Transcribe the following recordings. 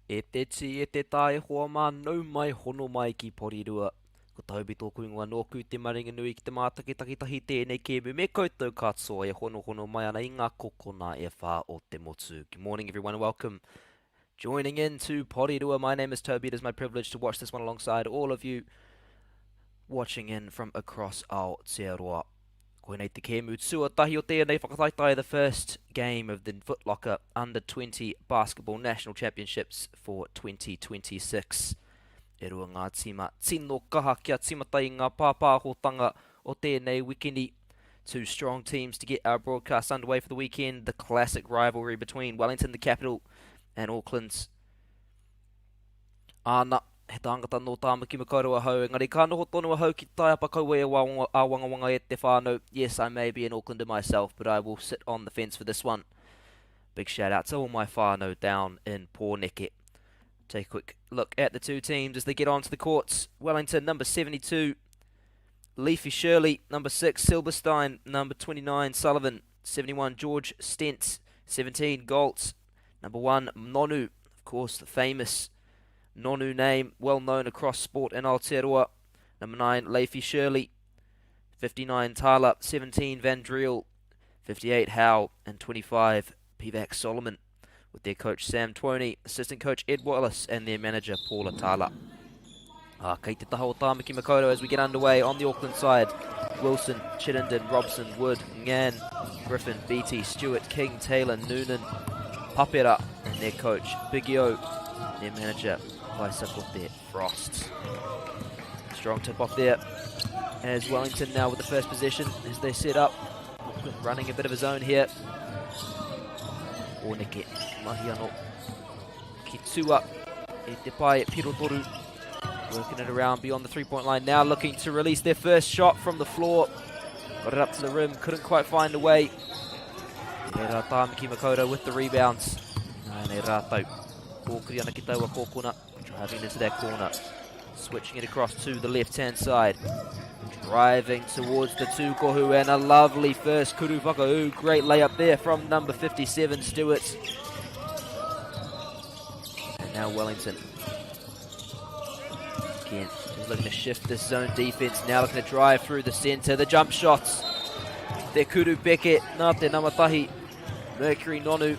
E te tī, e te tā, e hoa mā, nau mai, hono mai ki Porirua. Ko Toby tōku ingoa nōku te maringanui ki te mātakitaki tahi tēnei kēmu me koutou katoa e honohono mai ana i ngā kokona e whā o te motu. Good morning everyone and welcome joining in to Porirua. My name is Toby. It is my privilege to watch this one alongside all of you watching in from across Aotearoa. Koinei te kēmu tuatahi o tēnei whakataetae, the first game of the Footlocker Under 20 Basketball National Championships for 2026. E rua ngā tīma tino kaha kia tīmata i ngā pāpāhotanga o tēnei wikini. Two strong teams to get our broadcast underway for the weekend. The classic rivalry between Wellington, the capital, and Auckland's Āna, he tāngata nō Tāmaki Makaurau ahau, engari ka noho tonu ahau ki Taiapa kaua e āwangawanga e te whānau. Yes, I may be an Aucklander myself, but I will sit on the fence for this one. Big shout out to all my whānau down in Pōneke. Take a quick look at the two teams as they get onto the courts. Wellington, number 72, Leafy Shirley, number 6, Silberstein, number 29, Sullivan, 71, George Stentz, 17, Goltz, Number 1, Nonu, of course, the famous Nonu name, well known across sport in Aotearoa. Number 9, Leafy Shirley, 59, Tala, 17, Van Driel, 58, Howe, and 25, Pivac Solomon, with their coach Sam Twoney, assistant coach Ed Wallace, and their manager Paula Tala. Ah, kei te taha o Tāmaki Makaurau as we get underway on the Auckland side. Wilson, Chittenden, Robson, Wood, Ngan, Griffin, Beattie, Stewart, King, Taylor, Noonan, Papera, and their coach, Big O, their manager, Vaisakote Frost. Strong tip off there as Wellington now with the first possession as they set up. Auckland running a bit of a zone here. Pōneke, mahi anō ki tua e te pae Pirotoru. Working it around beyond the three-point line now, looking to release their first shot from the floor. Got it up to the rim, couldn't quite find a way. Tērā Tāmaki Makaurau with the rebounds. Nā rātou. Kōkiri ana ki taua kōkona, driving into that corner. Switching it across to the left-hand side. Driving towards the tūkohu and a lovely first kuru whakau. Great layup there from number 57, Stewart. And now Wellington. Again, just looking to shift this zone defense. Now looking to drive through the center. The jump shots. Te kuru peke, nā te namatahi. Mercury Nonu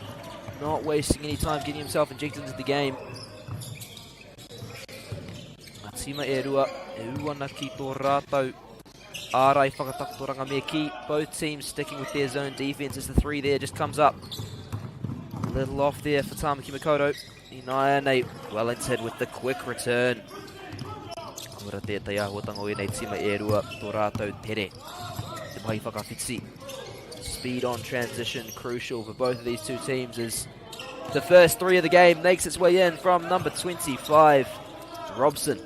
not wasting any time getting himself injected into the game. Ngā tīma e rua, e ū ana ki tō rātou ārai whakatakotoranga me kī. Both teams sticking with their zone defense as the three there just comes up. A little off there for Tāmaki Makaurau. Ināianei, Wellington with the quick return. Kura tētai āhuatanga o ēnei tīma e rua, tō rātou tere. Te mahi whakawhiti. Speed on transition, crucial for both of these two teams as the first three of the game makes its way in from number 25, Robson.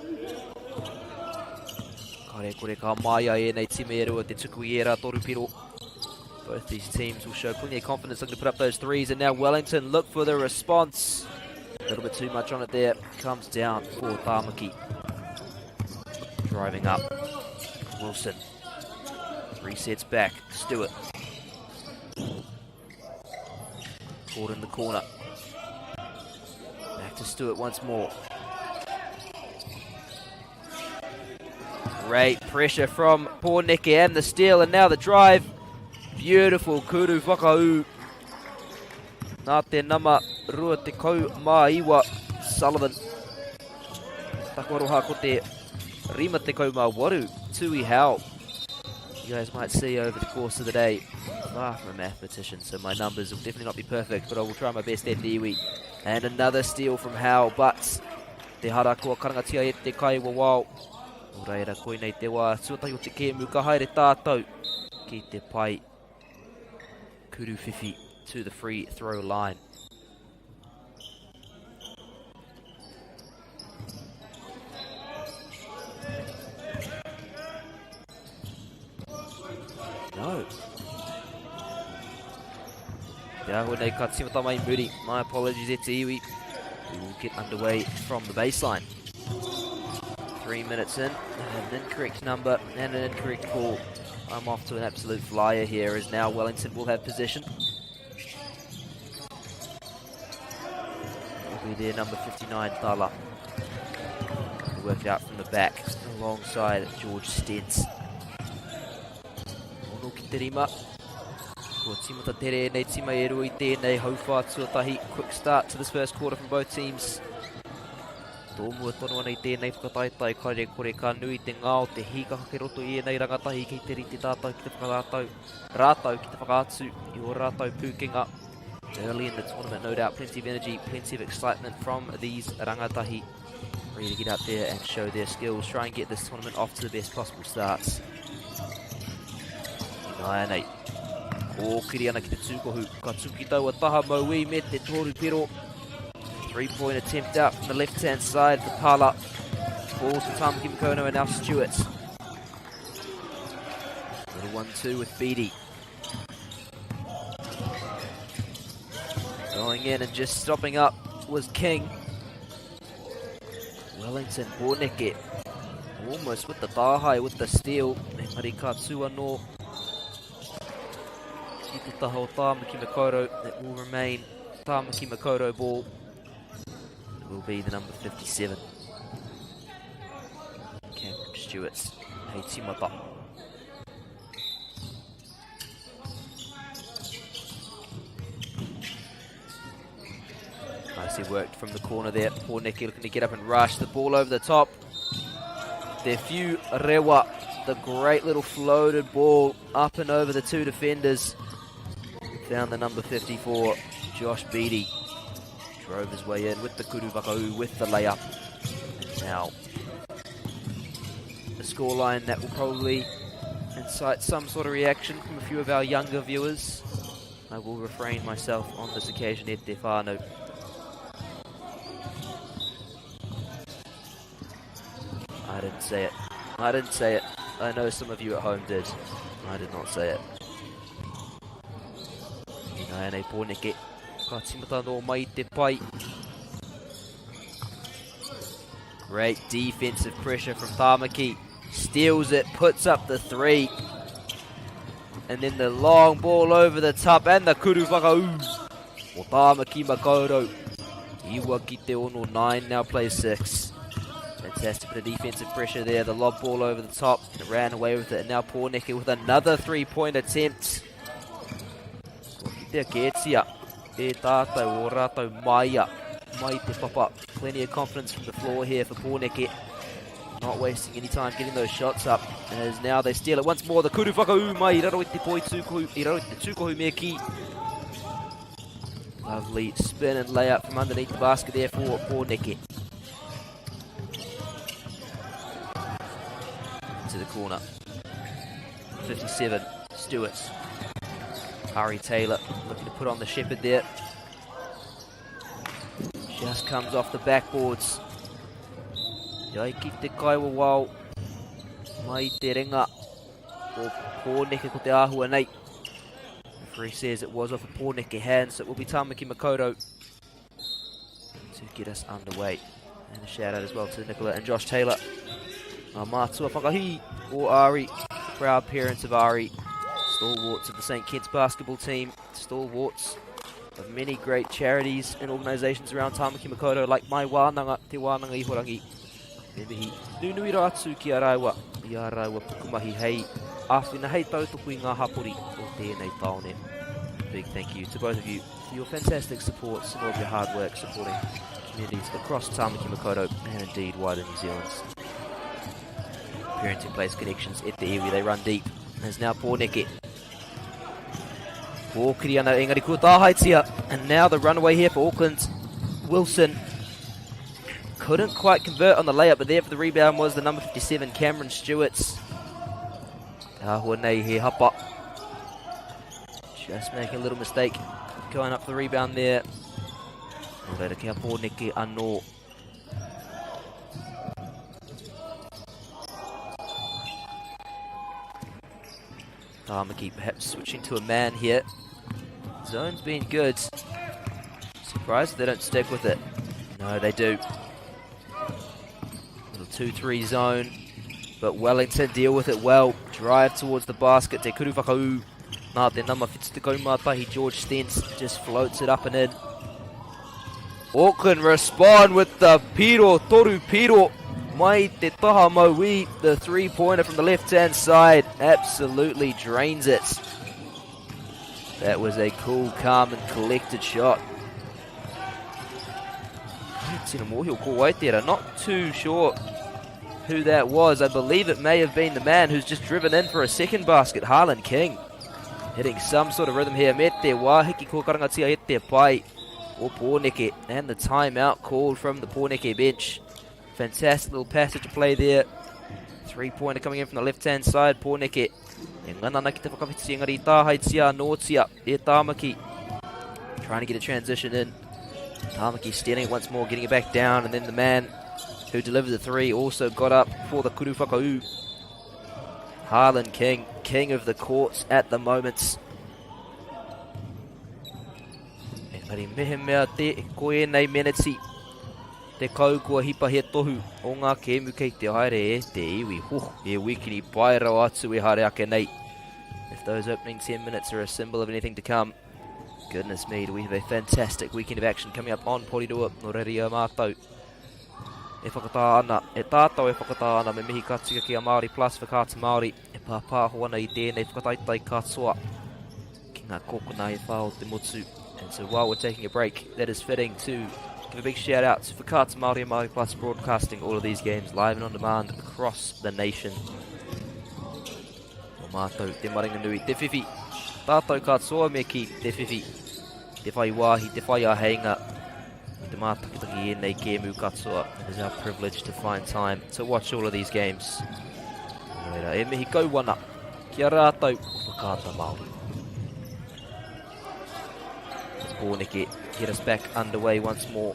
Kare kore ka māia ēnei tīma e rua te tuku i ērā toru piro. Both these teams will show plenty of confidence looking to put up those threes. And now Wellington look for the response. A little bit too much on it there. Comes down for Tāmaki. Driving up. Wilson. Resets back. Stewart. Caught in the corner. Back to Stewart once more. Great pressure from Pōneke and the steal, and now the drive. Beautiful kuru whakau. Nā te nama rua te kau mā iwa, Sullivan. Taku aroha ko te rima te kau mā waru, Tui Hau. You guys might see over the course of the day, far from a mathematician, so my numbers will definitely not be perfect, but I will try my best at the iwi. And another steal from Howe, but te hara kua karangatia e te kai wawao. Nō reira, koinei te wā tuatahi o te kēmu ka haere tātou ki te pae kuruwhiwhi to the free throw line. No. Te āhua nei ka tīmata mai muri. My apologies e te iwi. We will get underway from the baseline. 3 minutes in, an incorrect number and an incorrect call. I'm off to an absolute flyer here as now Wellington will have possession. Will be their number 59, Tala. Work it out from the back alongside George Stentz. Ono ki te rima. Kua tīmata tere ēnei tīma e rua i tēnei hauwhā tuatahi. Quick start to this first quarter from both teams. Tōmua tonu ana i tēnei whakataetae kare kore ka nui te ngao te hīkaka kei roto i ēnei rangatahi kei te rite tātou ki te whakarātou rātou ki te whakaatu i ō rātou pūkenga early in the tournament no doubt plenty of energy plenty of excitement from these rangatahi ready to get out there and show their skills try and get this tournament off to the best possible starts Ināianei kōkiri ana ki te tūkohu ka tuki taua taha mauī me te toru pero Three-point attempt out from the left-hand side for Pala. Falls for Tamaki Makaurau and now Stewart. Little 1-2 with Beattie. Going in and just stopping up was King. Wellington Pōneke. Almost with the tāhae, with the steal. Engari ka tū anō ki te taha o Tāmaki Makaurau. It will remain Tāmaki Makaurau ball. It will be the number 57. Cameron Stewart. Hei tīmata. Nicely worked from the corner there. Pōneke looking to get up and rush the ball over the top. Their few rewa, the great little floated ball up and over the two defenders. Found the number 54, Josh Beattie. Drove his way in with the kuru vakau, with the layup. And now, the scoreline that will probably incite some sort of reaction from a few of our younger viewers. I will refrain myself on this occasion, e te whānau. I didn't say it. I didn't say it. I know some of you at home did. I did not say it. Ināianei Pōneke. Ka tīmata nō mai te pai. Great defensive pressure from Tāmaki. Steals it, puts up the three. And then the long ball over the top and the kuru whakaū. O Tāmaki Makaurau. Iwa ki te ono, 9 now plays 6. Fantastic bit of defensive pressure there. The lob ball over the top. And it ran away with it. And now Pōneke with another three-point attempt. Kua kitea kētia e tātou o rātou maia mai te papa. Plenty of confidence from the floor here for Pōneke. Not wasting any time getting those shots up. As now they steal it once more. The kuru whakaū mai i raro i te poi tūkohu, i raro i te tūkohu me ki. Lovely spin and layup from underneath the basket there for Pōneke. To the corner. 57, Stewart. Harry Taylor looking to put on the shepherd there. Just comes off the backboards. Iai ki te kaiwawao mai te ringa o Pōneke ko te āhua nei. Referee says it was off a Pōneke hand, so it will be Tāmaki Makaurau to get us underway. And a shout out as well to Nicola and Josh Taylor. Ngā mātua whakahī o Ari, proud parents of Ari, stalwarts of the St. Kitts basketball team, stalwarts of many great charities and organisations around Tāmaki Makaurau like My Wānanga, Te Wānanga Ihorangi. Me mihi nunui rā atu ki a rāua, i a rāua pukumahi hei āwhina hei tautoko i ngā hapori o tēnei tāone. Big thank you to both of you for your fantastic support and all of your hard work supporting communities across Tāmaki Makaurau and indeed wider New Zealand. Parenting Place connections at the iwi, they run deep. There's now Pōneke. Kōkiri ana engari kua tāhaetia. And now the runaway here for Auckland. Wilson couldn't quite convert on the layup, but there for the rebound was the number 57, Cameron Stewart. Āhua nei he hapa. Just making a little mistake. Going up for the rebound there. Nō reira, kia pōneke anō. Tāmaki perhaps switching to a man here. Zone's been good. Surprised they don't stick with it. No, they do. Little 2-3 zone. But Wellington deal with it well. Drive towards the basket. Te kuru whakaū. Nā te nama 71, George Stentz just floats it up and in. Auckland respond with the piro, toru piro, mai te taha mauī, the three-pointer from the left-hand side, absolutely drains it. That was a cool, calm and collected shot. Tino mōhio ko wai tērā. Not too sure who that was. I believe it may have been the man who's just driven in for a second basket, Harlan King. Hitting some sort of rhythm here. Me te wāhiki ko karangatia e te pai o Pōneke. And the timeout called from the Pōneke bench. Fantastic little passage of play there. Three-pointer coming in from the left-hand side, Pōneke. E ngana ana ki te whakawhiti engari tāhaitia anōtia e Tāmaki. Trying to get a transition in. Tāmaki stealing it once more, getting it back down, and then the man who delivered the three also got up for the Kuru Whakau. Harlan King, king of the courts at the moment. Engari mehemea te ko ēnei meneti te kau kua hipa he tohu o ngā kēmu kei te haere e te iwi. Huh, he wikini pai rawa atu e haere ake nei. If those opening 10 minutes are a symbol of anything to come, goodness me, do we have a fantastic weekend of action coming up on Porirua, nō reira i a mātou e whakatā ana, e tātou e whakatā ana, me mihi ka tika ki a Māori Plus, Whakaata Māori, e pāpāho ana i tēnei whakataetae katoa ki ngā kōkona e whā o te motu. And so while we're taking a break, that is fitting to give a big shout out to Whakaata Māori and Māori Plus broadcasting all of these games live and on demand across the nation. O mātou, te maringanui, te whiwhi, tātou katoa me ki te whiwhi, te whai wāhi, te whai āheinga, me te mātakitaki i ēnei kēmu katoa. It is our privilege to find time to watch all of these games. Nō reira, e mihi kau ana ki a rātou o Whakaata Māori. It's Pōneke get us back underway once more.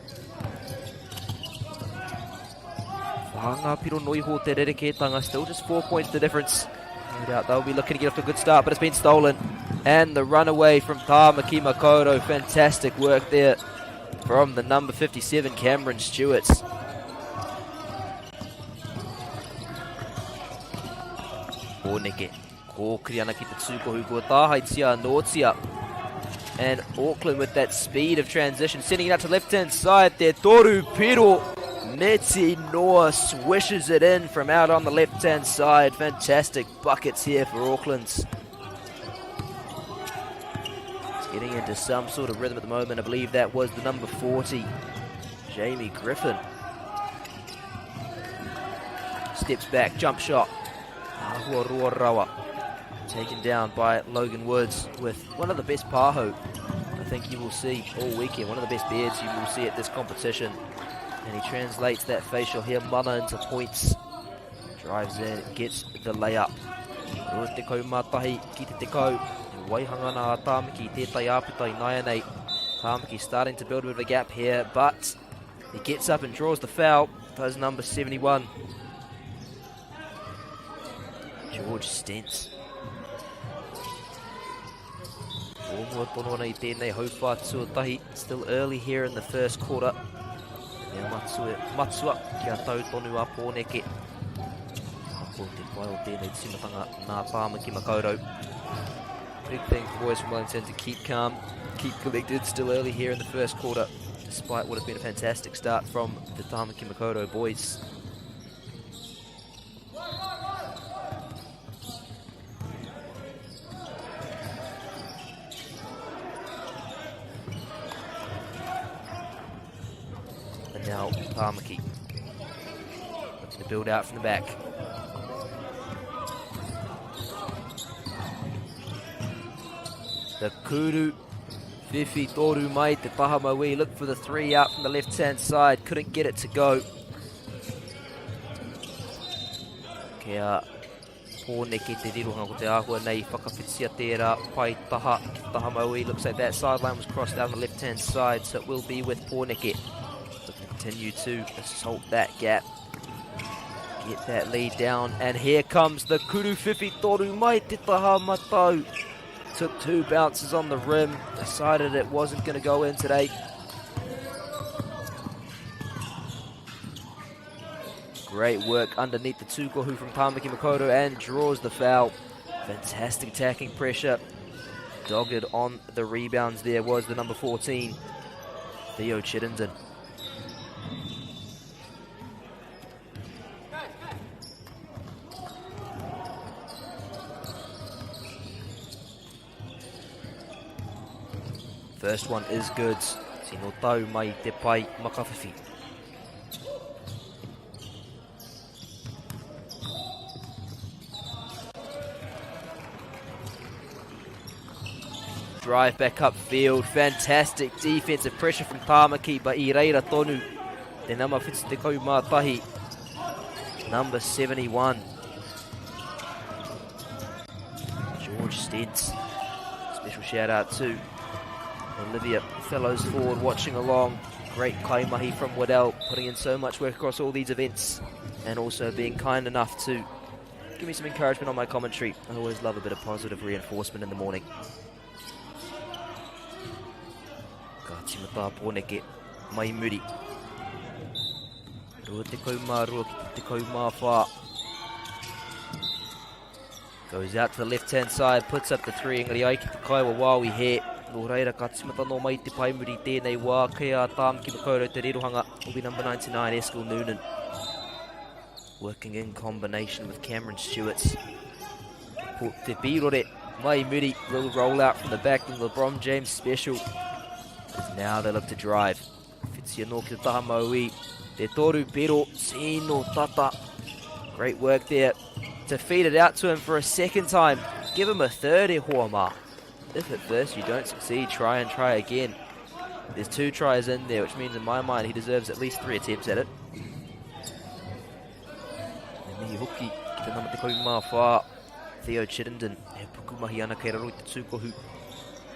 Whā ngā piro noiho te rerekētanga, still just four points the difference. No doubt they'll be looking to get off to a good start, but it's been stolen. And the runaway from Tāmaki Makaurau. Fantastic work there from the number 57, Cameron Stewart. Pōneke, kōkiri ana ki te tūkohu kua tāhaitia anōtia. And Auckland with that speed of transition, sending it out to left-hand side there. Toru Piro Meti Noah swishes it in from out on the left-hand side. Fantastic buckets here for Auckland. It's getting into some sort of rhythm at the moment. I believe that was the number 40, Jamie Griffin. Steps back, jump shot. Ahua Rua Rawa. Taken down by Logan Woods with one of the best paho I think you will see all weekend. One of the best beards you will see at this competition. And he translates that facial hair mana into points. Drives in, gets the layup. Rua te kau mā tahi ki te tekau. E waihanga ana a Tāmaki tētai āputa i nāianei. Tāmaki starting to build a bit of a gap here, but he gets up and draws the foul. Does number 71. George Stentz. O mua tono ana i tēnei hauwhā tuatahi. Still early here in the first quarter. Mea matua, matua kia tau tonu a Pōneke. Ko te pai o tēnei tīmatanga nā Tāmaki Makaurau. Big thing for boys from Wellington to keep calm, keep collected. Still early here in the first quarter, despite what has been a fantastic start from the Tāmaki Makaurau boys. And now Tāmaki looking to build out from the back. The Kuru Whiwhi toru mai te taha mauī. Look for the three out from the left-hand side. Couldn't get it to go. Kia Pōneke te rirohanga ko te āhua nei whakawhitia tērā pai taha ki te taha mauī. Looks like that sideline was crossed down the left-hand side, so it will be with Pōneke. Looking to continue to assault that gap. Get that lead down, and here comes the Kuru Whiwhi toru mai te taha matau. Took two bounces on the rim, decided it wasn't going to go in today. Great work underneath the tūkohu from Tāmaki Makaurau and draws the foul. Fantastic attacking pressure. Dogged on the rebounds there was the number 14, Theo Chittenden. First one is good. Tino tau mai te pai makawhiwhi. Drive back up field. Fantastic defensive pressure from Tāmaki, but i reira tonu te nama 71. Number 71. George Stents. Special shout out to Olivia Fellows Ford watching along. Great kaimahi from Waddell, putting in so much work across all these events and also being kind enough to give me some encouragement on my commentary. I always love a bit of positive reinforcement in the morning. Ka tīmata Pōneke mai muri. 22 ki te 14. Goes out to the left-hand side, puts up the three, engari ai ki te kaiwa wāwi he. Nō reira, ka tīmata nō mai te paemuri tēnei wā, kei a Tāmaki Makaurau te rirohanga, will be number 99, Eskil Noonan. Working in combination with Cameron Stewart. Te Pirore, mai muri, little roll out from the back, the LeBron James special. As now they look to drive. Whiti anō ki te taha mauī. Te toru piro, tino tata. Great work there to feed it out to him for a second time. Give him a third, e hoa mā. If at first you don't succeed, try and try again. There's two tries in there, which means in my mind he deserves at least three attempts at it. Me mihi hoki ki te nama 14, Theo Chittenden. E pukumahi ana kei raro i te tūkohu.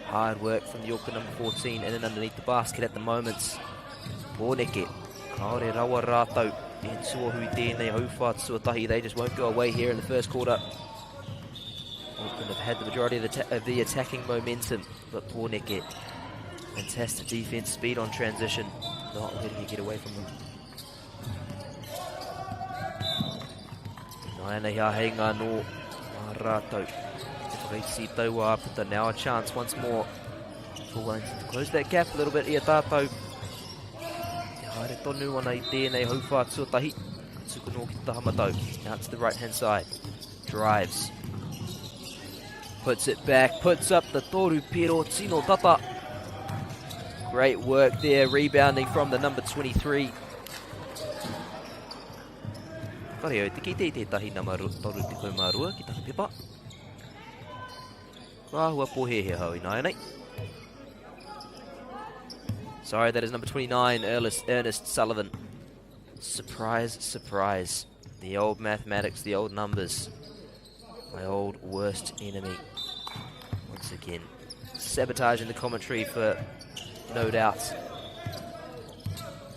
Hard work from the Auckland number 14 in and underneath the basket at the moment. Pōneke, kāore rawa rātou e tuohu i tēnei hauwhā tuatahi. They just won't go away here in the first quarter. Auckland have had the majority of the, of the attacking momentum, but Pōneke, fantastic defense, speed on transition, not letting it get away from them. Nāianei āheinga anō mā rātou. Te whakaiti taua āputa. Now a chance once more for Wellington to close that gap a little bit i a tātou. Te haere tonu ana i tēnei hauwhā tuatahi. Ka tuku nō ki te taha matau. Out to the right hand side. Drives. Puts it back. Puts up the toru piro. Tino tata. Great work there. Rebounding from the number 23. Kare au te kite i tētahi nama 32 ki taku pepa. Kua āhua pōhēhē hau ināianei. Sorry, that is number 29, Ernest, Ernest Sullivan. Surprise, surprise. The old mathematics, the old numbers. My old worst enemy. Once again, sabotaging the commentary for no doubt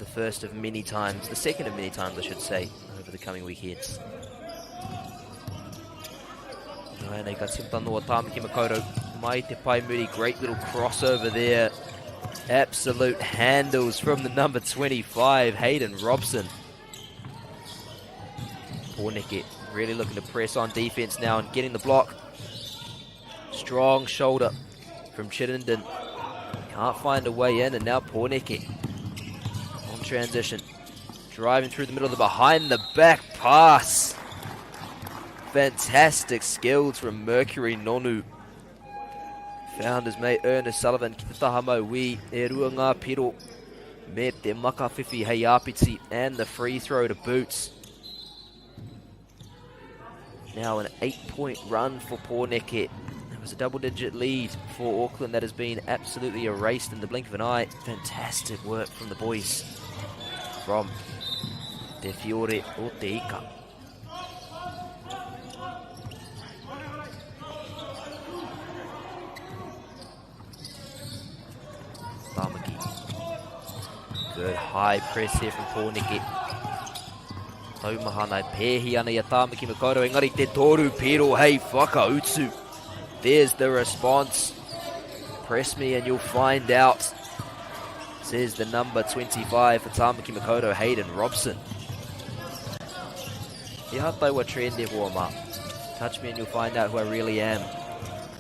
the first of many times, the second of many times, I should say, over the coming weekends. Nāianei ka tīmata noa Tāmaki Makaurau mai te pae muri. Great little crossover there. Absolute handles from the number 25, Hayden Robson. Pōneke really looking to press on defense now and getting the block. Strong shoulder from Chittenden. Can't find a way in, and now Pōneke on transition. Driving through the middle of the behind the back pass. Fantastic skills from Mercury Nonu. Found his mate Ernest Sullivan ki te taha mauī, e rua ngā piro me te makawhiwhi hei āpiti and the free throw to boots. Now an 8-point run for Pōneke. It was a double-digit lead for Auckland that has been absolutely erased in the blink of an eye. Fantastic work from the boys from Te Fiore o Te Ika. Tamaki. Good high press here from Pōneke. Taumahana e pēhi ana i a Tāmaki Makaurau, engari te toru piro hei whakautu. There's the response. Press me and you'll find out, says the number 25 for Tāmaki Makaurau, Hayden Robson. He aha taua trend e hoa mā. Touch me and you'll find out who I really am.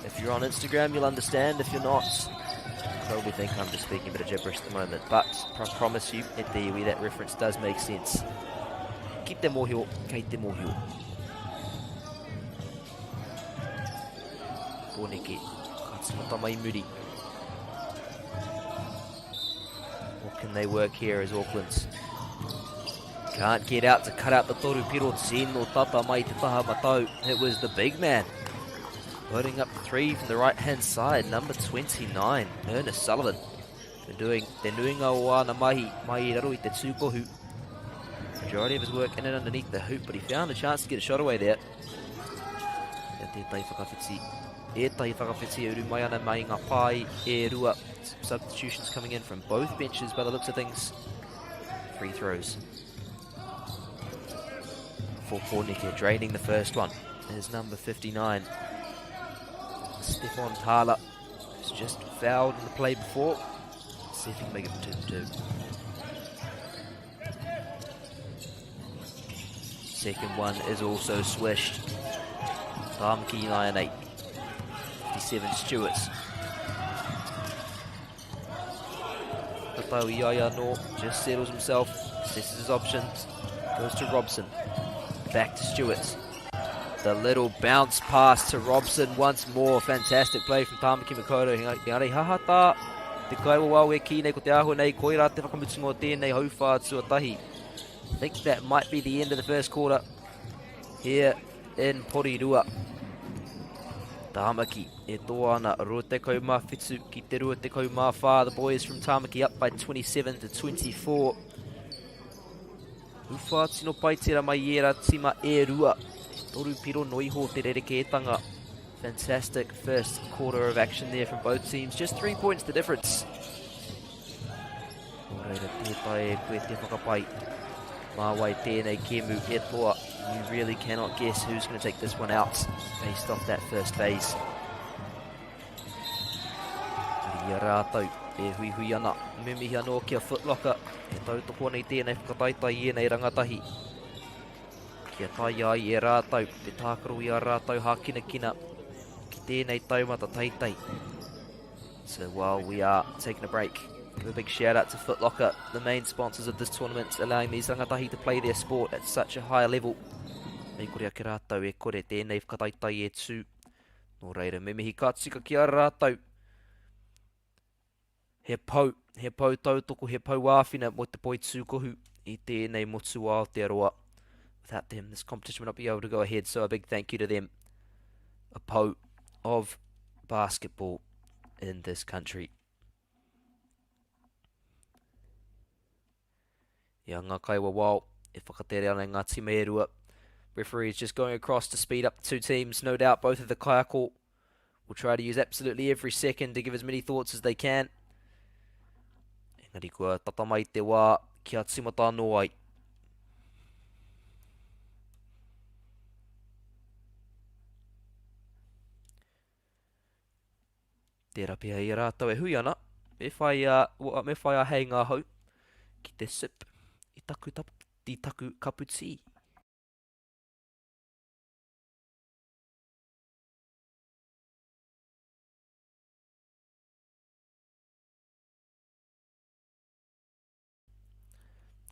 If you're on Instagram, you'll understand. If you're not, you probably think I'm just speaking a bit of gibberish at the moment. But I promise you, at the iwi, that reference does make sense. Ki te mōhio, kei te mōhio. Pōneke, ka tīmata mai muri. can they work here as Auckland's? Can't get out to cut out the toru piro tino tata mai te taha matau. It was the big man. Putting up three from the right-hand side, number 29, Ernest Sullivan. Been doing te nuinga o āna mahi mai i raro i te tūkohu. Majority of his work in and underneath the hoop, but he found a chance to get a shot away there. Ia tētahi whakawhiti, ētahi whakawhiti e uru mai ana mai ngā pae e rua. Some substitutions coming in from both benches by the looks of things. Free throws. For Pōneke, draining the first one is number 59, Stefan Thala. Who's just fouled in the play before. Let's see if he can make it 2-2. Second one is also swished. Tāmaki 9 8. 57 Stewarts. Tatau Iaia no just settles himself, assesses his options, goes to Robson. Back to Stewarts. The little bounce pass to Robson once more. Fantastic play from Tāmaki Makaurau. Engari hahata te kaiwawao e kī nei ko te āhua nei koirā te whakamutunga o tēnei hauwhā tuatahi. I think that might be the end of the first quarter here in Porirua. Tāmaki e toa ana 27 ki te 24. The boys from Tāmaki up by 27 to 24. Uwha tino pai tera mai i era tima e rua. Toru piro no iho te rerekētanga. Fantastic first quarter of action there from both teams. Just three points the difference. Nō reira, tē tae e koe te whakapai. Mā wai tēnei kēmu e toa. You really cannot guess who's going to take this one out based off that first phase. I a rātou e huihui ana, me mihi anō ki a Footlocker e tautoko ana i tēnei whakataetae i ēnei rangatahi. Kia taea ai e rātou te tākaro i a rātou hākinakina ki tēnei taumata teitei. So while we are taking a break, give a big shout out to Footlocker, the main sponsors of this tournament, allowing these rangatahi to play their sport at such a high level. Mei kore ake rātou e kore tēnei whakataetae e tū. Nō reira, me mihi ka tika ki a rātou. He pou, he pou tautoko, he pou āwhina mō te poitūkohu i tēnei motu o Aotearoa. Without them, this competition would not be able to go ahead, so a big thank you to them. A pou of basketball in this country. I a ngā kaiwawao e whakatere ana i ngā tīma e rua. Referee is just going across to speed up the two teams. No doubt both of the kaiako will try to use absolutely every second to give as many thoughts as they can. Engari kua tata mai te wā kia tīmata anō ai. Tērā pea i a rātou e hui ana, me whai a, me whai a hei ngā hau ki te sip i taku, i taku kapu tī.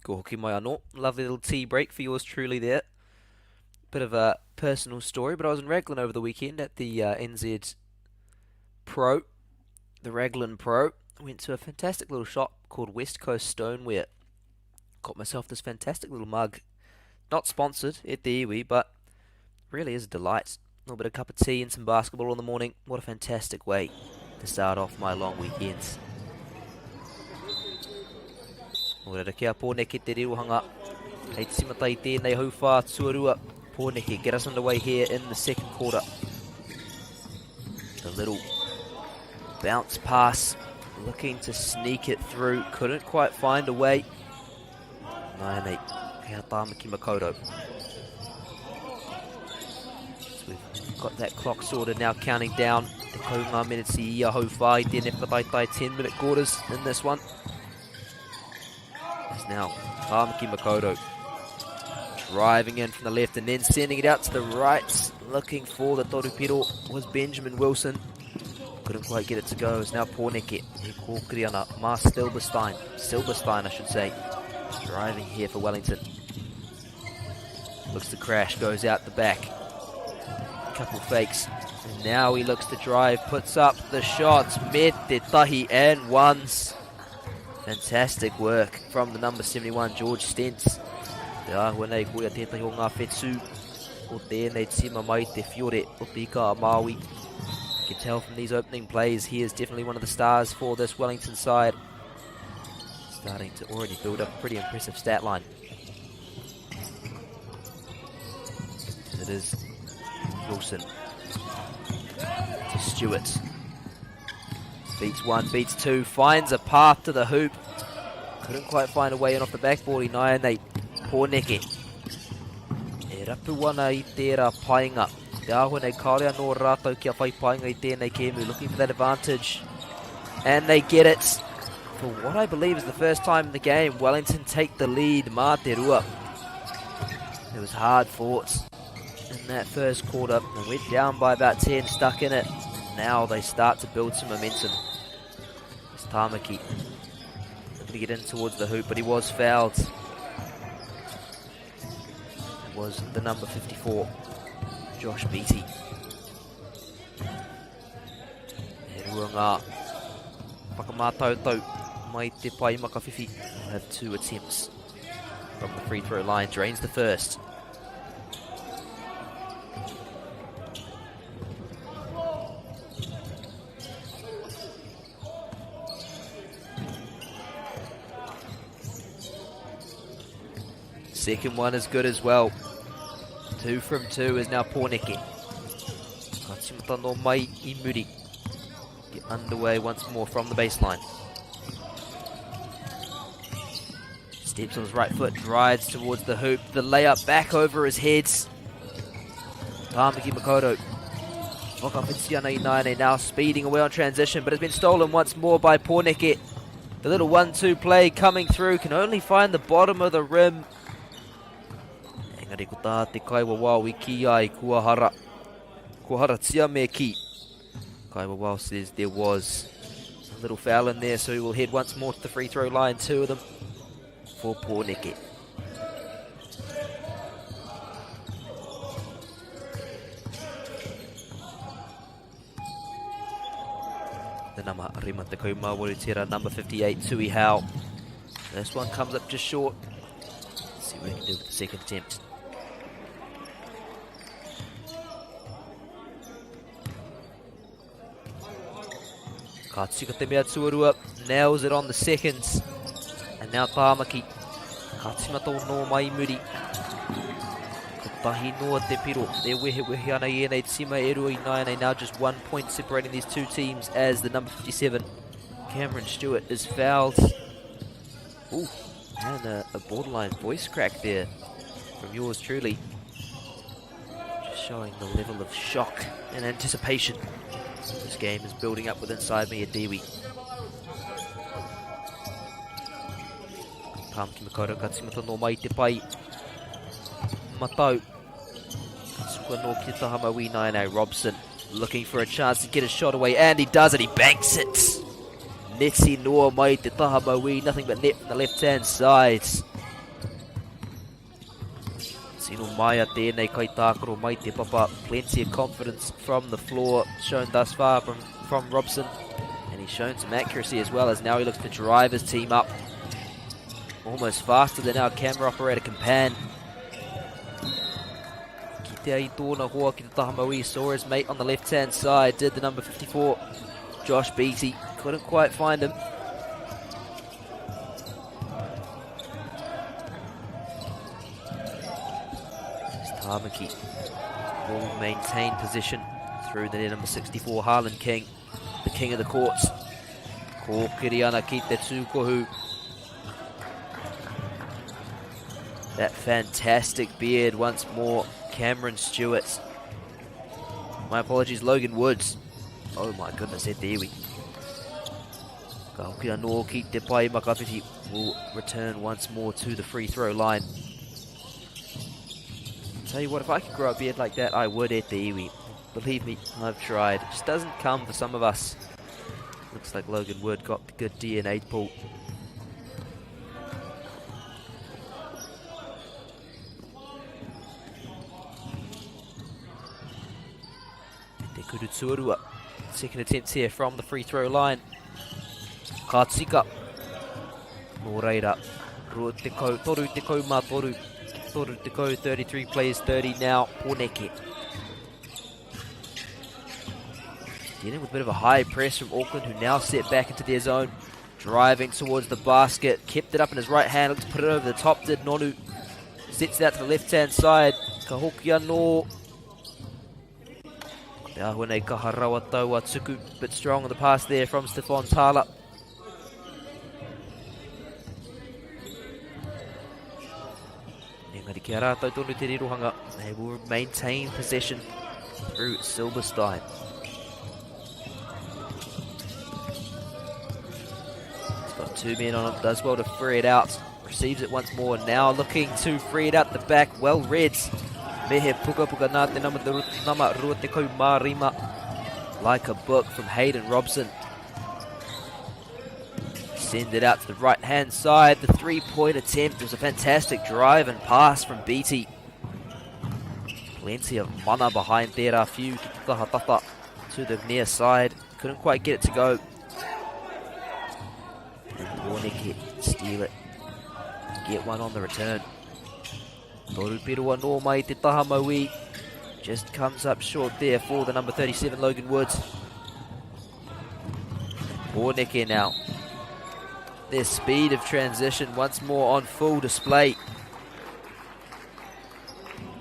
Ko hoki mai anō. Lovely little tea break for yours truly there. Bit of a personal story, but I was in Raglan over the weekend at the uh, NZ Pro, the Raglan Pro. Went to a fantastic little shop called West Coast Stoneware. Got myself this fantastic little mug. Not sponsored at the iwi, but really is a delight. A little bit of cup of tea and some basketball in the morning. What a fantastic way to start off my long weekends. Nō reira, kia Pōneke te rirohanga. Hei tīmata i tēnei hauwhā tuarua. Pōneke get us underway here in the second quarter. The little bounce pass, looking to sneak it through. Couldn't quite find a way. 9-8, kei a Tāmaki Makaurau. So we've got that clock sorted now, counting down. Te kau ngā minutes i ia hauwhā i tēnei whakataetae 10 minute quarters in this one. It's now Tāmaki Makaurau driving in from the left and then sending it out to the right. Looking for the Torupiro was Benjamin Wilson. Couldn't quite get it to go. It's now Pōneke. E kōkiri ana mā Silberstein. Silberstein, I should say. Driving here for Wellington. Looks to crash, goes out the back. Couple fakes. And now he looks to drive, puts up the shots. Me te tahi and ones. Fantastic work from the number 71, George Stentz. Te āhua nei, koia tētahi o ngā whetū o tēnei tīma mai te Fiore o te Ika a Māui. You can tell from these opening plays, he is definitely one of the stars for this Wellington side. Starting to already build up a pretty impressive stat line. It is Wilson to Stewart. Beats one, beats two, finds a path to the hoop. Couldn't quite find a way in off the backboard. Ināianei, Pōneke. E rapu ana i tērā painga. Te āhua nei, kāore anō rātou kia whai painga i tēnei kēmu. Looking for that advantage. And they get it. For what I believe is the first time in the game, Wellington take the lead, mā te rua. It was hard fought in that first quarter. They went down by about 10, stuck in it. And now they start to build some momentum. It's Tāmaki looking to get in towards the hoop, but he was fouled. It was the number 54, Josh Beattie. He rua ngā whakamātautau mai te pai makawhiwhi. We'll have two attempts from the free throw line. Drains the first. Second one is good as well. 2 from 2 is now Pōneke. Ka tīmata no mai i muri. Get underway once more from the baseline. Steps on his right foot, drives towards the hoop. The layup back over his head. Tāmaki Makaurau. Whakawhiti ana i nāianei now speeding away on transition, but has been stolen once more by Pōneke. The little 1-2 play coming through, can only find the bottom of the rim. Engari ko tā te kaiwawao i kī ai, kua hara. Kua haratia me kī. Kaiwawao says there was a little foul in there, so he will head once more to the free throw line, two of them for Pōneke. The number rima te kaumāwaru tērā, number 58, Tui Hau. This one comes up just short. Let's see what he can do with the second attempt. Ka tika te mea tuarua, nails it on the seconds. And now Tāmaki, ka tīmata o nō mai muri. Kotahi noa te piro, e wehewehe ana i ēnei tīma e rua ināianei. Now just 1 point separating these two teams as the number 57, Cameron Stewart, is fouled. Ooh, and a borderline voice crack there from yours truly. Just showing the level of shock and anticipation this game is building up with inside me at Dewi. Tāmaki Makaurau ka tīmata no mai te pai matau. Ka tuku anō ki te taha mauī nāianei. Robson looking for a chance to get a shot away, and he does it. He banks it. Neti noa mai te taha mauī, nothing but net from the left-hand side. Tino maia tēnei kaitākaro mai te papa. Plenty of confidence from the floor shown thus far from Robson. And he's shown some accuracy as well, as now he looks to drive his team up. Almost faster than our camera operator can pan. Kitea i tōna hoa ki te taha mauī. Saw his mate on the left-hand side. Did the number 54, Josh Beattie. Couldn't quite find him. Tāmaki will maintain position through the number 64, Harlan King, the king of the courts. Kōkiri ana ki te tūkohu. That fantastic beard once more, Cameron Stewart. My apologies, Logan Woods. Oh my goodness, e te iwi. Ka hoki anō ki te pae makawhiti will return once more to the free throw line. Tell you what, if I could grow a beard like that, I would at the iwi. Believe me, I've tried. It just doesn't come for some of us. Looks like Logan Wood got the good DNA pull. Te kuru tuarua. Second attempt here from the free throw line. Ka tika. Nō reira, 20, 33, 30, 33 plays 30 now, Pōneke. Dealing with a bit of a high press from Auckland, who now set back into their zone. Driving towards the basket, kept it up in his right hand, looked to put it over the top, did Nonu. Sets it out to the left-hand side. Ka hoki anō. Ko te āhua nei kaha rawa taua tuku. Bit strong on the pass there from Stefan Tala. Engari ki a rātou tonu te rirohanga. They will maintain possession through Silverstein. He's got two men on him, does well to free it out. Receives it once more, now looking to free it out the back. Well read. Me he puka puka nā te nama, nama rua te kau mā rima. Like a book from Hayden Robson. Send it out to the right-hand side. The three-point attempt was a fantastic drive and pass from Beattie. Plenty of mana behind there. A few ki te taha tata to the near side. Couldn't quite get it to go. And Pōneke steal it. Get one on the return. Toru Piro anō mai te taha mauī. Just comes up short there for the number 37 Logan Woods. Pōneke now. Their speed of transition once more on full display.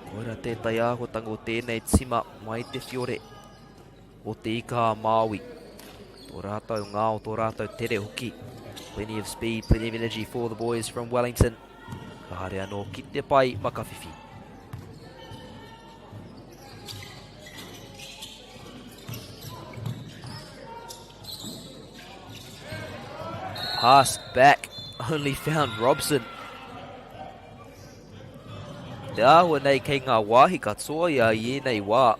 Koira tētai āhuatanga o tēnei tima mai te whiore o te ika a Māui. Tō rātou ngā o tō rātou tere hoki. Plenty of speed, plenty of energy for the boys from Wellington. Ka haere anō ki te pai makawhiwhi. Pass back, only found Robson. Te āhua nei kei ngā wāhi katoa ia i ēnei wā.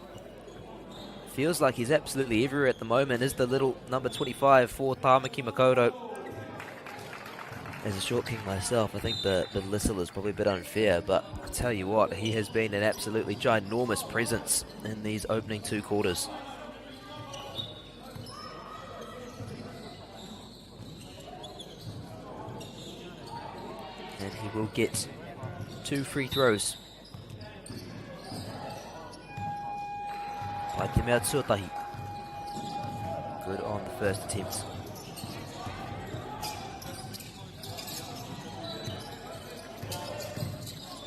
Feels like he's absolutely everywhere at the moment, is the little number 25 for Tāmaki Makaurau. As a short king myself, I think the, the little is probably a bit unfair, but I tell you what, he has been an absolutely ginormous presence in these opening two quarters. And he will get two free throws. Pai te mea tuatahi. Good on the first attempt.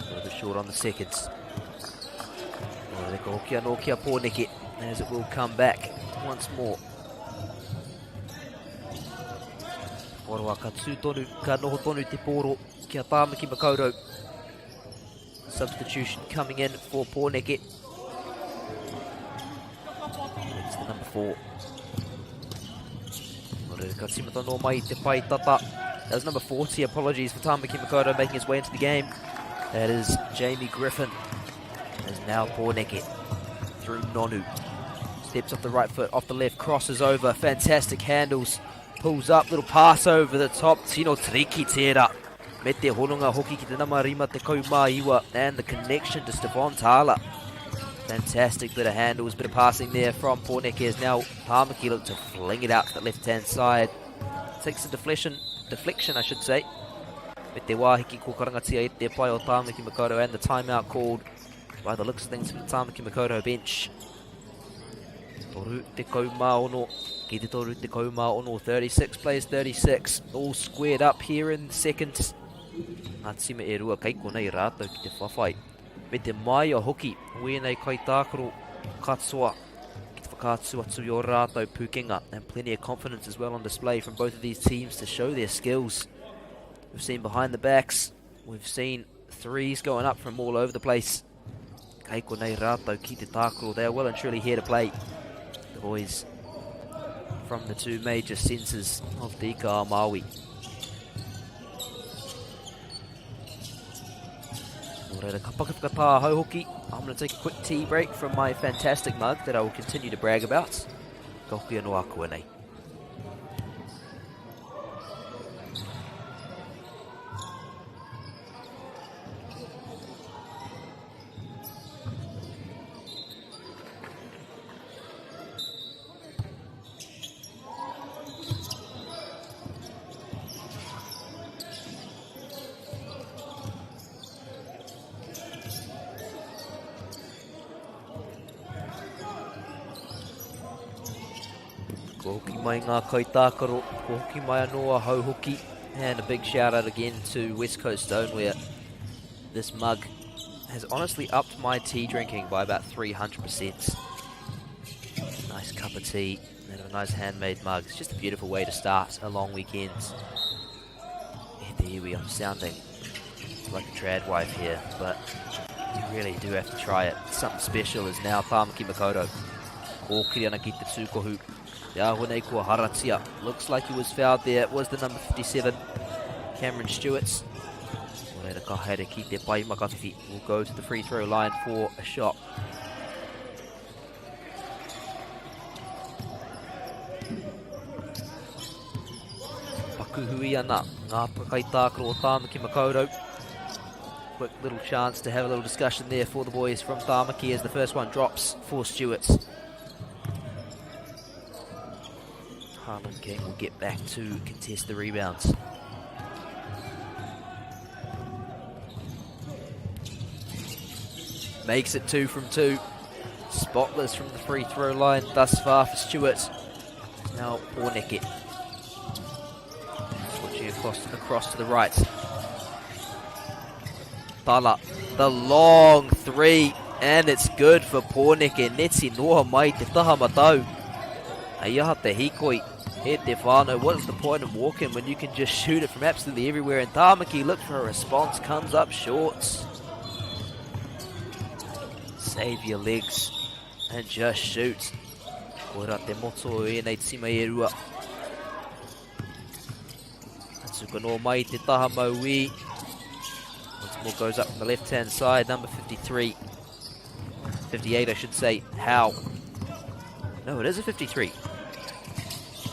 A little bit short on the seconds. Ka hoki anō ki a Pōneke as it will come back once more. Poroa ka tū tonu, ka noho tonu te pōro ki a Tāmaki Makaurau. Substitution coming in for Pōneke. It's the number 4. Ka tīmata nō mai te pai tata. That was number 40. Apologies for Tāmaki Makaurau making his way into the game. That is Jamie Griffin. Is now Pōneke through Nonu. Steps off the right foot, off the left, crosses over. Fantastic handles. Pulls up, little pass over the top. Tino triki tērā. Me te hononga hoki ki te nama rima te kau mā iwa. And the connection to Stefan Tala. Fantastic bit of handles, bit of passing there from Pōneke as now Tāmaki look to fling it out to the left-hand side. Takes a deflection, deflection I should say. Me te wāhiki ko karangatia e te pai o Tāmaki Makaurau and the timeout called by the looks of things from the Tāmaki Makaurau bench. 36 ki te 36, 36 plays 36, all squared up here in the second. Ngā tima e rua kei konei rātou ki te whawhai. Me te māia hoki o ēnei kaitākaro katoa ki te whakaatu atu i ō rātou pūkenga and plenty of confidence as well on display from both of these teams to show their skills. We've seen behind the backs, we've seen threes going up from all over the place. Kei konei rātou ki te tākaro. They are well and truly here to play. The boys from the two major centres of the Ika a Māui. Nō reira, ka paka whakatā hau hoki. I'm going to take a quick tea break from my fantastic mug that I will continue to brag about. Ka hoki anō ākuanei. Kua hoki mai ngā kaitākaro, kua hoki mai anō ahau hoki. And a big shout out again to West Coast Stoneware. This mug has honestly upped my tea drinking by about 300%. Nice cup of tea and a nice handmade mug. It's just a beautiful way to start a long weekend. E te iwi, I'm sounding like a trad wife here, but you really do have to try it. Something special is now Tāmaki Makaurau. Kōkiri ana ki te tūkohu. Te āhua nei kua haratia. Looks like he was fouled there. It was the number 57, Cameron Stewart. Nō reira ka haere ki te pai makawhiwhi. Will go to the free throw line for a shot. Pakuhui ana ngā kaitākaro o Tāmaki Makaurau. Quick little chance to have a little discussion there for the boys from Tāmaki as the first one drops for Stewarts. Harlan King will get back to contest the rebounds. Makes it two from two. Spotless from the free throw line thus far for Stewart. Now Pōneke. Switching across, across to the right. Tala, the long three, and it's good for Pōneke. Neti noa mai te taha matau. Hei aha te hikoi e te whānau. What is the point of walking when you can just shoot it from absolutely everywhere? And Tāmaki looks for a response, comes up short. Save your legs and just shoot. Koira te moto o ēnei tima e rua. Atu ka mai te taha mauī. Once more goes up from the left-hand side, number 53. 58, I should say. How? No, it is a 53.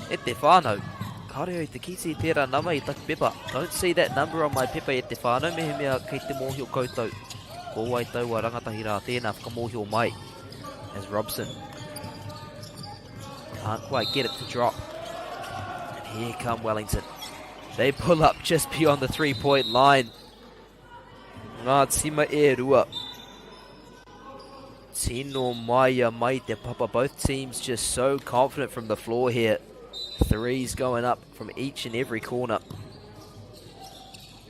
E te whānau. Kāre au te kite i tērā nama i taku pepa. Don't see that number on my pepa e te whānau, mehemea kei te mōhio koutou. Ko wai taua rangatahi rā tēnā whakamōhio mai. As Robson can't quite get it to drop. And here come Wellington. They pull up just beyond the three-point line. Ngā tima e rua. Tino maia mai te papa. Both teams just so confident from the floor here. Threes going up from each and every corner.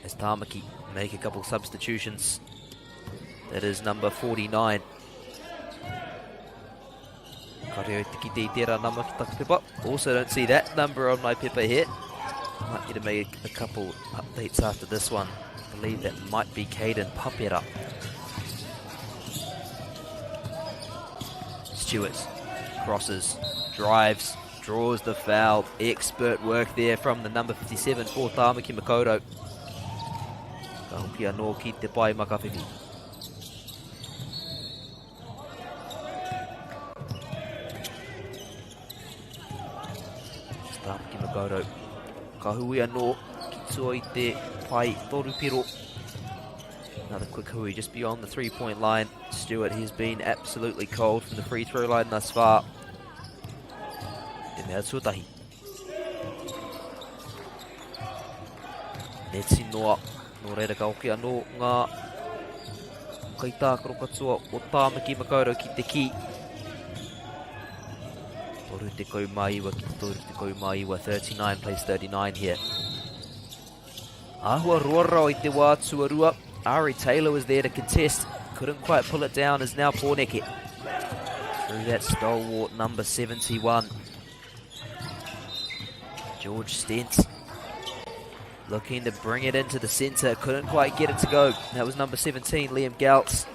As Tāmaki make a couple substitutions. That is number 49. Kare au te kite i tērā nama ki taku pepa. Also don't see that number on my pepa here. Might need to make a couple updates after this one. I believe that might be Caden Papera. Stewart crosses, drives, draws the foul. Expert work there from the number 57 for Tāmaki Makaurau. Ka hoki anō ki te pae makawhiwhi. Tāmaki Makaurau. Ka hui anō ki tua i te pai toru piro. Another quick hui just beyond the three-point line. Stewart, he's been absolutely cold from the free throw line thus far. Te mea tuatahi. Neti noa. Nō reira ka hoki anō ngā kaitākaro katoa o Tāmaki Makaurau ki te kī. 39 ki te 39, 39 plays 39 here. Āhua roa rawa i te wā tuarua. Ari Taylor was there to contest. Couldn't quite pull it down as now Pōneke. Through that stalwart number 71. George Stent looking to bring it into the centre. Couldn't quite get it to go. That was number 17, Liam Geltz.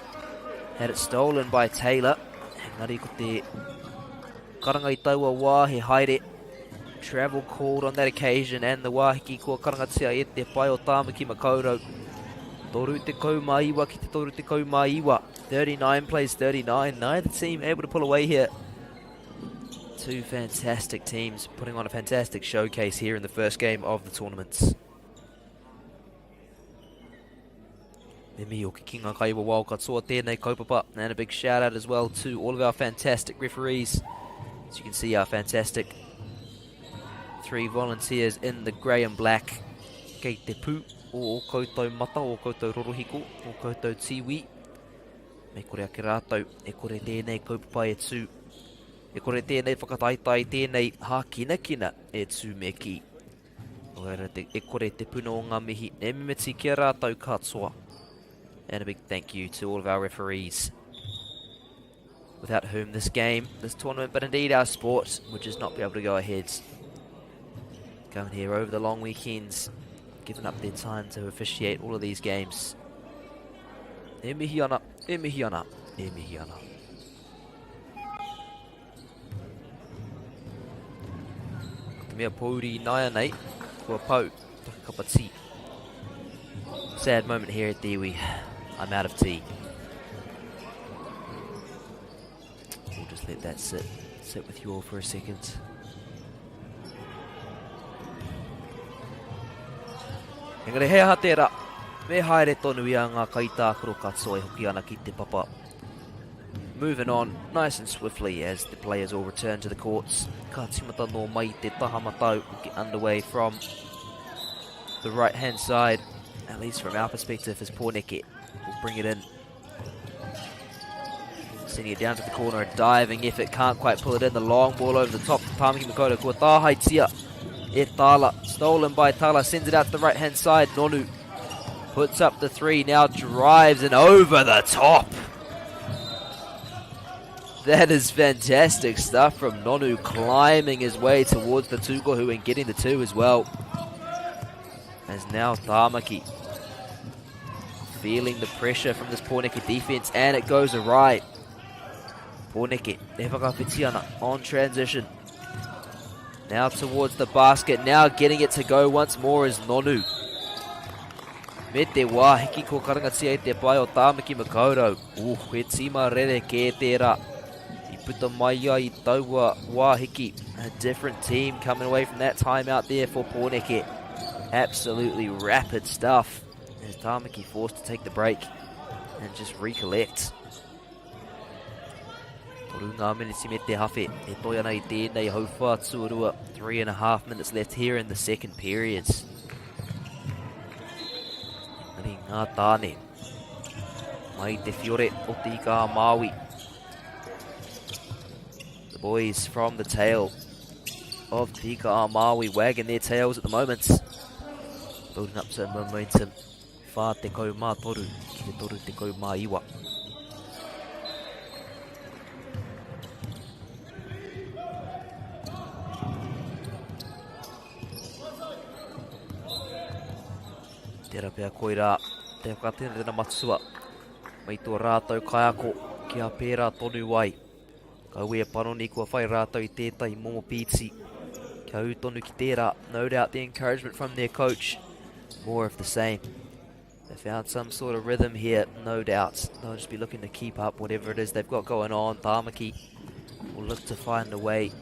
Had it stolen by Taylor. Engari ko te karanga i taua wā he haere. Travel called on that occasion and the wāhiki kua karangatia e te pae o Tāmaki Makaurau. 39 ki te 39. 39 plays 39. Neither team able to pull away here. Two fantastic teams putting on a fantastic showcase here in the first game of the tournaments. Me mihi hoki ki ngā kaiwawao katoa tēnei kaupapa. And a big shout out as well to all of our fantastic referees. As you can see, our fantastic three volunteers in the grey and black. Kei te pū o o koutou mata, o koutou rorohiko, o koutou tīwi. Me kore ake rātou, e kore tēnei kaupapa e tū. E kore tēnei whakataetae, tēnei hākinakina e tū me kī. Nō reira, te, e kore te puna o ngā mihi e mimiti ki a rātou katoa. And a big thank you to all of our referees, without whom this game, this tournament, but indeed our sport, would just not be able to go ahead. Coming here over the long weekends, giving up their time to officiate all of these games. E mihi ana, e mihi ana, e mihi ana. Ko te mea pōuri nāianei, kua pau taku kapa tī. Sad moment here at the iwi. I'm out of tea. We'll just let that sit, sit with you all for a second. Engari he aha tērā, me haere tonu i a ngā kaitākaro katoa e hoki ana ki te papa. Moving on nice and swiftly as the players all return to the courts. Ka timata nō mai te taha matau, we'll get underway from the right hand side. At least from our perspective as Pōneke will bring it in. Sending it down to the corner, a diving effort, can't quite pull it in. The long ball over the top to Tāmaki Makaurau. Kua tāhaitia e Tala. Stolen by Tala, sends it out to the right-hand side. Nonu puts up the three, now drives and over the top. That is fantastic stuff from Nonu, climbing his way towards the Tukohu and getting the two as well. As now Tāmaki feeling the pressure from this Pōneke defense, and it goes awry. Pōneke, e whakawhiti ana on transition. Now towards the basket, now getting it to go once more is Nonu. Me te wā, hiki ko karangatia e te pae o Tāmaki Makaurau. Uh, he tīma rere kē tērā. I puta mai ai i taua wā hiki. A different team coming away from that timeout there for Pōneke. Absolutely rapid stuff. As Tāmaki forced to take the break and just recollect. Toru ngā miniti me te hawhe. E toi ana i tēnei hauwhā tuarua. 3.5 minutes left here in the second period. Engari ngā tāne. Mai te whiore o te ika a Māui. The boys from the tail of Te Ika a Māui wagging their tails at the moment. Building up some momentum. 43 ki te 39. Tērā pea koirā te whakatenatena matua mai tō rātou kaiako kia pērā tonu ai. Kaua e panoni kua whai rātou i tētahi momo pīti. Kia ū tonu ki tērā. No doubt the encouragement from their coach. More of the same. They found some sort of rhythm here, no doubt. They'll just be looking to keep up whatever it is they've got going on. Tāmaki will look to find a way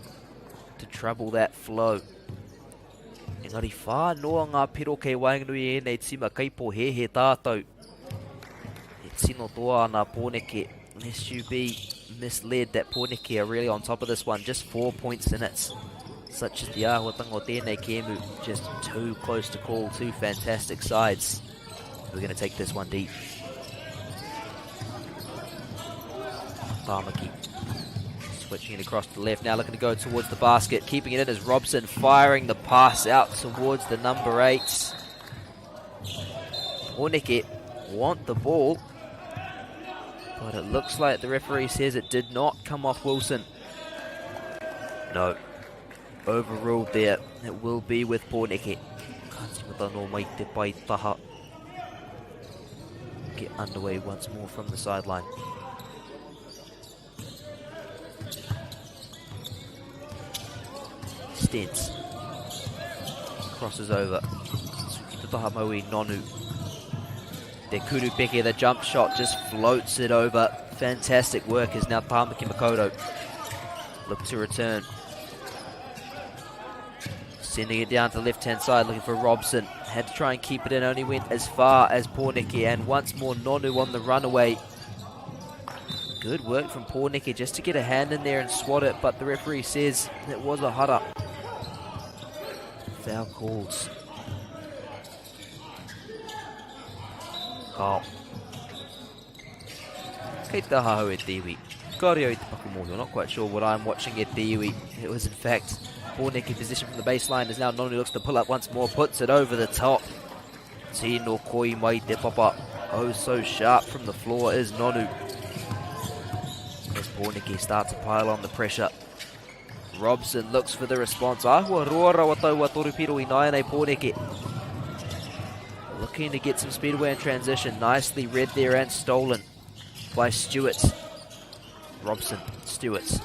to trouble that flow. Engari whā noa ngā piro kei waenganui i ēnei tīma kei pōhēhē tātou. E tino toa ana Pōneke. Lest you be misled that Pōneke are really on top of this one. Just 4 points in it. Such is the āhuatanga o tēnei kēmu. Just too close to call. Two fantastic sides. We're going to take this one deep. Tāmaki switching it across to the left now, looking to go towards the basket. Keeping it in is Robson, firing the pass out towards the number 8. Pōneke want the ball, but it looks like the referee says it did not come off Wilson. No, overruled there. It will be with Pōneke. Ka tīmata nō mai te pai taha. Get underway once more from the sideline. Stents. Crosses over. Ki te taha maui Nonu. Te Kuru Peke, the jump shot just floats it over. Fantastic work is now Tāmaki Makaurau. Look to return. Sending it down to the left-hand side, looking for Robson. Had to try and keep it in, only went as far as Pōneke. And once more, Nonu on the runaway. Good work from Pōneke just to get a hand in there and swat it, but the referee says it was a hara. Foul calls. Kao. Kei te hahau e te iwi. Kāore au i te paku mōhio, not quite sure what I'm watching at the iwi. It was in fact Pōneke position from the baseline as now Nonu looks to pull up once more, puts it over the top. Tino koi mai te papa. Oh so sharp from the floor is Nonu. As Pōneke starts to pile on the pressure. Robson looks for the response. Āhua roa rawa taua torupiro i nāianei Pōneke. Looking to get some speed away in transition. Nicely read there and stolen by Stewart. Robson, Stewart.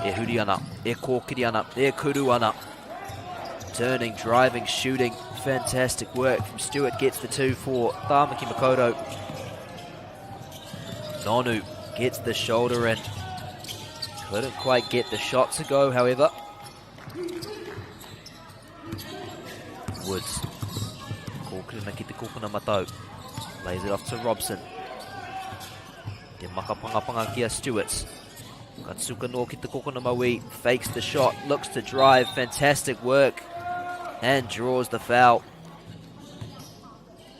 E huri ana, e kōkiri ana, e kuru ana. Turning, driving, shooting. Fantastic work from Stewart. Gets the two for Tāmaki Makaurau. Nonu gets the shoulder and couldn't quite get the shot to go, however. Woods. Kōkirina ki te kōpuna matau. Lays it off to Robson. Te makapangapanga ki a Stewart. Katsuka no ki te kokona maui. Fakes the shot. Looks to drive. Fantastic work. And draws the foul.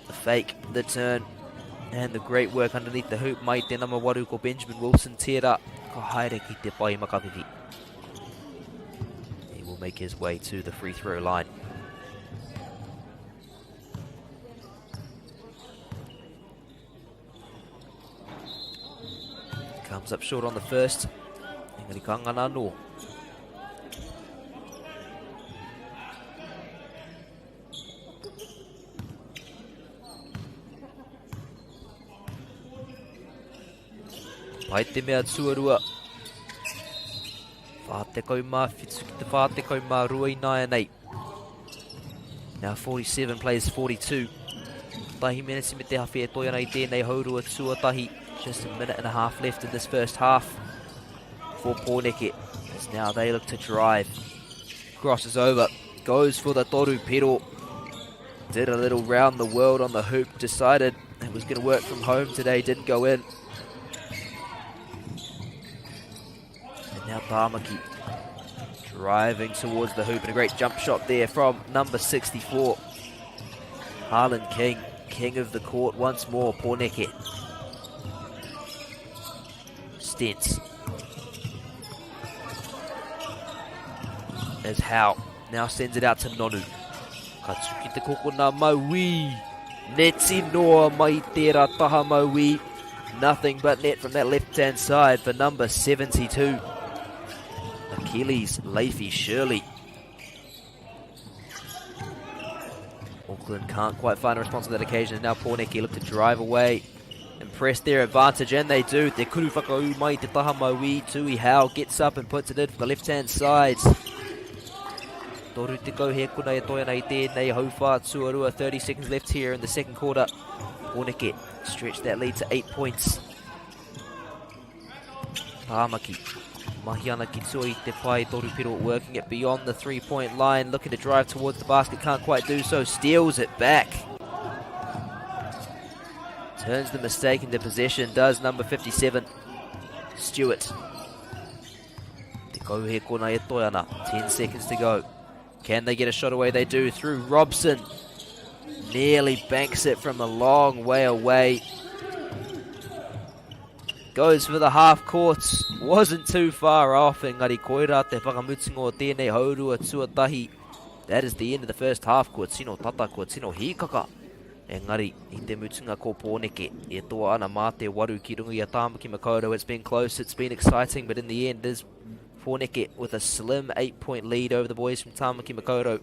The fake, the turn, and the great work underneath the hoop mai te nama waru ko Benjamin Wilson tērā ka haere ki te pai makawiwi. He will make his way to the free throw line. Comes up short on the first. Engari ka ngana anō. Pai te mea tuarua. 47 ki te 42 i nāianei. Now 47 plays 42. Tahi meneti me te hawhi e toi ana i tēnei haurua tuatahi. Just a minute and a half left in this first half for Pōneke. As now they look to drive. Crosses over. Goes for the toru piro. Did a little round the world on the hoop. Decided it was going to work from home today. Didn't go in. And now Tāmaki driving towards the hoop. And a great jump shot there from number 64. Harlan King, king of the court once more. Pōneke. Stents. As Howe now sends it out to Nonu. Ka tuki te kokona Maui. Neti noa mai tērā taha Maui. Nothing but net from that left-hand side for number 72. Achilles Leifi Shirley. Auckland can't quite find a response to that occasion. And now Pōneke look to drive away and press their advantage, and they do. Te kuru whakaū mai te taha maui. Tui Hau gets up and puts it in for the left-hand side. Toru te kau he kuna e toi ana i tēnei hauwhā tuarua. 30 seconds left here in the second quarter. Pōneke stretch that lead to 8 points. Tāmaki mahi ana ki tua i te pae toru piro, working it beyond the three-point line, looking to drive towards the basket, can't quite do so, steals it back. Turns the mistake into possession, does number 57, Stewart. Te kauhe kona e toi ana, 10 seconds to go. Can they get a shot away? They do through Robson. Nearly banks it from a long way away. Goes for the half court. Wasn't too far off. Engari koira te whakamutunga o tēnei haurua tuatahi. That is the end of the first half. Kua tino tata, kua tino hīkaka. Engari, i te mutunga ko Pōneke. E toa ana mā te waru ki runga i a Tāmaki Makaurau. It's been close, it's been exciting, but in the end, it is Pōneke with a slim 8-point lead over the boys from Tāmaki Makaurau.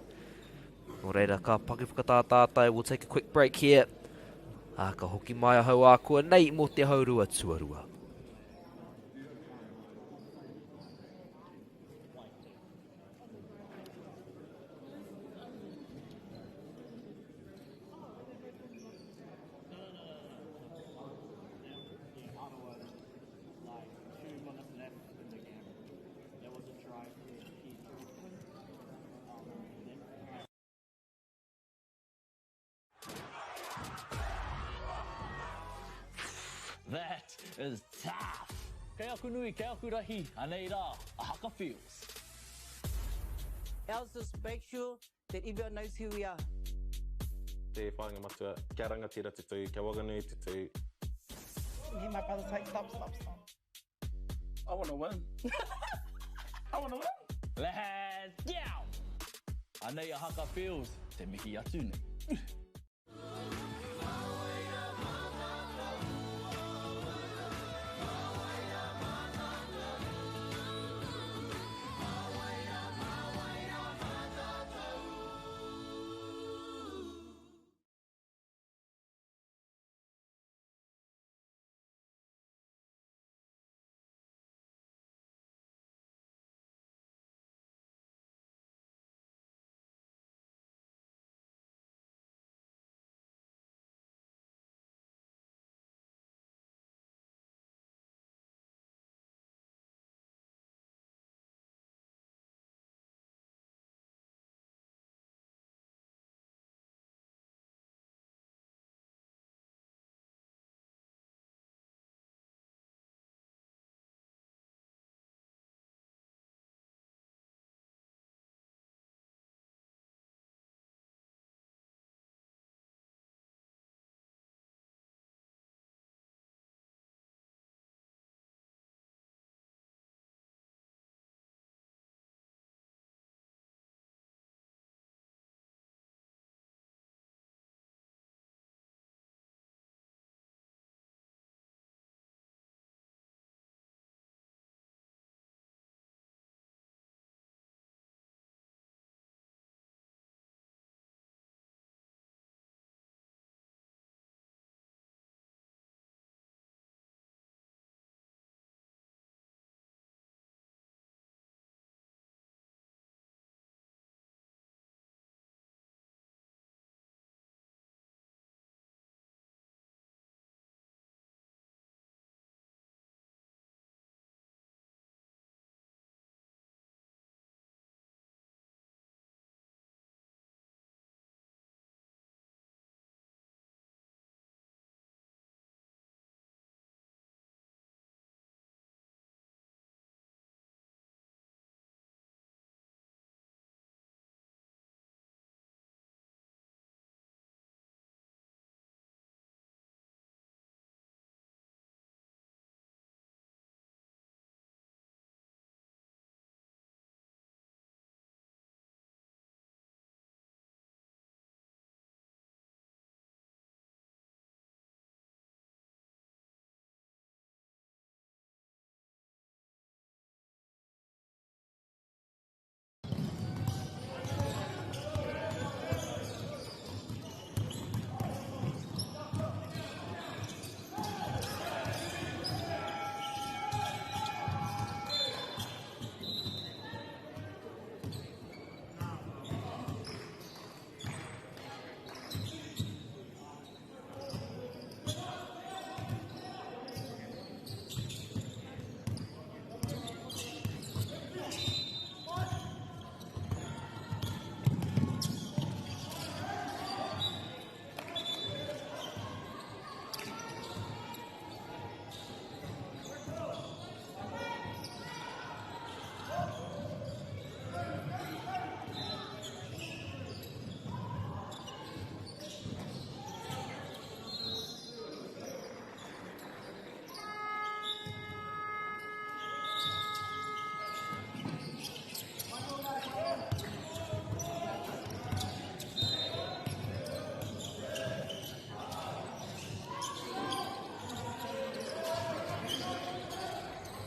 Nō reira, ka paku whakatā tātou. We'll take a quick break here. Ā, ka hoki mai ahau ākua nei mō te haurua tuarua. That is tough! Kei aku nui, kei aku rahi, anei rā, a Haka Feels. Ours is make sure that everyone knows who we are. Te whāinga matua, kia rangatira te tū, kia waganui te tū. And then my brother's like, stop, stop, stop. I want to win. I want to win. Let's go! Anei a Haka Fields, te mihi atu nei.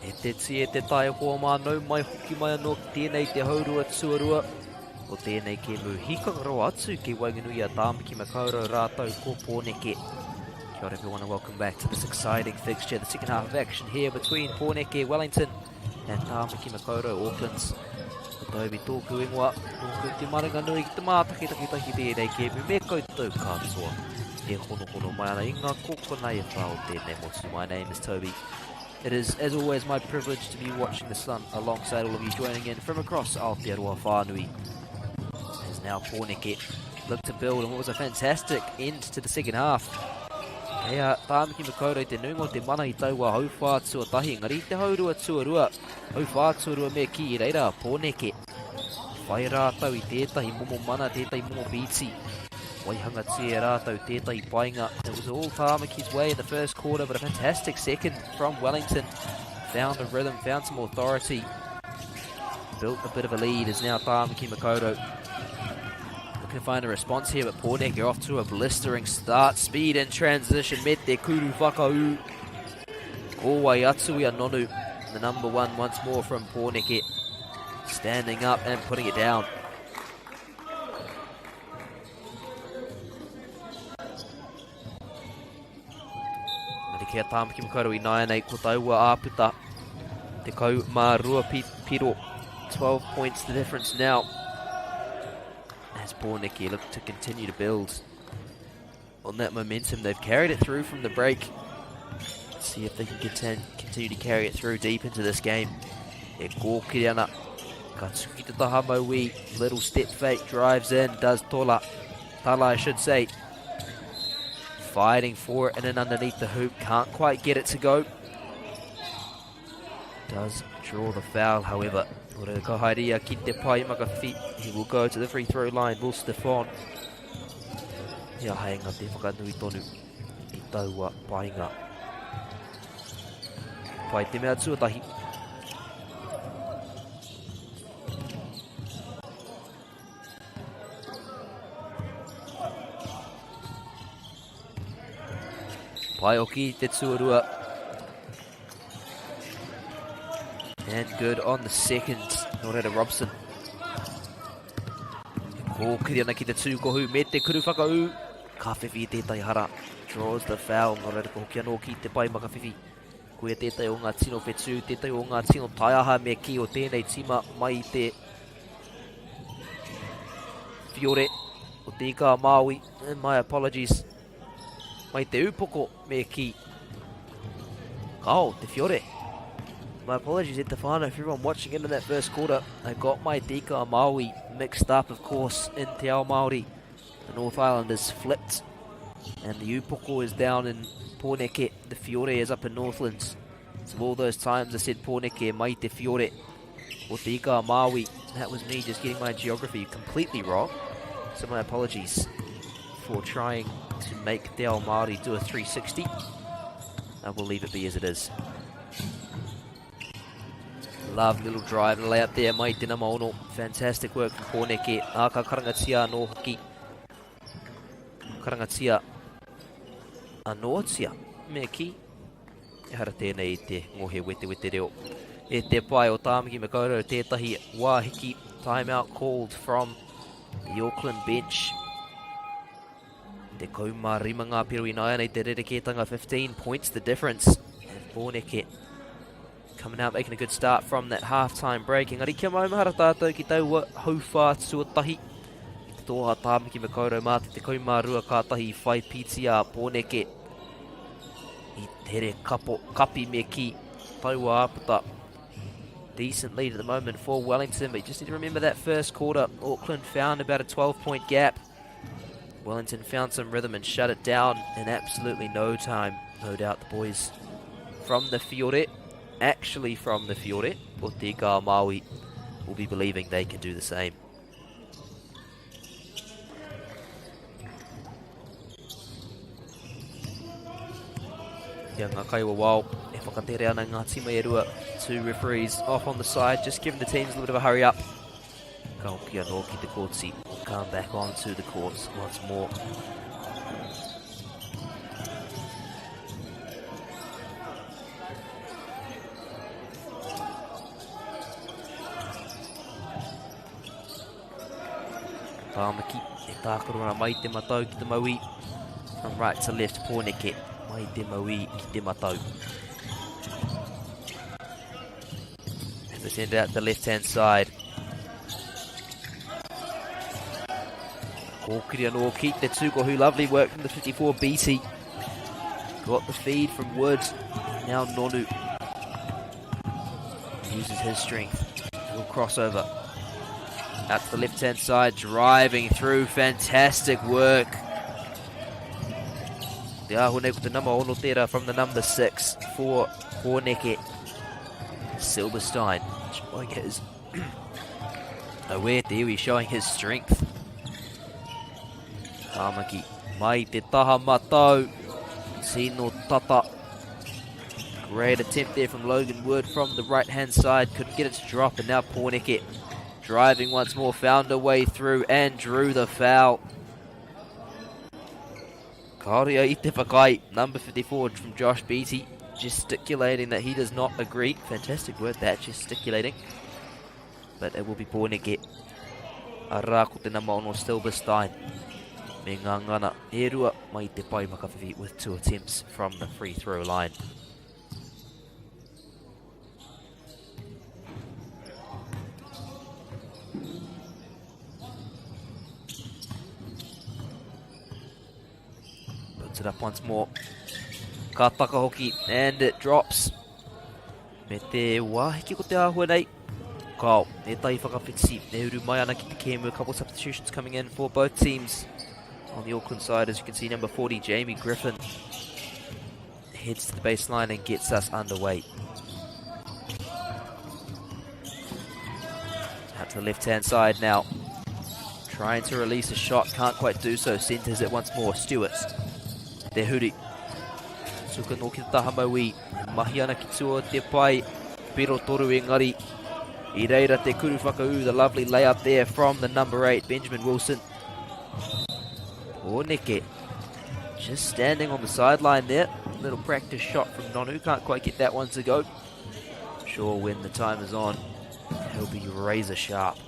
E te tī, e te tai hoa mā, nau mai hoki mai anō ki tēnei te haurua tuarua o tēnei kēmu hikanga rawa atu ki waenganui i a Tāmaki Makaurau rātou ko Pōneke. Kia ora everyone and welcome back to this exciting fixture, the second half of action here between Pōneke, Wellington and Tāmaki Makaurau, Auckland. Ko Toby tōku ingoa, nōku te maringa nui ki te mātakitaki tahi tēnei kēmu me koutou katoa. E honohono mai ana i ngā kōkona e whā o tēnei motu. My name is Toby. It is, as always, my privilege to be watching the sun alongside all of you joining in from across Aotearoa Whānui. As now Pōneke look to build on what was a fantastic end to the second half. Kei a Tāmaki Makaurau te nuinga o te mana i taua hauwhā tuatahi, engari i te haurua tuarua, hauwhā tuarua me kī i reira a Pōneke. Whai rātou i tētahi momo mana, tētahi momo pīti. Waihangatia e rātou tētahi painga. It was all Tāmaki's way in the first quarter, but a fantastic second from Wellington. Found a rhythm, found some authority. Built a bit of a lead is now Tāmaki Makaurau. Looking to find a response here, but Pōneke off to a blistering start. Speed in transition, me te kuru whakaū. Ko wai atu i a Nonu, the number one once more from Pōneke. Standing up and putting it down. Ngari kia Tāmaki Makaurau i nāianei ko taua āputa 12 piro 12 points the difference now as Pōneke look to continue to build on that momentum. They've carried it through from the break. Let's see if they can continue to carry it through deep into this game. E kōkiri ana. Ka tuki te taha mauī. Little step fake drives in, does Tola. Tala, I should say. Fighting for it and then underneath the hoop. Can't quite get it to go. Does draw the foul, however. Ora ka haere ia ki te pai makawhiwhi. He will go to the free throw line, will Stefan. Ia haenga te whakanui tonu i taua painga. Pai te mea tuatahi. Pai hoki te tuarua. And good on the second, Noreta Robson. Kōkiri ana ki te tūkohu me te kuru whakaū. Ka whiwhi i tētahi hara. Draws the foul. Nō reira ka hoki anō ki te pai makawhiwhi. Koia tētahi o ngā tino whetū, tētahi o ngā tino taiaha me kī o tēnei tīma mai i te Fiore o Te Ika a Māui. And my apologies. Mai te upoko me kī. Kao, te Fiore. My apologies at the whānau for everyone watching in that first quarter. I got my Te Ika a Māui mixed up, of course, in Te Ao Māori. The North Islanders flipped. And the Upoko is down in Pōneke. The Fiore is up in Northlands. So all those times I said Pōneke mai te Fiore o Te Ika a Māui, that was me just getting my geography completely wrong. So my apologies for trying to make Te Ao Māori do a 360. I will leave it be as it is. Love little drive and layup there, mai te nama ono. Fantastic work from Pōneke. Ā, ka karangatia anō hoki. Karangatia anōtia, me kī. Ehara tēnei i te ngohe wetewete reo. E te pae o Tāmaki Makaurau tētahi wāhiki timeout called from the Auckland bench. 15 ngā piro ināianei te rerekētanga 15 points the difference. And Pōneke coming out making a good start from that half-time break. Engari kia maumahara tātou ki taua hauwhā tuatahi. I te toha Tāmaki Makaurau mā te 12 kātahi i whai pīti a Pōneke. I tere kapo, kapi me ki taua āputa. Decent lead at the moment for Wellington, but you just need to remember that first quarter, Auckland found about a 12-point gap. Wellington found some rhythm and shut it down in absolutely no time. No doubt the boys from the Fiore, actually from the Fiore, o Te Ika a Māui, will be believing they can do the same. Ia ngā kaiwawao e whakatere ana ngā tīma e rua. Two referees off on the side, just giving the teams a little bit of a hurry up. Ka hoki anō ki te kōti. Come back onto the courts once more. Tāmaki e tākaro ana mai te matau ki te mauī. From right to left, Pōneke mai te mauī ki te matau. As they send it out the left-hand side. Kōkiri anō ki te tūkohu. Lovely work from the 54 BT. Got the feed from Woods. Now Nonu uses his strength. Little crossover. Out to the left-hand side, driving through. Fantastic work. Te ahu nei ko te nama ono tērā from the number 6 for Pōneke. Silverstein showing his Aware te iwi showing his strength. Tāmaki mai te taha matau. Tino tata. Great attempt there from Logan Wood from the right-hand side. Couldn't get it to drop, and now Pōneke driving once more, found a way through and drew the foul. Kāore i te whakaae, number 54 from Josh Beattie, gesticulating that he does not agree. Fantastic word that, gesticulating. But it will be Pōneke. Arā ko te nama ono Silverstein. Me ngā ngana e rua mai te pai makawhiwhi with two attempts from the free throw line. Puts it up once more. Ka taka hoki, and it drops. Me te wāhiki ko te āhua nei. Kao, ētahi whakawhiti, e uru mai ana ki te kēmu. A couple substitutions coming in for both teams. On the Auckland side, as you can see, number 40, Jamie Griffin, heads to the baseline and gets us underway. Out to the left-hand side now. Trying to release a shot, can't quite do so. Centers it once more. Stewart. Te huri. Tuka no ki te taha maui. Mahi ana ki tua te pai. Piro toru engari. I reira te kuru whakaū, the lovely layup there from the number 8, Benjamin Wilson. Pōneke. Just standing on the sideline there. Little practice shot from Nonu. Can't quite get that one to go. Sure, when the time is on, he'll be razor sharp.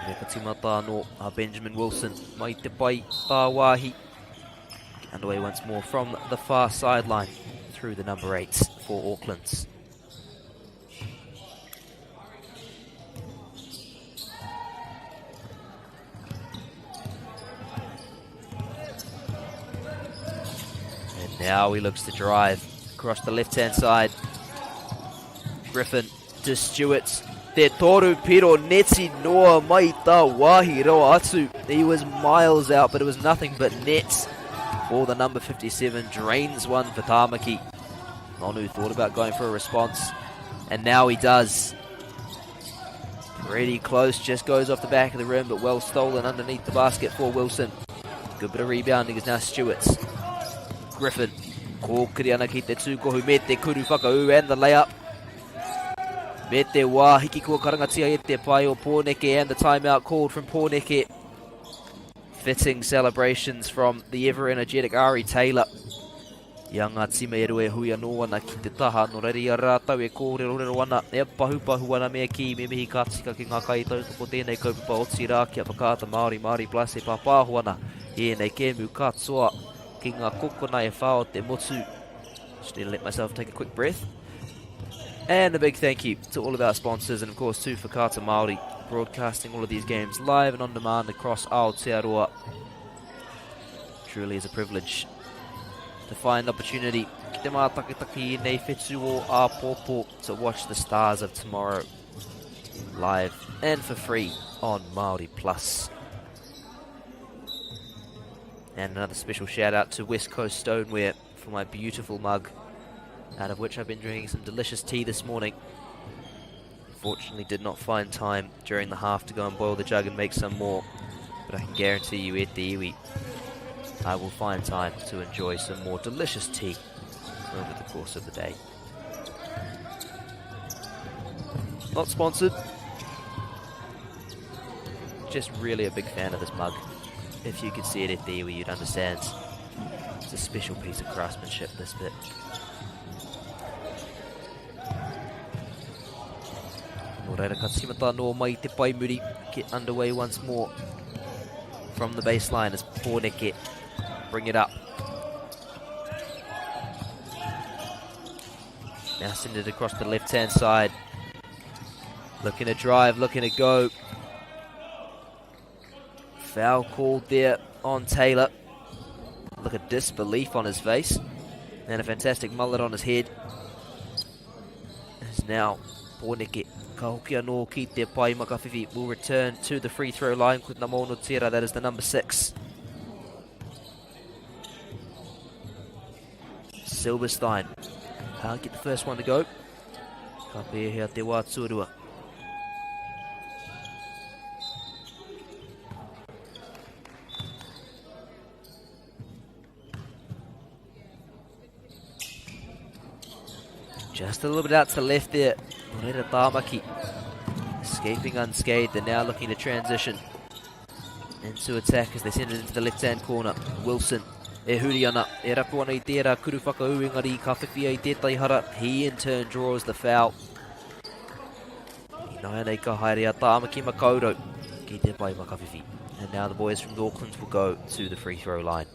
Reka timata anō a Benjamin Wilson mai te pai tāwāhi. Underway once more from the far sideline through the number 8 for Auckland. And now he looks to drive across the left-hand side. Griffin to Stewart. Te toru piro neti noa mai tā wāhi rawa atu. He was miles out, but it was nothing but nets for the number 57. Drains one for Tāmaki. Nonu thought about going for a response, and now he does. Pretty close, just goes off the back of the rim, but well stolen underneath the basket for Wilson. Good bit of rebounding is now Stewart's. Griffin, kōkiri ana ki te tūkohu me te kuru whakaū and the layup. Me te wā, hiki kua karangatia e te pae o Pōneke and the timeout called from Pōneke. Fitting celebrations from the ever-energetic Ari Taylor. I a ngā tīma e rua e hui anō ana ki te taha, nō reira i a rātou e kōrerorero ana, e pahupahu ana me kī, me mihi ka tika ki ngā kaitautoko tēnei kaupapa otirā ki a Whakaata Māori, Māori Plus e pāpāho ana i ēnei kēmu katoa ki ngā kokona e whā o te motu. Just need to let myself take a quick breath. And a big thank you to all of our sponsors and of course to Whakaata Māori, broadcasting all of these games live and on demand across Aotearoa. Truly is a privilege to find opportunity ki te mātakitaki i nei whetū o āpōpō to watch the stars of tomorrow live and for free on Māori Plus. And another special shout out to West Coast Stoneware for my beautiful mug, out of which I've been drinking some delicious tea this morning. Unfortunately, did not find time during the half to go and boil the jug and make some more. But I can guarantee you, at the iwi, I will find time to enjoy some more delicious tea over the course of the day. Not sponsored. Just really a big fan of this mug. If you could see it at the iwi, you'd understand. It's a special piece of craftsmanship, this bit. Nō reira ka tīmata anō mai te pae muri. Get underway once more from the baseline as Pōneke bring it up. Now send it across the left-hand side. Looking to drive, looking to go. Foul called there on Taylor. Look at disbelief on his face. And a fantastic mullet on his head. As now Pōneke ka hoki anō ki te pai makawhiwhi will return to the free throw line with Namono Tira, that is the number 6. Silverstein can't get the first one to go. Ka pēhea te wā tuarua. Just a little bit out to the left there. Nō reira Tāmaki escaping unscathed. They're now looking to transition into attack as they send it into the left-hand corner. Wilson e huri ana, e rapu ana i tērā kuru whakaū engari ka whiwhia i tētahi hara. He in turn draws the foul. Ināianei ka haere a Tāmaki Makaurau ki te pae makawhiwhi. And now the boys from Auckland will go to the free throw line.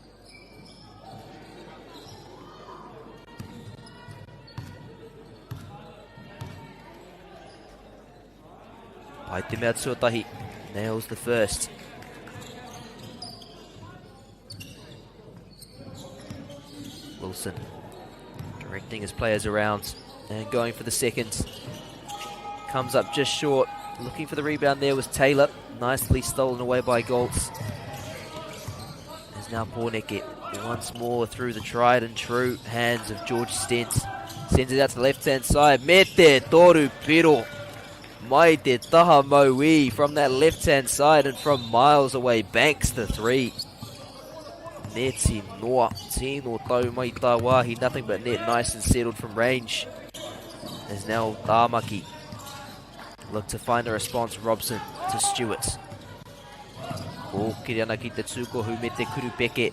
Pai te mea tuatahi. Nails the first. Wilson directing his players around and going for the second. Comes up just short. Looking for the rebound there was Taylor. Nicely stolen away by Goltz. There's now Pōneke once more through the tried and true hands of George Stentz. Sends it out to the left-hand side. Me te toru piro. Mai te taha maui from that left-hand side and from miles away. Banks the three. Neti noa. Tino tau mai tā wāhi. Nothing but net. Nice and settled from range. There's now Tāmaki. Look to find a response. Robson to Stewart. Kōkiri ana ki te tūkohu me te kurupeke.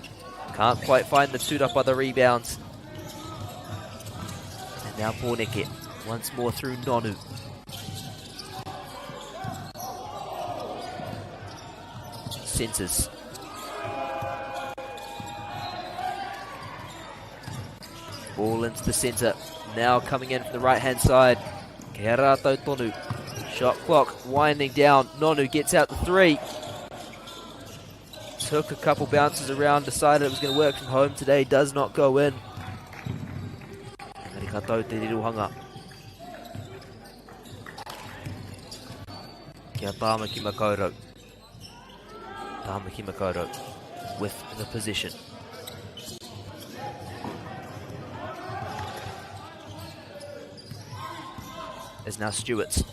Can't quite find the tūrapa the rebounds. And now Pōneke once more through Nonu. Centers. Ball into the centre. Now coming in from the right-hand side. Kerato Tonu. Shot clock winding down. Nonu gets out the three. Took a couple bounces around, decided it was going to work from home today. Does not go in. Engari ka tau te rirohanga. Kia Tāmaki Makaurau. Tāmaki Makaurau with the position. Is now Stewart's.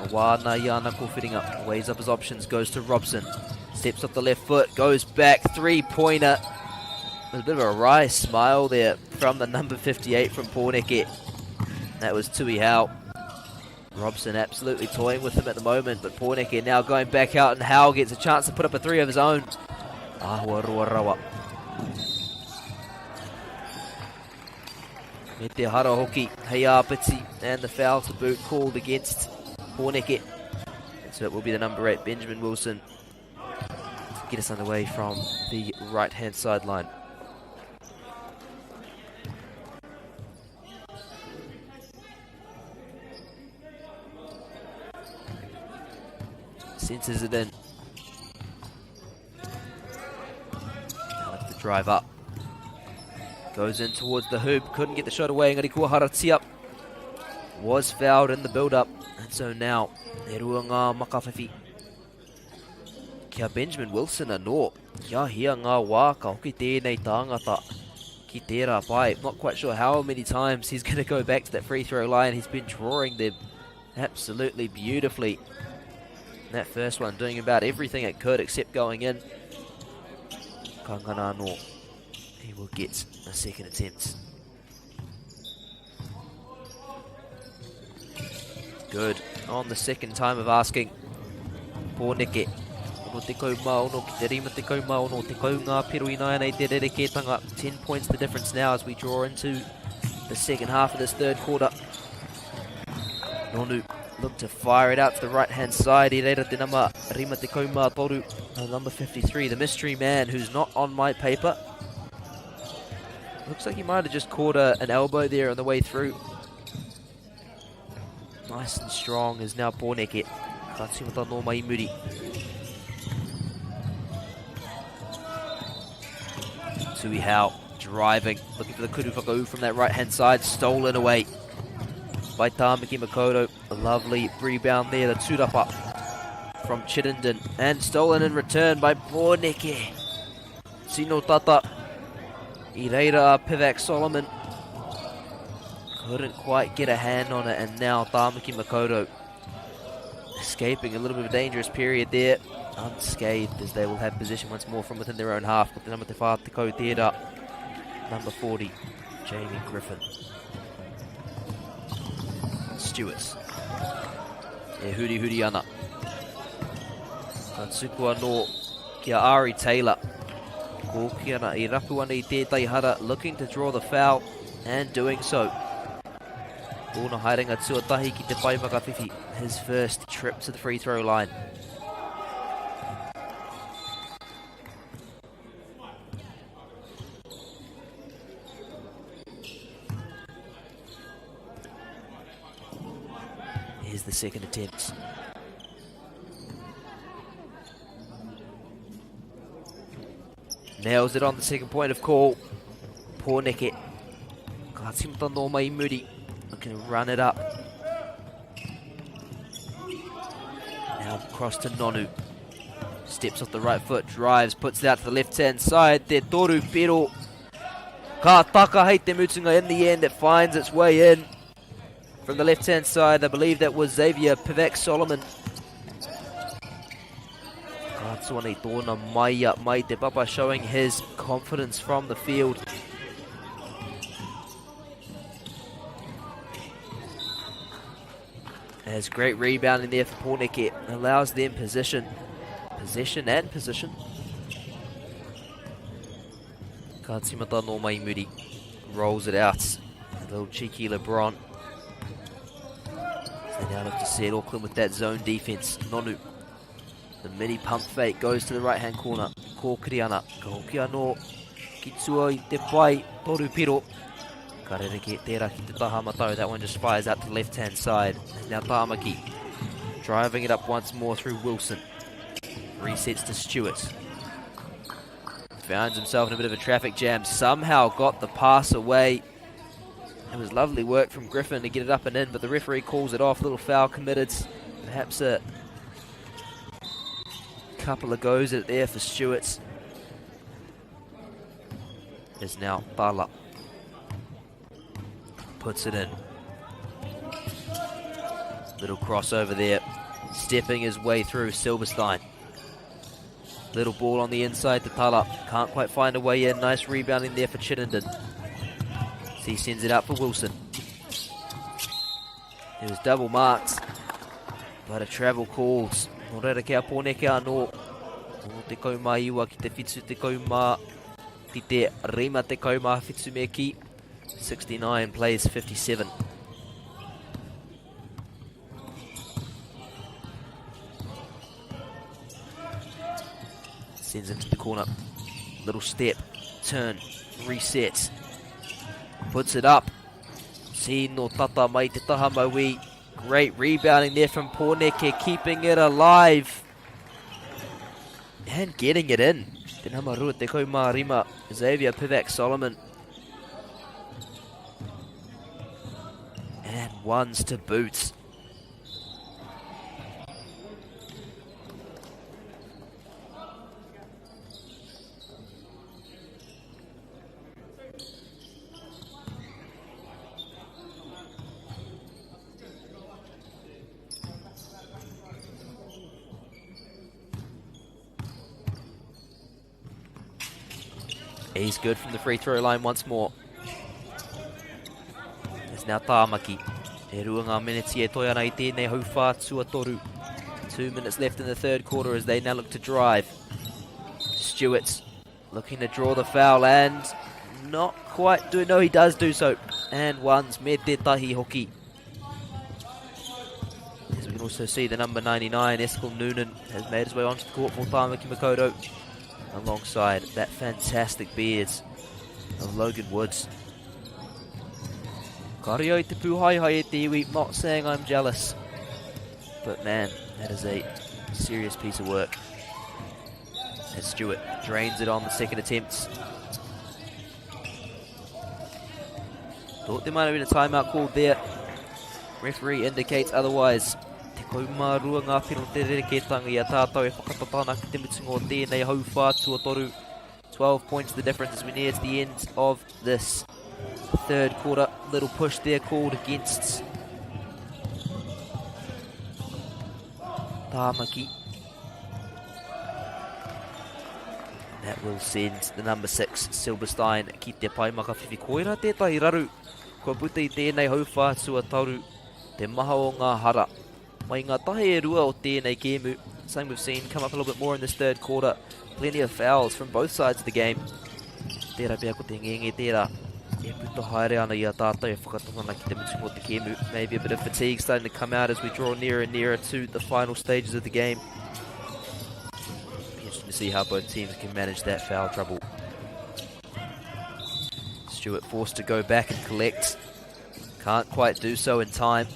Awana Yana kōwhiringa, weighs up his options, goes to Robson. Steps off the left foot, goes back, three-pointer. There's a bit of a wry smile there from the number 58 from Pōneke. That was Tui Howe. Robson absolutely toying with him at the moment, but Pōneke now going back out, and Howe gets a chance to put up a three of his own. Ahua rua rawa. Me te hara hoki, hei āpiti, and the foul to boot called against Pōneke. And so it will be the number 8, Benjamin Wilson, to get us underway from the right-hand sideline. Senses it in. Now the drive up. Goes in towards the hoop. Couldn't get the shot away. Engari kua haratia. Was fouled in the build-up. And so now, e rua ngā makawhiwhi. Kia Benjamin Wilson anō. Kia hia ngā wā ka hoki tēnei tāngata ki tērā pae. Not quite sure how many times he's going to go back to that free throw line. He's been drawing them absolutely beautifully. That first one doing about everything it could except going in. Kangana anō. He will get a second attempt. Good. On the second time of asking. Pōneke. Ono te kau mā ono ki te rima te kau mā ono te kau ngā pero ināianei te rerekētanga. 10 points the difference now as we draw into the second half of this third quarter. Nonu look to fire it out to the right-hand side. I reira te nama rima te kau mā toru. Number 53, the mystery man who's not on my paper. Looks like he might have just caught an elbow there on the way through. Nice and strong is now Pōneke. Ka tīmata nō mai muri. Tui Hau driving, looking for the kuru whakau from that right-hand side, stolen away by Tāmaki Makaurau. A lovely rebound there, the tūrapa from Chittenden, and stolen in return by Pōneke. Tino tata, i reira a Pivak Solomon. Couldn't quite get a hand on it, and now Tāmaki Makaurau escaping a little bit of a dangerous period there. Unscathed as they will have position once more from within their own half. Ko te nama te whā tekau tērā. Number 40, Jamie Griffin. Stewart. E huri huri ana. Ka tuku anō ki a Ari Taylor. Kōki ana i rapu ana i tētahi hara, looking to draw the foul and doing so. Tōna haerenga tuatahi ki te pae whakawhiwhi, his first trip to the free throw line. Here's the second attempt. Nails it on the second point of call. Pōneke. Ka tīmata nō mai muri. Looking to run it up. Now across to Nonu. Steps off the right foot, drives, puts it out to the left-hand side. Te toru pero. Ka taka hei te mutunga in the end. It finds its way in. From the left-hand side, I believe that was Xavier Pivak Solomon. Ka tuani tōna maia mai te papa showing his confidence from the field. There's great rebounding there for Pōneke. Allows them position. Possession and position. Ka timata no mai muri. Rolls it out. A little cheeky LeBron. They now look to set Auckland with that zone defense. Nonu. The mini pump fake goes to the right hand corner. Kōkiri ana. Ka hoki anō ki tua i te pai. Toru piro. Ka rereke tērā ki te taha matau. That one just fires out to the left hand side. Now Tāmaki driving it up once more through Wilson. Resets to Stewart. Finds himself in a bit of a traffic jam. Somehow got the pass away. It was lovely work from Griffin to get it up and in, but the referee calls it off. Little foul committed. Perhaps a couple of goes at it there for Stewart. Is now Bala. Puts it in. Little crossover there. Stepping his way through Silverstein. Little ball on the inside to Tala. Can't quite find a way in. Nice rebounding there for Chittenden. He sends it out for Wilson. It was double marked, but a travel calls. Nō reira kia pōneke anō. Nō te kaumā iwa ki te whitu te kaumā ki te rima te kaumā whitu me ki. 69 plays 57. Sends into the corner. Little step, turn, resets. Puts it up. Tino tata mai te taha maui. Great rebounding there from Pōneke, keeping it alive. And getting it in. Te nama rua te kaumā rima, Xavier Pivak Solomon. And ones to boot. He's good from the free throw line once more. It's now Tāmaki. E rua ngā miniti e toi ana i tēnei hauwhā tuatoru. 2 minutes left in the third quarter as they now look to drive. Stewart looking to draw the foul and not quite do. No, he does do so. And one's me te tahi hoki. As we can also see, the number 99, Eskel Noonan, has made his way onto the court for Tāmaki Makaurau alongside that fantastic beard of Logan Woods. Kario i te pūhai e te iwi, not saying I'm jealous, but man, that is a serious piece of work. As Stewart drains it on the second attempt. Thought there might have been a timeout called there. Referee indicates otherwise. Te kaumā rua ngā whiro te rerekētanga i a tātou e whakatata ana ki te mutunga o tēnei hauwhā tuatoru. 12 points the difference as we near to the end of this third quarter. Little push there called against Tāmaki. That will send the number 6, Silverstein, ki te pae makawhiwhi. Koira tētahi raru kua puta i tēnei hauwhā tuatoru, te maha o ngā hara. Mai ngā tahi e rua o tēnei kēmu, something we've seen come up a little bit more in this third quarter. Plenty of fouls from both sides of the game. Tērā pea ko te ngenge tērā e puta haere ana i a tātou e whakatata ana ki te mutunga o te kēmu. Maybe a bit of fatigue starting to come out as we draw nearer and nearer to the final stages of the game. Be interesting to see how both teams can manage that foul trouble. Stewart forced to go back and collect. Can't quite do so in time.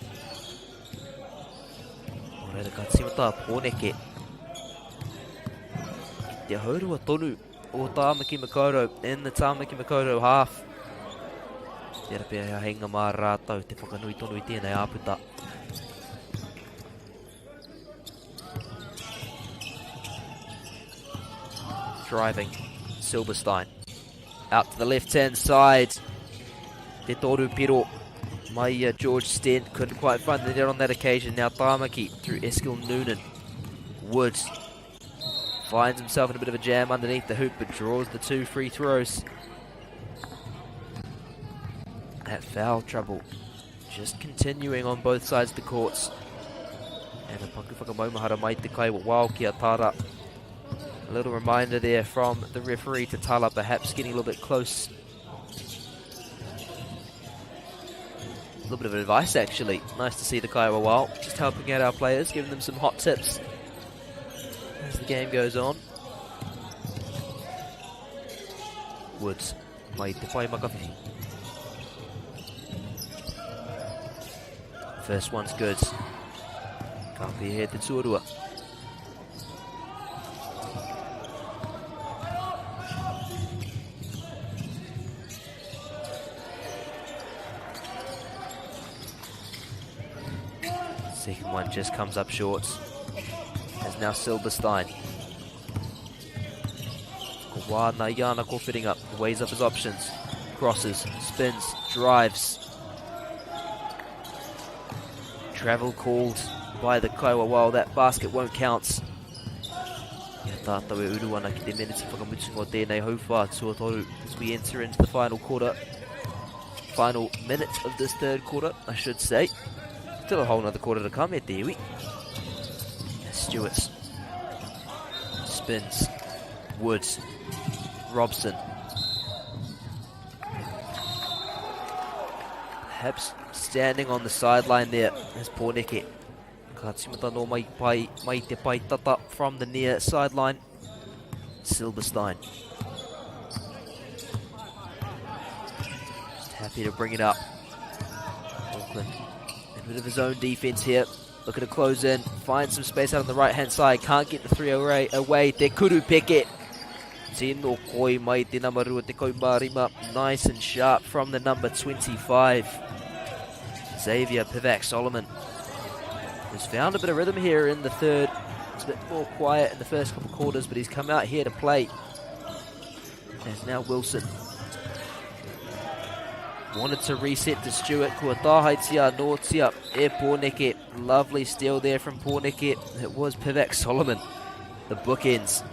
Nō reira ka tīmata a Pōneke. Te haurua tonu o Tāmaki Makaurau in the Tāmaki Makaurau half. Tērā pea he hainga mā rātou te whakanui tonu i tēnei āputa. Driving, Silverstein. Out to the left-hand side. Te Toru Piro. Mai George Stent couldn't quite find the net on that occasion. Now Tāmaki through Eskil Noonan. Woods finds himself in a bit of a jam underneath the hoop, but draws the 2 free throws. That foul trouble just continuing on both sides of the courts. And a paku whakamaumahara mai te kai wao ki a Tara. A little reminder there from the referee to Tala, perhaps getting a little bit close. A little bit of advice, actually. Nice to see the Kaiwawao just helping out our players, giving them some hot tips as the game goes on. Woods, mai te whai makawhiwhi. First one's good. Ka pēhea te tuarua. Second one just comes up short. As now Silberstein. Ko wāna iana ko fitting up. Weighs up his options. Crosses, spins, drives. Travel called by the Kaiwawao. That basket won't count. Ia tātou e uru ana ki te meneti whakamutunga o tēnei hauwhā tuatoru as we enter into the final quarter. Final minute of this third quarter, I should say. Still a whole nother quarter to come, e te iwi. Stewart spins. Woods. Robson. Perhaps standing on the sideline there is Pōneke. Ka tīmata nō mai, pai, mai te pai tata from the near sideline. Silverstein. Just happy to bring it up. Auckland. A bit of his own defense here. Looking to close in. Find some space out on the right-hand side. Can't get the 3 away. away. Te Kuru Peke. Tino koi mai te nama rua te rima. Nice and sharp from the number 25. Xavier Pivak Solomon has found a bit of rhythm here in the third. It's a bit more quiet in the first couple of quarters, but he's come out here to play. There's now Wilson. Wanted to reset to Stewart. Kua tāhaitia nōtia e Pōneke. Lovely steal there from Pōneke. It was Pivak Solomon. The bookends.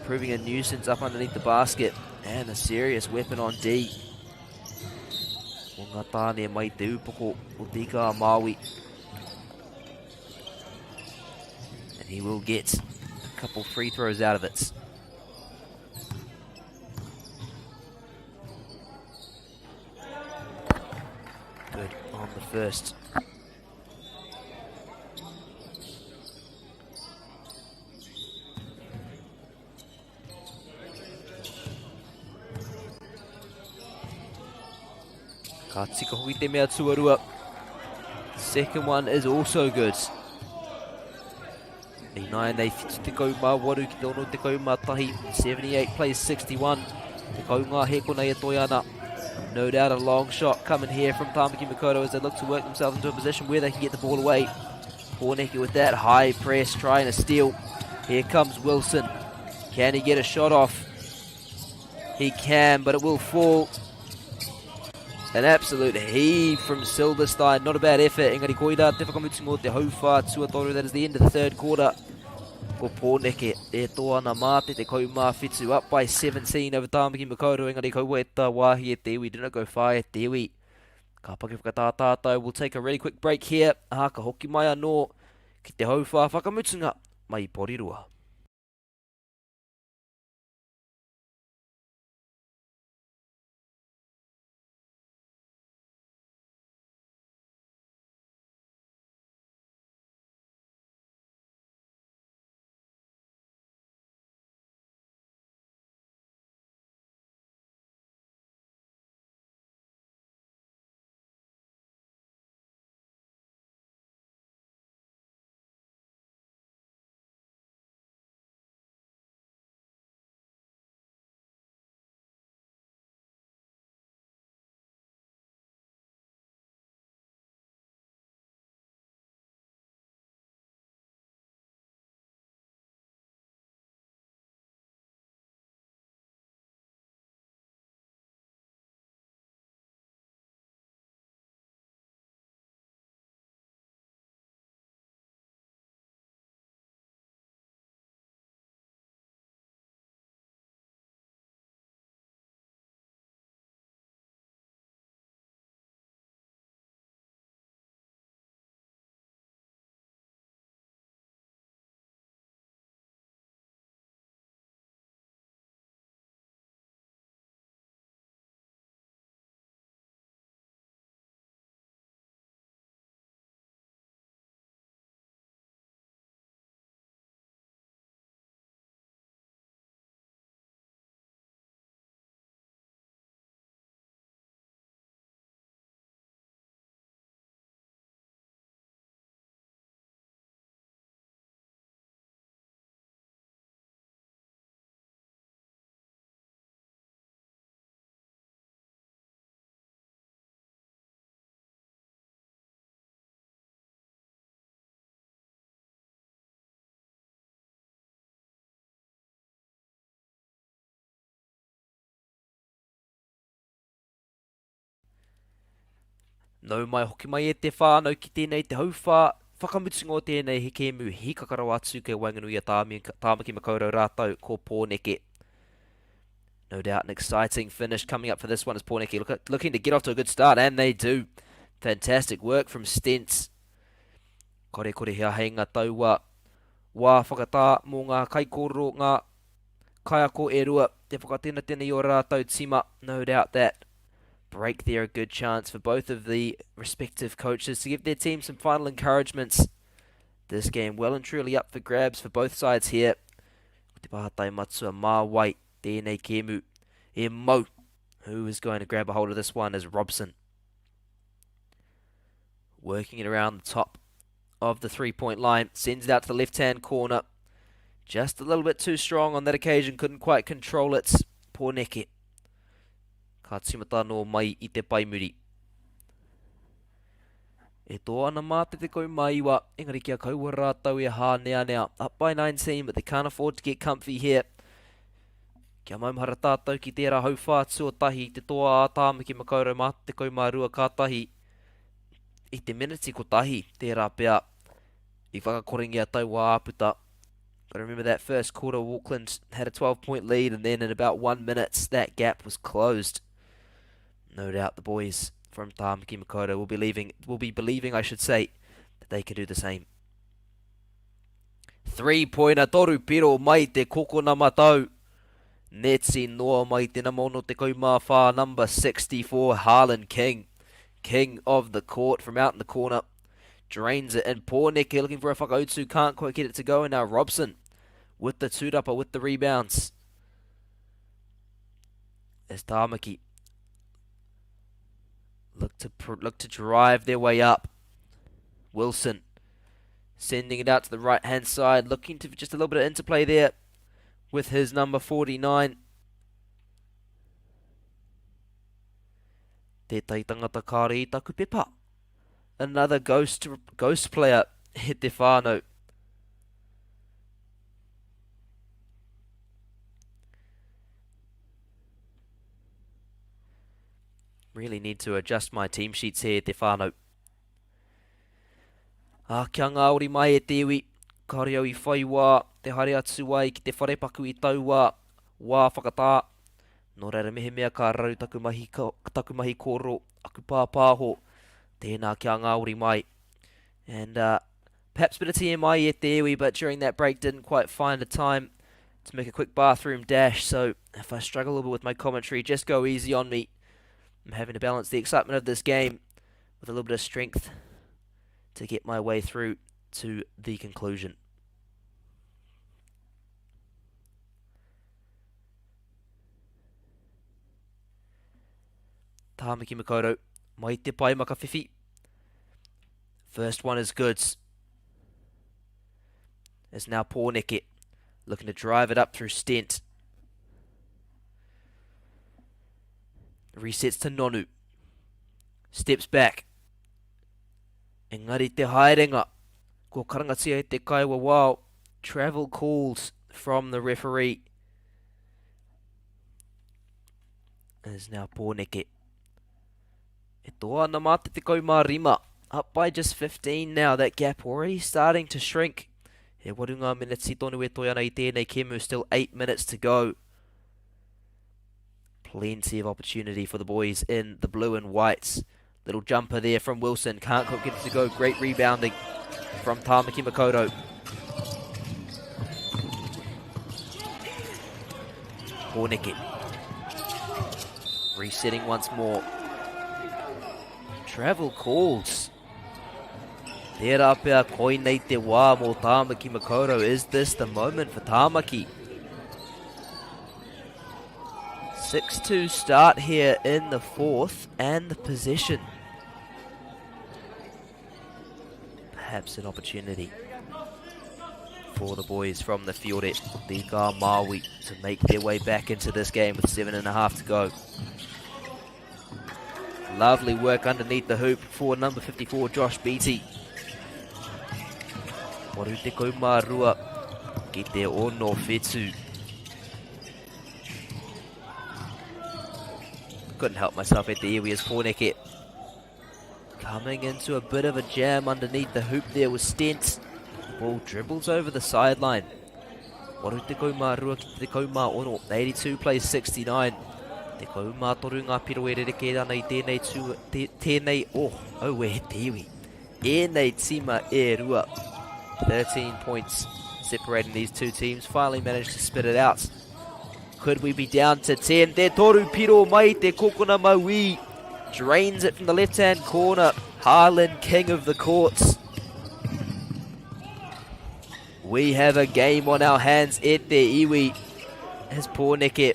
Proving a nuisance up underneath the basket. And a serious weapon on D. O ngā tāne mai te upoko o Te Ika a Māui. And he will get a couple free throws out of it. Good on the first. Ka tika hoki te mea tuarua. Second one is also good. I nāianei 78 ki te 61, 78 plays 61. Tekau ngā hēkona e toi ana. No doubt a long shot coming here from Tāmaki Makaurau as they look to work themselves into a position where they can get the ball away. Pōneke with that high press trying to steal. Here comes Wilson. Can he get a shot off? He can, but it will fall. An absolute heave from Silverstein. Not a bad effort. Engari koira, te whakamutunga o te hauwhā tuatoru. That is the end of the third quarter. Ko Pōneke e tō ana mā te 17, up by 17 over Tāmaki Makaurau, engari kaua e tā wāhi e te iwi, do not go far e te iwi. Ka paki whakatā tātou, we'll take a really quick break here, ā, ka hoki mai anō ki te hauwhā whakamutunga mai i Porirua. Nau mai hoki mai e te whānau ki tēnei te hauwhā whakamutunga o tēnei he kēmu hīkaka rawa atu kei waenganui i a Tāmaki Makaurau rātou ko Pōneke. No doubt an exciting finish coming up for this one as Pōneke look, looking to get off to a good start and they do. Fantastic work from Stents. Kore kore he aheinga taua wā whakatā mō ngā kaikōrero, ngā kaiako e rua te whakatenatena i ō rātou tima. No doubt that break there a good chance for both of the respective coaches to give their team some final encouragements. This game well and truly up for grabs for both sides here. Ko te pātai matua mā wai tēnei kēmu e mau. Who is going to grab a hold of this one is Robson. Working it around the top of the three-point line. Sends it out to the left-hand corner. Just a little bit too strong on that occasion. Couldn't quite control it. Pōneke. Ka tīmata anō mai i te pae muri. E tō ana mā te 19, engari kia kaua rātou e hāneanea. Up by 19, but they can't afford to get comfy here. Kia maumahara tātou ki tērā hauwhā tuatahi i te toa a Tāmaki Makaurau mā te 12 kātahi i te meneti kotahi tērā pea i whakakorengia taua āputa. But remember that first quarter, Auckland had a 12-point lead, and then in about 1 minute, that gap was closed. No doubt the boys from Tāmaki Makaurau will be leaving, will be believing, I should say, that they can do the same. Three-pointer, toru piro mai te kokona matau. Neti noa mai te nama 64, number 64, Harlan King. King of the court from out in the corner. Drains it and Pōneke looking for a whakautu, can't quite get it to go. And now Robson with the tūrapa, with the rebounds. As Tāmaki look to look to drive their way up. Wilson sending it out to the right hand side, looking to just a little bit of interplay there with his number 49. Tētahi tangata kāre i taku pepa. Another ghost ghost player hit te whānau. Really need to adjust my team sheets here, te whānau. Ah, kia ngāori mai e te iwi. Kāore au i whai wā te haere atu ai ki te wharepaku i taua wā whakatā. Nō reira mehemea ka raru taku mahi, taku mahi kōrero, aku pāpāho, tēnā kia ngāwari mai. And uh, perhaps a bit of TMI e te iwi, but during that break didn't quite find a time to make a quick bathroom dash, so if I struggle a little bit with my commentary, just go easy on me. I'm having to balance the excitement of this game with a little bit of strength to get my way through to the conclusion. Tāmaki Makaurau, mai te pai makawhiwhi. First one is goods. It's now Pōneke looking to drive it up through Stent. Resets to Nonu. Steps back. Engari te haerenga. Kua karangatia e te kaiwawao. Travel calls from the referee. Is now Pōneke. E toa ana mā te 15. Up by just 15 now. That gap already starting to shrink. He waru ngā miniti tonu e toe ana i tēnei kemu. Still 8 minutes to go. Plenty of opportunity for the boys in the blue and whites. Little jumper there from Wilson. Can't quite get it to go. Great rebounding from Tāmaki Makaurau. Pōneke. Resetting once more. Travel calls. Tērā pea koinei te wā mō Tāmaki Makaurau. Is this the moment for Tāmaki? 6-2 start here in the fourth and the possession. Perhaps an opportunity for the boys from the Fiore, the Ga Maui, to make their way back into this game with 7.5 to go. Lovely work underneath the hoop for number 54, Josh Beattie. Waru te kaumā rua ki te ono whetu. Couldn't help myself at the iwi as Pōneke. Coming into a bit of a jam underneath the hoop there was Stent. Ball dribbles over the sideline. Waru te kaumā rua ki te kaumā ono. 82 plays 69. Te kaumā toru ngā piro e rerekē ana i tēnei, tū, te, tēnei, oh, au e te iwi. Ēnei tīma e rua. 13 points separating these two teams. Finally managed to spit it out. Could we be down to 10? Te toru piro mai te kokona maui. Drains it from the left-hand corner. Harlan, king of the courts. We have a game on our hands e te iwi. As Pōneke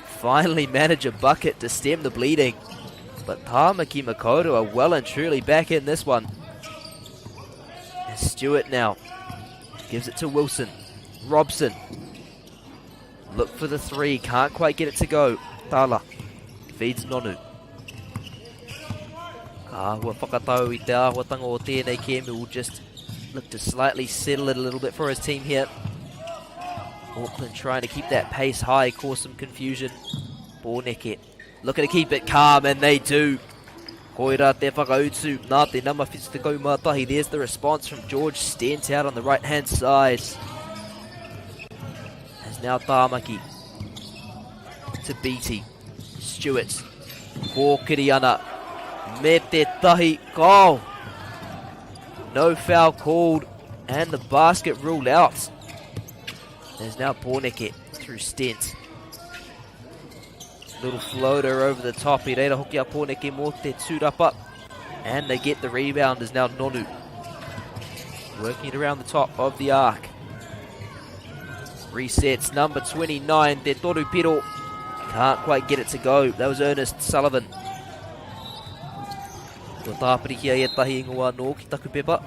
finally manage a bucket to stem the bleeding. But Tāmaki Makaurau are well and truly back in this one. As Stewart now gives it to Wilson. Robson. Look for the three. Can't quite get it to go. Tala feeds Nonu. Ka āhua whakatau i te āhuatanga o tēnei kēmu will just look to slightly settle it a little bit for his team here. Auckland trying to keep that pace high, cause some confusion. Pōneke looking to keep it calm, and they do. Koira te whakautu, nā te nama 71. There's the response from George Stent out on the right-hand side. As now Tāmaki to Beattie. Stewart. Kōkiri ana. Me te tahi. Goal. No foul called. And the basket ruled out. There's now Pōneke through Stent. Little floater over the top. I reira hoki a Pōneke mō te tūrapa. And they get the rebound is now Nonu. Working it around the top of the arc. Resets number 29, Te Toru Piro. Can't quite get it to go. That was Ernest Sullivan. Ko tāpirihia ētahi ingoa anō ki taku pepa.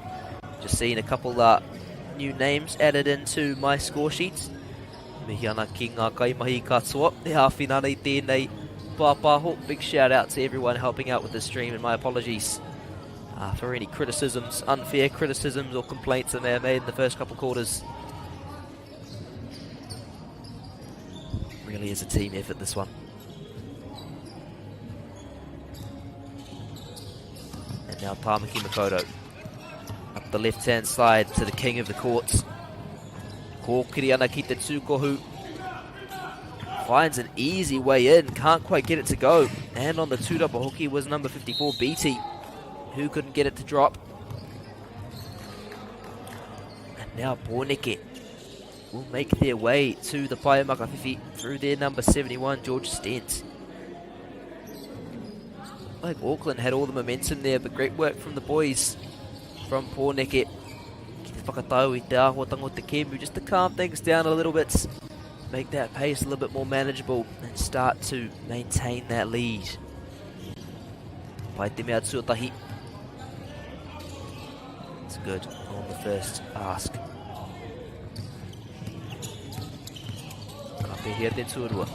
Just seen a couple new names added into my score sheets. Mihi ana ki ngā kaimahi katoa e āwhina ana i tēnei pāpāho. Big shout out to everyone helping out with the stream and my apologies for any criticisms, unfair criticisms or complaints that may have made in the first couple quarters. Really is a team effort, this one. And now Tāmaki Makaurau up the left-hand side to the king of the courts. Kōkiri ana ki te tūkohu. Finds an easy way in, can't quite get it to go. And on the tūrapa hoki was number 54, Beattie, who couldn't get it to drop. And now Pōneke will make their way to the Pae Makawhiwhi through their number 71, George Stent. Like Auckland had all the momentum there, but great work from the boys from Pōneke. Ki te whakatau i te āhuatanga o te kēmu, just to calm things down a little bit, make that pace a little bit more manageable and start to maintain that lead. Pai te mea tuatahi. It's good on the first ask. Ka pēhea te tuarua.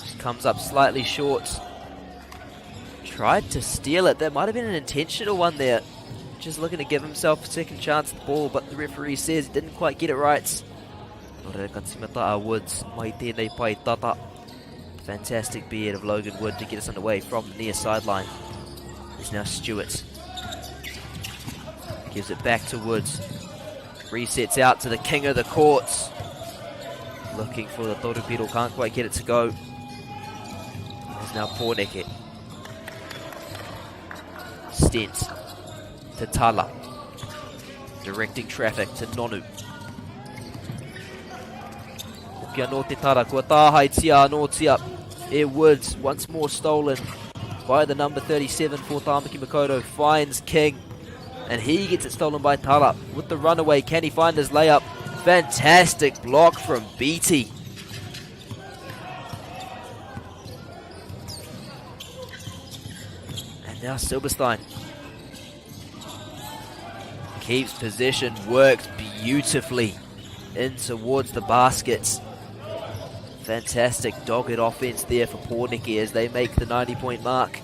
Just comes up slightly short. Tried to steal it. That might have been an intentional one there. Just looking to give himself a second chance at the ball, but the referee says he didn't quite get it right. Nō reira ka tīmata a Woods mai tēnei pai tata. Fantastic beard of Logan Wood to get us underway from the near sideline. Is now Stewart. Gives it back to Woods. Resets out to the king of the courts. Looking for the Torupiro, can't quite get it to go. There's now Pōneke. Stint to Tala. Directing traffic to Nonu. Hoki anō te tara, kua tāhaetia anōtia e Woods, once more stolen by the number 37 for Tāmaki Makaurau, finds King, and he gets it stolen by Tara with the runaway. Can he find his layup? Fantastic block from Beattie. And now Silberstein keeps possession, works beautifully in towards the baskets. Fantastic dogged offense there for Pōneke as they make the 90-point mark.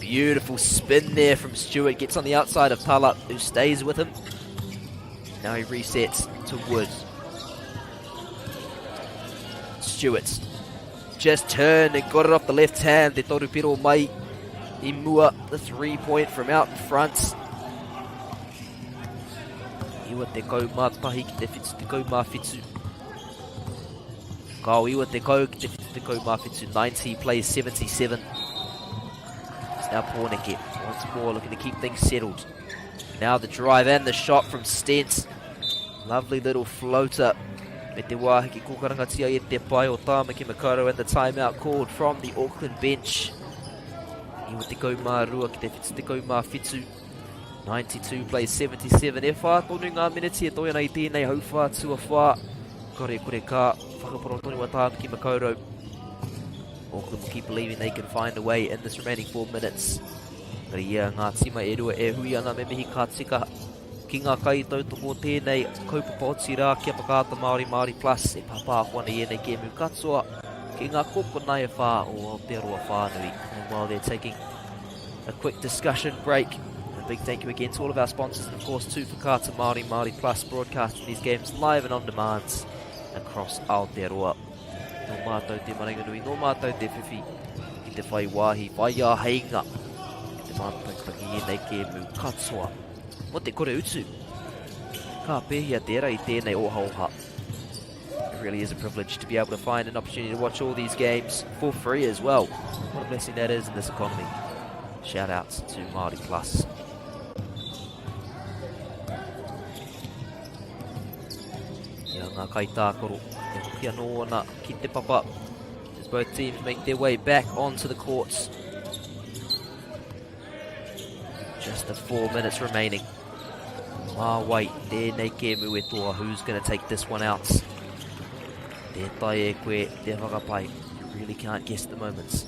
Beautiful spin there from Stewart. Gets on the outside of Tala, who stays with him. Now he resets to Woods. Stewart just turned and got it off the left hand. Te toru piro mai i mua, the 3-point from out in front. Iwa te kau mā tahi ki te whitu te kau mā whitu. Kao iwa te kau ki te whitu te kau mā whitu. 90 plays 77. It's now Pōneke. Once more looking to keep things settled. Now the drive and the shot from Stents. Lovely little floater. Me te wāhi ki kōkarangatia e te pae o Tāmaki Makaurau and the timeout called from the Auckland bench. Iwa te kau mā rua ki te whitu te kau mā whitu. 92 plays 77. E whā tonu ngā miniti e toi ana i tēnei hauwhā tuawhā. Kore kore ka whakaporo tonu a Tāmaki Makaurau. Auckland will keep believing they can find a way in this remaining 4 minutes. Engari ia ngā tīma e rua e hui ana me mihi ka tika ki ngā kaitautoko o tēnei kaupapa otirā ki a Whakaata Māori Māori Plus e pāpāho ana i ēnei kēmu katoa ki ngā kōkona e whā o Aotearoa whānui. And while they're taking a quick discussion break, a big thank you again to all of our sponsors and of course to Whakaata Māori Māori Plus broadcasting these games live and on demand across Aotearoa. Nō mātou te maringanui, nō mātou te whiwhi ki te whai wāhi, whai āheinga ki te mātakitaki i ēnei kēmu katoa. Mō te kore utu, ka pēhea tērā i tēnei ohaoha. It really is a privilege to be able to find an opportunity to watch all these games for free as well. What a blessing that is in this economy. Shout outs to Māori Plus. Ia ngā kaitākaro e hoki anō ana ki te papa as both teams make their way back onto the courts. Just the 4 minutes remaining. Mā wai tēnei kēmu e toa, who's going to take this one out? Tē tae e koe te whakapae. You really can't guess at the moment.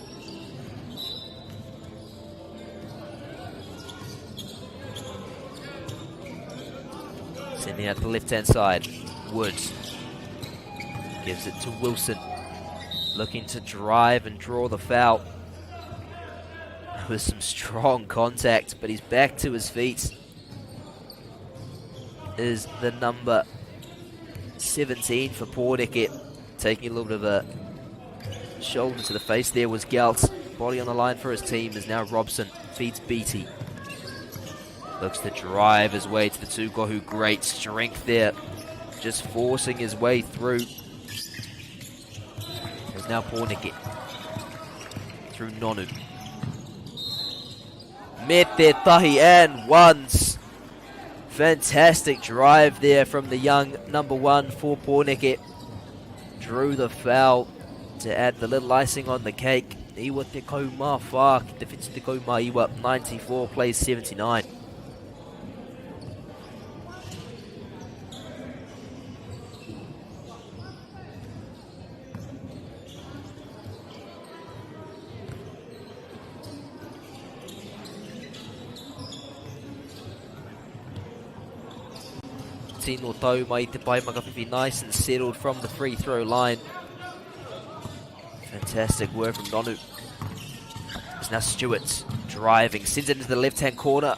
Sending out to the left-hand side. Woods gives it to Wilson. Looking to drive and draw the foul. With some strong contact, but he's back to his feet. Is the number 17 for Pōneke. Taking a little bit of a shoulder to the face there was Gelt. Body on the line for his team is now Robson. Feeds Beattie. Looks to drive his way to the Tūkohu. Great strength there. Just forcing his way through. There's now Pōneke. Through Nonu. Me te tahi and ones. Fantastic drive there from the young number 1 for Pōneke. Drew the foul to add the little icing on the cake. Iwa te kaumā whā ki te whitu te kaumā iwa. 94 plays 79. Tino tau mai te pae makawhiwhi, nice and settled from the free throw line. Fantastic work from Nonu. It's now Stewart driving, sends it into the left-hand corner.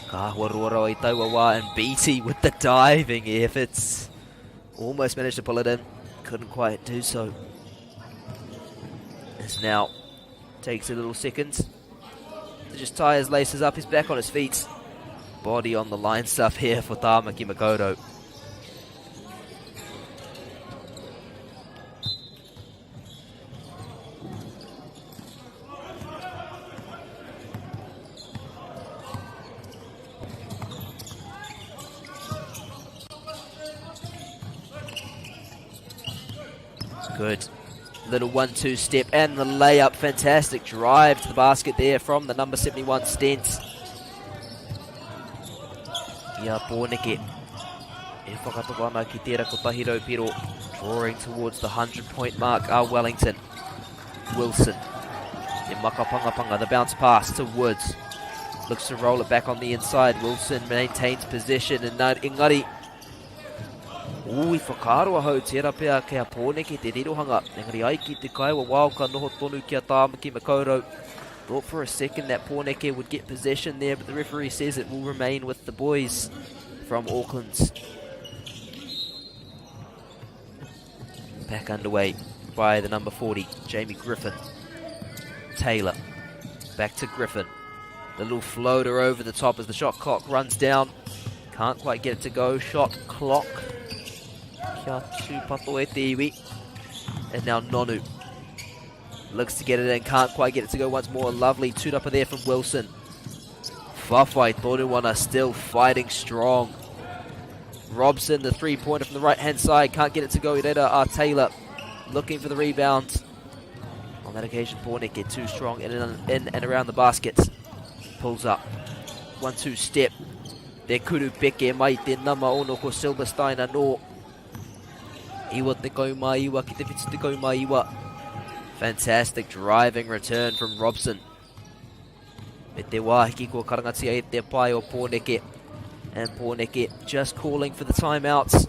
Ka hua roa rawa i taua wā, and Beattie with the diving efforts. Almost managed to pull it in, couldn't quite do so. It's now takes a little second to just tie his laces up. He's back on his feet. Body on the line stuff here for Tāmaki Makaurau. Good little 1-2 step and the layup. Fantastic drive to the basket there from the number 71 Stents. Ia Pōneke. E whakatoko ana ki tērā kotahi rau piro. Drawing towards the 100-point mark are Wellington. Wilson. Te makapangapanga, the bounce pass to Woods. Looks to roll it back on the inside. Wilson maintains possession and engari Ū, i whakaaro ahau tērā pea kei a Pōneke te rirohanga, engari ai ki te kaiwa wao ka noho tonu ki a Tāmaki Makaurau. Thought for a second that Pōneke would get possession there, but the referee says it will remain with the boys from Auckland. Back underway by the number 40, Jamie Griffin. Taylor, back to Griffin. The little floater over the top as the shot clock runs down. Can't quite get it to go. Shot clock. Kia tūpato e te iwi. And now Nonu looks to get it in. Can't quite get it to go once more. Lovely tūrapa there from Wilson. Whawhai tonu ana, still fighting strong. Robson, the three-pointer from the right-hand side. Can't get it to go. Irera Taylor looking for the rebound. On that occasion, Pōneke too strong in and around the basket. Pulls up. 1-2 step. Te kuru peke mai te nama ono ko Silverstein anō. Iwa te kaumā iwa ki te whitu te kaumā iwa. Fantastic driving return from Robson. Me te wāhiki kua karangatia e te pae o Pōneke. And Pōneke just calling for the timeouts.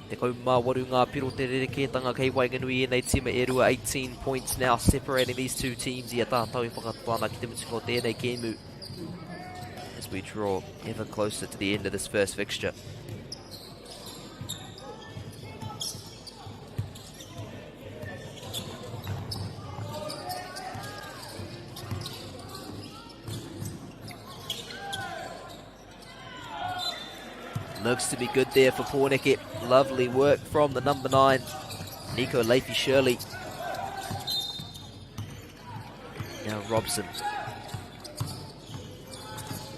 Te kaumā waru ngā piro te rerekētanga kei waenganui ēnei tima e rua. 18 points now separating these two teams i a tātou e whakatata ana ki te mutunga o tēnei kēmu. As we draw ever closer to the end of this first fixture. Looks to be good there for Pōneke. Lovely work from the number 9, Nico Leafy Shirley. Now Robson.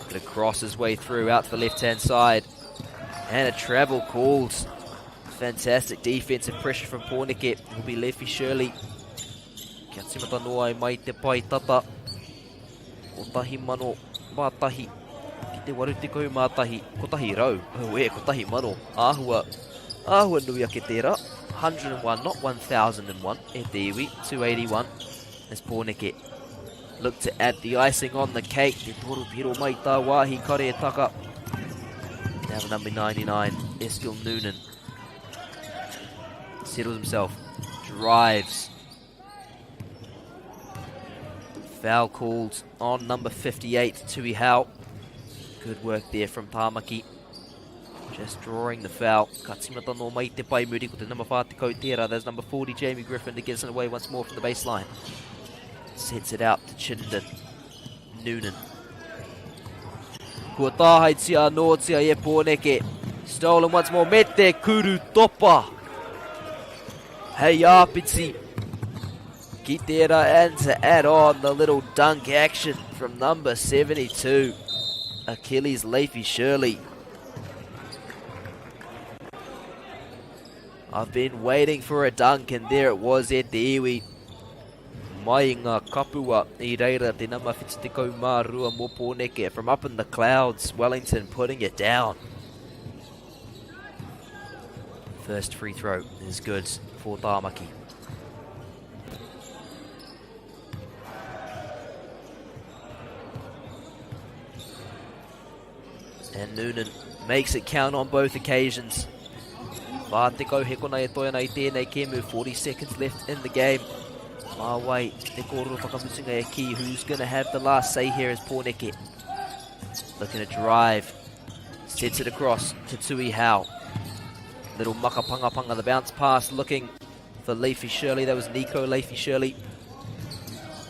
Gonna cross his way through out to the left-hand side. And a travel called. Fantastic defensive pressure from Pōneke. Will be Leafy Shirley. Kia tīmata noa i mai te pai tata. Kotahi mano mā tahi. Ki te waru tekau mā tahi. Kotahi rau. Oh e, kotahi mano. Āhua. Āhua nui ake tērā. 101, not 1001. E te iwi. 281. As Pōneke look to add the icing on the cake. Te toru piro mai tā wāhi kare e taka. Now the number 99, Eskil Noonan. Settles himself. Drives. Foul called on number 58, Tui Hau. Good work there from Tāmaki. Just drawing the foul. Ka timata no mai te pai muri ko te number 4 te kau tērā. There's number 40, Jamie Griffin, to get us away once more from the baseline. Sets it out to Chittenden. Noonan. Kua tāhaitia anōtia e Pōneke. Stolen once more. Me te kuru topa. Hei āpiti. Ki tērā and to add on the little dunk action from number 72. Achilles Leafy Shirley. I've been waiting for a dunk and there it was e te iwi. Mai ngā kapua i reira te nama 72 mō Pōneke from up in the clouds, Wellington putting it down. First free throw is good for Tāmaki. And Noonan makes it count on both occasions. 40 hekona e toe ana i tēnei kēmu, 40 seconds left in the game. Mā wai te kōrero whakamutunga e kī, who's gonna have the last say here is Pōneke. Looking to drive, sets it across to Tui Hau. Little makapangapanga, the bounce pass looking for Leafy Shirley. That was Nico Leafy Shirley.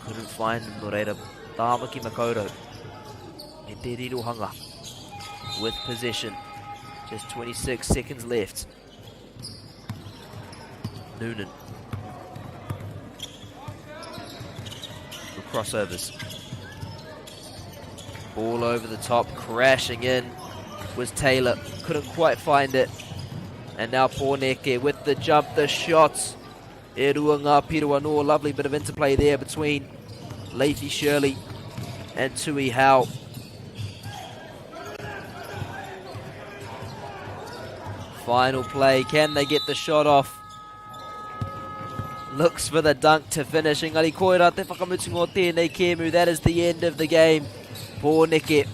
Couldn't find him, nō reira, Tāmaki Makaurau. Me te rirohanga with possession. Just 26 seconds left. Noonan. The crossovers. Ball over the top, crashing in was Taylor. Couldn't quite find it. And now Pōneke with the jump, the shots. E rua ngā piro anō. Lovely bit of interplay there between Leafy Shirley and Tui Hau. Final play. Can they get the shot off? Looks for the dunk to finish. Engari koira te whakamutunga o tēnei kēmu. That is the end of the game. Pōneke.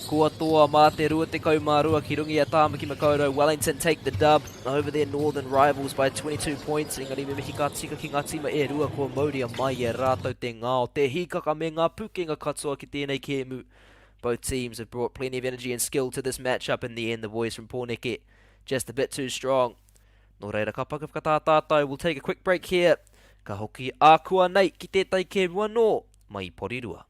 Kua toa mā te 22 ki runga i a Tāmaki Makaurau. Wellington take the dub over their northern rivals by 22 points. Engari me mihi ka tika ki ngā tīma e rua kua mauria mai e rātou te ngao, te hīkaka me ngā pukenga katoa ki tēnei kēmu. Both teams have brought plenty of energy and skill to this matchup. In the end, the boys from Pōneke just a bit too strong. Nō reira, ka paku whakatā tātou. We'll take a quick break here. Ka hoki ākuanei ki tētahi kēmu anō mai i Porirua.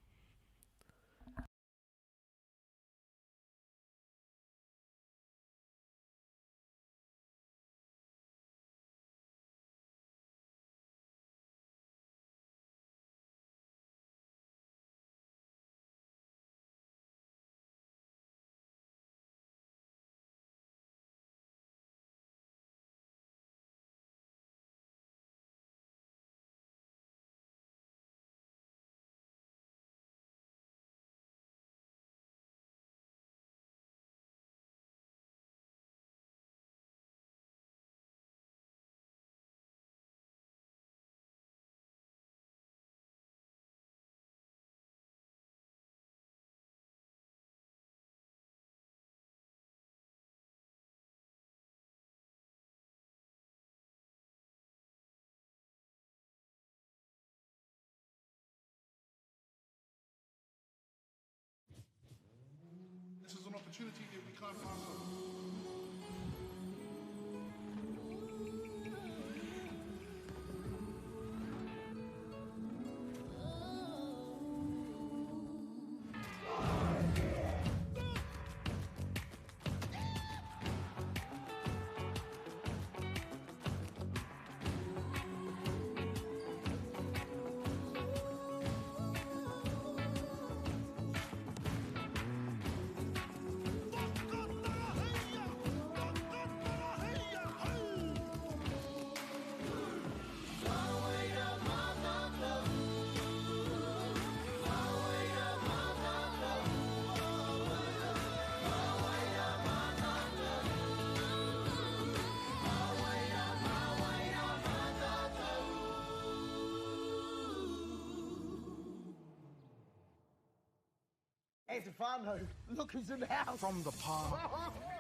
This is an opportunity that we can't pass up. Hey, Stefano, look who's in the house. From the park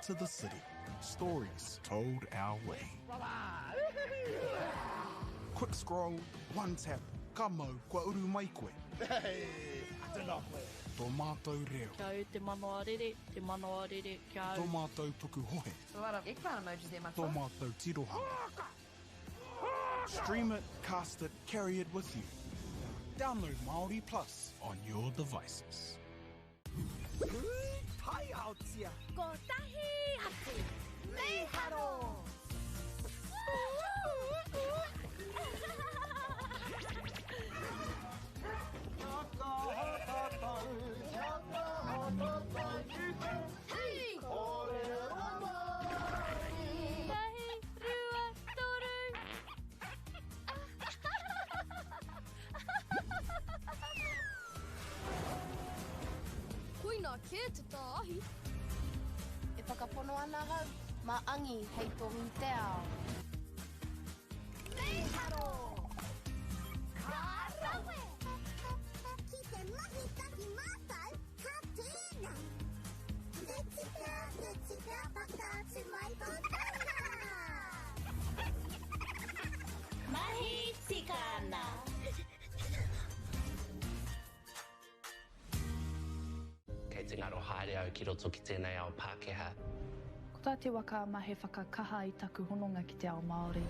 to the city, stories told our way. Quick scroll, one tap, ka mau, kua uru mai koe. Hey, tēnā koe. Tō mātou reo. Kia au te manawa rere, te manawa rere, kia au. Tō mātou pukuhohe. It's a lot of eggplant emojis there, Tō Matua. mātou tirohanga. Stream it, cast it, carry it with you. Download Māori Plus on your devices. Taiaotia. Kotahi atu. Mīharo! Hei! Tahi, rua, toru. Koina kē te tāahi. E whakapono ana ahau, mā Angi hei tohu i te ao. Mīharo! Ka rawe! Ki te mahi tahi mātou, ka tēnā! Te tika, te tika, whakaatu mai tō taringa! Mahi tika ana! Kei te ngaro haere au ki roto ki tēnei ao Pākehā. Ko tā Te Waka Ama he whakakaha i taku hononga ki te ao Māori.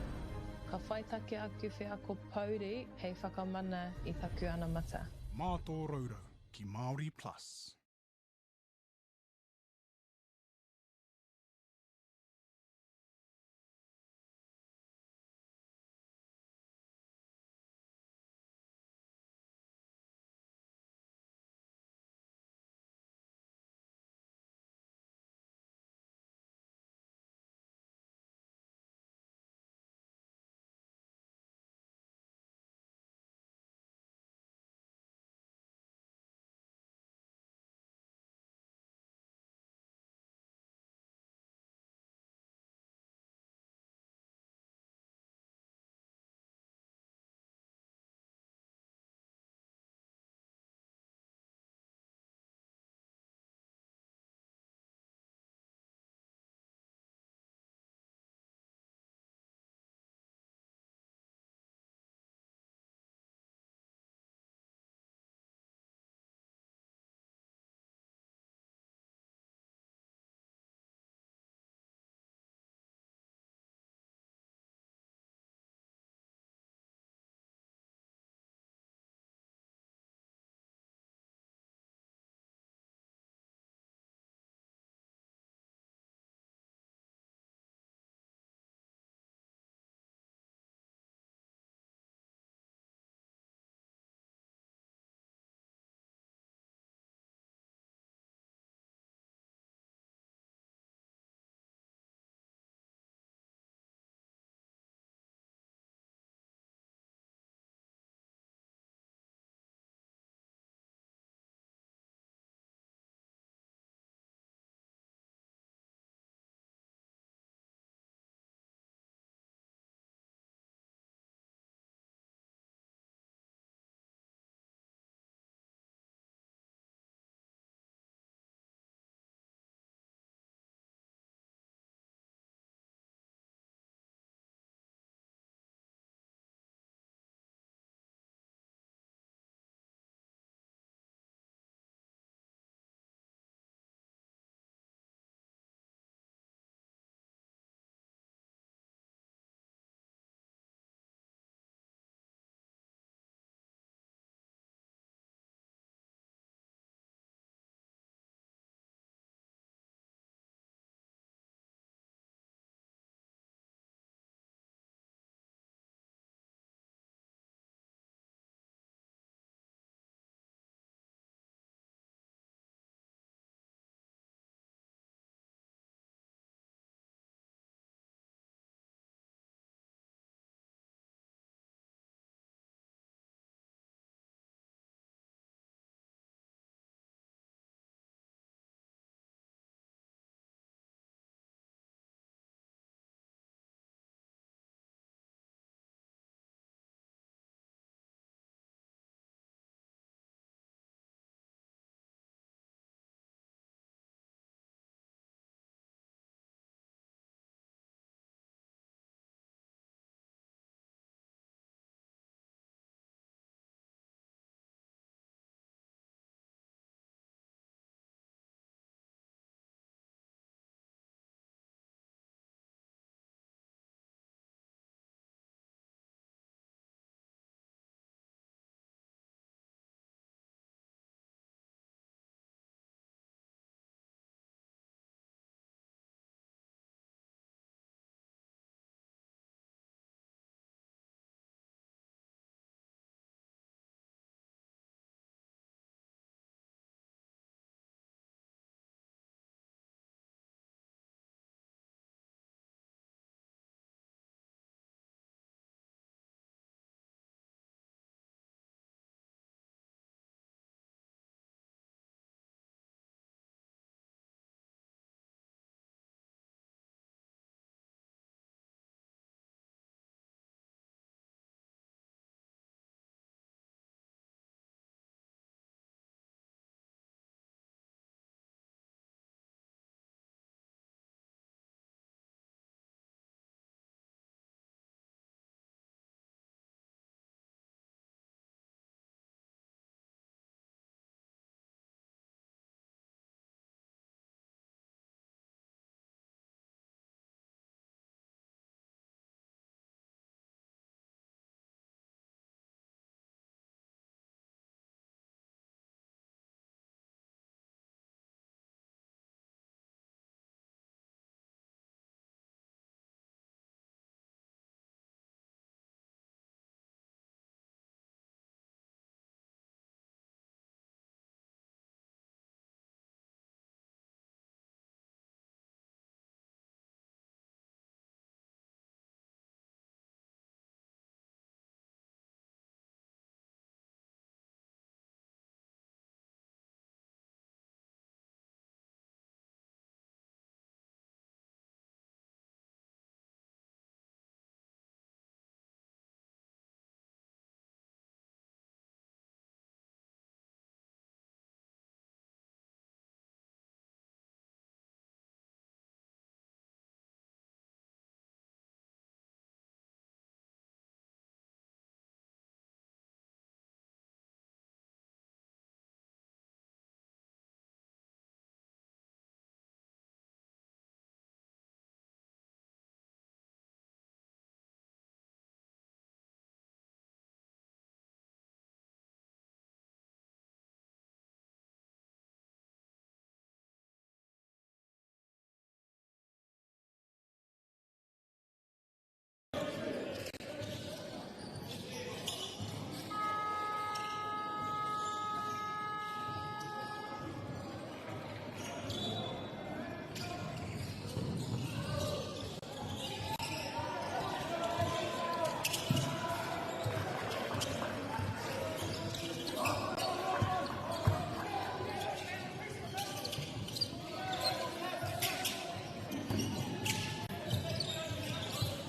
Ka whaitake aku wheako pouri hei whakamana i taku anamata. Mā tō rourou ki Māori Plus.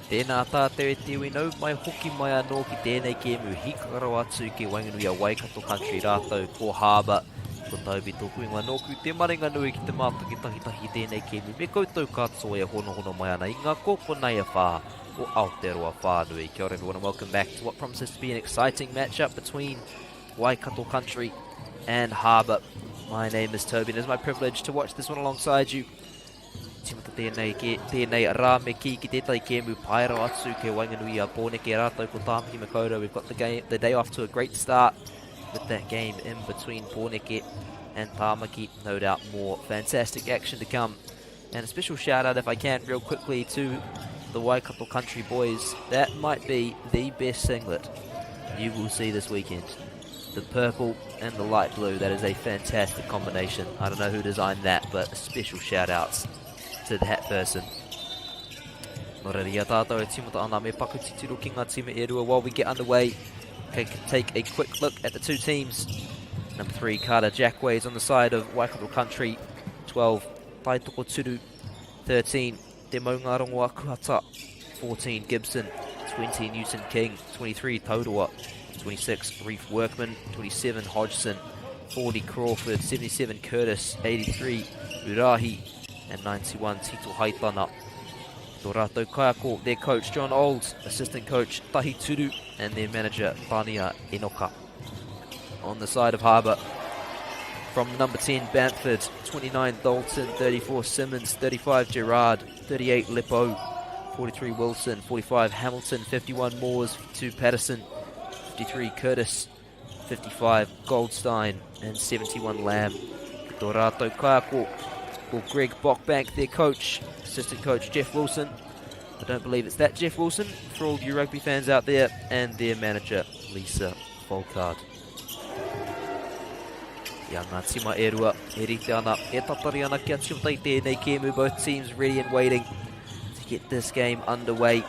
Tēnā tātou e te iwi nau mai hoki mai anō ki tēnei kēmu hīkaka rawa atu ki waenganui a Waikato Country rātou ko Harbour. Ko Toby tōku ingoa nōku te maringa nui ki te mātaki tahitahi i tēnei kēmu me koutou katoa e honohono mai ana i ngā kōpona e whā o Aotearoa whānui. Kia ora everyone and welcome back to what promises to be an exciting matchup between Waikato Country and Harbour. My name is Toby and it is my privilege to watch this one alongside you. Tīmata tēnei, ke, tēnei rā me kī ki tētahi kēmu pai rawa atu kei waenganui i a Pōneke rātou ko Tāmaki Makaurau. We've got the, game, the day off to a great start with that game in between Pōneke and Tāmaki. No doubt more fantastic action to come. And a special shout out, if I can, real quickly to the Waikato Country boys. That might be the best singlet you will see this weekend. The purple and the light blue, that is a fantastic combination. I don't know who designed that, but special shout outs to that person. Nō reira, i a tātou e tīmata ana, me paku titiro ki ngā tīma e rua while we get underway. Okay, take a quick look at the two teams. Number 3, Carter Jackways on the side of Waikato Country. 12, Taitoko Turu. 13, Te Maungarongo Akuhata. 14, Gibson. 20, Newton King. 23, Tauroa. 26, Reef Workman. 27, Hodgson. 40, Crawford. 77, Curtis. 83, Urahi. And 91, Tito Haitana. Tō rātou kaiako, their coach John Olds, assistant coach Tahi Turu, and their manager Tania Enoka. On the side of Harbour, from number 10 Bamford, 29 Dalton, 34 Simmons, 35 Gerard, 38 Lippo, 43 Wilson, 45 Hamilton, 51 Moores, 52 Patterson, 53 Curtis, 55 Goldstein, and 71 Lamb. Tō rātou kaiako ko Greg Bockbank, their coach, assistant coach Jeff Wilson. I don't believe it's that Jeff Wilson, for all you rugby fans out there, and their manager, Lisa Folkard. Ia ngā tima e rua, e rite ana, e tatari ana kia tīmata i tēnei kēmu, both teams ready and waiting to get this game underway.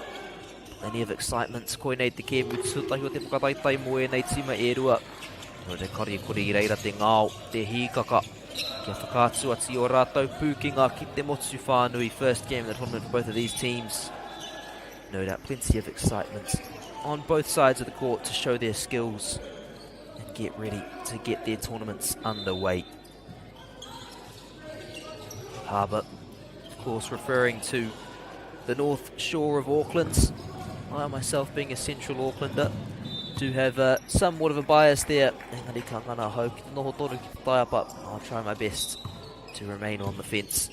Plenty of excitement, koinei te kēmu tuatahi o te whakataetae mō ēnei tima e rua. Nō te kare kore i reira te ngao, te hīkaka, kia whakaatu atu i ō rātou pūkenga ki te motu whānui. First game of the tournament for both of these teams. No doubt plenty of excitement on both sides of the court to show their skills and get ready to get their tournaments underway. Harbour, of course, referring to the north shore of Auckland. I myself, being a central Aucklander, do have somewhat of a bias there. Engari ka ngana ahau ki te noho tonu ki te taiapa. I'll try my best to remain on the fence,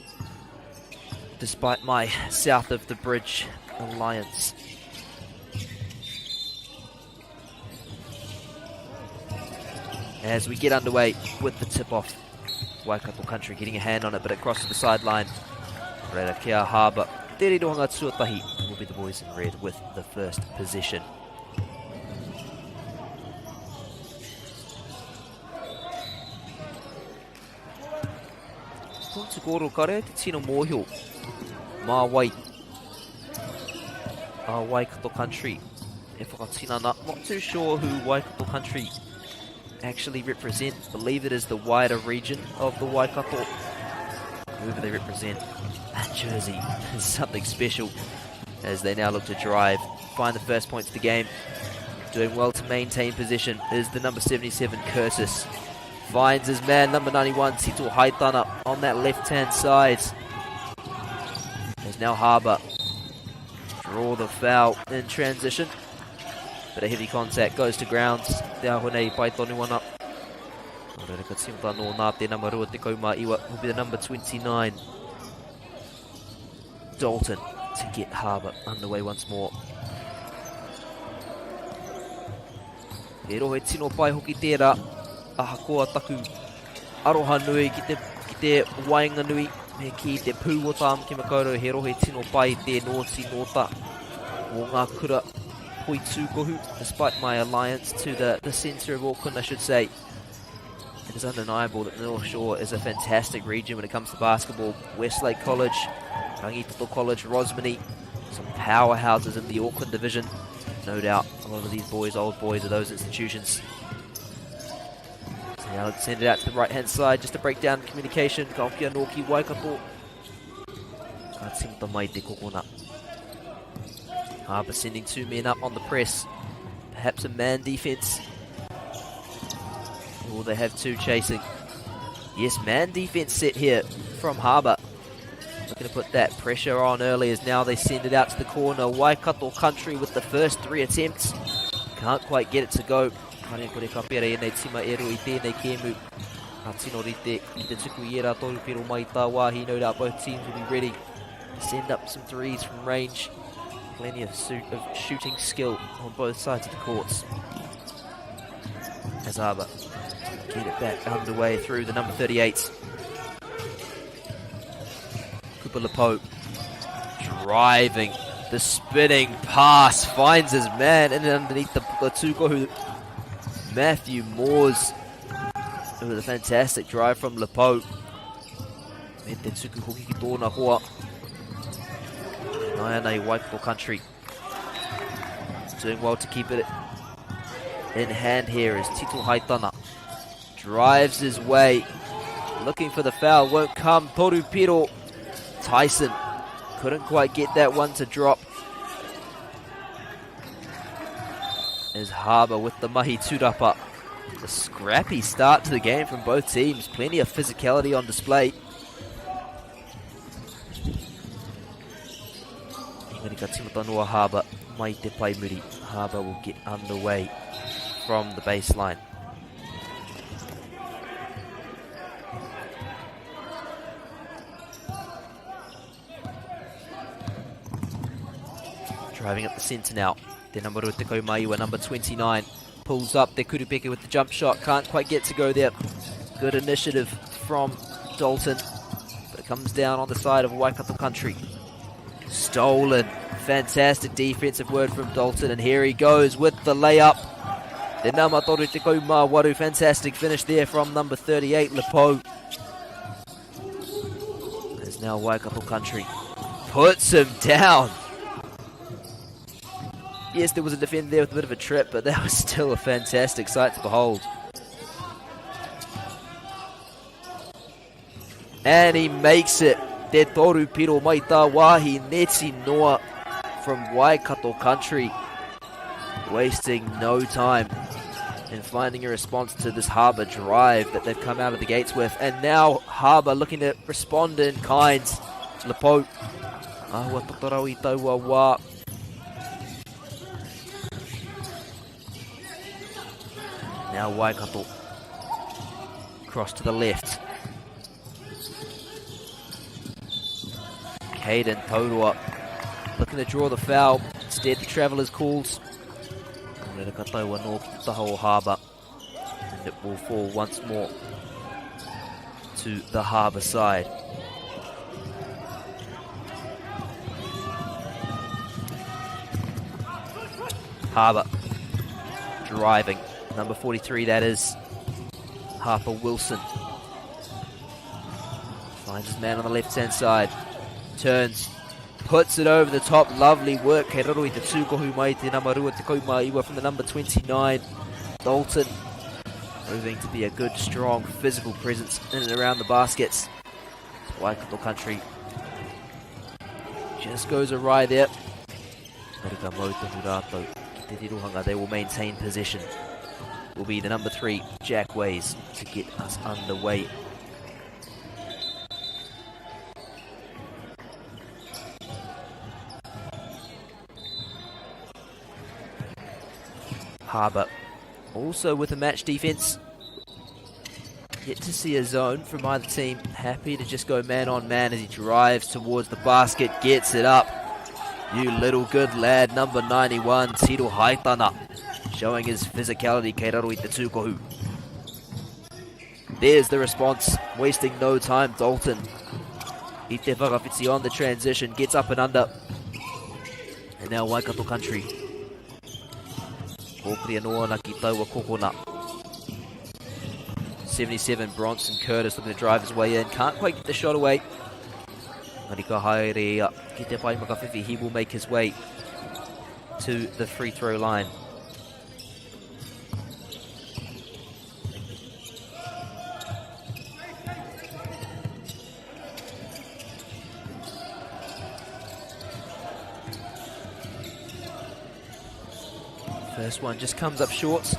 despite my south of the bridge alliance. As we get underway with the tip-off, Waikato Country getting a hand on it, but it crosses the sideline. Reira kia Harbour. Te rirohanga tuatahi will be the boys in red with the first possession. Tō kōrero kare te tino mōhio mā wai a Waikato Country e whakatinana. Not too sure who Waikato Country actually represent. Believe it is the wider region of the Waikato. Whoever they represent, that jersey is something special as they now look to drive, find the first points of the game. Doing well to maintain position is the number 77, Curtis. Finds his man, number 91, Tito Haitana, on that left-hand side. There's now Harbour. Draw the foul in transition. But a heavy contact goes to ground. Te aho nei pai tonu ana. Nō reira ka tīmata anō nā te nama 29 will be the number 29. Dalton to get Harbour underway once more. He rohe tino pai hoki tērā, ahakoa taku aroha nui ki te, ki te waenganui, me ki te pū o Tāmaki Makaurau, he rohe tino pai te nōti nōta o ngā kura poitūkohu, despite my alliance to the, the centre of Auckland, I should say. It is undeniable that the North Shore is a fantastic region when it comes to basketball. Westlake College, Rangitoto College, Rosmini, some powerhouses in the Auckland division. No doubt a lot of these boys, old boys, of those institutions. So now let's send it out to the right-hand side just to break down communication. Ka hoki anō ki Waikato. Ka tīmata mai te kokona. Harbour sending 2 men up on the press. Perhaps a man defense. Or they have 2 chasing. Yes, man defense set here from Harbour. Looking to put that pressure on early as now they send it out to the corner. Waikato Country with the first 3 attempts. Can't quite get it to go. Kāre kore ka pera ēnei tima e rua i tēnei kēmu. Ka tino rite ki te tuku i ērā toru piro mai tā wāhi. No doubt both teams will be ready to send up some threes from range. Plenty of shooting skill on both sides of the courts. As Harbour get it back underway through the number 38. Cooper Lepo driving the spinning pass, finds his man in and underneath the tūkohu, Matthew Moores. It was a fantastic drive from Lepo. Me te tuku hoki ki tōna hoa. Naianei Waikato Country. Doing well to keep it in hand here is Tito Haitana. Drives his way. Looking for the foul, won't come. Toru Piro. Tyson couldn't quite get that one to drop. Is Harbour with the mahi tūrapa. It's a scrappy start to the game from both teams. Plenty of physicality on display. Engari ka tīmata noa Harbour mai te pai muri. Harbour will get underway from the baseline. Driving up the centre now. Te number te kaumaiwa, number 29, pulls up. Te Kurupeke with the jump shot. Can't quite get to go there. Good initiative from Dalton, but it comes down on the side of Waikato Country. Stolen. Fantastic defensive word from Dalton, and here he goes with the layup. Te nama toru te kaumā waru. Fantastic finish there from number 38, Lepo. There's now Waikato Country. Puts him down. Yes, there was a defender there with a bit of a trip, but that was still a fantastic sight to behold. And he makes it. Te toru piro mai tā wāhi neti noa from Waikato Country. Wasting no time in finding a response to this Harbour drive that they've come out of the gates with. And now Harbour looking to respond in kind. Lepo. Ahua totorau i taua wā. Now Waikato. Cross to the left. Caden Taurua looking to draw the foul. Instead, the Travellers calls. Harbour. And it will fall once more to the Harbour side. Harbour driving. Number 43, that is Harper Wilson. Finds his man on the left-hand side. Turns. Puts it over the top. Lovely work. Kei raro i te tūkohu mai te nama rua te kaumā iwa from the number 29. Dalton proving to be a good, strong, physical presence in and around the baskets. Waikato Country just goes awry there. They will maintain possession. Will be the number 3, Jack Ways, to get us underway. Harbour also with a match defense. Yet to see a zone from either team. Happy to just go man on man as he drives towards the basket, gets it up. You little good lad, number 91, Tito Haitana, showing his physicality. Kei raro i te tūkohu. There's the response, wasting no time, Dalton. I te whakawhiti on the transition, gets up and under. And now Waikato Country. Kōkiri anō ana ki taua kokona. 77, Bronson Curtis looking to drive his way in. Can't quite get the shot away. Marika haere ki te pai makawhiwhi. He will make his way to the free throw line. First one just comes up short.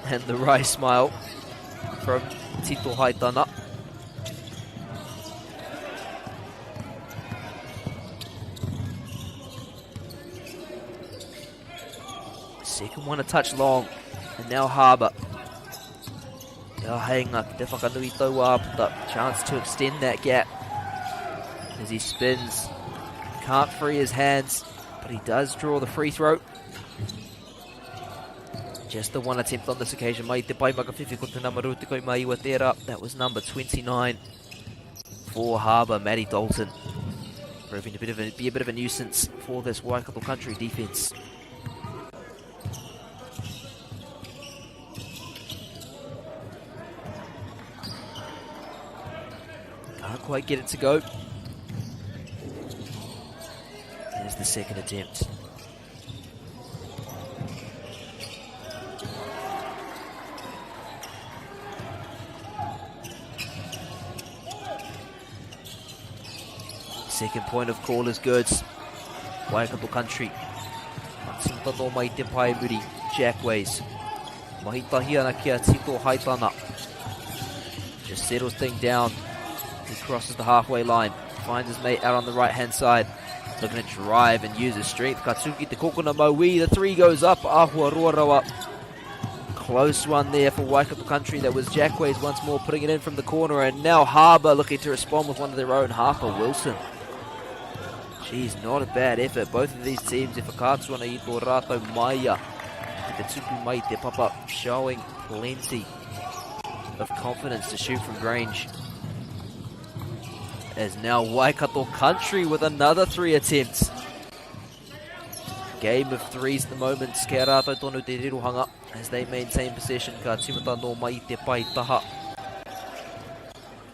And the wry smile from Tito Haitana. Second one a touch long. And now Harbour. Ia hainga ki te whakanui taua āputa. Chance to extend that gap as he spins. Can't free his hands, but he does draw the free throw. Just the one attempt on this occasion. Mai te pai makawhiwhi ko te nama 29 tērā. That was number 29 for Harbour, Matty Dalton. Proving to be a bit of a, be a, bit of a nuisance for this Waikato Country defence. Can't quite get it to go. There's the second attempt. Second point of call is good. Waikato Country. Tino no mai te pae muri. Jackways. Mahi tahi ana ki a Tito Haitana. Just settles thing down. He crosses the halfway line. Finds his mate out on the right-hand side. Looking to drive and use his strength. Katsuki te kokona maui. The three goes up. Ahua roa Close one there for Waikato Country. That was Jackways once more putting it in from the corner. And now Harbour looking to respond with one of their own. Harper Wilson. Geez, not a bad effort. Both of these teams, if whakaatu ana i tō rātou maia, ki te tupu mai te papa, showing plenty of confidence to shoot from range. As now Waikato Country with another three attempts. Game of threes at the moment. Kia rātou tonu te rirohanga as they maintain possession. Ka tīmata nō mai te pai taha.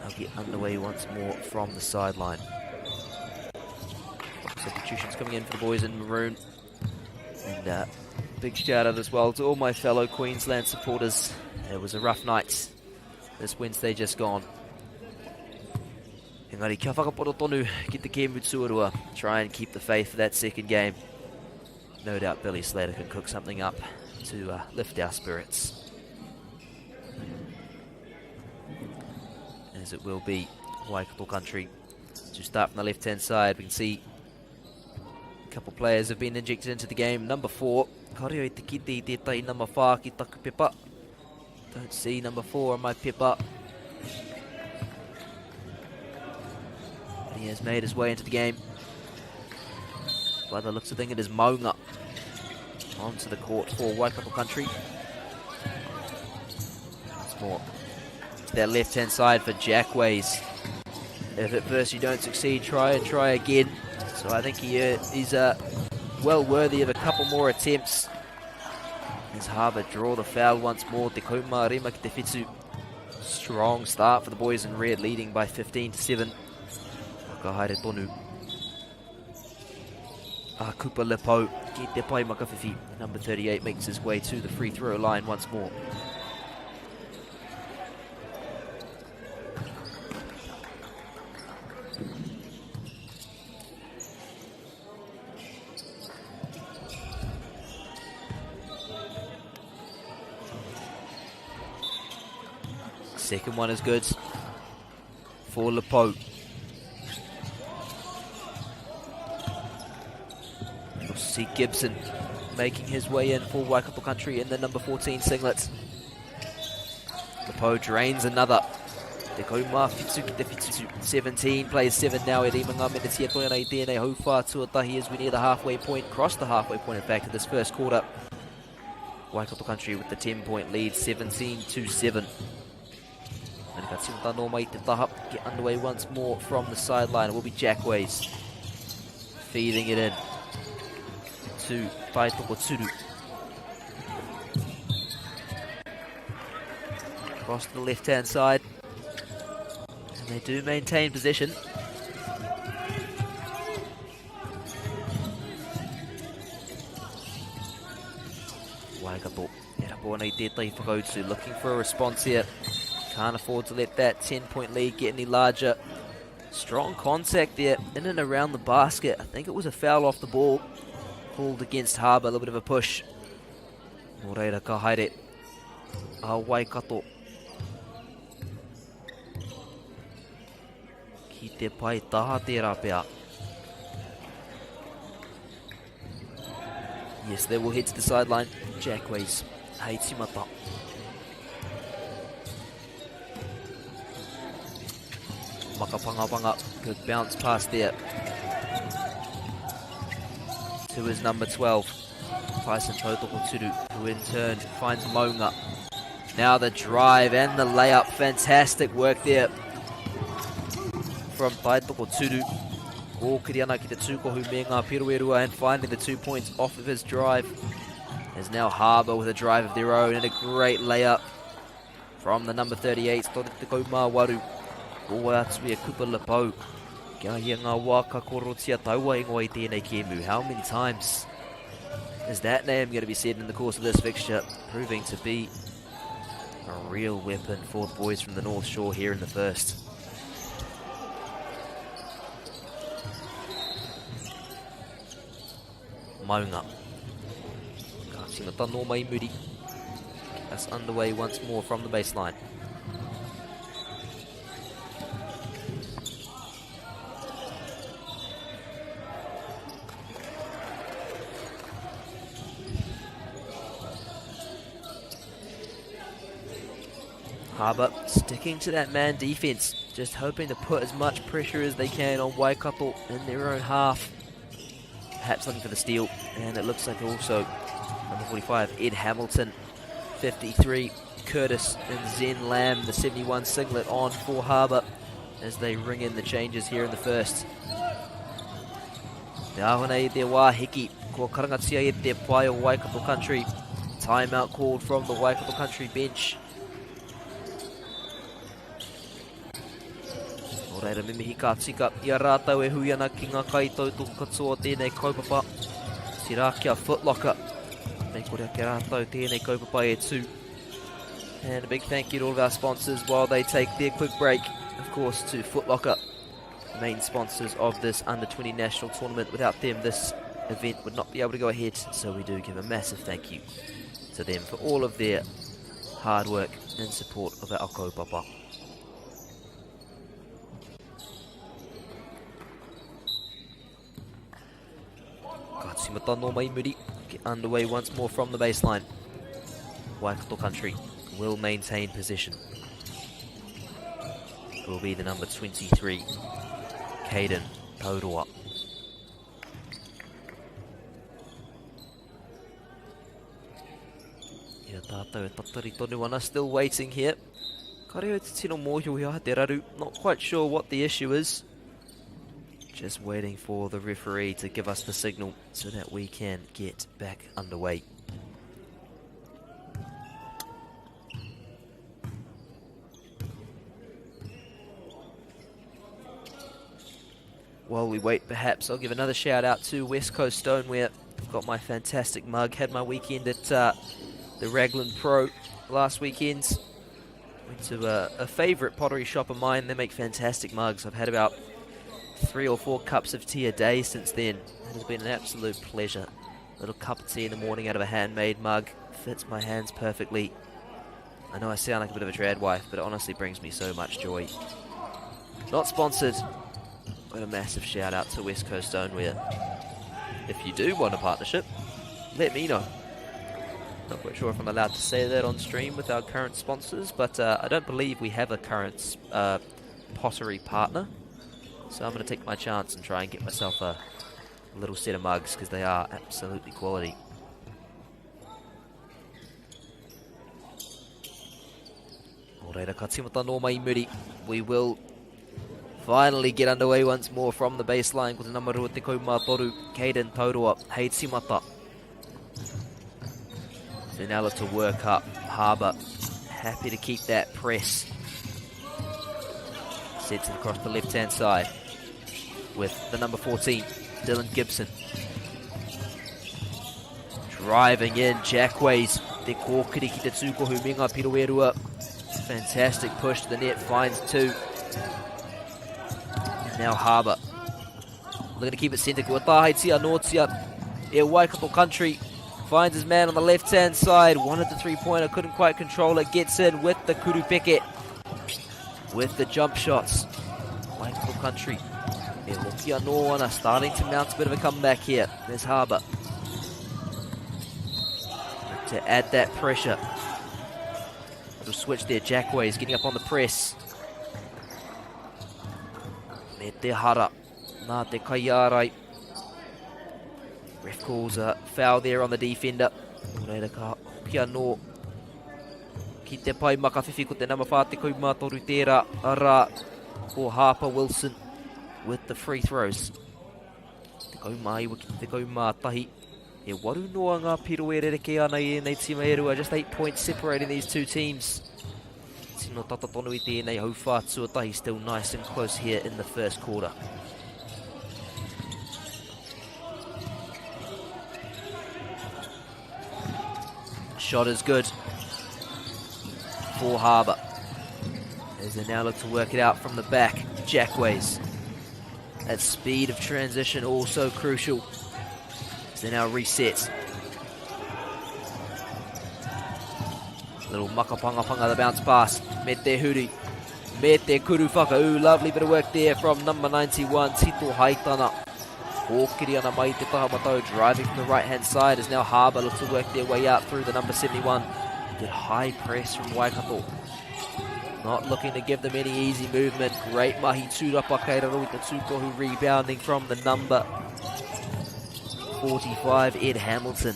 They'll get underway once more from the sideline. Substitutions coming in for the boys in maroon. And big shout out as well to all my fellow Queensland supporters. It was a rough night this Wednesday just gone. Engari kia whakapono tonu ki te kēmu tuarua. Try and keep the faith for that second game. No doubt Billy Slater can cook something up to lift our spirits. As it will be Waikato Country to start from the left-hand side. We can see a couple players have been injected into the game. Number 4, Kario i te kite i tētahi number 4 ki taku pepa. Don't see number 4 on my pepa. But he has made his way into the game. By the looks of thing, it is Maunga onto the court for Waikato Country. Once more to that left-hand side for Jackways. If at first you don't succeed, try and try again. So I think he's well worthy of a couple more attempts. As Harbour draw the foul once more. Te kauma rima ki te whitu. Strong start for the boys in red, leading by 15-7. Whakahaere tonu. Cooper Lipo, ki te pai makawhiwhi. Number 38 makes his way to the free throw line once more. Second one is good for Lepo. You'll see Gibson making his way in for Waikato Country in the number 14 singlet. Lepo drains another. Te kauma whitu ki te whitu. 17 plays 7 now e rima ngā miniti e toe ana i tēnei hauwhā tuatahi as we near the halfway point, cross the halfway point in fact of this first quarter. Waikato Country with the 10-point lead, 17-7. And ka tīmata nō mai te taha, get underway once more from the sideline. It will be Jackways feeding it in to Taitoko Tsuru. Across to the left-hand side. And they do maintain possession. Waikato, e rapu ana i tētahi whakautu, looking for a response here. Can't afford to let that 10-point lead get any larger. Strong contact there in and around the basket. I think it was a foul off the ball called against Harbour, a little bit of a push. Nō reira ka haere a Waikato ki te pae taha tērā pea. Yes, they will head to the sideline. Jackways, hei timata. Makapangapanga, good bounce pass there. To his number 12, Tyson Tautokoturu, who in turn finds Maunga. Now the drive and the layup, fantastic work there from Tautokoturu. Kōkiri ana ki te tūkohu me ngā piruerua and finding the 2 points off of his drive. As now Harbour with a drive of their own and a great layup from the number 38, Toru Te Kaumā Waru. Ko atu e Cooper Lepau. Kia hia ngā wā ka korotia taua ingoa i tēnei kēmu. How many times is that name going to be said in the course of this fixture? Proving to be a real weapon for the boys from the North Shore here in the first. Maunga. Ka tīmata nō mai muri. That's underway once more from the baseline. Harbour sticking to that man defense, just hoping to put as much pressure as they can on Waikato in their own half. Perhaps looking for the steal, and it looks like also number 45, Ed Hamilton, 53, Curtis and Zen Lamb, the 71 singlet on for Harbour as they ring in the changes here in the first. Te ahuna i te wā hiki, kua karangatia e te pae o Waikato Country. Timeout called from the Waikato Country bench. Nō reira, me mihi ka tika i a rātou e hui ana ki ngā kaitautoko katoa o tēnei kaupapa. Tira kia Footlocker. Mei kore ake rātou tēnei kaupapa e tū. And a big thank you to all of our sponsors while they take their quick break. Of course, to Footlocker, the main sponsors of this Under-20 National Tournament. Without them, this event would not be able to go ahead. So we do give a massive thank you to them for all of their hard work in support of our kaupapa. Ka tīmata nō mai muri, get underway once more from the baseline. Waikato Country will maintain position. Will be the number 23, Caden Tauroa. Ia tātou e tatari tonu ana, still waiting here. Kare au te tino mōhio he aha te raru, not quite sure what the issue is. Just waiting for the referee to give us the signal so that we can get back underway. While we wait, perhaps I'll give another shout out to West Coast Stoneware. I've got my fantastic mug. Had my weekend at the Raglan Pro last weekend. Went to a favourite pottery shop of mine. They make fantastic mugs. I've had about 3 or 4 cups of tea a day since then. It has been an absolute pleasure. A little cup of tea in the morning out of a handmade mug. Fits my hands perfectly. I know I sound like a bit of a trad wife, but it honestly brings me so much joy. Not sponsored, but a massive shout out to West Coast Stoneware. If you do want a partnership, let me know. Not quite sure if I'm allowed to say that on stream with our current sponsors, but I don't believe we have a current pottery partner. So I'm going to take my chance and try and get myself a little set of mugs, because they are absolutely quality. Nō reira, ka tīmata nō mai muri. We will finally get underway once more from the baseline. Ko te nama 23, Caden Tauroa, hei tīmata. So now look to work up Harbour. Happy to keep that press. Sets it across the left-hand side with the number 14, Dylan Gibson. Driving in, Jackways. Te kōkiri ki te tūkohu me ngā piro e rua. Fantastic push to the net, finds 2. And now Harbour. Looking to keep it centre. Kua tāheitia nōtia e Waikato Country. Finds his man on the left-hand side. Wanted the three-pointer, couldn't quite control it. Gets in with the Kurupeke. With the jump shots. Waikato Country. E hoki anō ana, starting to mount a bit of a comeback here. There's Harbour. To add that pressure. Little switch there. Jackways getting up on the press. Me te hara. Nā te kaiārai. Ref calls a foul there on the defender. Nō reira ka hoki anō ki te pai makawhiwhi ko te nama 43 tērā. Arā, ko Harper Wilson with the free throws. 19 ki te 11. E waru noa ngā piro e rerekē ana i ēnei tīma e rua. Just 8 points separating these two teams. Tino tata tonu i tēnei hauwhā tuatahi. Still nice and close here in the first quarter. Shot is good for Harbour. As they now look to work it out from the back. Jackways. That speed of transition also crucial. As they now reset. Little makapangapanga, the bounce pass. Me te huri. Me te kuru whakaū. Lovely bit of work there from number 91, Tito Haitana. Hōkiri ana mai te taha matau, driving from the right-hand side as now Harbour look to work their way out through the number 71. Good high press from Waikato. Not looking to give them any easy movement. Great mahi tūrapa kei raro i te tūkohu rebounding from the number 45, Ed Hamilton.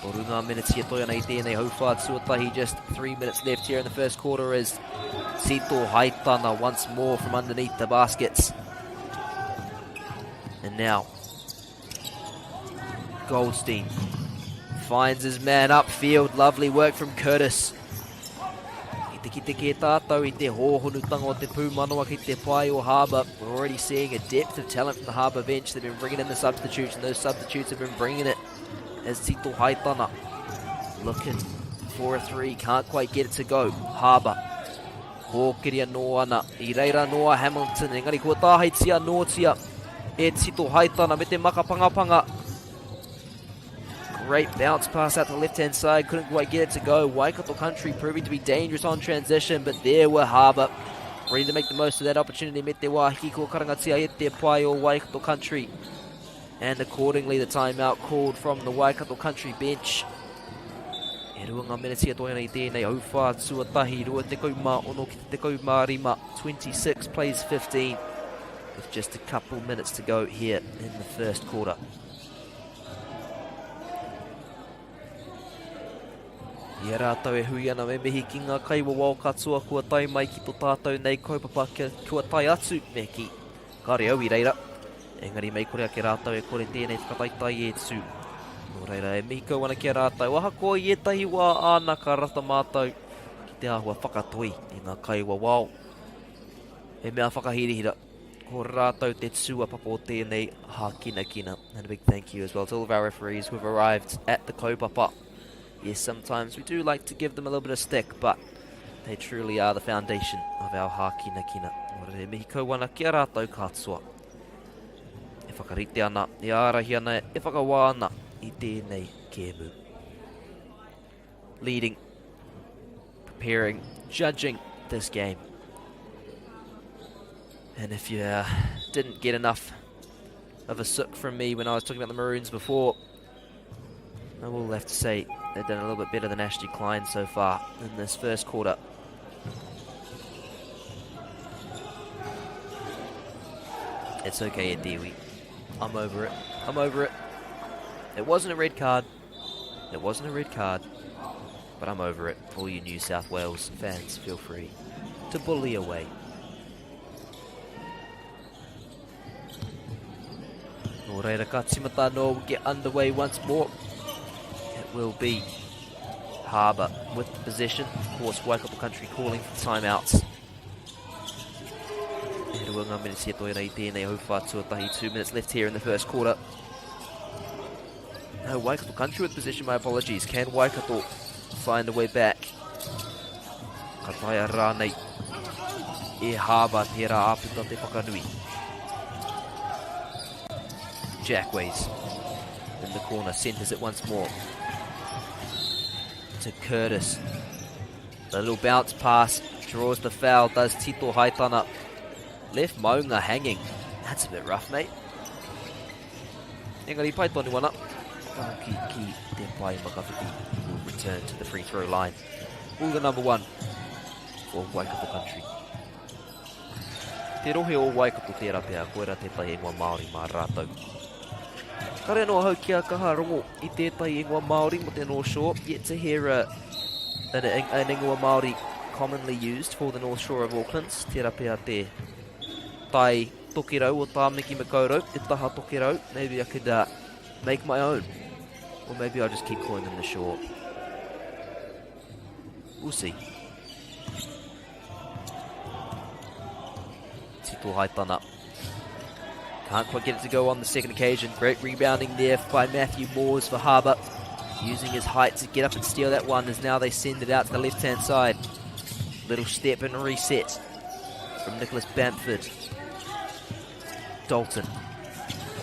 Toru ngā minutes e toe ana i tēnei hauwhā tuatahi. Just 3 minutes left here in the first quarter as Tito Haitana once more from underneath the baskets. And now, Goldstein finds his man upfield. Lovely work from Curtis. I te kite kē tātou i te hōhonutanga o te pūmanawa ki te pae o Harbour. We're already seeing a depth of talent from the Harbour bench. They've been bringing in the substitutes, and those substitutes have been bringing it as Tito Haitana looking for a three. Can't quite get it to go. Harbour. Hōkiri anō ana. I reira anō a Hamilton. Engari kua tāheitia anōtia e Tito Haitana me te makapangapanga. Great bounce pass out to the left-hand side. Couldn't quite get it to go. Waikato Country proving to be dangerous on transition, but there were Harbour. Ready to make the most of that opportunity. Me te wāhi ko karangatia e te pae o Waikato Country. And accordingly, the timeout called from the Waikato Country bench. E rua ngā meneti e toe ana i tēnei hauwhā tuatahi, 26 ki te 15, 26 plays 15, with just a couple minutes to go here in the first quarter. I a rātou e hui ana me mihi ki ngā kaiwawao katoa kua tae mai ki to tātou nei kaupapa kia, kua tae atu me kī. Kāore au i reira, engari mei kore ake rātou e kore tēnei whakataetae e tū. Nō reira, e mihi kau ana ki a rātou, ahakoa i ētahi wā āna ka rata mātou ki te āhua whakatoi i ngā kaiwawao. He mea whakahirahira, ko rātou te tūāpapa o tēnei hākinakina. And a big thank you as well to all of our referees who have arrived at the kaupapa. Yes, sometimes we do like to give them a little bit of stick, but they truly are the foundation of our hākinakina. Nō reira, e mihi kau ana ki a rātou katoa. E whakarite ana, e ārahi ana, e whakawā ana i tēnei kēmu. Leading, preparing, judging this game. And if you didn't get enough of a sook from me when I was talking about the Maroons before, I will have to say they've done a little bit better than Ashley Klein so far in this first quarter. It's okay, Adiwi. I'm over it. I'm over it. It wasn't a red card. It wasn't a red card. But I'm over it. All you New South Wales fans, feel free to bully away. Nō reira ka timata anō, we'll get underway once more. It will be Harbour with the possession. Of course, Waikato Country calling for timeouts. E rua ngā miniti e toe ana i tēnei hauwhā tuatahi. 2 minutes left here in the first quarter. No, Waikato Country with possession, my apologies. Can Waikato find a way back? Ka taea rānei e Harbour tērā āputa te whakanui. Jackways in the corner, centers it once more to Curtis. The little bounce pass draws the foul, does Tito Haitana. Left Maunga hanging. That's a bit rough, mate. Engari pai tonu ana. Ki ki te pai Makawhiti will return to the free throw line. All the number one for Waikato Country. Te rohe o Waikato tērā pea, koira tētahi ingoa Māori mā rātou. Kare anō ahau kia kaha rongo i tētahi ingoa Māori mo te North Shore, yet to hear an, an ingoa Māori commonly used for the North Shore of Auckland. Tērā pea te tai tokerau o Tāmaki Makaurau, te taha tokerau. Maybe I could make my own. Or maybe I'll just keep calling them the shore. We'll see. Tito Haitana. Can't quite get it to go on the second occasion. Great rebounding there by Matthew Moores for Harbour. Using his height to get up and steal that one as now they send it out to the left-hand side. Little step and reset from Nicholas Bamford. Dalton.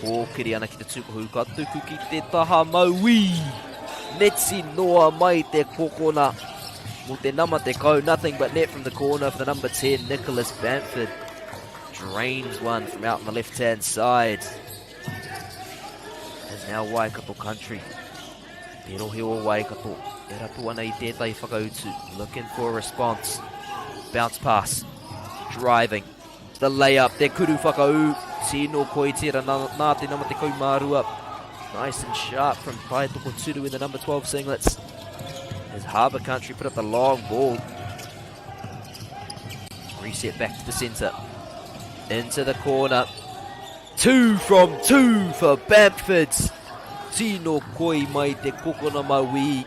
Kōkiri ana ki te tukuhu, ka tuku ki te taha maui. Neti noa mai te kokona. Mo te nama te kau, nothing but net from the corner for the number 10, Nicholas Bamford. Drains one from out on the left-hand side. As now Waikato Country. Te rohe o Waikato. E rapu ana i tētahi whakautu. Looking for a response. Bounce pass. Driving. The layup. Te kuru whakau. Tino koi tira nā, nā te nama te kaumārua. Nice and sharp from Taitoko Turu in the number 12 singlets. As Harbour Country put up the long ball. Reset back to the centre. Into the corner. 2 from 2 for Bamford. Tino koi mai te kokona maui.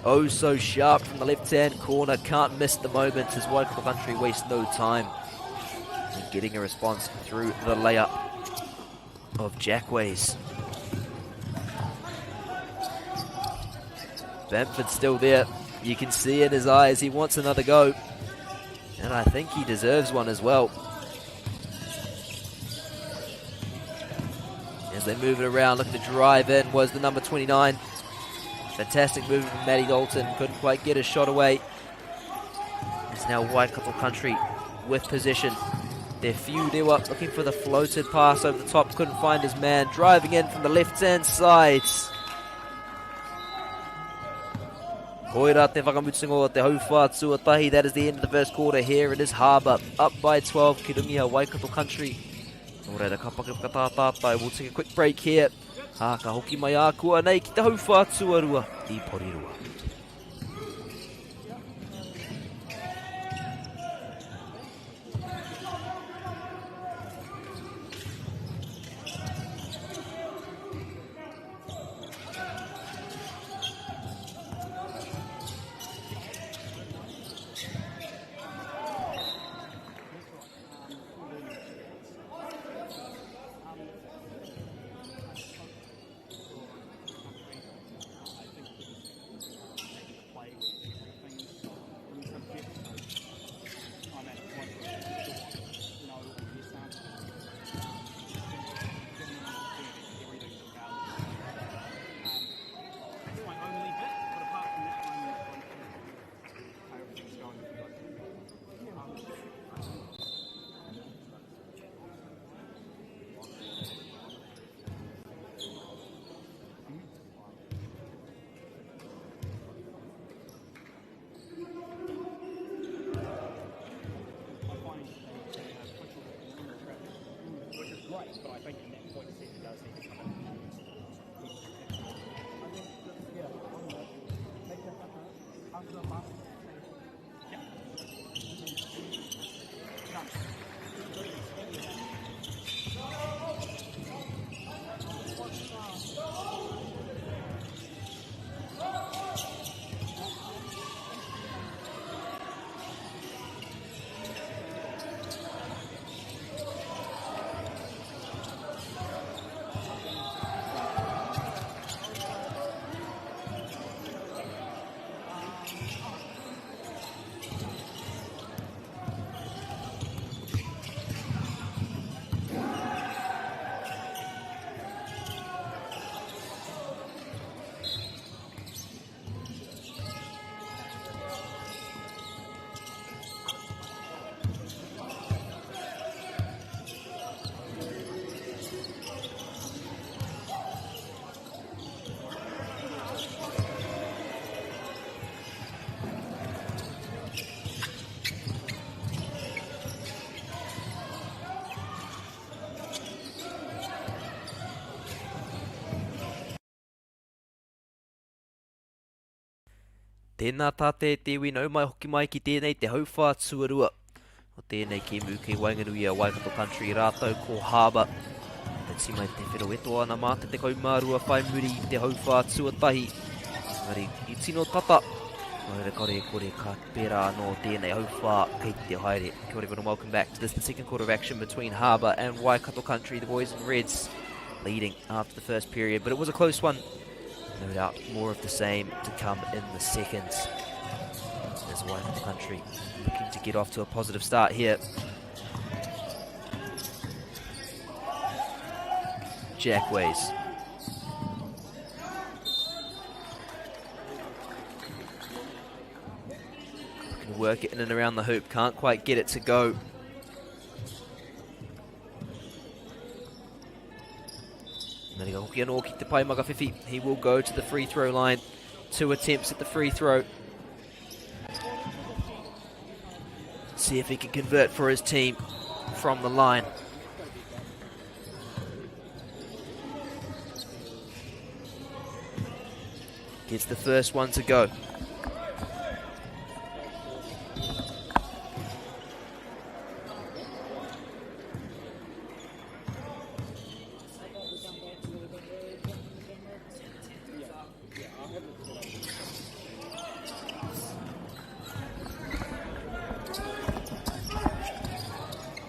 Oh so sharp from the left-hand corner. Can't miss the moment as Waikato Country wastes no time in getting a response through the layup of Jackways. Bamford's still there. You can see in his eyes he wants another go. And I think he deserves one as well. As they move it around, looking to drive in was the number 29. Fantastic move from Matty Dalton. Couldn't quite get a shot away. It's now Waikato Country with possession. They're few they were looking for the floated pass over the top. Couldn't find his man. Driving in from the left-hand side. Koira te whakamutunga o te hauwhā tuatahi. That is the end of the first quarter here. It is Harbour up by 12. Ki runga i a Waikato Country. Nō reira, ka paka whakatātātai. We'll take a quick break here. Ā, ka hoki mai ākua nei ki te hauwhā tuarua i Porirua. Tēnā tāte e te iwi, nau mai hoki mai ki tēnei te hauwhā tuarua o tēnei kēmu kei waenganui i a Waikato Country rātou ko Harbour. Te tīma i te whero e toa ana mā te 12 whai muri i te hauwhā tuatahi. Engari i tino tata, nō reira kore e kore ka pērā anō tēnei hauwhā kei te haere. Kia ora everyone and welcome back to this, the second quarter of action between Harbour and Waikato Country, the boys in reds leading after the first period, but it was a close one. No doubt more of the same to come in the second. As Waikato Country looking to get off to a positive start here. Jackways. Can work it in and around the hoop. Can't quite get it to go. Engari ka hoki anō ki te pae Makawhiwhi. He will go to the free throw line. Two attempts at the free throw. See if he can convert for his team from the line. Gets the first one to go.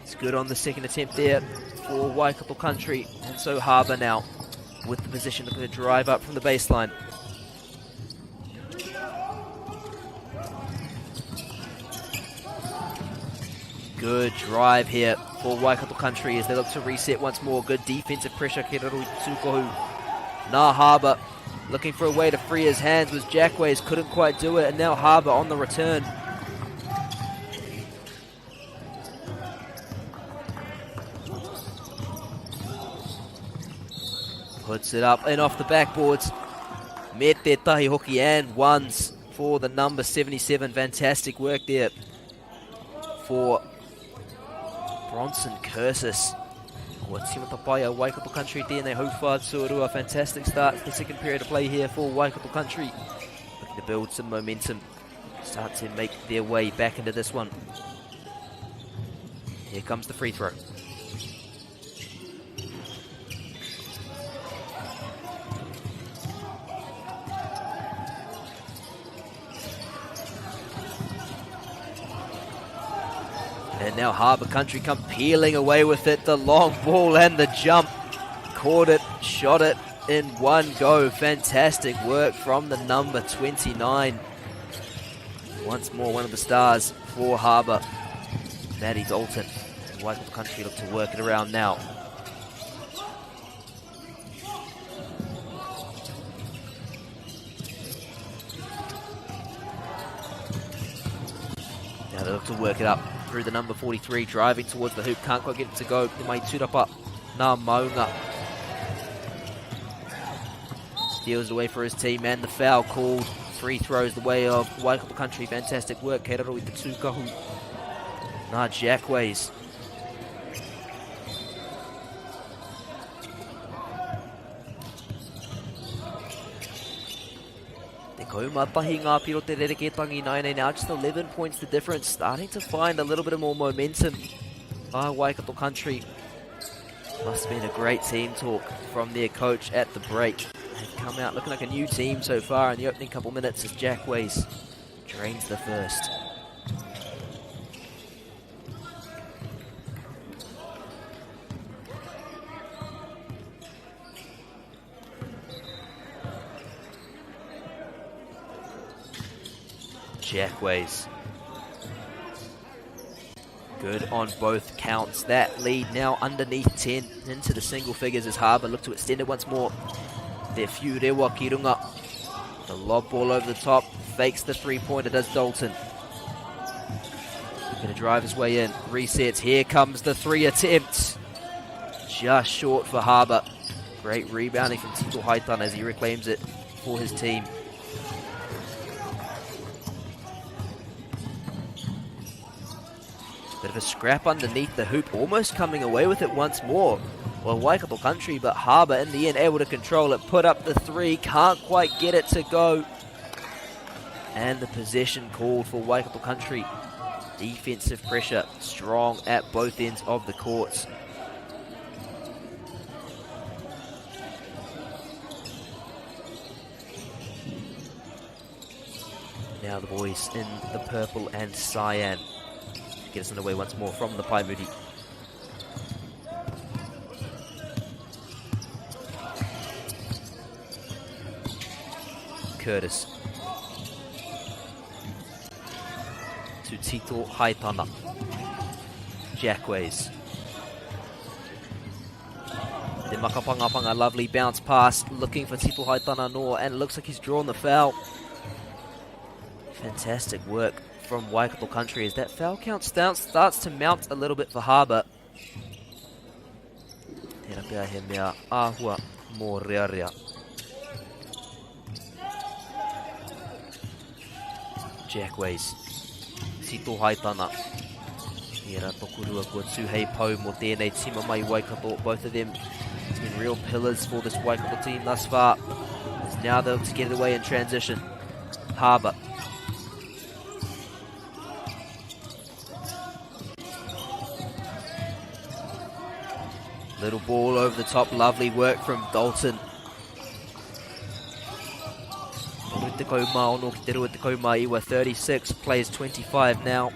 It's good on the second attempt there for Waikato Country. And so Harbour now with the position looking to drive up from the baseline. Good drive here for Waikato Country as they look to reset once more. Good defensive pressure. Keraru Tsukohu. Nah Harbour looking for a way to free his hands was Jackways. Couldn't quite do it. And now Harbour on the return. Puts it up and off the backboards. Me te tahi hoki and ones for the number 77. Fantastic work there for Bronson Curtis. Kua tīmata pai a Waikato Country tēnei hauwhā tuarua. Fantastic start to the second period of play here for Waikato Country. Looking to build some momentum. Start to make their way back into this one. Here comes the free throw. And now Harbour Country come peeling away with it. The long ball and the jump. Caught it, shot it in one go. Fantastic work from the number 29. Once more, one of the stars for Harbour, Matty Dalton. Waikato Country look to work it around now. Now they look to work it up through the number 43, driving towards the hoop. Can't quite get it to go. Te mai turapa nā Maunga. Steals away for his team and the foul called. Free throws the way of Waikato Country. Fantastic work. Kei raro i te tūkahu. Nā Jackways. Te kauma tahi ngā piro te rerekētangi nāianei now just 11 points the difference starting to find a little bit of more momentum by Waikato Country. Must have been a great team talk from their coach at the break. They've come out looking like a new team so far in the opening couple minutes as Jack Ways drains the first. Jackways. Good on both counts. That lead now underneath 10 into the single figures as Harbour look to extend it once more. Their few rewa ki runga. The lob ball over the top. Fakes the three-pointer, does Dalton. Going to drive his way in. Resets. Here comes the three attempt. Just short for Harbour. Great rebounding from Tito Haitan as he reclaims it for his team. Bit of a scrap underneath the hoop, almost coming away with it once more. Well, Waikato Country, but Harbour in the end able to control it, put up the three, can't quite get it to go. And the possession called for Waikato Country. Defensive pressure strong at both ends of the courts. Now the boys in the purple and cyan get us underway once more from the Pae Muri. Curtis to Tito Haitana. Jackways. The Makapangapanga, lovely bounce pass, looking for Tito Haitana Noor, and it looks like he's drawn the foul. Fantastic work from Waikato Country as that foul count starts to mount a little bit for Harbour. Tērā pea he mea āhua mō rea. Jackways. Tito Haitana. Tērā tokorua kua tū hei pau mō tēnei tima mai Waikato. Both of them been real pillars for this Waikato team thus far. As now they'll to get it away in transition. Harbour. Little ball over the top, lovely work from Dalton. 36 plays 25 now.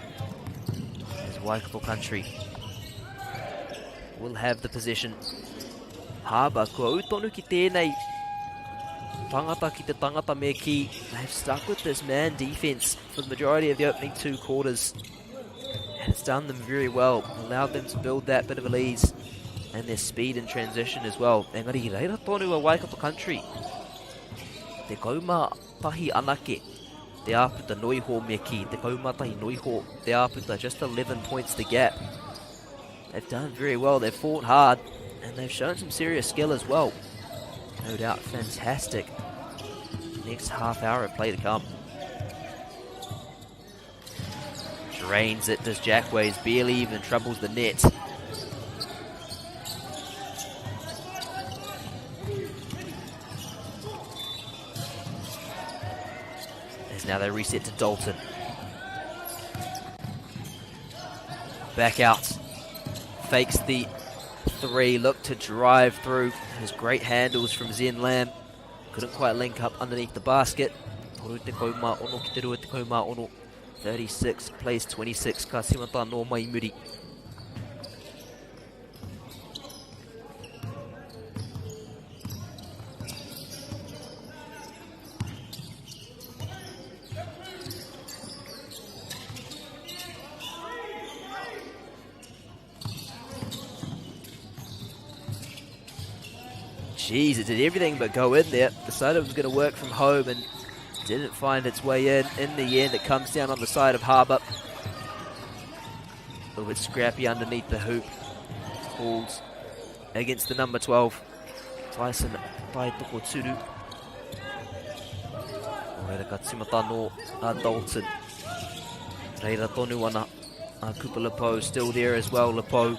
As Waikato Country will have the position. Harbour, kua utonu ki tēnei tangata ki te tangata me ki. They've stuck with this man defense for the majority of the opening 2 quarters. And it's done them very well. Allowed them to build that bit of a lead and their speed in transition as well. Engari reira tonu a Waikato Country. Te kauma tahi anake. Te āputa noiho me ki. Te kauma tahi noiho. Te āputa just 11 points the gap. They've done very well. They've fought hard and they've shown some serious skill as well. No doubt, fantastic. Next half hour of play to come. Drains it, does Jackways, barely even troubles the net. As now they reset to Dalton. Back out. Fakes the three, look to drive through. His great handles from Zen Lam. Couldn't quite link up underneath the basket. 36 plays 26. Ka simata no mai muri. Jeez, it did everything but go in there. Decided it was going to work from home and didn't find its way in. In the end, it comes down on the side of Harbour. A little bit scrappy underneath the hoop. Called against the number 12, Tyson Taitoko Turu. Reira ka tīmata no a Dalton. Reira tonu ana a Cooper Lepo still there as well. Lepo,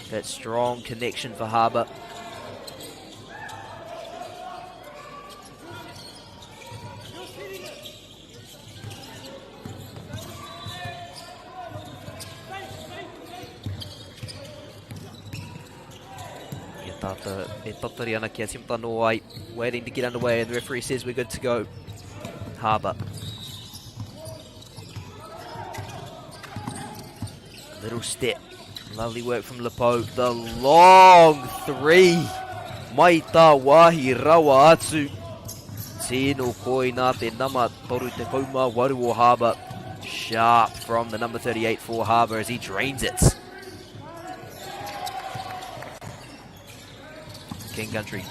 that strong connection for Harbour. E tatari ana kia tīmata no ai, waiting to get underway, and the referee says we're good to go. Harbour. Little step. Lovely work from Lepo. The long three. Mai tā wāhi rawa atu. Tino koi nā te nama toru te kauma waru o Harbour. Sharp from the number 38 for Harbour as he drains it. King Country.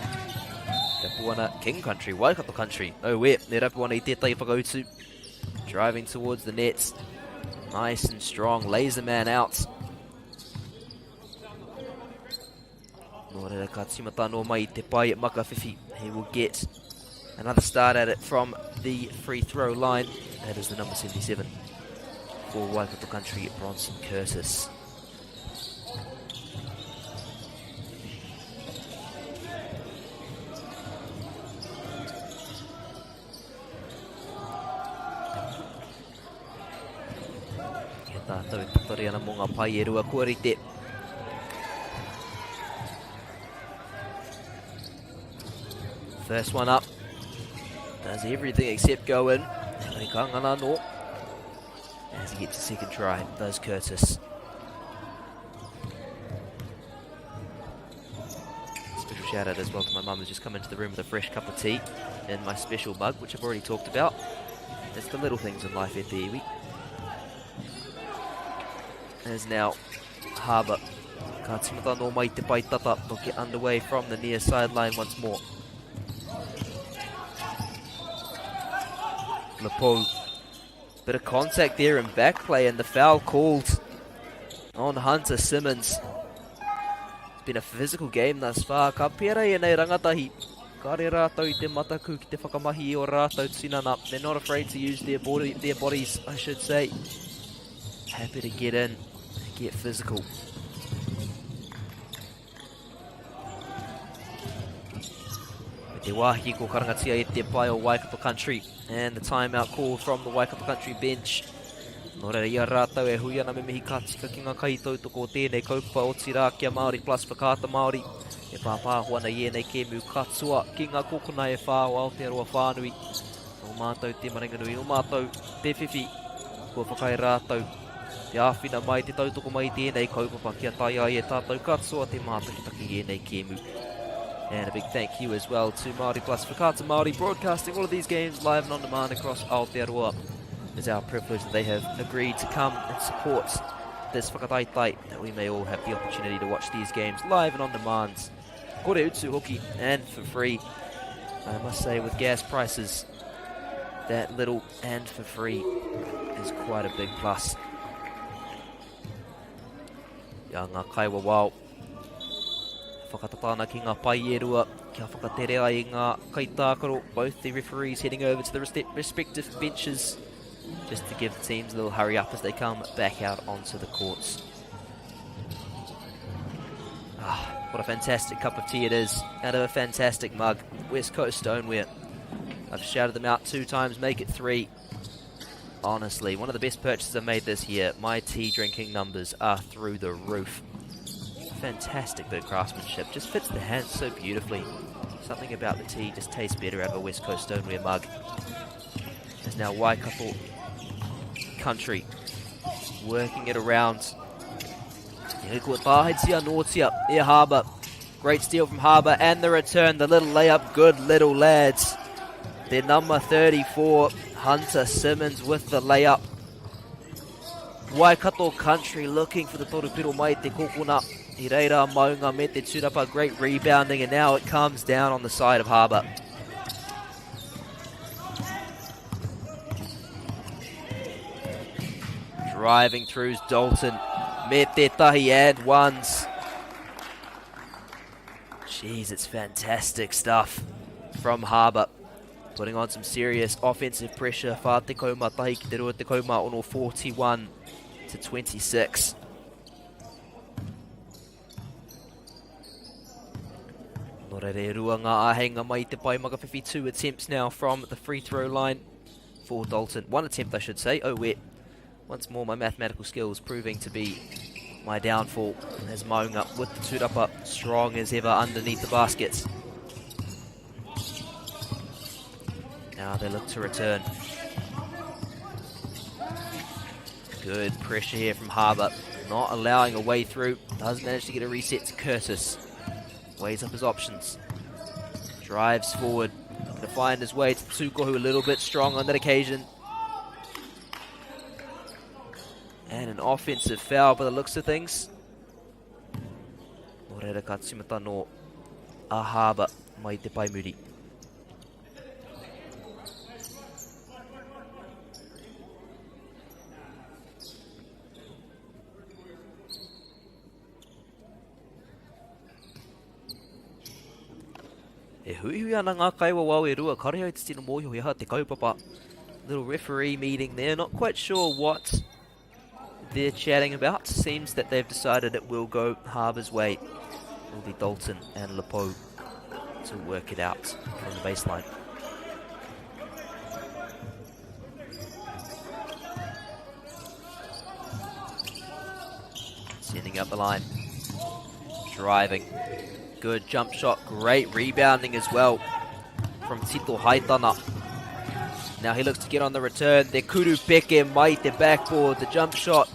Rapuana, King Country, Waikato Country. Oh wait, ne Rapuana i tētahi whakautu. Driving towards the nets. Nice and strong, lays the man out. Nō reira ka tīmata no mai te pai Makawhiwhi. He will get another start at it from the free throw line. That is the number 77 for Waikato Country, Bronson Curtis. Tātou e tatari ana mō ngā pai e rua kua rite. First one up. Does everything except go in. Engari ka ngana anō. As he gets a second try, does Curtis. Special shout out as well to my mum who's just come into the room with a fresh cup of tea in my special mug, which I've already talked about. It's the little things in life at the iwi. As now Harbour. Ka timata nō mai te pai tata. They'll get underway from the near sideline once more. Lepo. Bit of contact there in back play and the foul called on Hunter Simmons. It's been a physical game thus far. Ka pera i nei rangatahi. Kare rātou i te mataku ki te whakamahi i o rātou tinana. They're not afraid to use their, body, their bodies, I should say. Happy to get in and get physical. Me te wāhi ko karangatia e te pae o Waikato Country and the timeout call from the Waikato Country bench. Nō reira i a rātou e hui ana me mihi ka tika ki ngā kaitautoko o tēnei kaupapa otirā ki a Māori Plus Whakaata Māori e pāpāho ana i ēnei kēmu katoa ki ngā kōkona e whā o Aotearoa whānui. Nō mātou te maringanui, nō mātou te whiwhi, kua whakaae rātou te āwhina mai, te tautoko mai i tēnei kaupapa kia tae ai e tātou katoa te mātakitaki i ēnei kēmu. And a big thank you as well to Māori Plus Whakaata Māori broadcasting all of these games live and on demand across Aotearoa. It's our privilege that they have agreed to come and support this whakataetae that we may all have the opportunity to watch these games live and on demand. Kore utu hoki and for free. I must say with gas prices that little and for free is quite a big plus. Ia ngā kaiwawao. Whakatata ana ki ngā pai e rua kia whakatere ai i ngā kaitākaro, both the referees heading over to the respective benches just to give the teams a little hurry up as they come back out onto the courts. Ah, what a fantastic cup of tea it is out of a fantastic mug. West Coast Stoneware. I've shouted them out two times, make it three. Honestly, one of the best purchases I've made this year. My tea drinking numbers are through the roof. Fantastic bit of craftsmanship. Just fits the hands so beautifully. Something about the tea just tastes better out of a West Coast Stoneware mug. There's now Waikato Country working it around. Kua tāheitia nōtia e Harbour. Great steal from Harbour and the return. The little layup. Good little lads. Their number 34, Hunter Simmons with the layup. Waikato Country looking for the toru mai te kokona. I reira maunga me te tūrapa. Great rebounding and now it comes down on the side of Harbour. Driving through Dalton. Me te tahi and ones. Jeez, it's fantastic stuff from Harbour. Putting on some serious offensive pressure. Whā tekau mā tahi ki te rua tekau mā ono 41 to 26. Nō reira e rua ngā āheinga mai i te pae makawhiwhi. Two attempts now from the free throw line for Dalton. One attempt, I should say. Oh, wait. Once more, my mathematical skills proving to be my downfall as Maunga with the tūrapa strong as ever underneath the baskets. Now they look to return. Good pressure here from Harbour. Not allowing a way through. Does manage to get a reset to Curtis. Weighs up his options. Drives forward. To find his way to Tsukohu a little bit strong on that occasion. And an offensive foul by the looks of things. Nō reira ka tīmata nō a Harbour mai te pae muri. E huihui ana ngā kaiwawao e rua, kare au te tino mōhio he aha te kaupapa. Little referee meeting there, not quite sure what they're chatting about. Seems that they've decided it will go Harbour's way. Will be Dalton and Lepo to work it out from the baseline. Sending up the line. Driving. Good jump shot. Great rebounding as well from Tito Haitana. Now he looks to get on the return. The Kuru Peke mai te backboard. The jump shot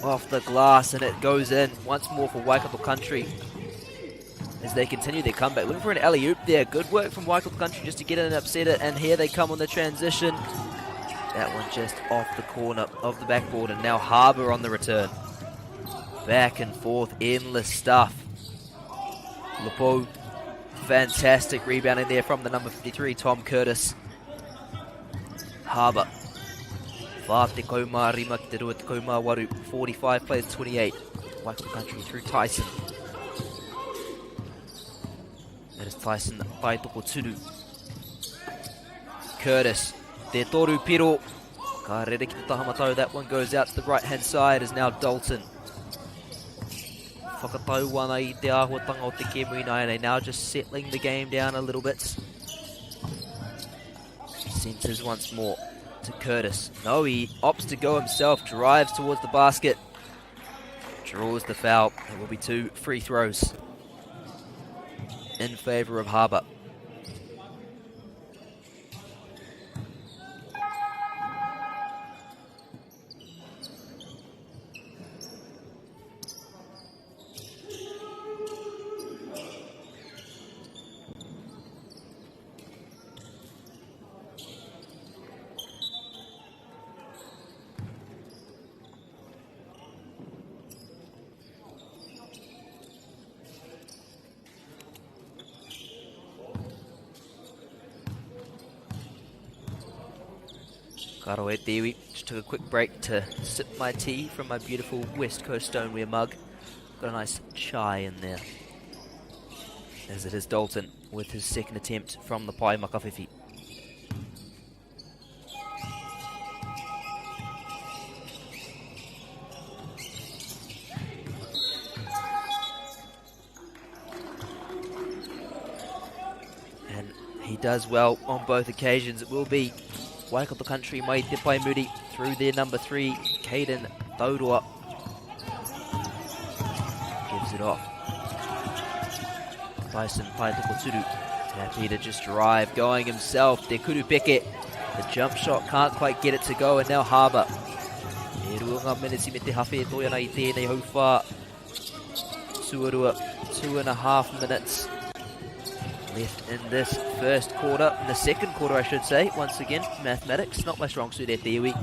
off the glass and it goes in once more for Waikato Country as they continue their comeback. Looking for an alley-oop there. Good work from Waikato Country just to get in and upset it. And here they come on the transition. That one just off the corner of the backboard. And now Harbour on the return. Back and forth, endless stuff. Lepo, fantastic rebounding there from the number 53, Tom Curtis. Harbour. 45 ki te 28, 45 plays 28. Waikato Country through Tyson. That is Tyson Taitoko Turu. Curtis. Te toru piro. Ka rere ki te taha matau. That one goes out to the right hand side is now Dalton. Whakatau ana i te āhuatanga o te kēmu ināianei. Now just settling the game down a little bit. Centers once more to Curtis. No, he opts to go himself. Drives towards the basket. Draws the foul. There will be 2 free throws in favour of Harbour. Karo e te iwi. Just took a quick break to sip my tea from my beautiful West Coast stoneware mug. Got a nice chai in there. As it is Dalton with his second attempt from the Pai Makawhiwhi. And he does well on both occasions. It will be Waikato Country mai te pae muri through their number 3, Caden Taurua. Gives it off. Tyson Taitoko happy to just drive going himself. Te Kuru Peke, the jump shot can't quite get it to go, and now Harbour. E rua ngā meneti me te hawhe e toi ana i tēnei hauwhā. Tuarua, 2.5 minutes left in this first quarter, in the second quarter I should say. Once again, mathematics, not my strong suit at the iwi.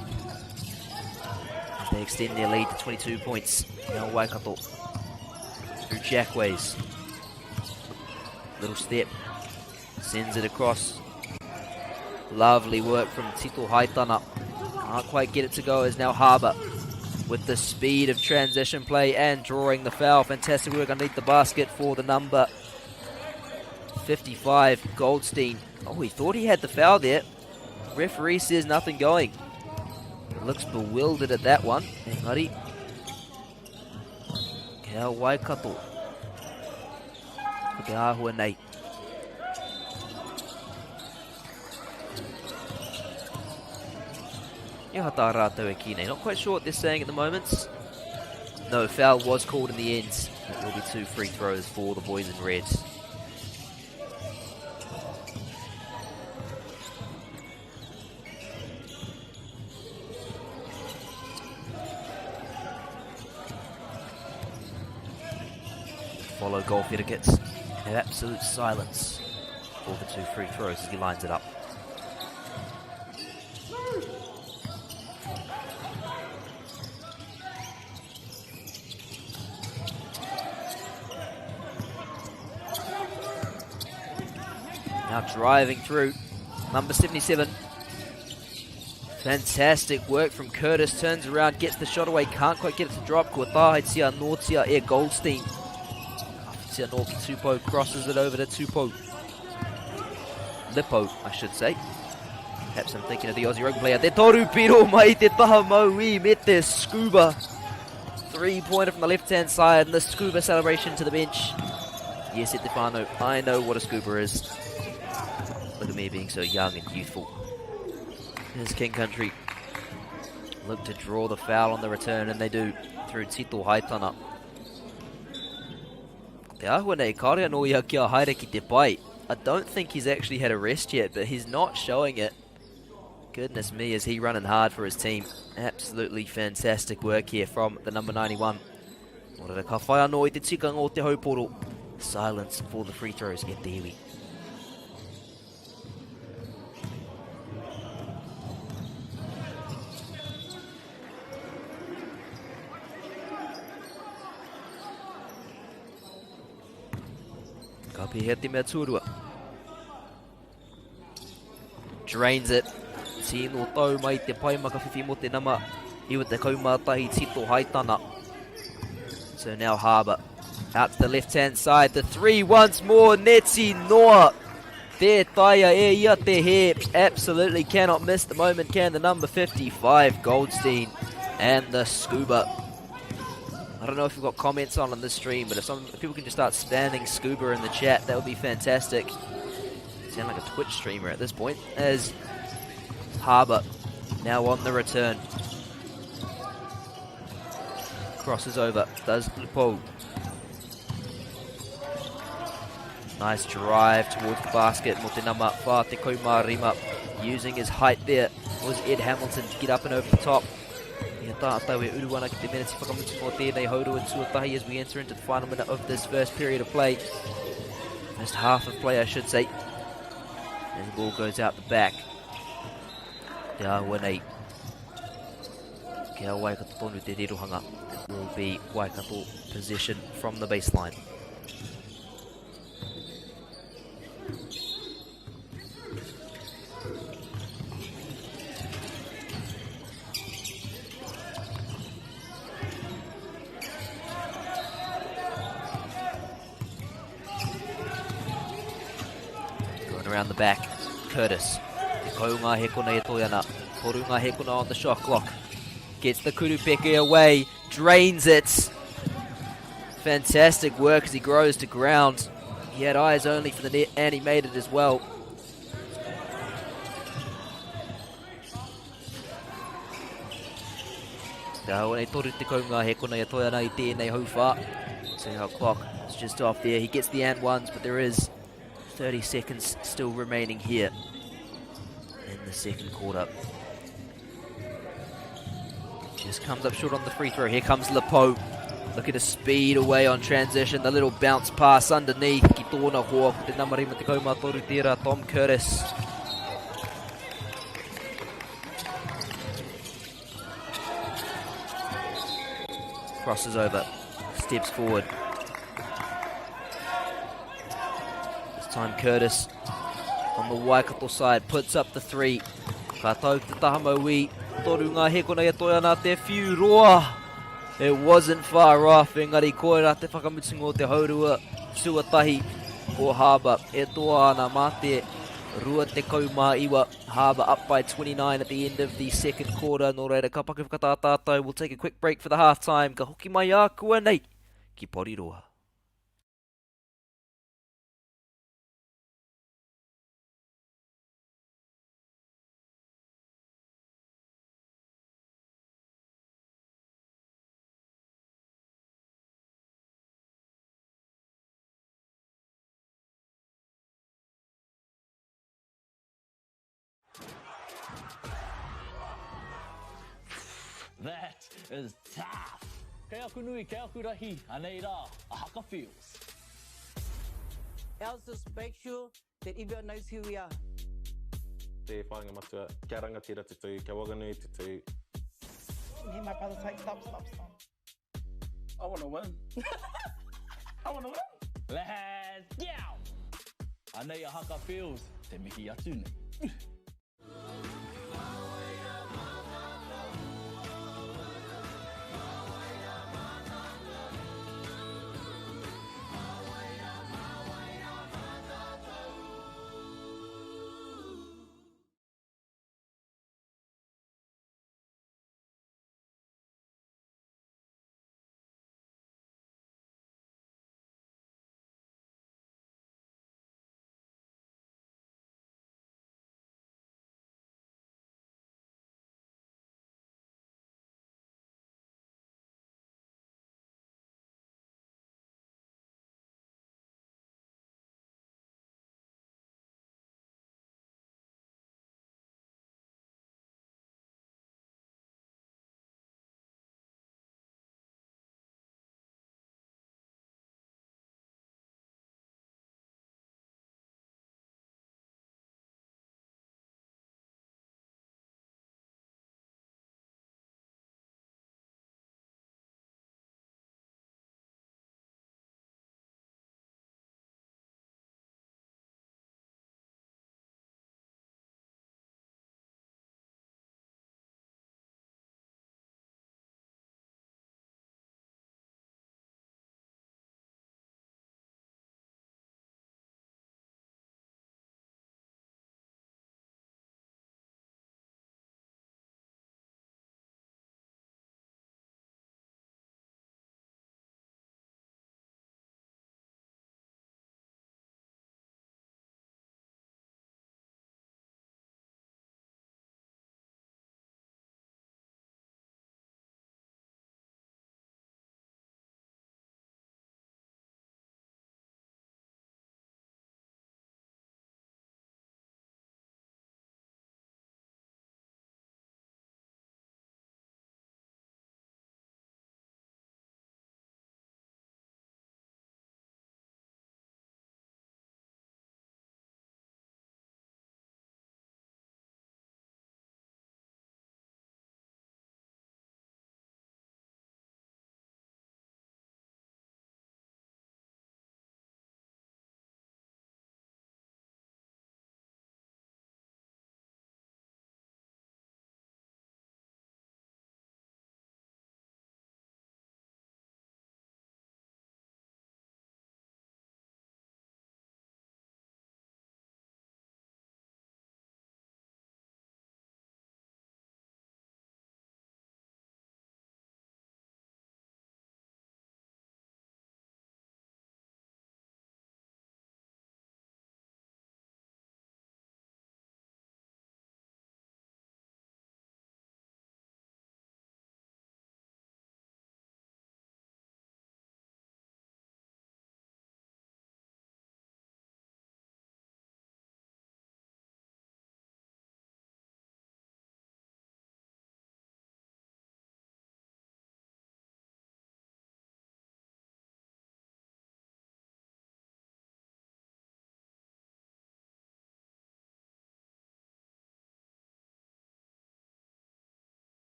As they extend their lead to 22 points. Now Waikato through Jackways. Little step, sends it across. Lovely work from Tito Haitana. Can't quite get it to go as now Harbour with the speed of transition play and drawing the foul. Fantastic work underneath the basket for the number 55, Goldstein. Oh, he thought he had the foul there. Referee says nothing going. Looks bewildered at that one. Engari. Kia Waikato. Ko te āhua nei. Ia tā rātou e ki nei. Not quite sure what they're saying at the moment. No, foul was called in the end. It will be 2 free throws for the boys in red. Follow golf etiquettes and have absolute silence for the 2 free throws as he lines it up. Now driving through, number 77. Fantastic work from Curtis, turns around, gets the shot away, can't quite get it to drop. Ko tāhaitia notia e Goldstein. Tia Norki Tupou crosses it over to Tupou. Lipo, I should say. Perhaps I'm thinking of the Aussie rugby player. Te toru piro mai te taha maui me te scuba. 3-pointer from the left-hand side and the scuba celebration to the bench. Yes, at Stefano, I know what a scuba is. Look at me being so young and youthful. Here's King Country. Look to draw the foul on the return, and they do. Through Tito Haitana. Ko te āhua nei, kāore anō ia kia haere ki te pai. I don't think he's actually had a rest yet, but he's not showing it. Goodness me, is he running hard for his team. Absolutely fantastic work here from the number 91. Nō reira, ka whai anō i te tikanga o te hauporo. Silence for the free throws e te iwi. Ka pēhea te mea tuarua. Drains it. Tino tau mai te pai makawhiwhi mo te nama 91 Tito Haitana. So now Harbour out to the left hand side. The three once more. Neti Noa. There taia e ia te he. Absolutely cannot miss the moment, can the number 55 Goldstein and the scuba. I don't know if we've got comments on this stream, but if some if people can just start spamming scuba in the chat, that would be fantastic. Sound like a Twitch streamer at this point. As Harbour now on the return. Crosses over, does Lupo. Nice drive towards the basket. Mo te nama wha te kaumā rima. Using his height there was Ed Hamilton to get up and over the top. Ia tātou e uru ana ki te meneti whakamutunga o tēnei haurua tuatahi as we enter into the final minute of this first period of play. First half of play, I should say. And the ball goes out the back. Te āhua nei. Kia Waikato tonu te rirohanga. It will be Waikato possession from the baseline. Going around the back, Curtis. Te kau ngā hekona e toi ana. Toru ngā hekona on the shot clock. Gets the Kurupeke away, drains it. Fantastic work as he grows to ground. He had eyes only for the net and he made it as well. Te hau nei toru te kau ngā hekona e toi ana i tēnei hauwhā. See how clock is just off there. He gets the and ones, but there is 30 seconds still remaining here in the second quarter. Just comes up short on the free throw. Here comes Lepo. Looking to speed away on transition. The little bounce pass underneath. Ki tōna hoa ko te nama 53 tērā, Tom Curtis. Crosses over. Steps forward. This time Curtis on the Waikato side puts up the three. Ka tau te taha mauī, toru ngā hekona e toe ana te whiu roa. It wasn't far off, engari koirā te whakamutunga o te haurua tuatahi o Harbour. E toa ana mā te 29, Harbour up by 29 at the end of the second quarter. Nō reira, ka paku whakatā tātou. We'll take a quick break for the half time. Ka hoki mai ākuanei ki Porirua. That is tough! Kei aku nui, kei aku rahi, anei rā, a Haka Feels. Ours is make sure that everyone knows who we are. Te whāinga matua, kia rangatira te tū, kia waganui te tū. Me and my brother's like, stop, stop, stop. I want to win. I want to win. Let's go! Anei a Haka Feels, te mihi atu nei.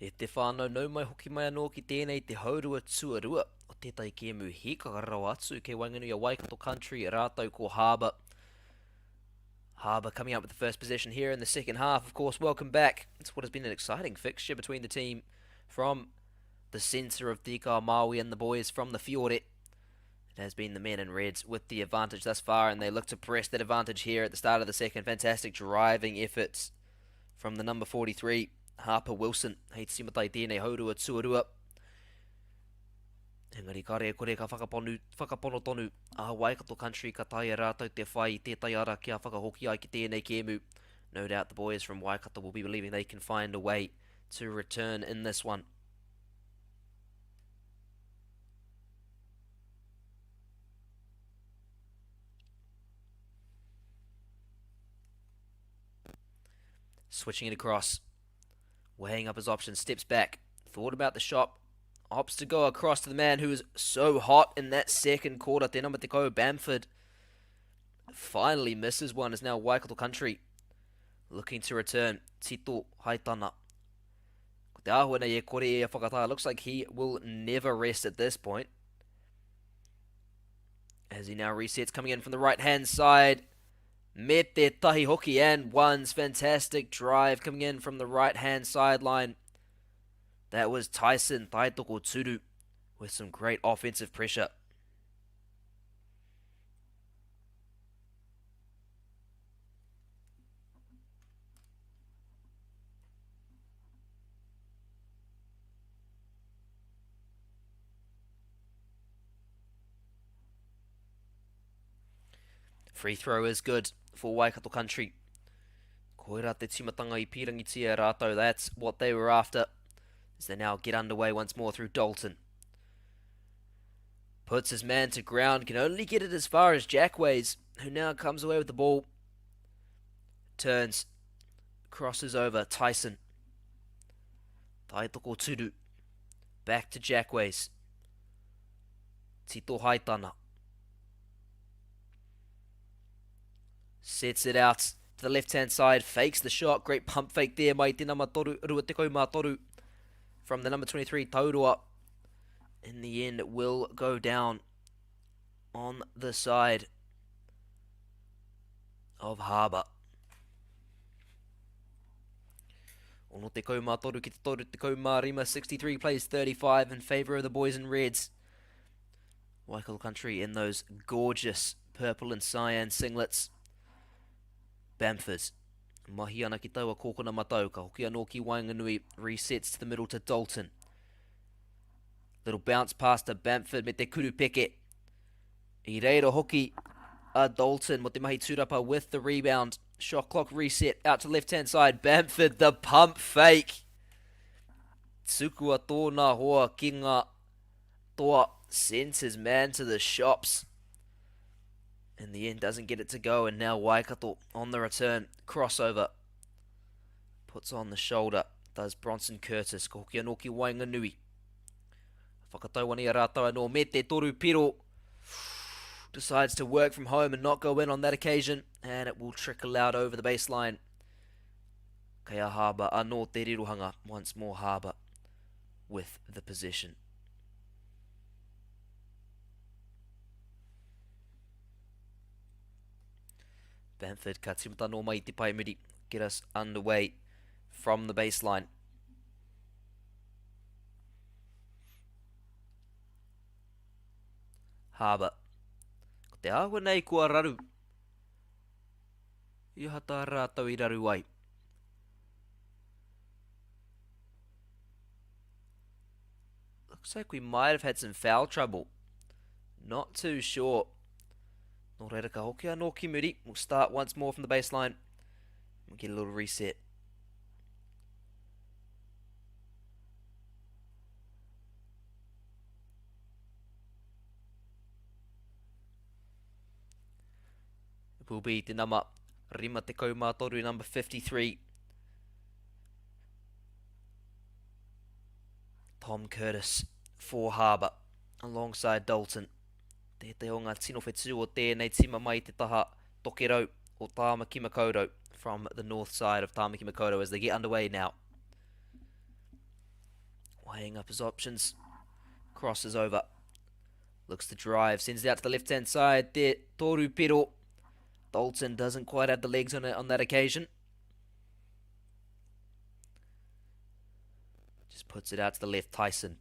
E te whānau, nau mai hoki mai anō ki tēnei te haurua tuarua o tētahi kēmu hīkaka rawa atu kei waenganui a Waikato Country rātou ko Harbour. Harbour coming up with the first possession here in the second half. Of course, welcome back. It's what has been an exciting fixture between the team from the centre of Te Ika Maui and the boys from the Fiore. It has been the men in reds with the advantage thus far, and they look to press that advantage here at the start of the second. Fantastic driving efforts from the number 43, Harper Wilson. Hei tīmata i tēnei haurua tuarua. Engari kare e kore ka whakaponu, whakapono tonu a Waikato Country ka taea rātou te whai i tētahi ara kia whakahoki ai ki tēnei kēmu. No doubt the boys from Waikato will be believing they can find a way to return in this one. Switching it across. Weighing up his options, steps back. Thought about the shot. Opts to go across to the man who was so hot in that second quarter. Te number te Bamford. Finally misses one. Is now Waikato Country. Looking to return. Tito Haitana. Ko te āhua nei e kore e whakatā. Looks like he will never rest at this point. As he now resets, coming in from the right-hand side. Me te tahi hoki and one's fantastic drive coming in from the right-hand sideline. That was Tyson Taitoko Turu with some great offensive pressure. Free throw is good for Waikato Country. Koira te timatanga i pīrangitia rātou. That's what they were after. As they now get underway once more through Dalton. Puts his man to ground. Can only get it as far as Jackways, who now comes away with the ball. Turns. Crosses over. Tyson. Taitoko Turu. Back to Jackways. Tito Haitana. Sets it out to the left-hand side. Fakes the shot. Great pump fake there mai te nama toru, rua tekau mā toru from the number 23, Taurua. In the end, will go down on the side of Harbour. Ono te kaumā toru ki te toru te kaumā rima, 63 plays 35 in favour of the boys in reds. Waikato Country in those gorgeous purple and cyan singlets. Bamford. Mahi ana ki taua kōkona matau, ka hoki anō ki waenganui, resets to the middle to Dalton. Little bounce pass to Bamford me te kuru peke. I reira hoki a Dalton mo te mahi tūrapa with the rebound. Shot clock reset out to left hand side. Bamford the pump fake. Tukua tōna hoa ki ngā toa. Sends his man to the shops. In the end doesn't get it to go and now Waikato on the return. Crossover. Puts on the shoulder. Does Bronson Curtis. Ka hoki anō ki waenganui. Whakatau ana i a rātou anō me te toru piro. Decides to work from home and not go in on that occasion. And it will trickle out over the baseline. Kei a Harbour anō te rirohanga. Once more Harbour with the possession. Bamford ka tīmata nō mai i te pae muri. Get us underway from the baseline. Harbour. Ko te āhua nei kua raru. I aha tā rātou i raru ai? Looks like we might have had some foul trouble. Not too sure. Nō reira ka hoki anō ki muri. We'll start once more from the baseline. We'll get a little reset. It will be te nama 53, number 53. Tom Curtis for Harbour alongside Dalton. Tētahi o ngā tino whetū o tēnei tima mai te taha tokerau o Tāmaki Makaurau from the north side of Tāmaki Makaurau as they get underway now. Weighing up his options. Crosses over. Looks to drive. Sends it out to the left-hand side there. Toru Piro. Dalton doesn't quite have the legs on it on that occasion. Just puts it out to the left. Tyson.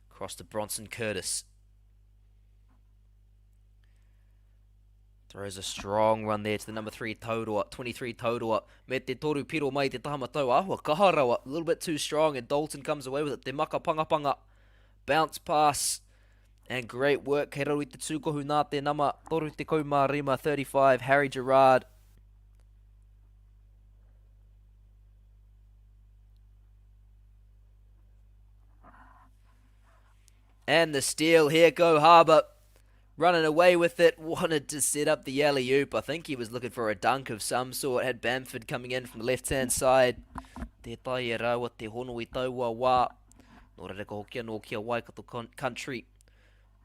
Cross to Bronson Curtis. Throws a strong run there to the number 3 Tauroa, 23 Tauroa. Me te toru piro mai te taha matau, ahua kaha rawa, a little bit too strong and Dalton comes away with it. Te maka pangapanga, bounce pass, and great work. Kei raro i te tūkohu nā te nama 35, 35, Harry Gerard. And the steal here go Harbour. Running away with it, wanted to set up the alley-oop. I think he was looking for a dunk of some sort. Had Bamford coming in from the left-hand side. Te tai e raua te hono i taua wā. Nō reira ka hoki anō ki a Waikato Country.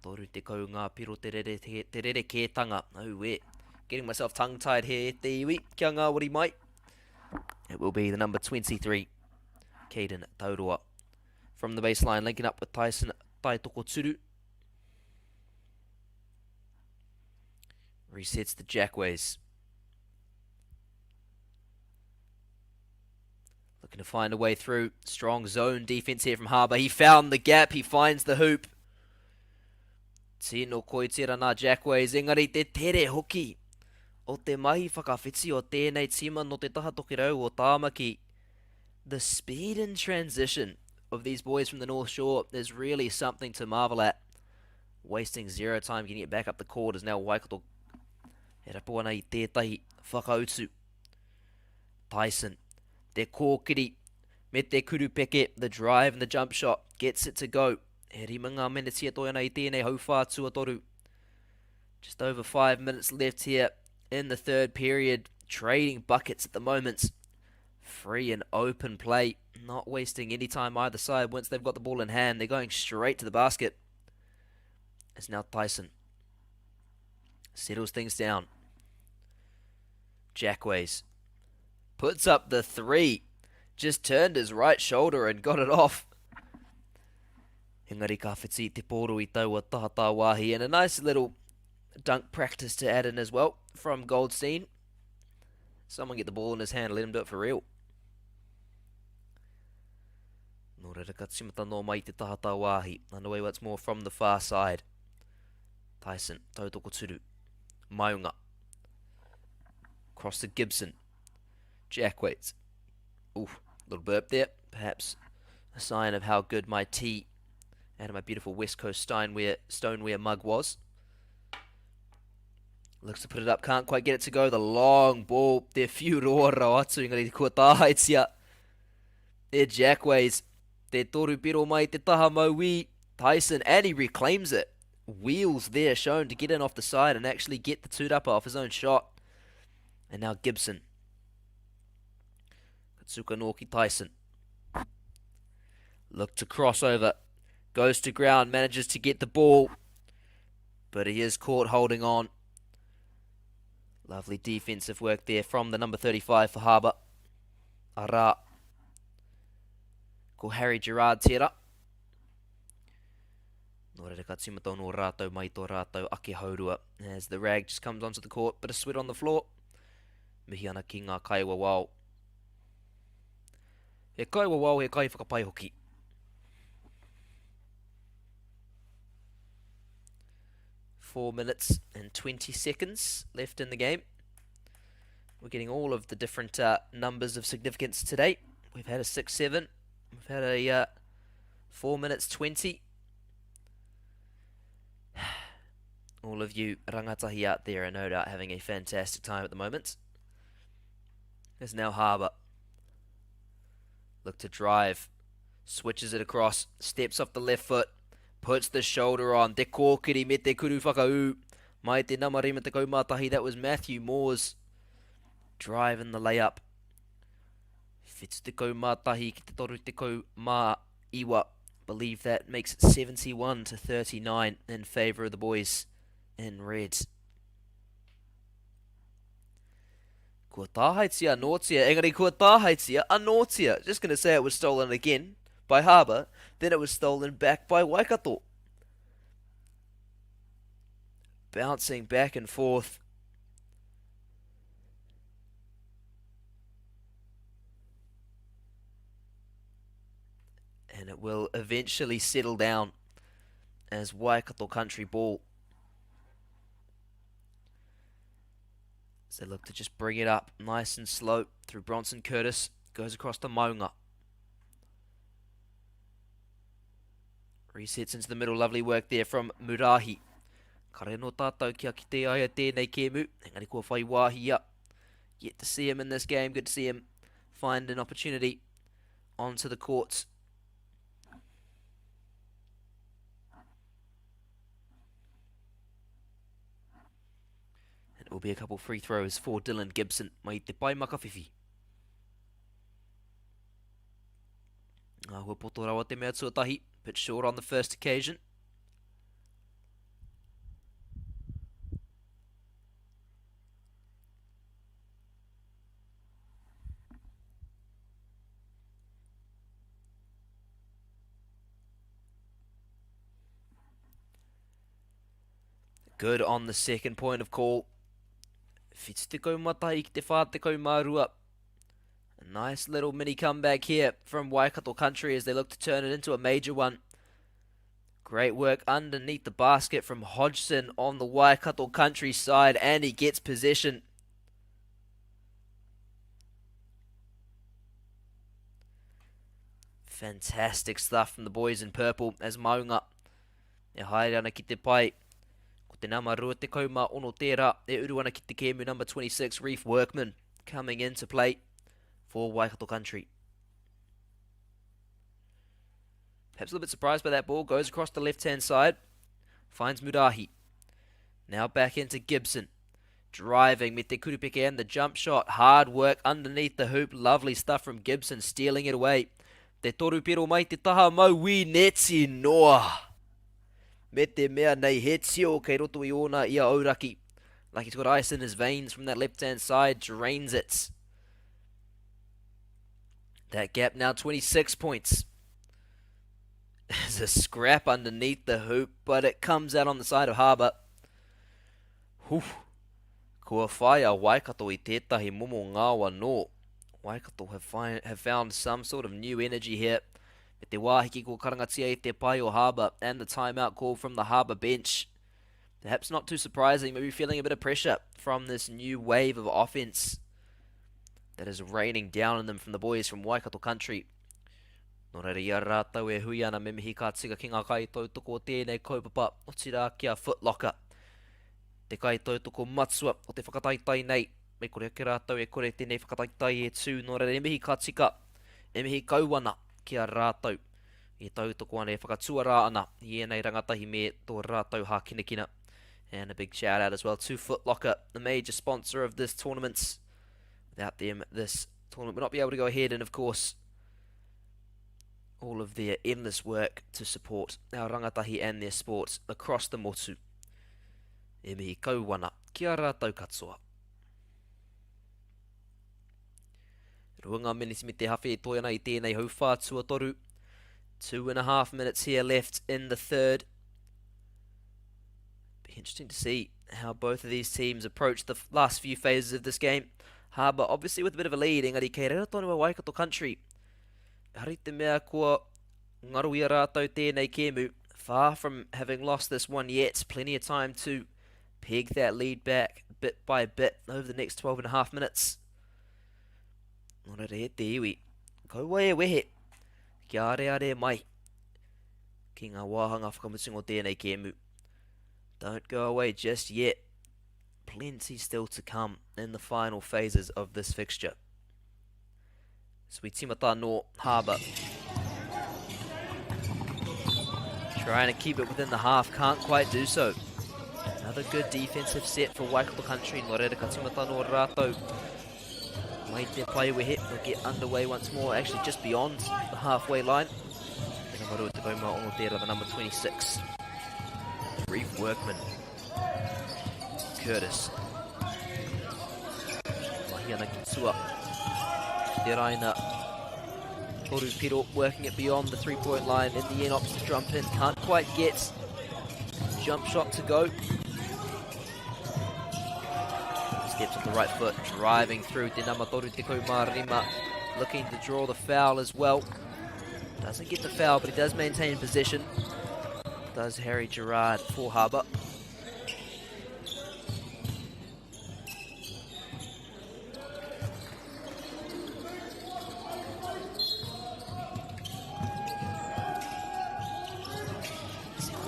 30 ngā piro te rere, te, te rerekētanga. Auē. Getting myself tongue-tied here e te iwi. Kia ngāwari mai. It will be the number 23, Caden Tauroa. From the baseline, linking up with Tyson Taitoko Resets the Jackways. Looking to find a way through. Strong zone defense here from Harbour. He found the gap. He finds the hoop. Tino koi tera nā Jackways. Engari te tere hoki o te mahi whakawhiti o tēnei tīma no te taha tokerau o Tāmaki. The speed in transition of these boys from the North Shore is really something to marvel at. Wasting zero time getting it back up the court is now Waikato e rapu ana i tētahi whakautu. Tyson, te kōkiri me te kurupeke, the drive and the jump shot, gets it to go. E rima ngā meneti e toe ana i tēnei hauwhā tuatoru. Just over five minutes left here in the third period. Trading buckets at the moment. Free and open play. Not wasting any time either side. Once they've got the ball in hand, they're going straight to the basket. It's now Tyson. Settles things down. Jackways puts up the three. Just turned his right shoulder and got it off. Engari ka whiti te pōro i taua taha tāwāhi and a nice little dunk practice to add in as well from Goldstein. Someone get the ball in his hand, let him do it for real. Nō reira ka timata nō mai te taha tāwāhi. Underway once more from the far side. Tyson, tautoko turu. Maunga. Cross to Gibson. Jack waits. Ooh, little burp there. Perhaps a sign of how good my tea out of my beautiful West Coast Steinware, stoneware mug was. Looks to put it up, can't quite get it to go. The long ball, te whiuroa rawa atu, engari kua tāhaetia. E Jackways, te toru piro mai te taha mauī. Tyson, and he reclaims it. Wheels there shown to get in off the side and actually get the tūrapa off his own shot. And now Gibson. Katsuka Norki Tyson. Look to cross over. Goes to ground, manages to get the ball. But he is caught holding on. Lovely defensive work there from the number 35 for Harbour. Ara. Ko Harry Gerard tērā. Nō reira ka tīmata anō rātou mai tō rātou ake haurua. As the rag just comes onto the court, bit of sweat on the floor. Mihi ana ki ngā kaiwawao. He kaiwawao, he kaiwhakapai hoki. Four minutes and 20 seconds left in the game. We're getting all of the different uh, numbers of significance today. We've had a 6 7, we've had a uh, 4 minutes 20. All of you rangatahi out there are no doubt having a fantastic time at the moment. There's now Harbour. Look to drive. Switches it across. Steps off the left foot. Puts the shoulder on. Te kōkiri me te kuru whakaū. Mai te nama 51, that was Matthew Moores. Drive in the layup. 71 ki te 39. Believe that makes it 71 to 39 in favour of the boys in red. Kua tāhaetia anōtia, engari kua tāhaetia anōtia. Just going to say it was stolen again. by Harbour, then it was stolen back by Waikato. Bouncing back and forth. And it will eventually settle down as Waikato Country ball. So they look to just bring it up nice and slow through Bronson Curtis. Goes across to Maunga. Resets into the middle. Lovely work there from Murahi. Kare no tātou kia kite ai a tēnei kēmu. Engari kua whai wāhi ia. Yet to see him in this game. Good to see him find an opportunity onto the courts. And it will be a couple free throws for Dylan Gibson. Mai te pai makawhiwhi. Āhua poto rawa te mea tuatahi. Bit short on the first occasion. Good on the second point of call. 71 ki te 42. A nice little mini comeback here from Waikato Country as they look to turn it into a major one. Great work underneath the basket from Hodgson on the Waikato Country side, and he gets possession. Fantastic stuff from the boys in purple as Maunga e haere ana ki te pae. Ko te nama 26 tērā e uru ana ki te kēmu number 26 Reef Workman coming into play for Waikato Country. Perhaps a little bit surprised by that ball. Goes across the left-hand side. Finds Murahi. Now back into Gibson. Driving with the Kurupeke and the jump shot. Hard work underneath the hoop. Lovely stuff from Gibson, stealing it away. Te toru piro mai te taha mauī neti noa. Me te mea nei he tio kei roto i ōna ia auraki. Like he's got ice in his veins from that left-hand side. Drains it. That gap now 26 points. There's a scrap underneath the hoop, but it comes out on the side of Harbour. Whew. Kua whai a Waikato i tētahi momo ngao anō. Waikato have, find, have found some sort of new energy here. Me te wāhiki kua karangatia i te pai o Harbour and the timeout call from the Harbour bench. Perhaps not too surprising, maybe feeling a bit of pressure from this new wave of offense that is raining down on them from the boys from Waikato country. Nō reira, i a rātou e hui ana me mihi ka tika ki ngā kaitautoko o tēnei kaupapa, otirā ki a Foot Locker, te kaitautoko matua o te whakataetae nei. Me kore ake rātou e kore tēnei whakataetae e tū, nō reira e mihi ka tika, e mihi kau ana ki a rātou e tautoko ana, e whakatuarā ana i ēnei rangatahi me tō rātou hākinakina. And a big shout out as well to Foot Locker, the major sponsor of this tournament. Without them, this tournament would not be able to go ahead, and of course, all of their endless work to support our rangatahi and their sports across the motu. E mihi kau ana ki a rātou katoa. Rua ngā miniti me te hawhe e toe ana i tēnei hauwhā tuatoru. 2.5 minutes here left in the third. Be interesting to see how both of these teams approach the last few phases of this game. Harbour obviously with a bit of a lead, engari kei reira tonu a Waikato Country. Ehara i te mea kua ngaro i a rātou tēnei kēmu. Far from having lost this one yet, plenty of time to peg that lead back bit by bit over the next 12.5 minutes. Nō reira e te iwi, kaua e wehe, kia areare mai ki ngā wāhanga whakamutunga o tēnei kēmu. Don't go away just yet. Plenty still to come in the final phases of this fixture. So we timata anō Harbour. Trying to keep it within the half, can't quite do so. Another good defensive set for Waikato Country. Nō reira ka timata anō rātou. Mai te pai wehe, they'll get underway once more, actually just beyond the halfway line. Te number 26 tērā, the number 26. Reef Workman. Curtis. Mahi ana ki tua. Te raina. Toru Piro working it beyond the three-point line. In the end, opts to jump in. Can't quite get jump shot to go. Steps off the right foot, driving through. Te nama toru te rima, looking to draw the foul as well. Doesn't get the foul, but he does maintain possession. Does Harry Gerard for Harbour.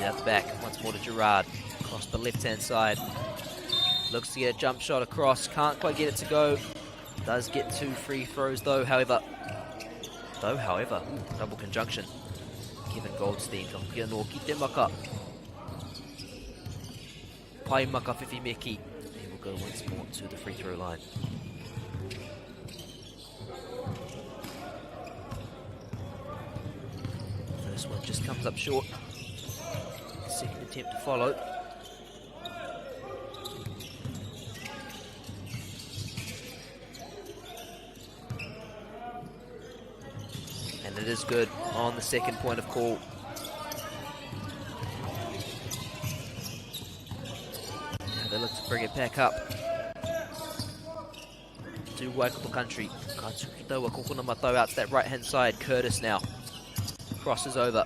Out the back, once more to Gerard. Across the left-hand side. Looks to get a jump shot across. Can't quite get it to go. Does get 2 free throws though, however. Ooh, double conjunction. Kevin Goldstein. Ka hoki anō ki te maka. Pai maka whiwhi meki. He will go once more to the free throw line. First one just comes up short. Second attempt to follow. And it is good on the second point of call. Now they look to bring it back up to Waikato Country. Ka tuki taua kokona matau out to that right-hand side. Curtis now crosses over.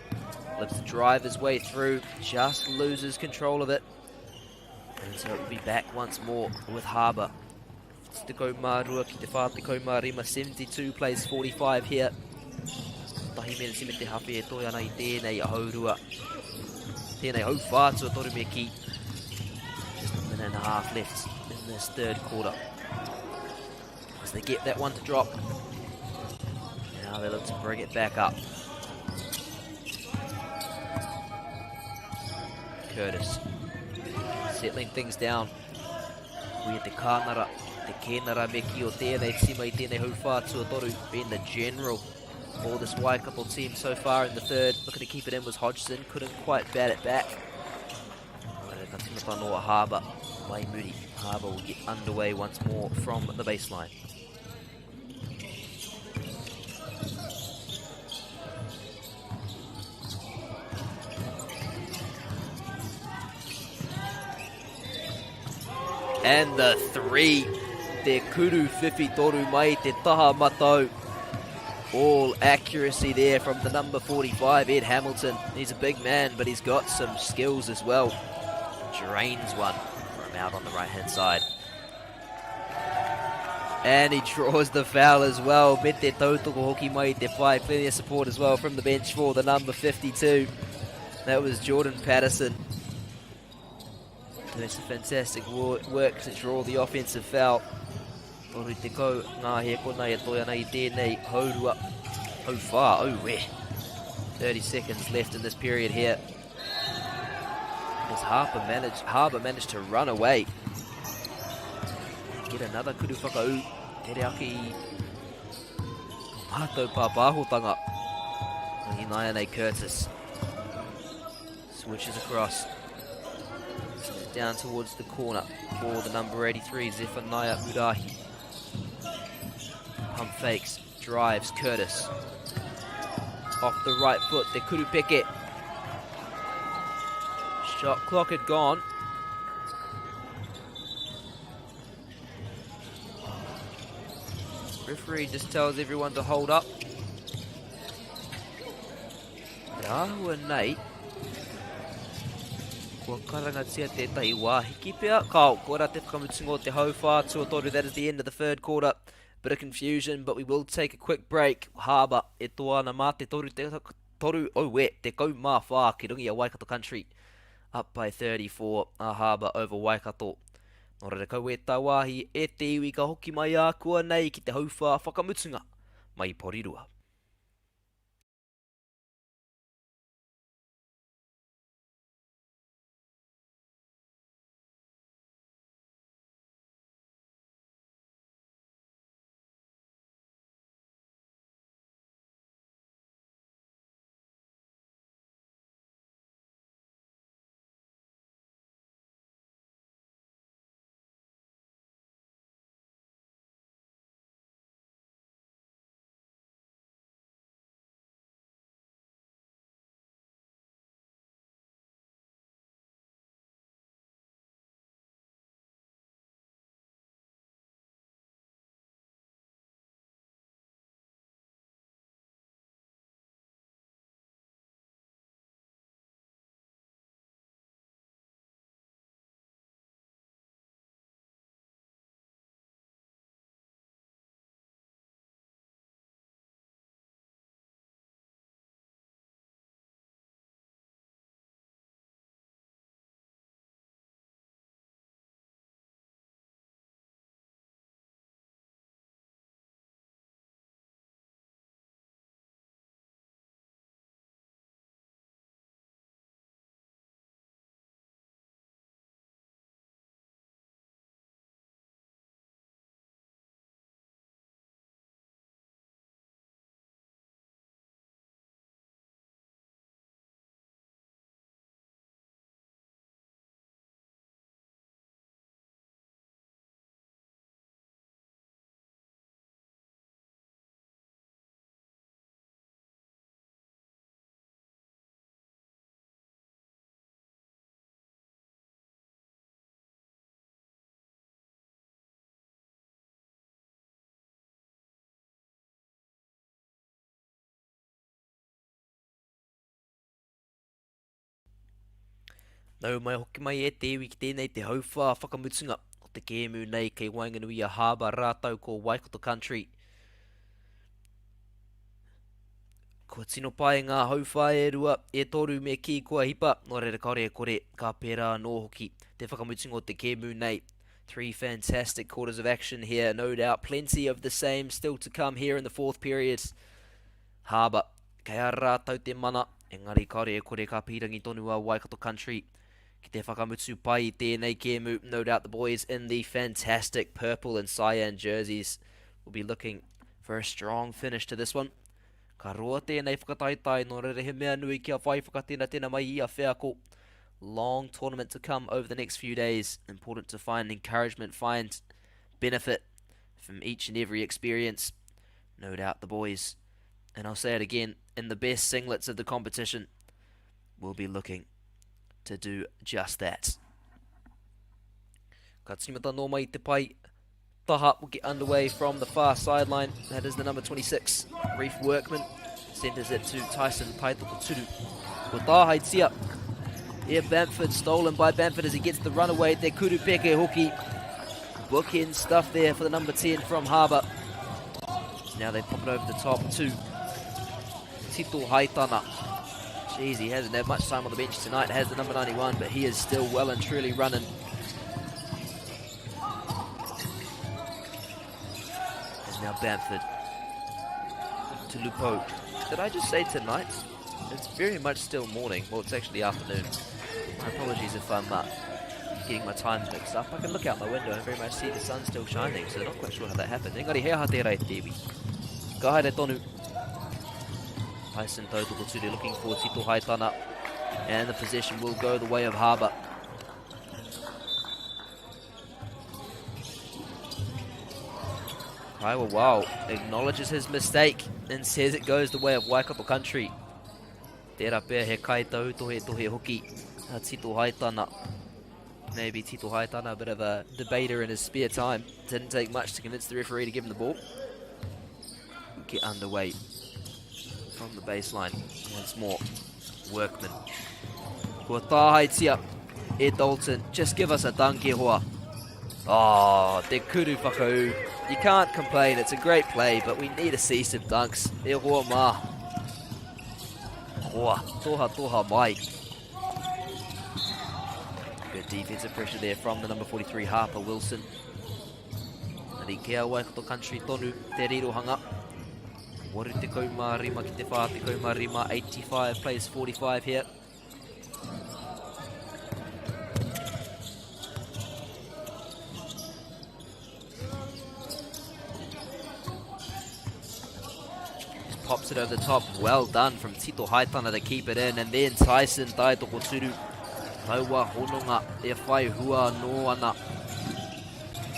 Looks to drive his way through. Just loses control of it. And so it will be back once more with Harbour. Te marua ki te whā te kau rima, 72 plays 45 here. Tahi mene sime te hape e toi ana i tēnei haurua. Tēnei hau whātua toru me ki. Just a minute and a half left in this third quarter. As they get that one to drop. Now they look to bring it back up. Curtis settling things down. We at the kānara, te kēnara me ki o tēnei tima i tēnei hau whātua toru, being the general for this Waikato team so far in the third. Looking to keep it in was Hodgson, couldn't quite bat it back. Harbour, Waimuri. Harbour will get underway once more from the baseline. And the three, te kuru whiwhi toru mai te taha matau. All accuracy there from the number 45, Ed Hamilton. He's a big man, but he's got some skills as well. Drains one from out on the right-hand side. And he draws the foul as well. Me te tautoko hoki mai te whai. Plenty of support as well from the bench for the number 52. That was Jordan Patterson. Doing some fantastic work to draw the offensive foul. Toru te kau, ngā he kona e toi ana i tēnei haurua. Hau whā, au we. 30 seconds left in this period here. As Harbour managed to run away. Get another kuru whakau. Te ake i mātou pāpāhotanga. Naiane Curtis switches across. Sends it down towards the corner for the number 83, Zephaniah Murahi. Pump fakes, drives Curtis. Off the right foot, the Kurupeke. Shot clock had gone. Referee just tells everyone to hold up. Te āhua nei, kua karangatia tētahi wāhi ki pea. Kao, koira te whakamutunga o te hauwhā tuatoru. That is the end of the third quarter. Bit of confusion, but we will take a quick break. Harbour e toa ana mā te toru, te toru, oh we, te kau mā whā ki runga i a Waikato Country. Up by 34, a Harbour over Waikato. Nō reira kau e tāwāhi e te iwi ka hoki mai ākua nei ki te hauwhā whakamutunga mai i Porirua. Nau mai hoki mai e te iwi ki tēnei te hauwhā whakamutunga o te kēmu nei kei waenganui i a Harbour rātou ko Waikato Country. Kua tino pai ngā hauwhā e rua, e toru me kī kua hipa, nō reira kāore e kore, ka pērā anō hoki te whakamutunga o te kēmu nei. Three fantastic quarters of action here, no doubt plenty of the same still to come here in the fourth period. Harbour, kei a rātou te mana, engari kāore e kore ka pīrangi tonu a Waikato Country ki te whakamutu pai i tēnei kēmu. No doubt the boys in the fantastic purple and cyan jerseys will be looking for a strong finish to this one. Ka roa tēnei whakataetae, nō reira he mea nui kia whai whakatenatena mai i a wheako. Long tournament to come over the next few days. Important to find encouragement, find benefit from each and every experience. No doubt the boys, and I'll say it again, in the best singlets of the competition, will be looking to do just that. Ka tīmata nō mai te pai taha will get underway from the far sideline. That is the number 26, Reef Workman. Centers it to Tyson Taitokoturu. Ko tāhaitia. Here Bamford, stolen by Bamford as he gets the runaway. Te Kuru Peke hoki. Bookend stuff there for the number 10 from Harbour. Now they pop it over the top to Tito Haitana. Jeez, he hasn't had much time on the bench tonight. Has the number 91, but he is still well and truly running. And now Bamford to Lupo. Did I just say tonight? It's very much still morning. Well, it's actually afternoon. My apologies if I'm uh, getting my times mixed up. I can look out my window and very much see the sun still shining, so not quite sure how that happened. Engari he aha tērā e te iwi. Ka haere tonu. Tyson Tautokoturu looking for Tito Haitana. And the possession will go the way of Harbour. Kaiwa Wow acknowledges his mistake and says it goes the way of Waikato Country. Tērā pea he kai tautohe tohe hoki a Tito Haitana. Maybe Tito Haitana, a bit of a debater in his spare time. Didn't take much to convince the referee to give him the ball. Get underway from the baseline once more. Workman. Kua tāhaitia e Dalton. Just give us a dunk, e hoa. Oh, te kuru whakaū. You can't complain, it's a great play, but we need to see some dunks. E hoa mā. Hoa, toha toha mai. Good defensive pressure there from the number 43, Harper Wilson. Ari kea Waikato Country tonu te rirohanga. 85 ki te 45, 85 plays 45 here. Just pops it over the top. Well done from Tito Haitana to keep it in. And then Tyson Taitokoturu. Taua hononga e whai hua no ana.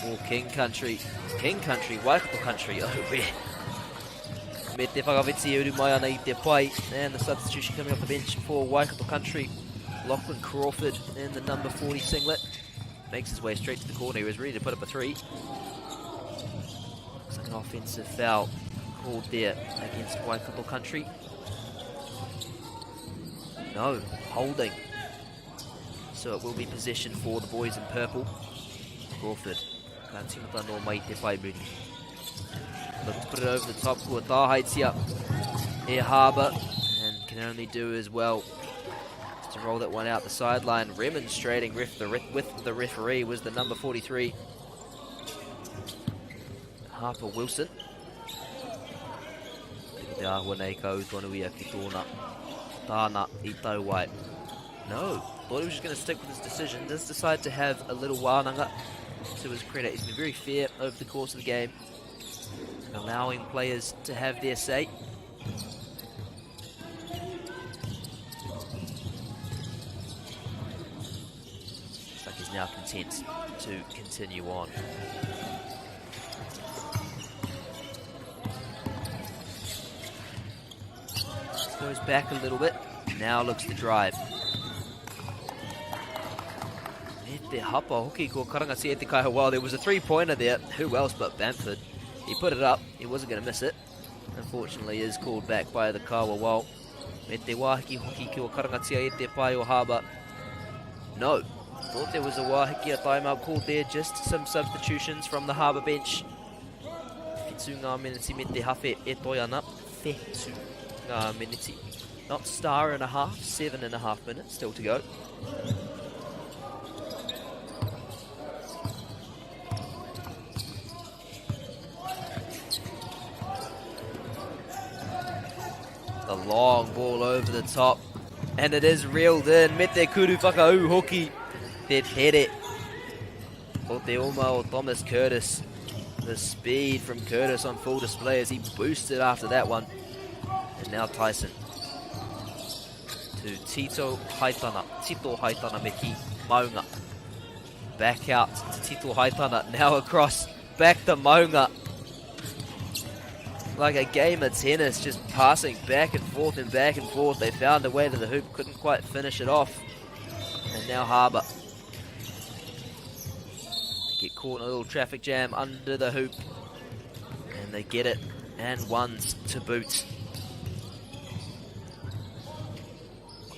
For King Country. King Country, Waikato Country. Oh, where? Me te whakawhiti e uru mai ana i te pai. And the substitution coming off the bench for Waikato Country. Lachlan Crawford in the number 40 singlet. Makes his way straight to the corner. He was ready to put up a three. Looks like an offensive foul called there against Waikato Country. No, holding. So it will be possession for the boys in purple. Crawford. Ka tīmata nō mai te pai muri. Look to put it over the top. Kua tāhaitia e Harbour. And can only do as well to roll that one out the sideline. Remonstrating with the, with the referee was the number 43, Harper Wilson. Te āhua nei ka ū tonu ia ki tōna tāna i tau ai. No, thought he was just going to stick with his decision. Does decide to have a little wānanga to his credit. He's been very fair over the course of the game, and allowing players to have their say. Looks like he's now content to continue on. Goes back a little bit. Now looks to drive. Me te hapa hoki ko karangatia e te kaiha. Well, there was a three-pointer there. Who else but Bamford? He put it up. He wasn't going to miss it. Unfortunately, is called back by the Kawa. Well, me te wāhiki hoki ki o karangatia e te pae o Harbour. No. Thought there was a Waihikia timeout called there. Just some substitutions from the Harbour bench. Whitu ngā miniti me te hawhe e toi ana. Whetu ngā miniti. Not star and a half, 7.5 minutes still to go. The long ball over the top. And it is reeled in. Me te kuru whakaū hoki. Te tere. O te oma o Thomas Curtis. The speed from Curtis on full display as he boosted after that one. And now Tyson. To Tito Haitana. Tito Haitana Meki Maunga. Back out to Tito Haitana. Now across. Back to Maunga. Like a game of tennis, just passing back and forth and back and forth. They found a way to the hoop, couldn't quite finish it off. And now Harbour. They get caught in a little traffic jam under the hoop. And they get it, and ones to boot.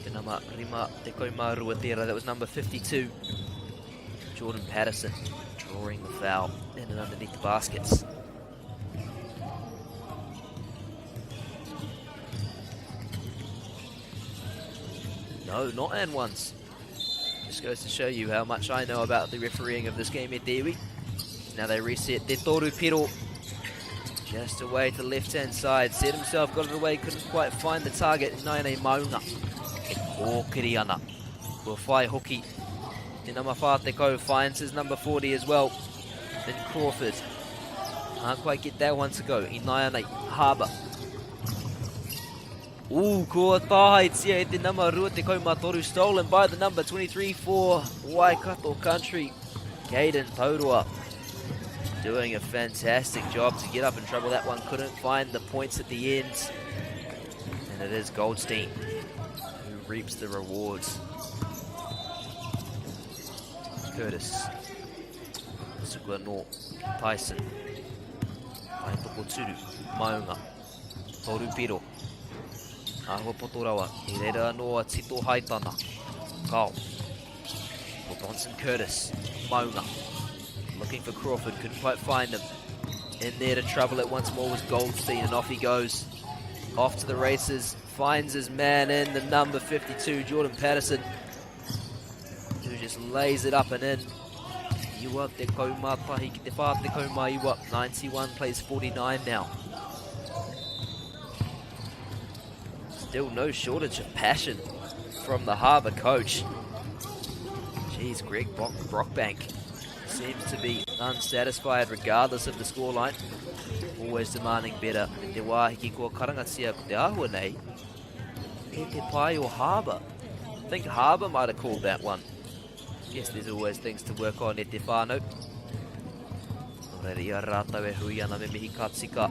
Te nama rima te koumārua tērā. That was number 52, Jordan Patterson, drawing the foul in and underneath the baskets. No, not and ones. Just goes to show you how much I know about the refereeing of this game at Dewi. Now they reset. Te Toru Piro just away to the left-hand side. Set himself, got it away, couldn't quite find the target. Naine Maunga. E kōkiri ana. Kua whai hoki. Te nama whātekau finds his number 40 as well. Then Crawford. Can't quite get that one to go. Inaianei Harbour. Ooh, kua tāhaitia e te nama 23 stolen by the number 23 for Waikato Country. Caden Tauroa doing a fantastic job to get up in trouble. That one couldn't find the points at the end. And it is Goldstein who reaps the rewards. Curtis. Sukua no Tyson. Taitoko Turu. Maunga. Toru Piro. Āhua poto rawa. I reira anō a Tito Haitana. Kao. For Bronson Curtis. Maunga. Looking for Crawford. Couldn't quite find him. In there to trouble it once more was Goldstein, and off he goes. Off to the races. Finds his man in, the number 52, Jordan Patterson, who just lays it up and in. Iwa te kaumā tahi ki te whā te kaumā iwa. 91 plays 49 now. Still no shortage of passion from the Harbour coach. Jeez, Greg Brockbank seems to be unsatisfied regardless of the scoreline. Always demanding better. Me te wāhiki kua karangatia ko te āhua nei. E te pai o Harbour. I think Harbour might have called that one. Guess there's always things to work on e te whānau. Nō reira i a rātou e hui ana me mihi ka tika.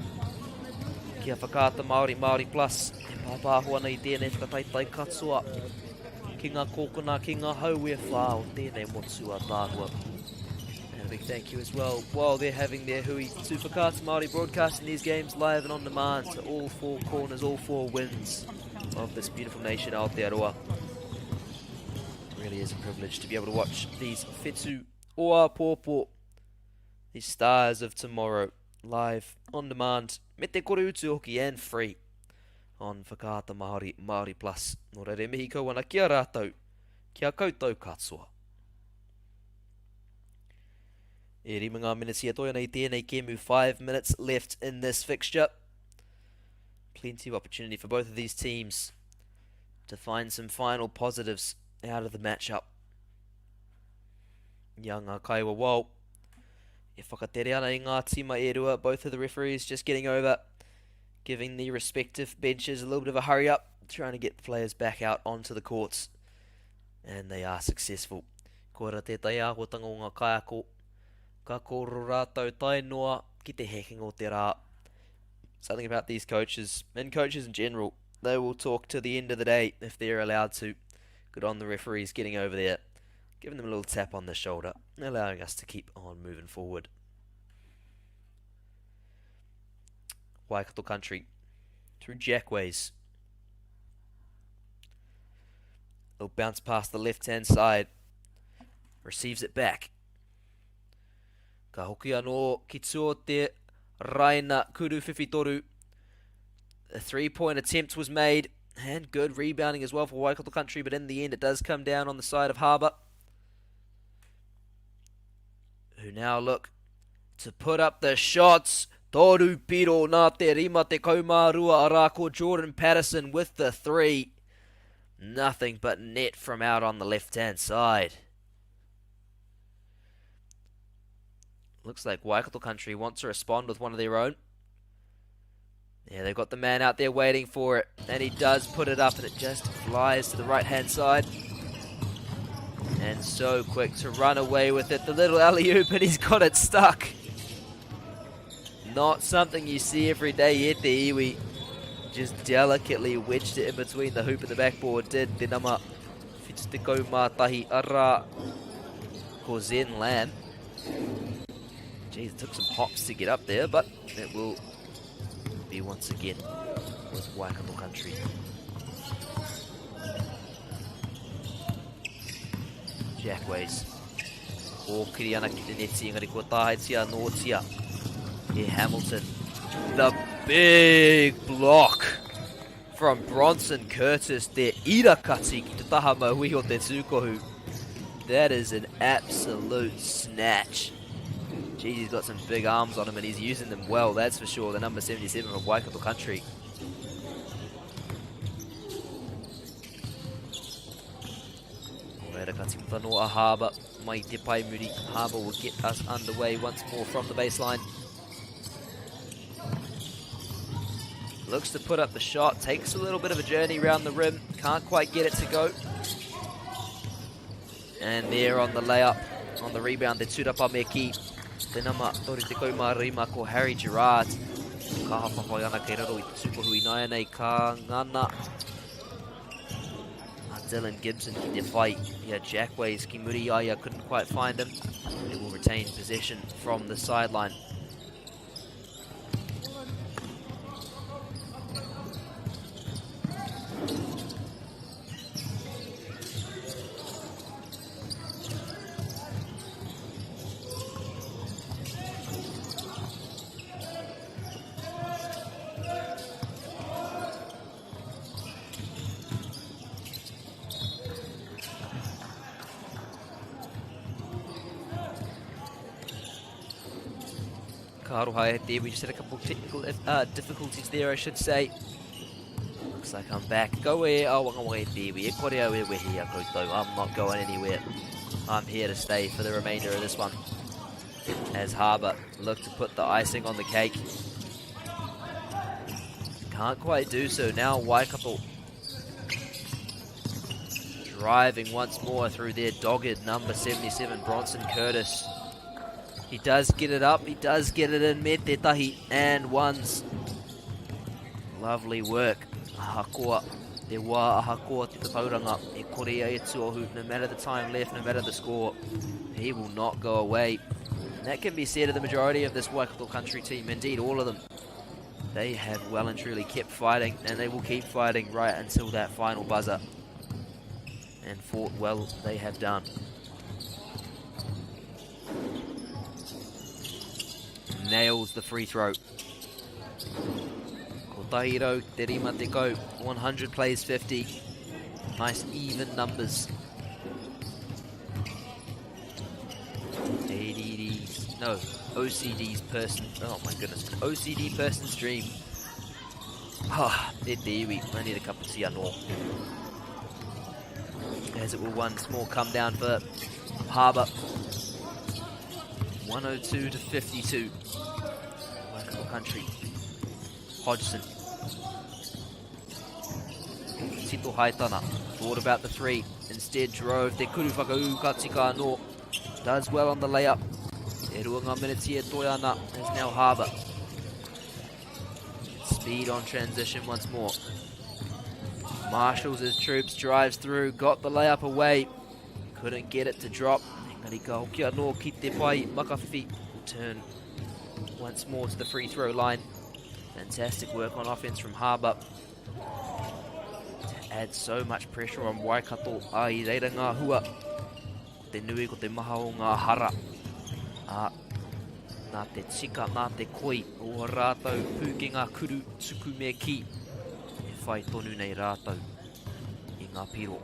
Kia Whakaata Māori, Māori Plus, e pāpāho ana i tēnei whakataetae katoa ki ngā kōkona, ki ngā hau e whā o tēnei motu ātaahua. And a big thank you as well while they're having their hui to Whakaata Māori broadcasting these games live and on demand to all four corners, all four winds of this beautiful nation, Aotearoa. It really is a privilege to be able to watch these whetu o āpōpō, these stars of tomorrow, live, on demand, me te kore utu hoki and free on Whakaata Māori, Māori Plus. Nō reira e mihi kau ana ki a rātou, ki a koutou katoa. E rima ngā miniti e toe ana i tēnei kēmu, 5 minutes left in this fixture. Plenty of opportunity for both of these teams to find some final positives out of the matchup. Young Akaiwa Walt e whakatere ana i ngā tīma e rua, both of the referees just getting over, giving the respective benches a little bit of a hurry up, trying to get the players back out onto the courts. And they are successful. Koira tētahi āhuatanga o ngā kaiako, ka kōrero rātou tae noa ki te hekenga o te rā. Something about these coaches, and coaches in general, they will talk to the end of the day if they're allowed to. Good on the referees getting over there, giving them a little tap on the shoulder, allowing us to keep on moving forward. Waikato Country through Jackways. They'll bounce past the left-hand side. Receives it back. Ka hoki anō ki tua o te raina kuru whiwhitoru. A three-point attempt was made, and good rebounding as well for Waikato Country, but in the end it does come down on the side of Harbour, who now look to put up the shots. Toru piro nā te rima te kaumārua arā ko Jordan Patterson with the three. Nothing but net from out on the left-hand side. Looks like Waikato Country wants to respond with one of their own. Yeah, they've got the man out there waiting for it. And he does put it up, and it just flies to the right-hand side. And so quick to run away with it. The little alley-oop, and he's got it stuck. Not something you see every day yet, the iwi. Just delicately wedged it in between the hoop and the backboard. Did te nama 71 ara ko Zen Lamb. Geez, it took some hops to get up there, but it will be once again with Waikato Country. Jackways. Kōkiri ana ki te neti, engari kua tāhaitia anōtia e Hamilton. The big block from Bronson Curtis te irakati ki te taha mauī o te tūkohu. That is an absolute snatch. Geez, he's got some big arms on him and he's using them well, that's for sure. The number 77 from Waikato Country. Reira ka tīmata no a Harbour mai te pae muri. Harbour will get us underway once more from the baseline. Looks to put up the shot, takes a little bit of a journey round the rim, can't quite get it to go. And there on the layup, on the rebound, te tūrapa me ki te nama 35 ko Harry Gerard. Ka hawhawhai ana kei raro i te tūkohu ināianei ka ngana a Dylan Gibson ki te whai i a Jackways ki muri i a ia, couldn't quite find him. He will retain possession from the sideline. Ka aroha e te We just had a couple of technical difficulties there, I should say. Looks like I'm back. Go e awangawa e te iwi. E kore au e wehi a koutou. I'm not going anywhere. I'm here to stay for the remainder of this one. As Harbour look to put the icing on the cake. Can't quite do so now. Waikato driving once more through their dogged number 77, Bronson Curtis. He does get it up. He does get it in. Me te tahi and ones. Lovely work. Ahakoa te wā, ahakoa te tatauranga, e kore ia e tuohu, no matter the time left, no matter the score, he will not go away. And that can be said of the majority of this Waikato Country team, indeed all of them. They have well and truly kept fighting, and they will keep fighting right until that final buzzer. And fought well they have done. Nails the free throw. Kotahi rau, te rima te kau, 100 plays 50. Nice even numbers. ADD's, no, OCD's person, oh my goodness, OCD person's dream. Ah, e te iwi, I need a cup of tea anō. As it will once more come down for Harbour. 102 to 52. Waikato Country. Hodgson. Tito Haitana thought about the three. Instead drove Te Kuru Whakaū ka tika anō. Does well on the layup. E rua ngā miniti e toe ana as now Harbour. Speed on transition once more. Marshals his troops, drives through, got the layup away. Couldn't get it to drop. Engari ka hoki anō ki te pai Makawhiwhi. Will turn once more to the free throw line. Fantastic work on offense from Harbour. To add so much pressure on Waikato. Ai reira ngā hua. te nui, ko te maha o ngā hara. Ā, nā te tika, nā te koi o ō rātou pūkenga kuru tuku me kī, e whai tonu nei rātou i ngā piro.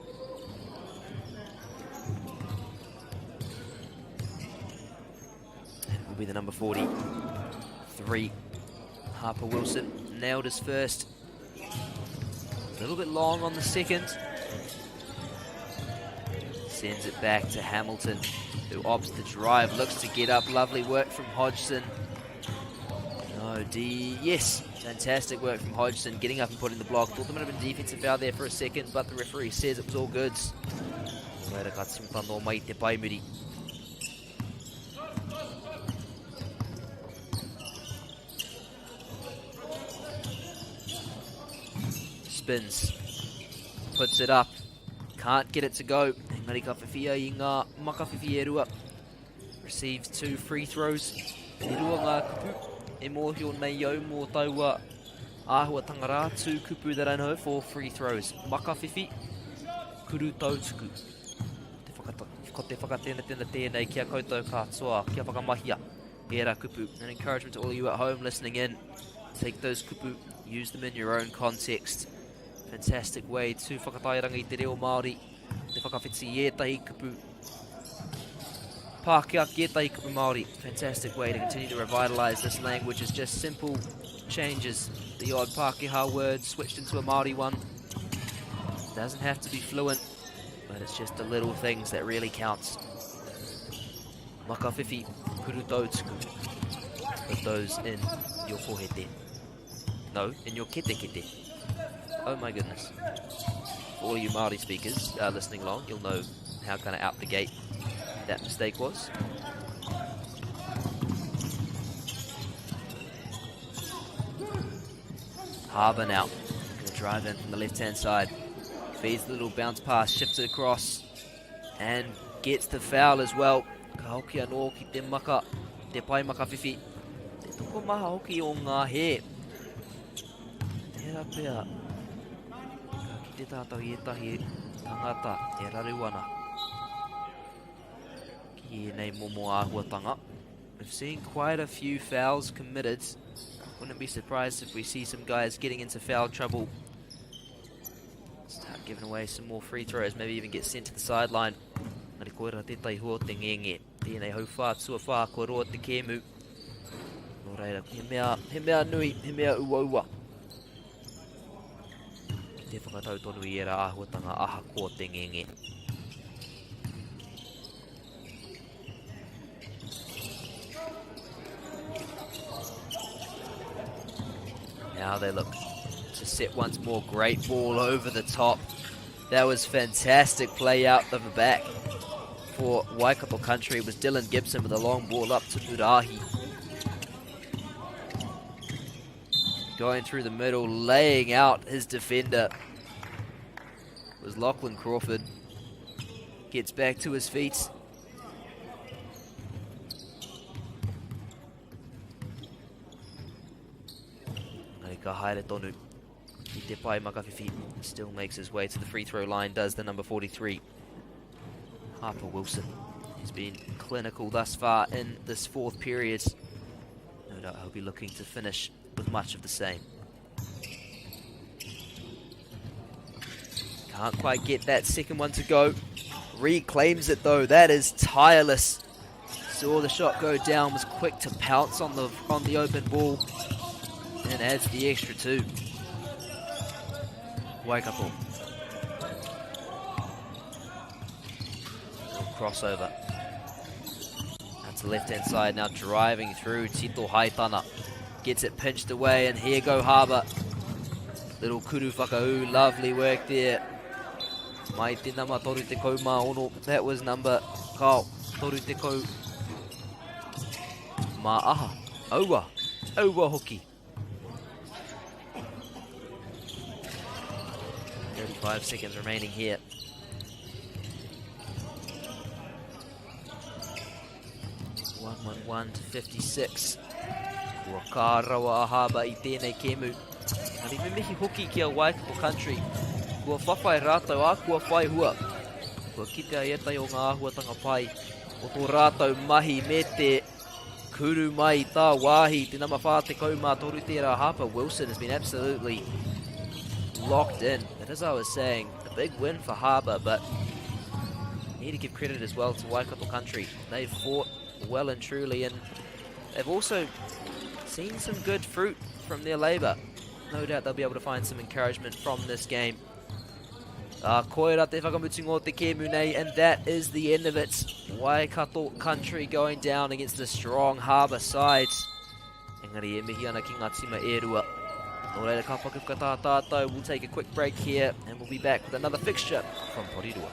And it will be the number 43, Harper Wilson, nailed his first. A little bit long on the second. Sends it back to Hamilton, who opts the drive, looks to get up. Lovely work from Hodgson. No, D. Yes, fantastic work from Hodgson, getting up and putting the block. Thought there might have been defensive foul there for a second, but the referee says it was all good. Reira ka tīmata nō mai te paemuri. Spins. Puts it up. Can't get it to go. Engari ka whiwhia i ngā makawhiwhi e rua. Receives two free throws. E rua ngā kupu e mōhio nei au mō taua āhuatanga rā. Two kupu that I know for free throws. Makawhiwhi, kuru tautuku. Te whakata, ko te whakatenatena tēnei ki a koutou katoa, kia whakamahia ērā kupu. An encouragement to all of you at home listening in. Take those kupu, use them in your own context. Fantastic way to whakatairanga i te reo Māori, te whakawhiti i ētahi kupu Pākehā ki ētahi kupu Māori. Fantastic way to continue to revitalise this language is just simple changes. The odd Pākehā word switched into a Māori one. Doesn't have to be fluent, but it's just the little things that really counts. Makawhiwhi kurutautuku. Put those in your kohete. No, in your kete kete. Oh my goodness. For all you Māori speakers uh, listening along, you'll know how kind of out the gate that mistake was. Harbour now. Gonna drive in from the left-hand side. Feeds the little bounce pass, shifts it across, and gets the foul as well. Ka hoki anō ki te maka, te pai makawhiwhi. Te tokomaha hoki o ngā hē. Tērā pea, ka kite tātou i ētahi tangata e raru ana ki ēnei momo āhuatanga. We've seen quite a few fouls committed. Wouldn't be surprised if we see some guys getting into foul trouble. Start giving away some more free throws, maybe even get sent to the sideline. Ngari koira tētahi hua o te ngenge. Tēnei hauwhā, tuawhā, kua roa te kēmu. Nō reira, he mea, he mea nui, he mea uaua. Ki te whakatau tonu i ērā āhuatanga ahakoa te ngenge. Now they look to set once more. Great ball over the top. That was fantastic play out of the back for Waikato Country. It was Dylan Gibson with a long ball up to Murahi. Going through the middle, laying out his defender was Lachlan Crawford. Gets back to his feet. Ka haere tonu i te pae makawhiwhi. Still makes his way to the free throw line, does the number 43. Harper Wilson. He's been clinical thus far in this fourth period. No doubt he'll be looking to finish with much of the same. Can't quite get that second one to go. Reclaims it though. That is tireless. Saw the shot go down, was quick to pounce on the on the open ball and adds the extra two. Waikato. Little crossover. That's the left-hand side now driving through Tito Haitana. Gets it pinched away, and here go Harbour. Little kuru whakau, lovely work there. Mai te nama toru te kau mā ono. That was number kao toru te kau mā aha. Aua, aua hoki. 35 seconds remaining here. 111 to 56. Kua kā rawa a Harbour i tēnei kēmu. Engari me mihi hoki ki a Waikato Country. Kua whawhai rātou, ā, kua whai hua. Kua kitea ētahi o ngā āhuatanga pai o tō rātou mahi me te kuru mai i tāwāhi. Te nama 43 tērā Harper Wilson has been absolutely locked in. But as I was saying, a big win for Harbour, but need to give credit as well to Waikato Country. They've fought well and truly, and they've also seen some good fruit from their labour. No doubt they'll be able to find some encouragement from this game. Koira te whakamutunga o te kēmu nei, and that is the end of it. Waikato Country going down against the strong Harbour sides. Engari e mihi ana ki ngā tima e rua. Nō reira ka paku whakatā tātou. We'll take a quick break here and we'll be back with another fixture from Porirua.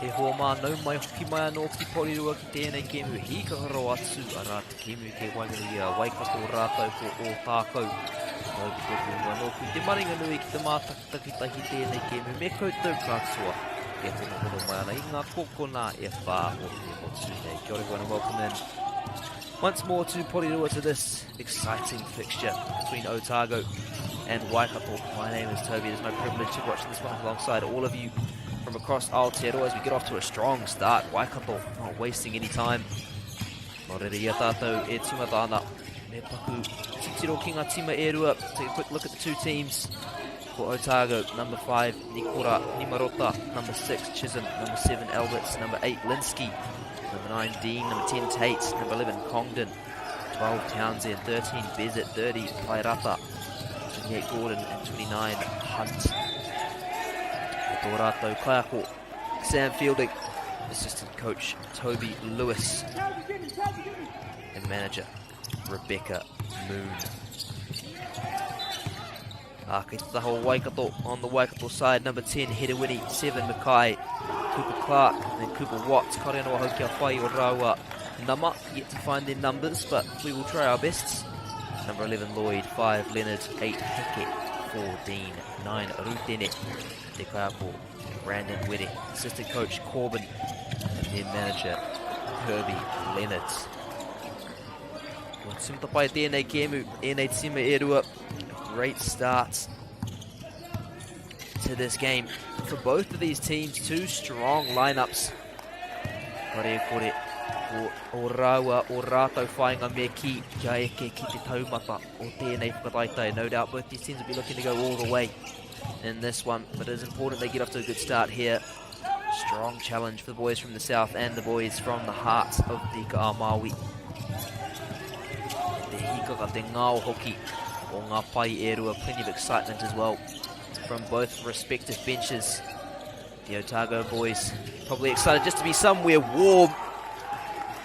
E hoa mā, nau mai hoki mai anō ki Porirua ki tēnei kēmu hīkaka rawa atu, arā te kēmu kei waenganui i a Waikato rātou ko Ōtākou. Ko tōku tōku ingoa nōku te maringa nui ki te mātakitaki tahi tēnei kēmu me koutou katoa e honohono mai ana i ngā kōkona e whā o te motu nei. Kia ora everyone and welcome in once more to Porirua to this exciting fixture between Otago and Waikato. My name is Toby. It is my privilege to watch this one alongside all of you from across Aotearoa as we get off to a strong start. Waikato not wasting any time. Nō reira i a tātou e tīmata ana me paku titiro ki ngā tīma e rua. Take a quick look at the two teams. For Otago, number 5, Nikora Nimarota, number 6, Chisholm, number 7, Alberts, number 8, Linsky, number 9, Dean, number 10, Tate, number 11, Congdon, 12, Townsend, 13, Bezet, 30, Paerata, 28, Gordon, and 29, Hunt. Ko tō rātou kaiako, Sam Fielding, assistant coach Toby Lewis, and manager Rebecca Moon. Ah, kei te taha o Waikato on the Waikato side, number 10, Herewini, 7, Mackay, Cooper Clark, and then Cooper Watts. Kare anō ahau kia whai o rāua nama, yet to find their numbers, but we will try our best. Number 11, Lloyd, 5, Leonard, 8, Heke, 4, Dean, 9, Rutene, Te Kaiako, Brandon Were, assistant coach Corbin, and then manager Kirby Leonard. Kua tīmata pai tēnei kēmu, ēnei tīma e rua. Great start to this game for both of these teams. Two strong lineups. Kore kore ko o rāua o rātou whāinga me ki kia eke ki te taumata o tēnei whakataetae. No doubt both these teams will be looking to go all the way in this one, but it is important they get off to a good start here. Strong challenge for the boys from the south and the boys from the heart of the Ika-a-Māui. Te hikaka, te ngao hoki o ngā pai e rua. Plenty of excitement as well from both respective benches. The Otago boys probably excited just to be somewhere warm.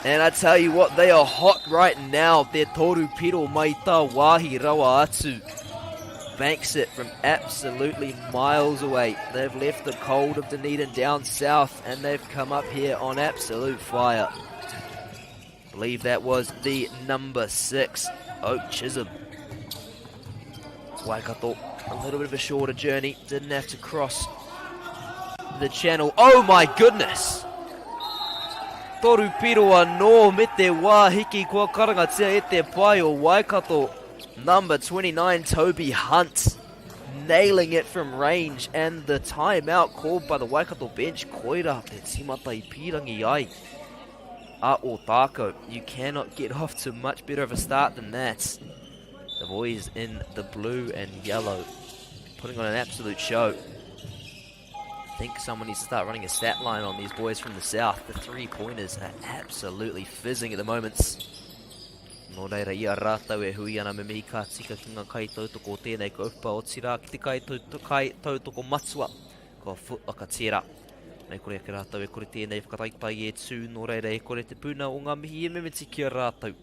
And I tell you what, they are hot right now. Te toru piro mai tā wāhi rawa atu. Banks it from absolutely miles away. They've left the cold of Dunedin down south and they've come up here on absolute fire. Believe that was the number 6, Oak Chisholm. Waikato, a little bit of a shorter journey. Didn't have to cross the channel. Oh my goodness! Toru piro anō me te wā hiki kua karangatia e te pae o Waikato. Number 29, Toby Hunt, nailing it from range and the timeout called by the Waikato bench. Koira te tīmata i pīrangi ai a Ōtākou. You cannot get off to much better of a start than that. The boys in the blue and yellow putting on an absolute show. I think someone needs to start running a stat line on these boys from the south. The three-pointers are absolutely fizzing at the moment. Nō reira, i a rātou e hui ana me mihi ka tika ki ngā kaitautoko o tēnei kaupapa, otirā ki te kaitautoko matua, kua Footlocker tērā. Mei kore ake rātou e kore tēnei whakataetae e tū, nō reira e kore te puna o ngā mihi e mimiti ki a rātou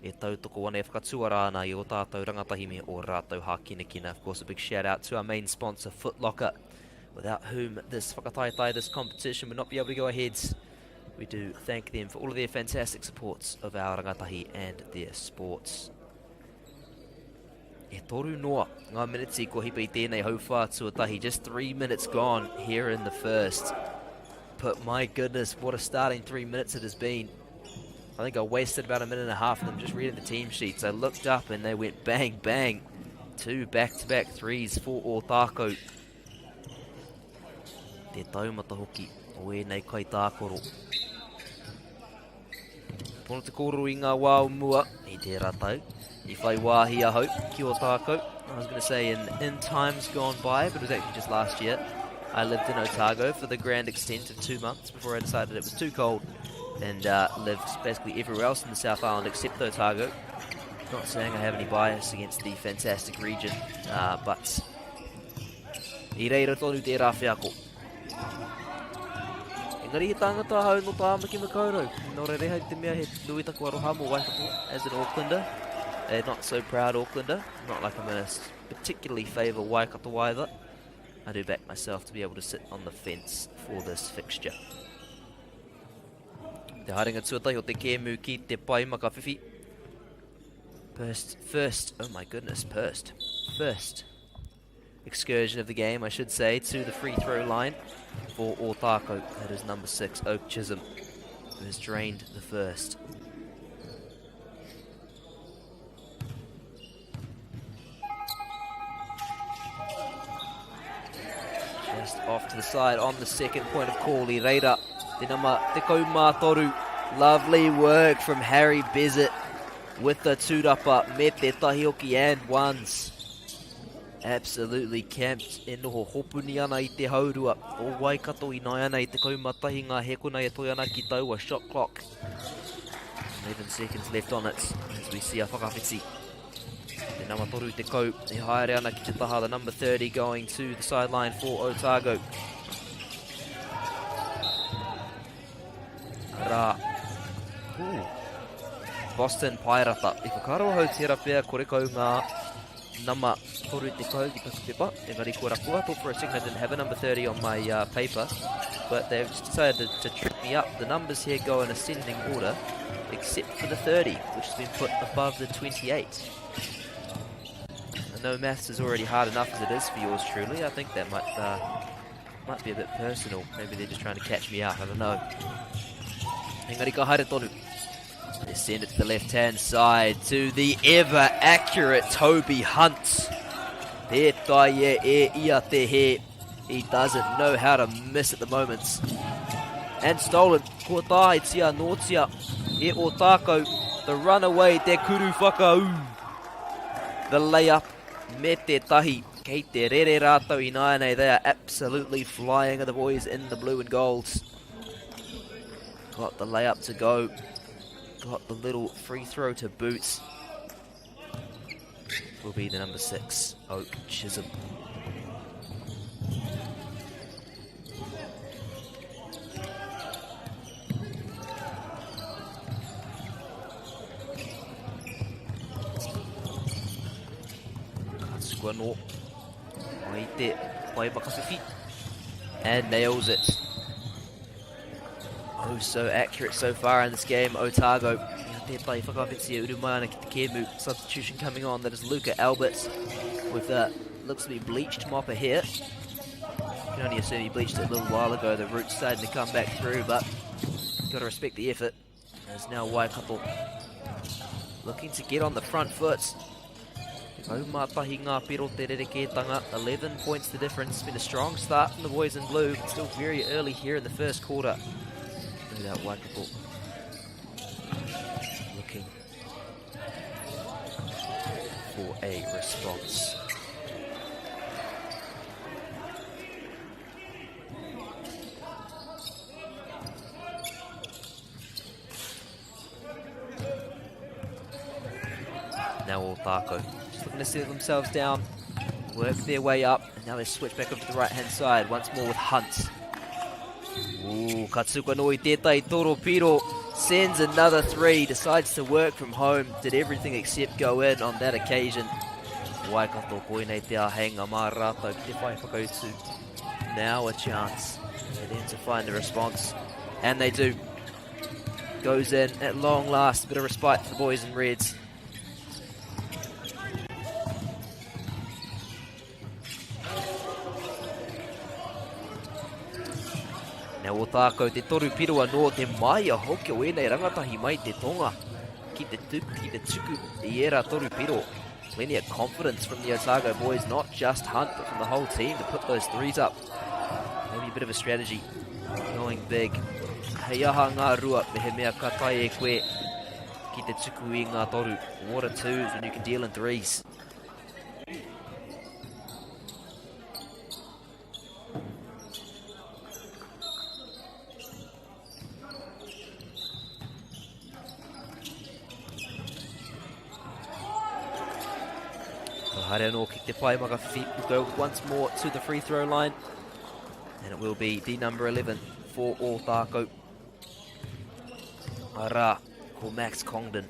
e tautoko ana, e whakatuara ana i ō tātou rangatahi me ō rātou hākinakina. Of course, a big shout out to our main sponsor, Footlocker, without whom this whakataetae, this competition would not be able to go ahead. We do thank them for all of their fantastic supports of our rangatahi and their sports. E toru noa ngā miniti kua hipa i tēnei hauwhā tuatahi. Just 3 minutes gone here in the first. But my goodness, what a starting 3 minutes it has been. I think I wasted about a minute and a half of them just reading the team sheets. I looked up and they went bang, bang. 2 back-to-back threes for Ōtākou. Te taumata hoki o ēnei kaitākaro. Pono te kōrero i ngā wā o mua, i tērā tau, i whai wāhi ahau ki Ōtākou. I was going to say in times gone by, but it was actually just last year. I lived in Otago for the grand extent of 2 months before I decided it was too cold and lived basically everywhere else in the South Island except Otago. Not saying I have any bias against the fantastic region, but i reira tonu tērā wheako. Engari he tāngata ahau nō Tāmaki Makaurau. Nō reira ehara i te mea he nui taku aroha mō Waikato as an Aucklander. A not so proud Aucklander. Not like I'm going to particularly favour Waikato either. I do back myself to be able to sit on the fence for this fixture. Te haerenga tuatahi o te kēmu ki te pae makawhiwhi. First, first, oh my goodness, first, first excursion of the game, I should say, to the free throw line for Ōtākou. That is number 6, Oak Chisholm, who has drained the first. Just off to the side on the second point of call. I reira, te nama 13. Lovely work from Harry Bezet with the tūrapa me te tahi hoki and ones. Absolutely camped e noho hopuni ana i te haurua o Waikato i nāianei 11 ngā hekona e toe ana ki taua shot clock. 11 seconds left on it as we see a whakawhiti. Te nama 30 e haere ana ki te taha, the number 30 going to the sideline for Otago. Rā. Ooh. Boston Paerata. I whakaaro ahau tērā pea kore kau ngā nama 30 ki taku pepa. Engari kua rapu. I thought for a second I didn't have a number 30 on my paper. But they've just decided to trip me up. The numbers here go in ascending order, except for the 30, which has been put above the 28. I know maths is already hard enough as it is for yours truly. I think that might be a bit personal. Maybe they're just trying to catch me out. I don't know. Engari ka haere tonu. They send it to the left-hand side to the ever-accurate Toby Hunt. Te tae e ia te he. He doesn't know how to miss at the moment. And stolen. Kua tāetia notia e Ōtākou. The runaway te kuru whakaū. The layup me te tahi. Kei te rere rātou ināianei. They are absolutely flying, the boys in the blue and golds. Got the layup to go. Got the little free throw to boot. Will be the number 6, Oak Chisholm. Kua no. Mai te pai makawhiwhi. And nails it. Oh, so accurate so far in this game, Otago. Te pai whakawhiti e uru mai ana ki te kēmu. Substitution coming on, that is Luca Alberts with a, looks to be bleached mopper here. You can only assume he bleached it a little while ago. The roots starting to come back through, but got to respect the effort. There's now Waikato looking to get on the front foot. Taumatahi ngā piro te rerekētanga, 11 points the difference. Been a strong start from the boys in blue. It's still very early here in the first quarter. No doubt Waikato looking for a response. Now Ōtākou just looking to settle themselves down, work their way up, and now they switch back over to the right-hand side once more with Hunt. Ooh, Katsuka no i tētai toro piro sends another three, decides to work from home, did everything except go in on that occasion. Waikato koinei te āheinga mā rātou ki te whai whakautu. Now a chance for them to find a response, and they do. Goes in at long last, bit of respite for the boys in reds. Now Ōtākou te toru piro anō te maia hoki o ēnei rangatahi mai te tonga ki te, tu, ki te tuku i ērā toru piro. Plenty of confidence from the Otago boys, not just Hunt, but from the whole team to put those threes up. Maybe a bit of a strategy going big. Hei aha ngā rua, me he mea ka tae e koe ki te tuku i ngā toru. What a twos when you can deal in threes. Ka haere anō ki te pae makawhiwhi. We'll go once more to the free throw line. And it will be the number 11 for Ōtākou. Arā, ko Max Congdon.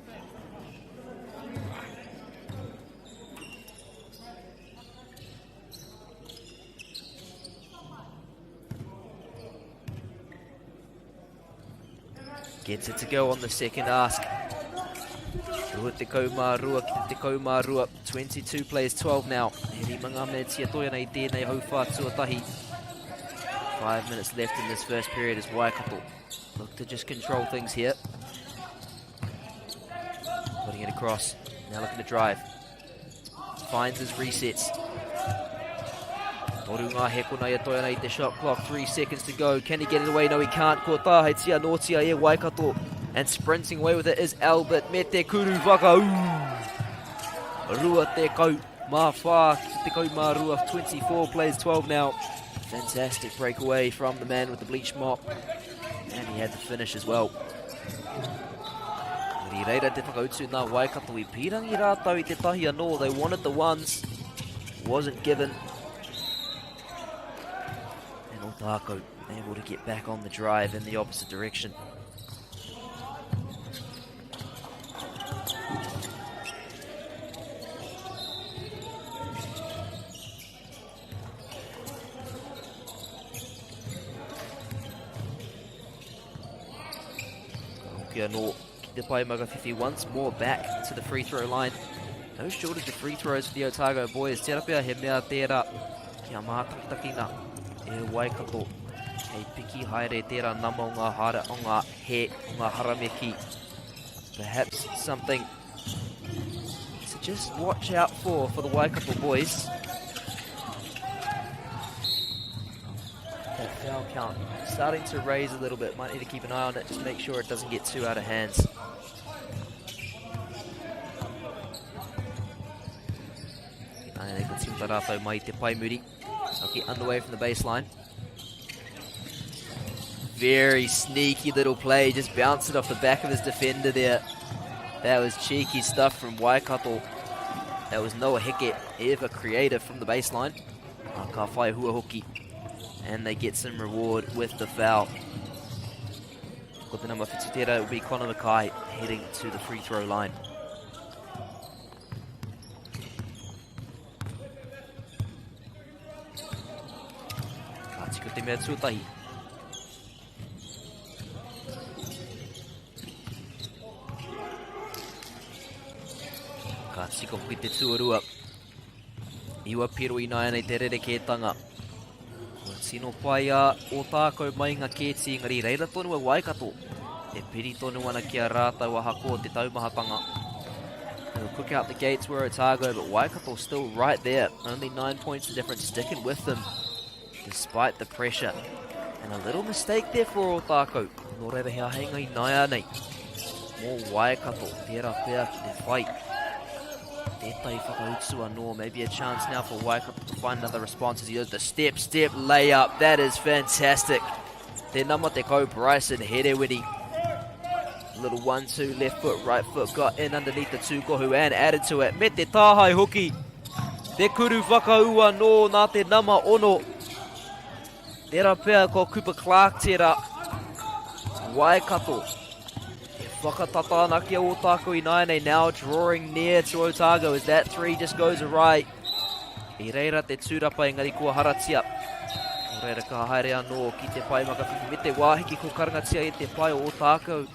Gets it to go on the second ask. 22 ki te 12, 22 plays 12 now. He rima ngā miniti e toe ana i tēnei hauwhā tuatahi. 5 minutes left in this first period as Waikato look to just control things here. Putting it across. Now looking to drive. Finds his resets. Toru ngā hekona e toe ana i te shot clock. 3 seconds to go. Can he get it away? No, he can't. Ko tāheitia nōtia e Waikato. And sprinting away with it is Albert me te kuru whakaū. 24 ki te 12, 24 plays 12 now. Fantastic breakaway from the man with the bleach mop. And he had the finish as well. I reira te whakautu nā Waikato i pīrangi rātou i te tahi anō. They wanted the ones. Wasn't given. And Otākou able to get back on the drive in the opposite direction. Hoki anō ki te pae Makawhiwhi once more back to the free throw line. No shortage of free throws for the Otago boys. Tērā pea he mea tērā kia mātakitakina e Waikato. Hei piki haere tērā nama o ngā hara, o ngā he, o ngā harameki. Perhaps something to just watch out for the Waikato boys. That foul count starting to raise a little bit. Might need to keep an eye on it, just make sure it doesn't get too out of hands. Okay, underway from the baseline. Very sneaky little play, just bounced it off the back of his defender there. That was cheeky stuff from Waikato. That was Noah Heke, ever creative from the baseline. Ka whai hua hoki. And they get some reward with the foul. Ko te nama whitu tērā, it will be Connor Mackay heading to the free throw line. Ka tika te mea tuatahi. Ka tika hoki te tuarua. Iwa piro ināianei te rerekētanga. Kua tino pai a Ōtākou mai ngā kēti, engari reira tonu a Waikato. E piri tonu ana ki a rātou ahakoa te taumahatanga. They were quick out the gates were Otago, but Waikato still right there. Only 9 points the difference, sticking with them despite the pressure. And a little mistake there for Ōtākou. Nō reira he āheinga ināianei mō Waikato. Tērā pea ki te whai tētahi whakautu anō. Maybe a chance now for Waikato to find another response as he does the step, step, layup. That is fantastic. Te nama te kau, Bryson Herewini. Little 1-2, left foot, right foot, got in underneath the tūkohu and added to it. Me te tāhae hoki. Te kuru whakaū anō nā te nama ono. Tērā pea ko Cooper Clark tērā. Waikato. E whakatata ana ki a Ōtākou ināianei, now drawing near to Otago as that three just goes awry. I reira te tūrapa engari kua haratia. Nō reira ka haere anō ki te pae makawhiwhi me te wāhiki ko karangatia e te pae o Ōtākou.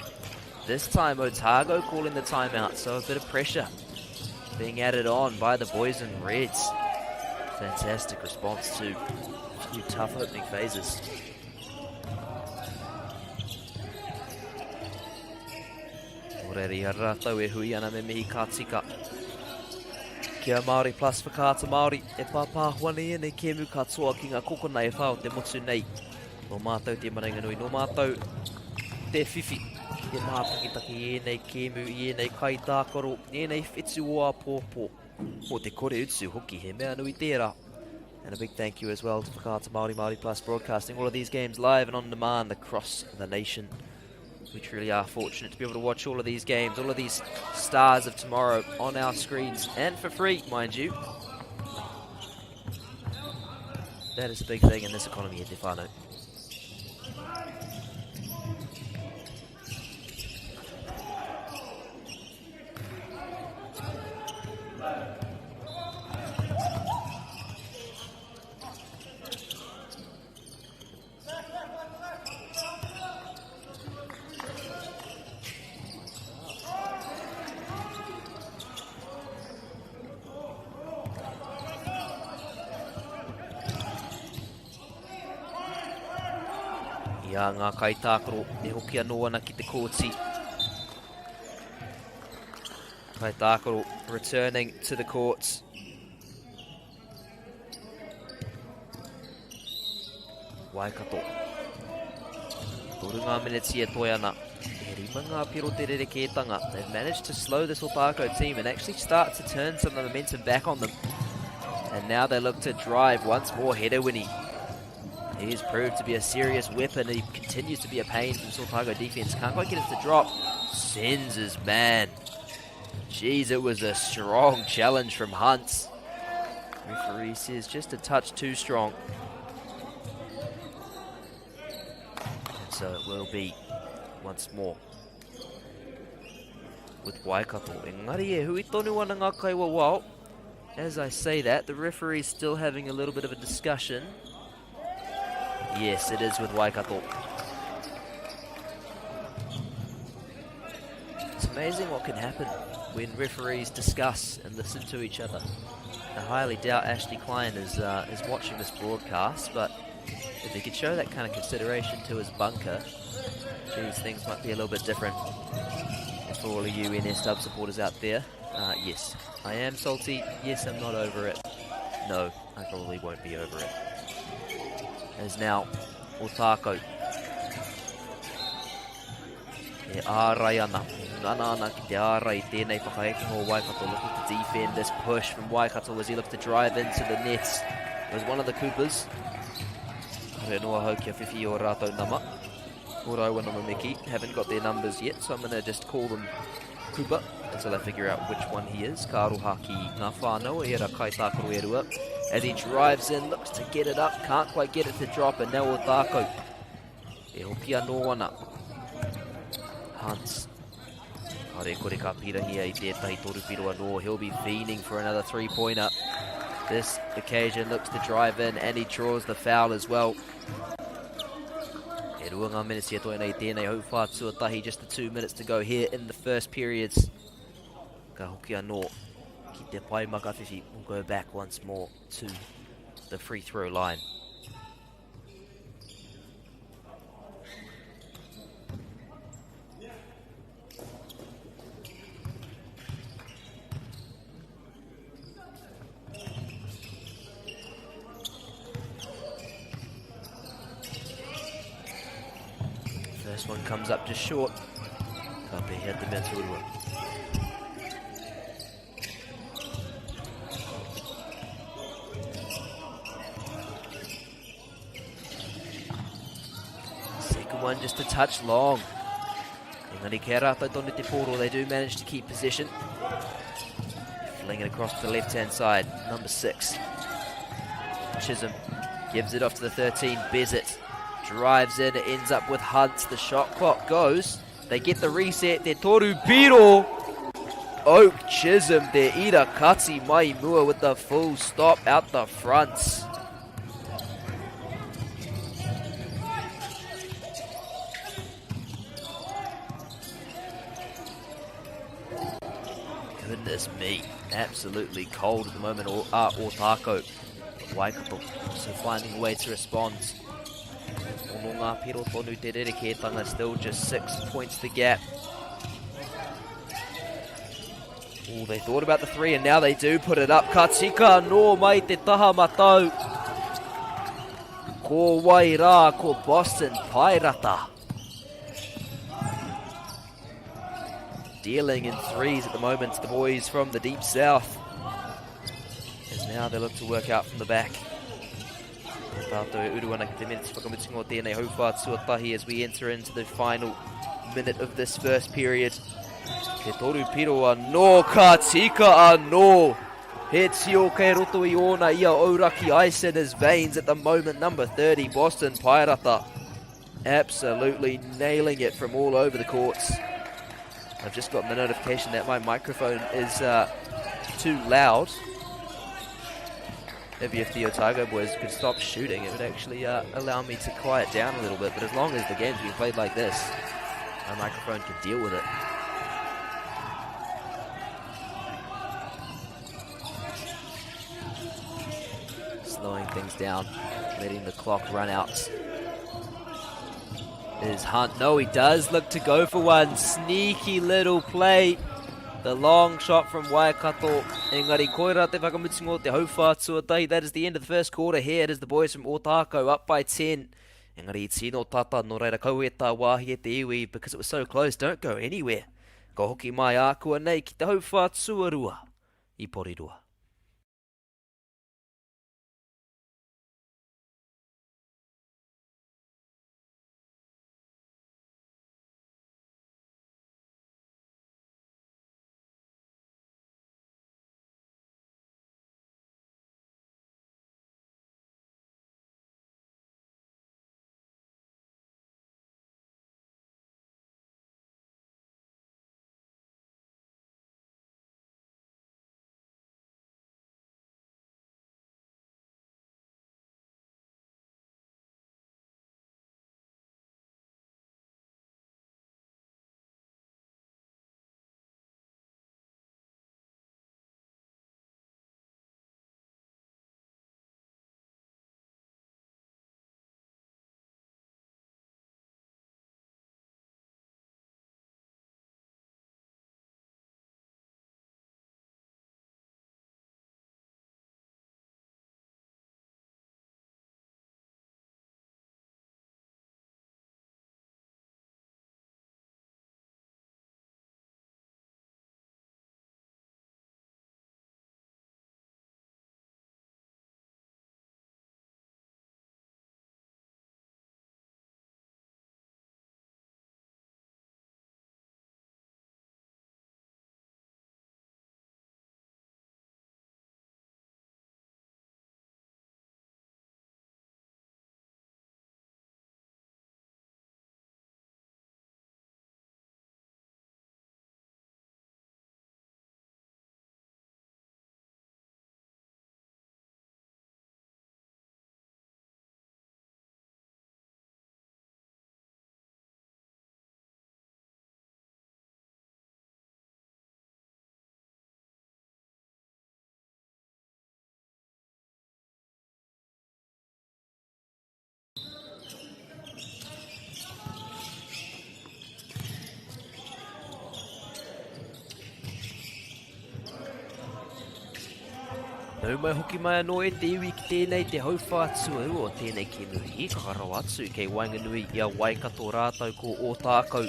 This time Otago calling the timeout, so a bit of pressure being added on by the boys in reds. Fantastic response to a few tough opening phases. Nō reira i a rātou e hui ana me mihi ka tika. Kia Māori Plus whakaata Māori e pāpāho ana i ēnei kēmu katoa ki ngā kokona e whā o te motu nei. Nō mātou te maringanui, nō mātou te whiwhi ki te mātakitaki i ēnei kēmu, i ēnei kaitākaro, i ēnei whetu o āpōpō. Mō te kore utu hoki, he mea nui tērā. And a big thank you as well to Whakaata Māori Māori Plus broadcasting all of these games live and on demand across the nation. We truly are fortunate to be able to watch all of these games, all of these stars of tomorrow on our screens, and for free, mind you. That is a big thing in this economy, e te whānau. a ngā kaitākaro e hoki anō ana ki te kōti. Kaitākaro returning to the courts. Waikato. Toru ngā miniti e toe ana. E rima ngā piro te rerekētanga. They've managed to slow this Otago team and actually start to turn some of the momentum back on them. And now they look to drive once more. Herewini. He has proved to be a serious weapon. He continues to be a pain from Otago defense. Can't quite get it to drop. Sends his man. Jeez, it was a strong challenge from Hunt. Referee says just a touch too strong. And so it will be once more with Waikato. Engari e hui tonu ana ngā kaiwawao. As I say that, the referee's still having a little bit of a discussion. Yes, it is with Waikato. It's amazing what can happen when referees discuss and listen to each other. I highly doubt Ashley Klein is, uh, is watching this broadcast, but if he could show that kind of consideration to his bunker, geez, things might be a little bit different. And for all of you NS Dub supporters out there, uh, yes, I am salty. Yes, I'm not over it. No, I probably won't be over it. As now, Otako E ārai ana, ngana ana ki te ārai i tēnei whakaekenga o Waikato looking to defend this push from Waikato as he looks to drive into the nets. It was one of the Coopers. Kare noa hau kia whiwhi o rātou nama. O rāua nama Miki. Haven't got their numbers yet, so I'm going to just call them Cooper until I figure out which one he is. Ka aroha ki ngā whānau e era kaitākaro e rua. As he drives in, looks to get it up, can't quite get it to drop, and now Otākou E hoki anō ana. Hunt. Kāre kore ka pīrangia i tētahi torupiro anō. He'll be fiending for another three-pointer. This occasion looks to drive in and he draws the foul as well. E rua ngā minutes e toe nei tēnei hauwhā tuatahi, just the two minutes to go here in the first periods. Ka hoki anō ki te pae makawhiwhi. We'll go back once more to the free throw line. First one comes up just short. Ka pēhea te mea tuarua. Second one just a touch long. Engari kia rātou tonu te pōro, they do manage to keep possession. Fling it across to the left-hand side, number six. Chisholm gives it off to the 13, Bezet drives in, it ends up with Hunt. The shot clock goes. They get the reset, te toru piro. Oak Chisholm, te ira kati mai mua with the full stop out the front. Goodness me, absolutely cold at the moment, or, uh, Otako. Waikato also finding a way to respond. Ono ngā piro tonu te rerekētanga, still just six points the gap. Oh, they thought about the three and now they do put it up. Ka tika no mai te taha matau. Ko wai rā, ko Boston Paerata. Dealing in threes at the moment, the boys from the deep south. As now they look to work out from the back. Tātou e uru ana ki te minutes whakamutunga o tēnei hauwhā tuatahi as we enter into the final minute of this first period. Te toru piro anō, ka tika anō. He tio kei roto i ōna ia Aoraki ice in his veins at the moment. Number 30, Boston Paerata. Absolutely nailing it from all over the courts. I've just gotten the notification that my microphone is uh, too loud. Maybe if the Otago boys could stop shooting, it would actually uh, allow me to quiet down a little bit. But as long as the game's being played like this, my microphone can deal with it. Slowing things down, letting the clock run out. Is Hunt. No, he does look to go for one. Sneaky little play. The long shot from Waikato. Engari koira te whakamutunga o te hauwhā tuatahi. That is the end of the first quarter here. It is the boys from Ōtākou up by 10. Engari i tino tata, nō reira kaua e tā wāhi e te iwi because it was so close, don't go anywhere. Ka hoki mai ākuanei ki te hauwhā tuarua i Porirua. Nau mai hoki mai anō e te iwi ki tēnei te hauwhā tuarua o tēnei kēmu hīkaka rawa atu kei waenganui i a Waikato rātou ko Ōtākou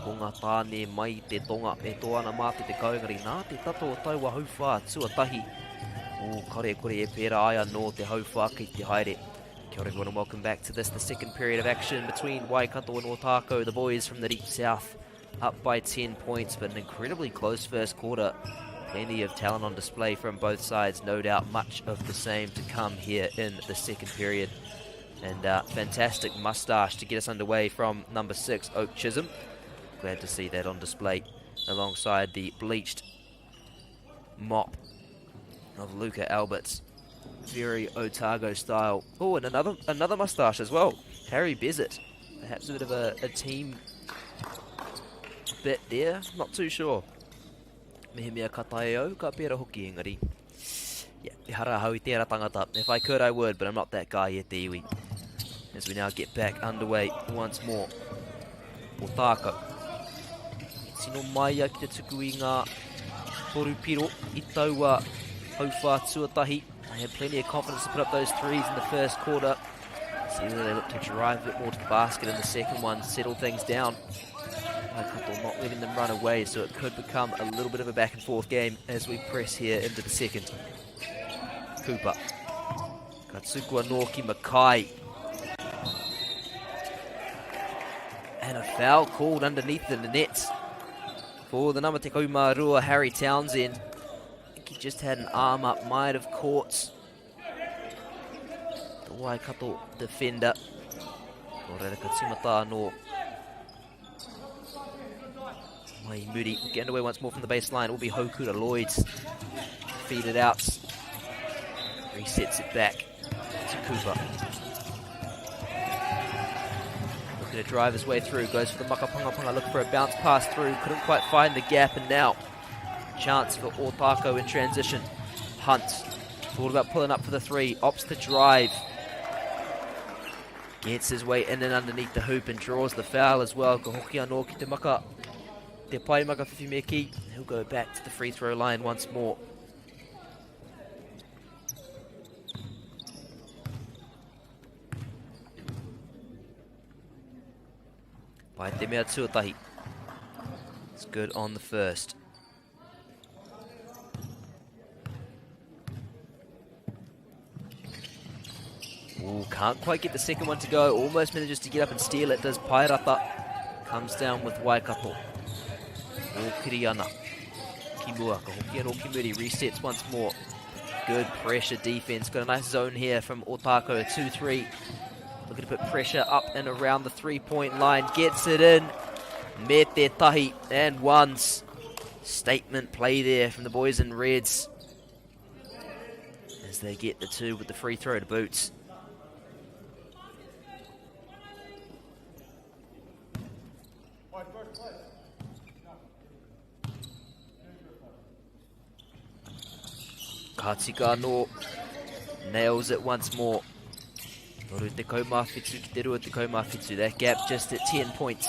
ko ngā tāne mai i te tonga e tō ana mā te tekau engari nā te tata o taua hauwhā tuatahi Ū, kare kore e pērā ai anō te hauwhā kei te haere. Kia ora everyone and welcome back to this, the second period of action between Waikato and Ōtākou, the boys from the deep south up by 10 points, but an incredibly close first quarter. Plenty of talent on display from both sides, no doubt much of the same to come here in the second period. And fantastic moustache to get us underway from number 6, Oak Chisholm. Glad to see that on display alongside the bleached mop of Luca Alberts. Very Otago style. Oh, and another moustache as well. Harry Bezet. Perhaps a bit of a team bit there. Not too sure. Mehemea ka tae au, ka pera hoki engari. Yeah, ehara ahau i tērā tangata. If I could, I would, but I'm not that guy yet, te iwi. As we now get back underway once more. Ōtākou. I tino maia ki te tuku i ngā toru piro i taua hauwhā tuatahi. They had plenty of confidence to put up those threes in the first quarter. See whether they look to drive a bit more to the basket in the second one, settle things down. Waikato not letting them run away, so it could become a little bit of a back and forth game as we press here into the second. Cooper. Ka tuku anō ki Mackay. And a foul called underneath the nets for the number 12, Harry Townsend. I think he just had an arm up, might have caught the Waikato defender. Nō reira ka tīmata anō. Mai Moody getting away once more from the baseline. It will be Hokura Lloyds. Feed it out. Resets it back to Cooper. Looking to drive his way through. Goes for the makapangapanga. Looking for a bounce pass through. Couldn't quite find the gap. And now, chance for Ōtākou in transition. Hunt thought about pulling up for the three. Opts to drive. Gets his way in and underneath the hoop and draws the foul as well. Ka hoki anō ki te maka, te pai maka whiwhi me ki. He'll go back to the free throw line once more. Pai te mea tuatahi. It's good on the first. Ooh, can't quite get the second one to go. Almost manages to get up and steal it, does Paerata. Comes down with Waikato. O Kiriana. Kimua, ka hoki anō ki muri, resets once more. Good pressure defense. Got a nice zone here from Otako, 2-3. Looking to put pressure up and around the three-point line. Gets it in. Me te tahi and ones. Statement play there from the boys in reds. As they get the two with the free throw to boots. Ka tika anō. Nails it once more. Toru te kaumawhitu ki te rua te kaumawhitu. That gap just at 10 points.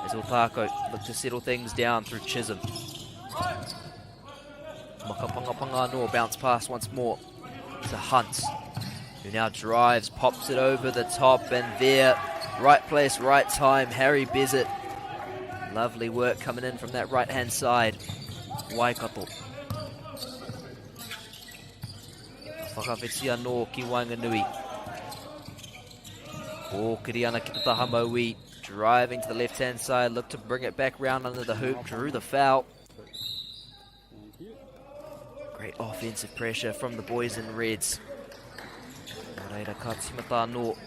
As Otako look to settle things down through Chisholm. Makapangapanga anō, bounce pass once more to Hunt, who now drives, pops it over the top, and there, right place, right time, Harry Bizet. Lovely work coming in from that right-hand side. Waikato. Whakawhiti anō ki waenganui. O Kiriana ki te taha mauī. Driving to the left-hand side, looked to bring it back round under the hoop, drew the foul. Great offensive pressure from the boys in reds. Nō reira ka timata anō.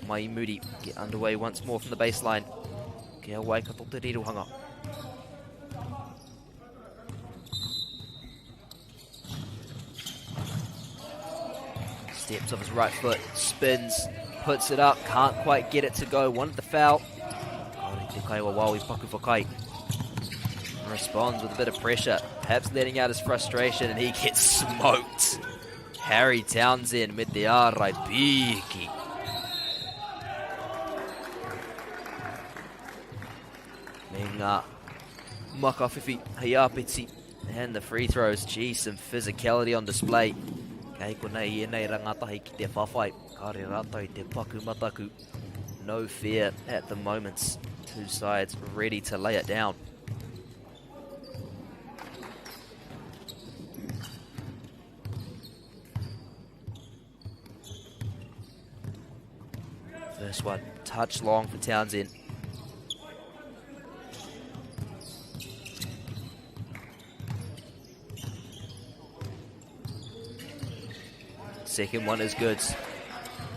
Mai Muri get underway once more from the baseline. Kia Waikato te rirohanga. Steps off his right foot, spins, puts it up, can't quite get it to go. Wanted the foul. Kaore te kaiwa wawi paku whakai. Responds with a bit of pressure, perhaps letting out his frustration, and he gets smoked. Harry Townsend with the ārai piki. Me ngā makawhiwhi hei āpiti and the free throws. Gee, some physicality on display. Kei konei i enei rangatahi ki te whawhai. Kāre rātou te paku mataku. No fear at the moment. Two sides ready to lay it down. First one, touch long for Townsend. Second one is good.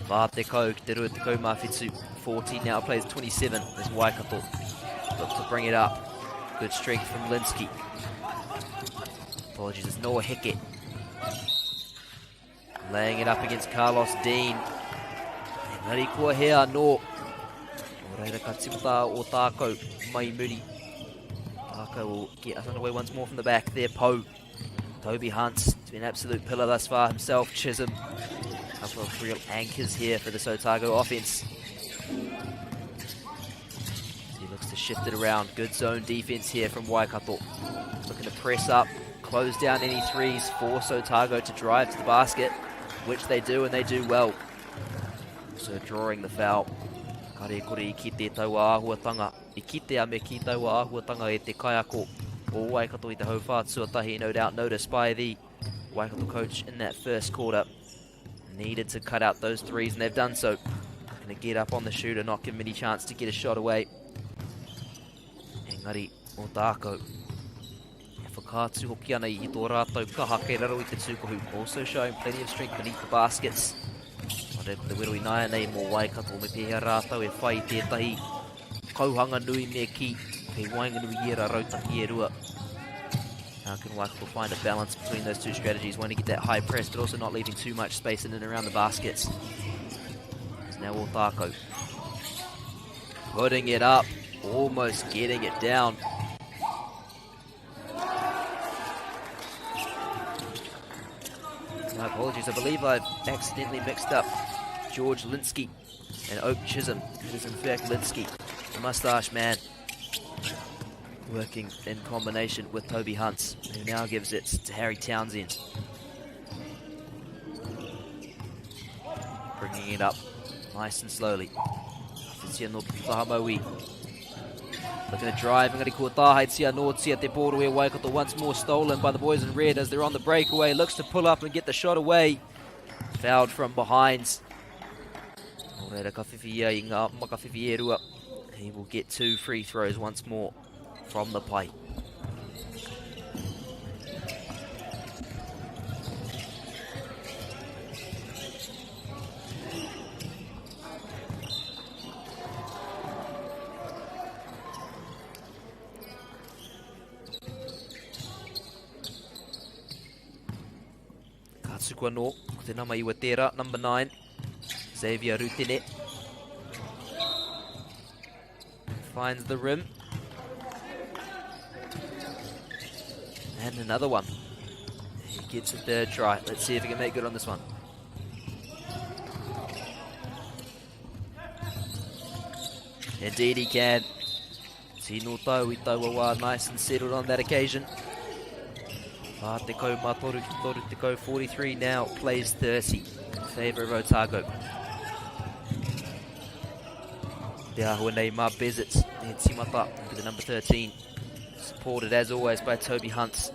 Whā te kau ki te rua te kau mā whitu. 14 now plays 27 as Waikato look to bring it up. Good strength from Linsky. Apologies, it's Noah Heke. Laying it up against Carlos Dean. Engari kua he anō. Nō reira ka timata o Tākou mai muri. Tākou will get us underway once more from the back there. Poe. Toby Hunt has been an absolute pillar thus far himself. Chisholm. A couple of real anchors here for this Otago offense. He looks to shift it around. Good zone defense here from Waikato. Looking to press up, close down any threes, force Otago to drive to the basket, which they do, and they do well. So drawing the foul. Kare kore i kite taua āhuatanga. I kitea me ki taua āhuatanga e te kaiako o Waikato i te hauwhā tuatahi, no doubt noticed by the Waikato coach in that first quarter. Needed to cut out those threes, and they've done so. Going to get up on the shooter, not give him any chance to get a shot away. Engari, o tākou. E whakaatu hoki ana i tō rātou kaha kei raro i te tūkohu. Also showing plenty of strength beneath the baskets. Mare ko te wero ināianei mō Waikato me pēhea rātou e whai tētahi kauhanga nui me ki kei waenganui i ērā rautaki e rua. How can Waikato find a balance between those two strategies? Want to get that high press, but also not leaving too much space in and around the baskets. It's now Otako. Putting it up, almost getting it down. My apologies, I believe I've accidentally mixed up George Linsky and Oak Chisholm. It is in fact Linsky, the mustache man, working in combination with Toby Hunt, who now gives it to Harry Townsend. Bringing it up nice and slowly. Looking to drive, engari kua tāhaitia anōtia te pōro e Waikato once more stolen by the boys in red as they're on the breakaway. Looks to pull up and get the shot away. Fouled from behind. Nō reira ka whiwhi ia i ngā makawhiwhi e rua. He will get two free throws once more from the pipe. Ka tuku anō, ko te nama iwa tērā, number 9, Xavier Rutene. Finds the rim. And another one. He gets a third try. Let's see if he can make good on this one. Indeed he can. Tino tau i taua wā, nice and settled on that occasion. Whā tekau mā toru ki toru tekau, 43 now, plays 30 in favour of Otago. Te āhua nei mā Bezit, e timata with the number 13. Supported as always by Toby Hunt.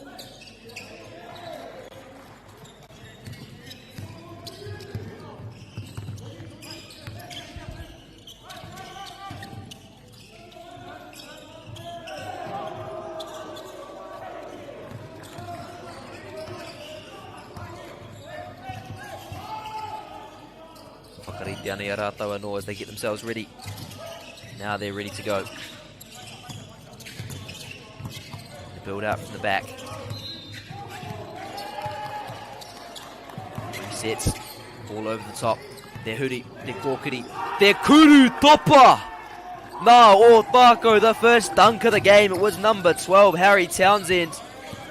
Whakarite ana i a rātou anō as they get themselves ready. Now they're ready to go. The build out from the back. Resets all over the top. Te huri, te kōkiri, te kuru topa! Nā Ōtākou, the first dunk of the game. It was number 12, Harry Townsend.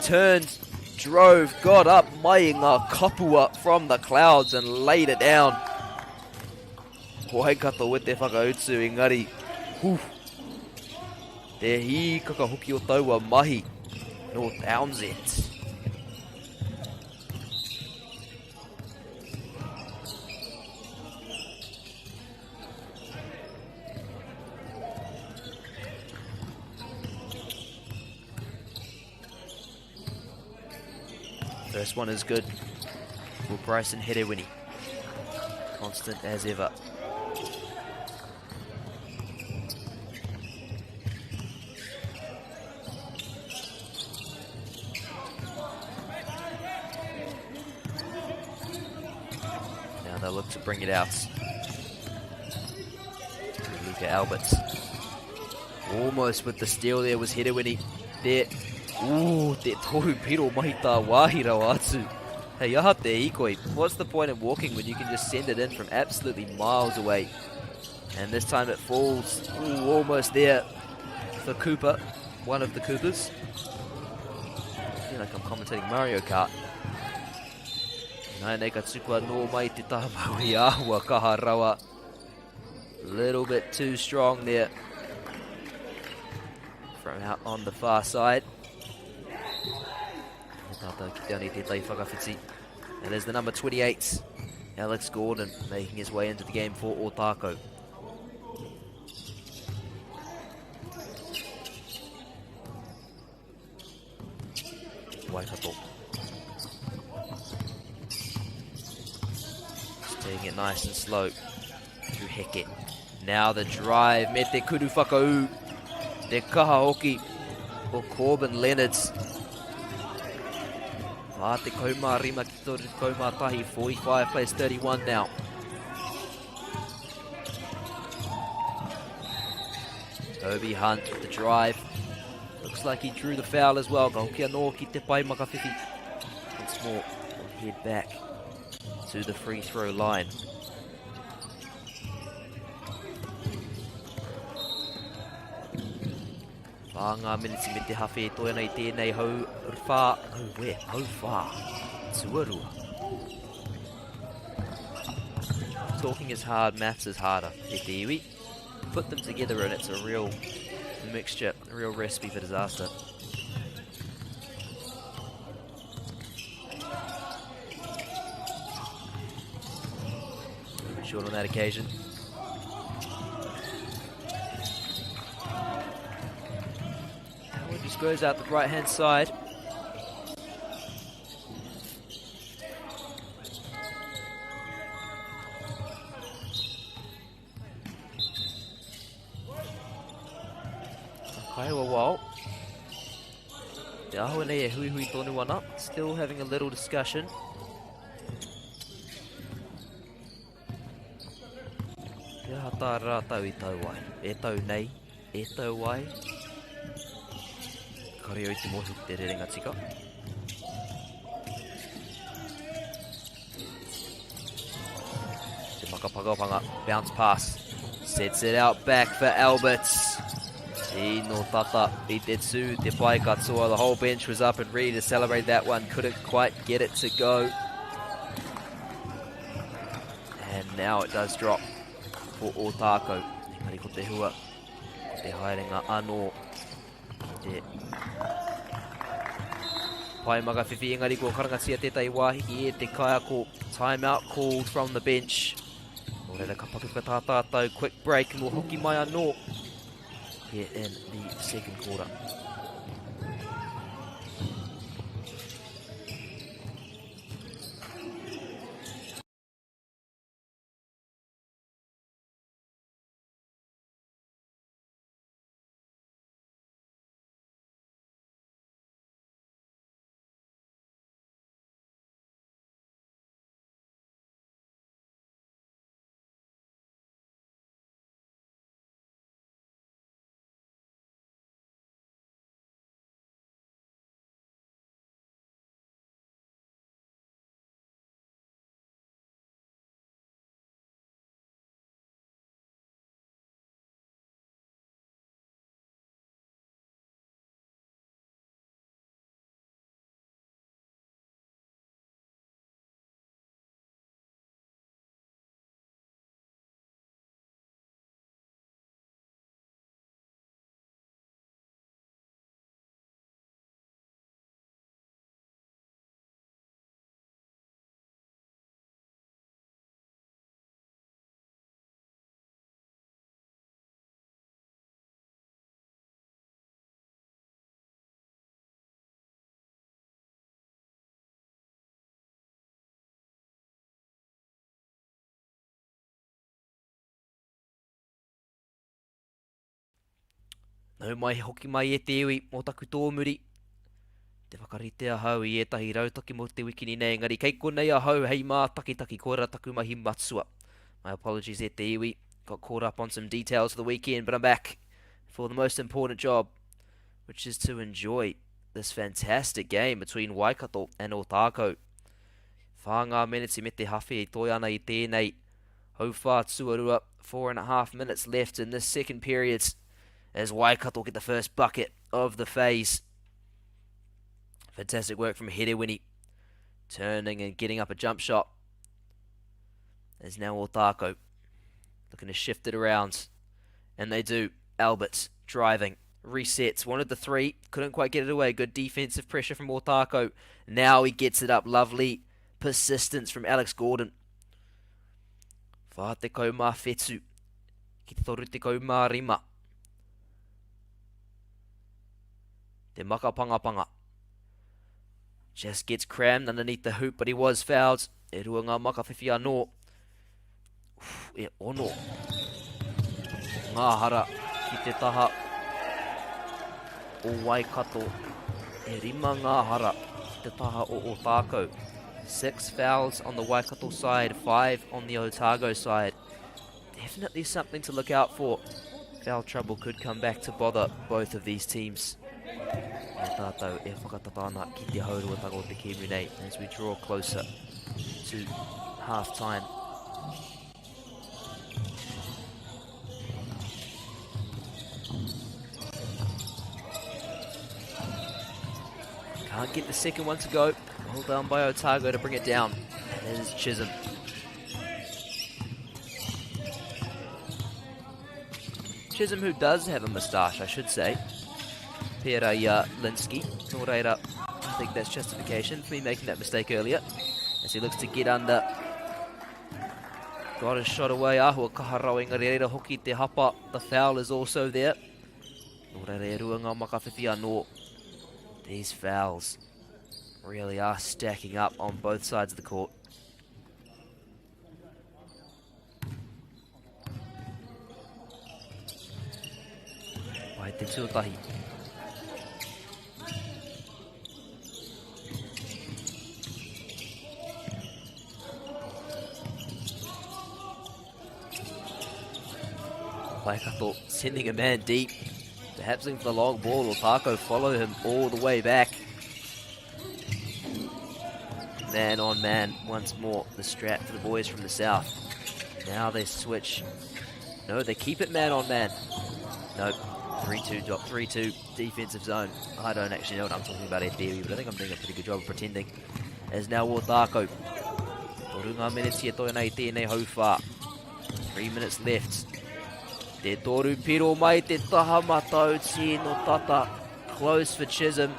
Turned, drove, got up, mai ngā kapua from the clouds and laid it down. Waikato with te whakautu, engari, hū, te hīkaka hoki o taua mahi nō Townsend. First one is good for Bryson Herewini. Constant as ever. Now they'll look to bring it out. Luca Alberts. Almost with the steal there was Herewini. There. Ooh, te tohu piro mai tā wāhi rawa atu. Hei aha te ikoi. What's the point of walking when you can just send it in from absolutely miles away? And this time it falls. Ooh, almost there for Cooper, one of the Coopers. I feel like I'm commentating Mario Kart. Nai nei ka tukua nō mai te taha maui āhua kaha rawa. Little bit too strong there. From out on the far side. Tātou ki te ani tētahi whakawhiti. And there's the number 28, Alex Gordon, making his way into the game for Ōtākou. Waikato. Just taking it nice and slow through Heke. Now the drive, me te kuru whakau, te kaha hoki o Corbin Leonards. Whā te kaumā rima ki toru kaumā tahi, 45 plays 31 now. Toby Hunt with the drive. Looks like he drew the foul as well. Ka hoki anō ki te pai makawhiwhi. Once more, we'll head back to the free throw line. Whā ngā miniti me te hawhe e toe ana i tēnei hau whā, hau we, hau whā, tuarua. Talking is hard, maths is harder, e te iwi. Put them together and it's a real mixture, a real recipe for disaster. Short on that occasion. Howard just goes out the right hand side. Kaiwa wao. Te āhua nei e huihui tonu ana. Still having a little discussion. He aha tā rātou i tau ai? E tau nei, e tau ai. Kare au i te mōhio ki te rerenga tika. Te makapangapanga, bounce pass. Sets it out back for Alberts. Tino tata i te tū, te pai katoa. The whole bench was up and ready to celebrate that one. Couldn't quite get it to go. And now it does drop for Ōtākou. Engari ko te hua, ko te haerenga anō ki te Pai Makawhiwhi, engari kua karangatia tētahi wāhi ki e te kaiako. Timeout called from the bench. Nō reira ka paku whakatā tātou, quick break, and we'll hoki mai anō here in the second quarter. Nau mai hoki mai e te iwi mō taku tōmuri. Te whakarite ahau i ētahi rautaki mō te wikini nei, engari kei konei ahau hei mātakitaki, koira taku mahi matua. My apologies e te iwi, got caught up on some details for the weekend, but I'm back for the most important job, which is to enjoy this fantastic game between Waikato and Ōtākou. Whā ngā meneti me te hawhe e toe ana i tēnei hauwhā tuarua, 4.5 minutes left in this second period as Waikato get the first bucket of the phase. Fantastic work from Herewini, turning and getting up a jump shot. There's now Ōtākou looking to shift it around, and they do. Alberts driving, resets, wanted the three, couldn't quite get it away. Good defensive pressure from Ōtākou. Now he gets it up. Lovely persistence from Alex Gordon. 47 ki te 35. Te makapangapanga. Just gets crammed underneath the hoop, but he was fouled. E rua ngā makawhiwhi anō. Uf, e ono. Ngā hara ki te taha o Waikato. E rima ngā hara ki te taha o Otākou. 6 fouls on the Waikato side, 5 on the Otago side. Definitely something to look out for. Foul trouble could come back to bother both of these teams. E tātou e whakatata ana ki te hauruatanga o te kēmu nei as we draw closer to half time. Can't get the second one to go. Well done by Otago to bring it down. And it is Chisholm. Chisholm, who does have a moustache, I should say. Pērā i a Linsky. Nō reira, I think that's justification for me making that mistake earlier. As he looks to get under. Got his shot away. Ahua kaha rawa engari reira hoki te hapa. The foul is also there. Nō reira e rua ngā makawhiwhi anō. These fouls really are stacking up on both sides of the court. Pai te tuatahi. Waikato sending a man deep. Perhaps looking for the long ball. Otako follow him all the way back. Man on man once more. The strap for the boys from the south. Now they switch. No, they keep it man on man. Nope. 3-2 drop 3-2 defensive zone. I don't actually know what I'm talking about here, but I think I'm doing a pretty good job of pretending. As now Otako. Toru ngā minutes e toe ana i tēnei hauwhā. 3 minutes left. Te toru piro mai te taha matau tino tata. Close for Chisholm.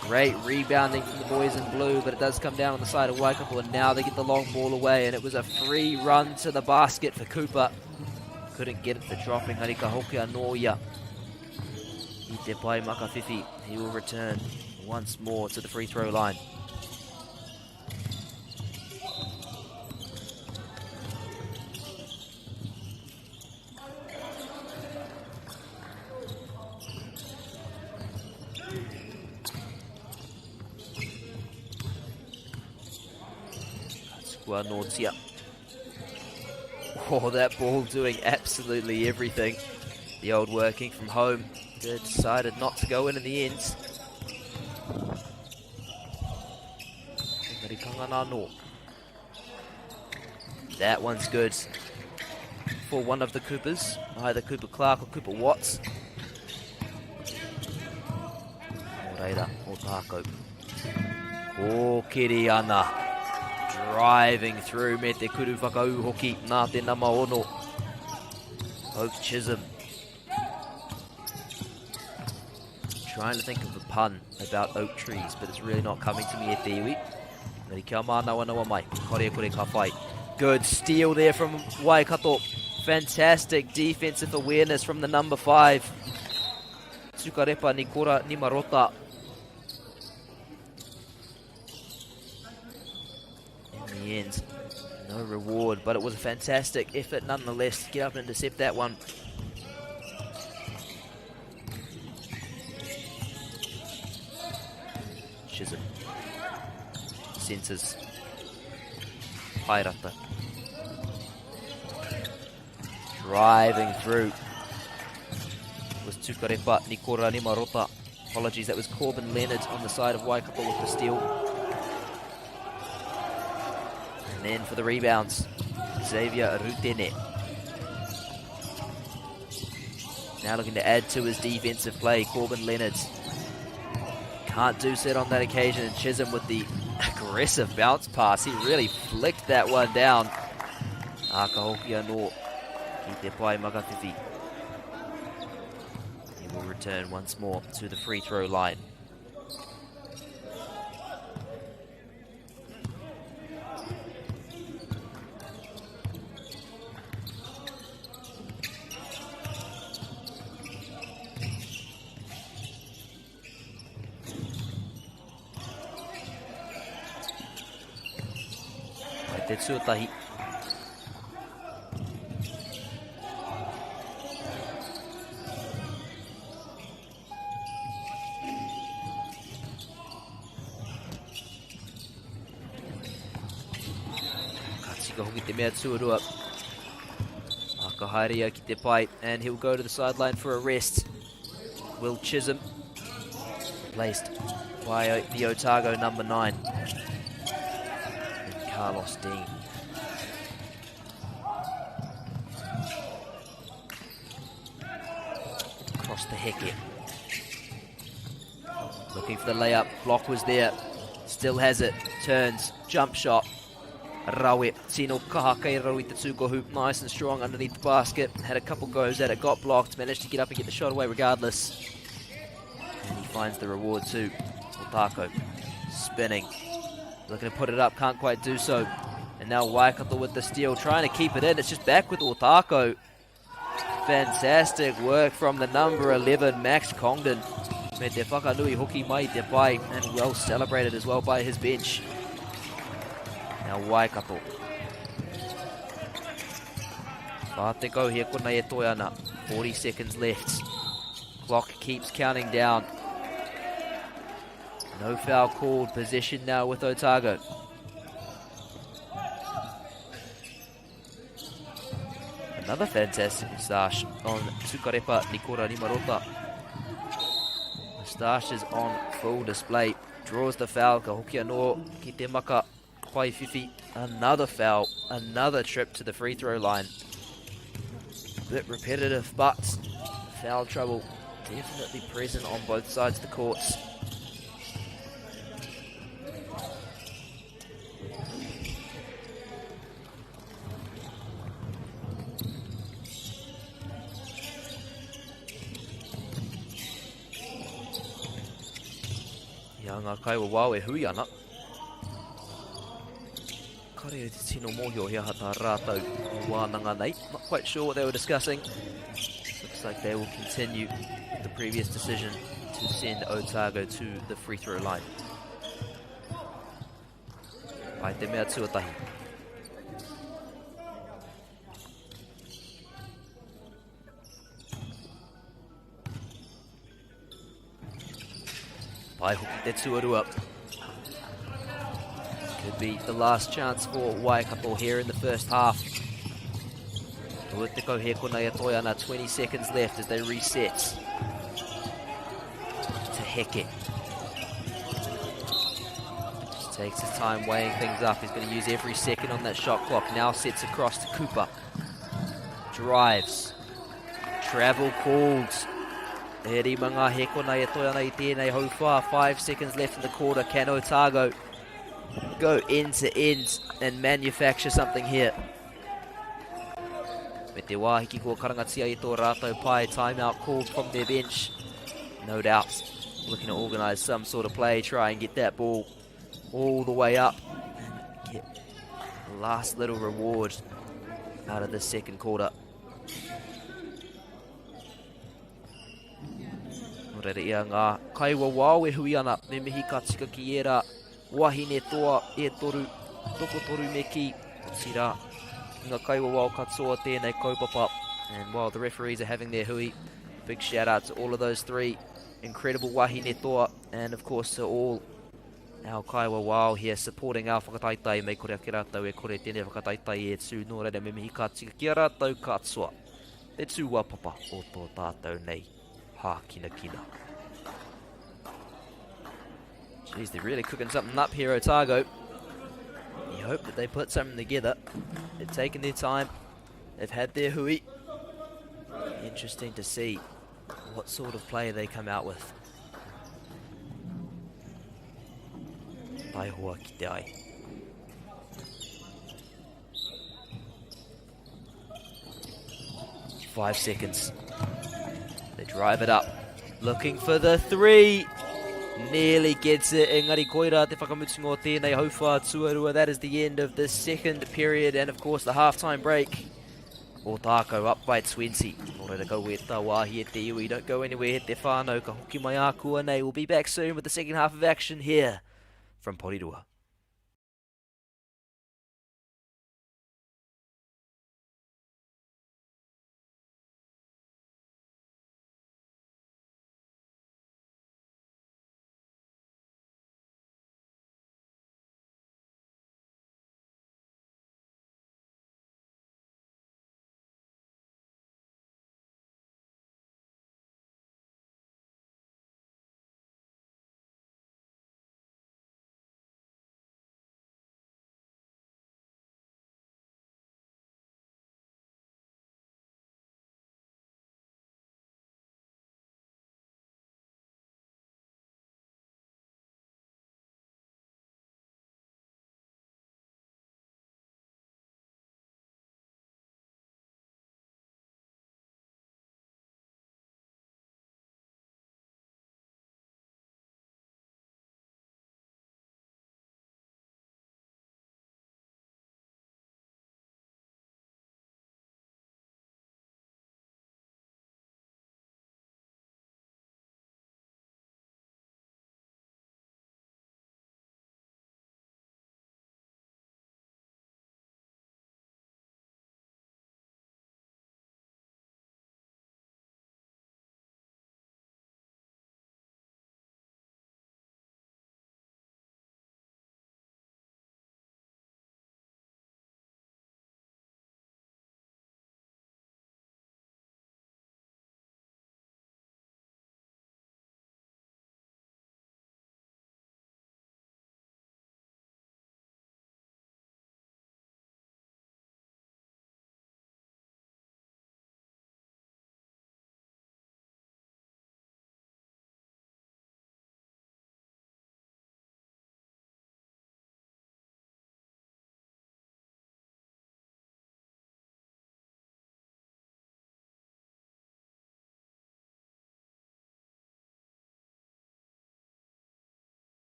Great rebounding from the boys in blue, but it does come down on the side of Waikato, and now they get the long ball away, and it was a free run to the basket for Cooper. Couldn't get it for dropping. Arika hoki anō ia. I te pai Makawhiwhi. He will return once more to the free throw line. Nortia. Oh, that ball doing absolutely everything. The old working from home decided not to go in the end. That one's good for one of the Coopers, either Cooper Clark or Cooper Watts. Nō reira, o tākou. O Kiriana. Driving through me te kuru whakau hoki nā te nama ono. Hope Chisholm. Trying to think of a pun about oak trees, but it's really not coming to me at the iwi. Engari kia mānawa mai, kore kore ka whai. Good steal there from Waikato. Fantastic defensive awareness from the number 5. Tukarepa Nikora Nimarota. In the end, no reward, but it was a fantastic effort nonetheless to get up and intercept that one. Chisholm. Senses. Paerata. Driving through was Tukarepa Nikora Nimarota. Apologies, that was Corbin Leonard on the side of Waikato with the steal. And then for the rebounds, Xavier Rutene. Now looking to add to his defensive play, Corbin Leonard. Can't do so on that occasion, and Chisholm with the aggressive bounce pass. He really flicked that one down. Ā, ka hoki anō ki te pae Makawhiwhi. He will return once more to the free throw line. Mai te tuatahi. Ka tika hoki te mea tuarua. Ka haere ia ki te pai, and he'll go to the sideline for a rest. Will Chisholm, replaced by the Otago number 9, and Carlos Dean. Across the heke. Looking for the layup. Block was there. Still has it. Turns. Jump shot. Rawe, tino kaha kei raro i te tūkohu, nice and strong underneath the basket. Had a couple goes at it, got blocked, managed to get up and get the shot away regardless. And he finds the reward too. Otako spinning, looking to put it up, can't quite do so. And now Waikato with the steal, trying to keep it in. It's just back with Otako. Fantastic work from the number 11, Max Congdon. Me te whakanui hoki mai te pai, and well celebrated as well by his bench. Now Waikato. Whā tekau he konei e toe ana. 40 seconds left. Clock keeps counting down. No foul called. Possession now with Otago. Another fantastic moustache on Tukarepa Nikora Nimarota. Moustache is on full display. Draws the foul. Ka hoki anō ki te maka. Kwai Fifi. Another foul. Another trip to the free throw line. A bit repetitive, but foul trouble definitely present on both sides of the courts. Ia ngā kaiwawao e hui ana. Kare e te tino mōhio he aha tā rātou i wānanga nei. Not quite sure what they were discussing. Looks like they will continue the previous decision to send Otago to the free throw line. Pai te mea tuatahi. Pai hoki te tuarua. Could be the last chance for Waikato here in the first half. Rua tekau he konei e toe ana, 20 seconds left as they reset. To Heke. Just takes his time weighing things up. He's going to use every second on that shot clock. Now sets across to Cooper. Drives. Travel called. E rima ngā hekona e toe ana i tēnei hauwhā. 5 seconds left in the quarter. Can Otago go end to end and manufacture something here? Me te wāhiki kua karangatia i tō rātou pae. Timeout called from their bench. No doubt looking to organise some sort of play, try and get that ball all the way up and get the last little reward out of the second quarter. Nō reira ia ngā kaiwawao e hui ana, me mihi ka tika ki ērā wahine toa e toru, tokotoru me kī, otirā, ki ngā kaiwawao katoa tēnei kaupapa. And while the referees are having their hui, big shout out to all of those three incredible wahine toa, and of course to all our kaiwawao here supporting our whakataetae, mei kore ake rātou e kore tēnei whakataetae e tū, nō reira me mihi ka tika ki a rātou katoa. Te tūāpapa o tō tātou nei hākinakina. Jeez, they're really cooking something up here, Otago. You hope that they put something together. They've taken their time. They've had their hui. Interesting to see what sort of play they come out with. Taihoa ki te ai. 5 seconds. They drive it up. Looking for the three. Nearly gets it. Engari koira te whakamutunga o tēnei hauwhā tuarua. That is the end of the second period and of course the halftime break. Ōtākou up by 20. Nō reira kaua e tāwāhi e te iwi. Don't go anywhere, te whānau. Ka hoki mai ākuanei. We'll be back soon with the second half of action here from Porirua.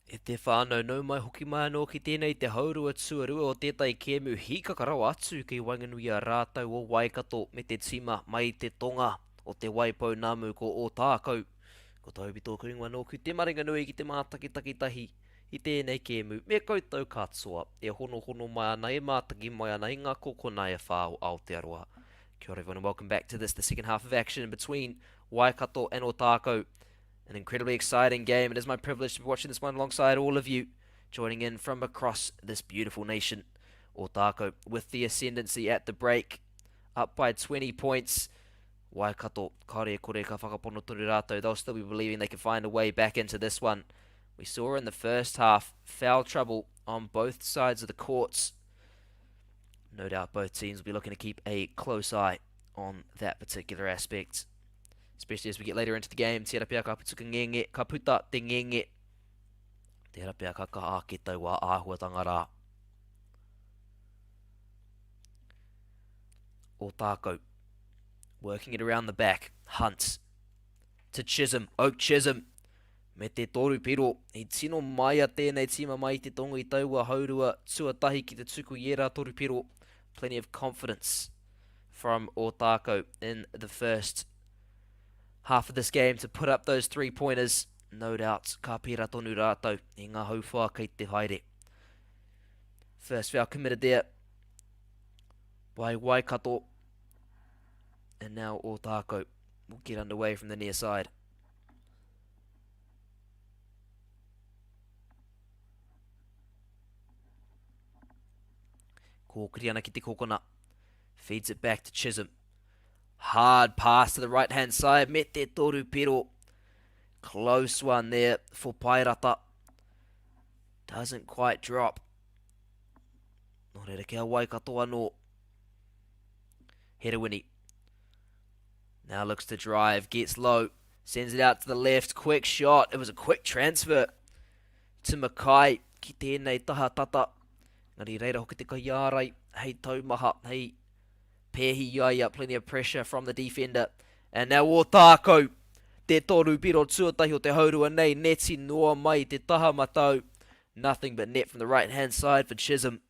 E te whānau, nau mai hoki mai anō ki tēnei te haurua tuarua o tētahi kēmu hīkaka rawa atu kei waenganui i a rātou o Waikato me te tīma mai i te tonga o Te Waipounamu ko Ōtākou. Ko Toby tōku ingoa nōku te maringanui ki te mātakitaki tahi i tēnei kēmu me koutou katoa e honohono mai ana e mātaki mai ana i ngā kokona e whā o Aotearoa. Kia ora everyone and welcome back to this, the second half of action between Waikato and Ōtākou. An incredibly exciting game. It is my privilege to be watching this one alongside all of you, joining in from across this beautiful nation. Ōtākou with the ascendancy at the break, up by 20 points. Waikato, kāore e kore ka whakapono tonu rātou. They'll still be believing they can find a way back into this one. We saw in the first half foul trouble on both sides of the courts. No doubt both teams will be looking to keep a close eye on that particular aspect. Especially as we get later into the game, tērā pea ka puta ka ngenge, ka puta te ngenge. Tērā pea ka kaha ake taua āhuatanga rā. Ōtākou. Working it around the back. Hunt. To Chisholm. Oak Chisholm. Me te toru piro. He tino maia tēnei tīma mai i te tonga i taua haurua tuatahi ki te tuku i ērā toru piro. Plenty of confidence from Ōtākou in the first half of this game to put up those three-pointers. No doubt, ka pērā tonu rātou i ngā hauwhā kei te haere. First foul committed there by Waikato. And now Ōtākou will get underway from the near side. Kōkiri ana ki te kokona. Feeds it back to Chisholm. Hard pass to the right hand side. Me te toru piro. Close one there for Paerata. Doesn't quite drop. Nō reira kia Waikato anō. Herewini. Now looks to drive, gets low, sends it out to the left. Quick shot. It was a quick transfer to Mackay ki tēnei taha tata. Engari reira hoki te kaiārai hei taumaha, hei pēhi i a ia. Plenty of pressure from the defender. And now Ōtākou, te toru piro tuatahi o te haurua nei, neti noa mai te taha matau. Nothing but net from the right hand side for Chisholm.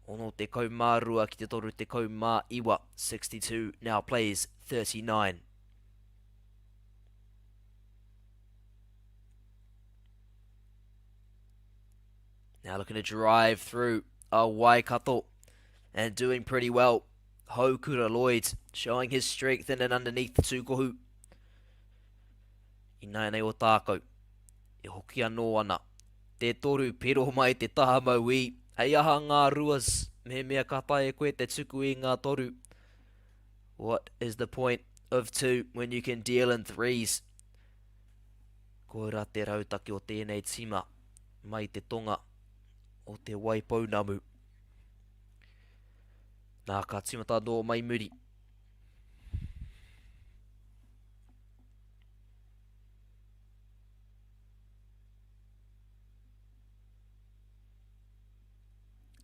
62 ki te 39, 62 now plays 39. Now looking to drive through a Waikato and doing pretty well. Houkura Lloyd showing his strength in and underneath the tūkohu. Ināianei Ōtākou, e hoki anō ana. Te toru piro mai te taha mauī, hei aha ngā ruas, mehemea ka taea koe te tuku i ngā toru. What is the point of two when you can deal in threes? Koira te rautaki o tēnei tīma mai te tonga o Te Waipounamu. Nā, ka tīmata anō mai muri.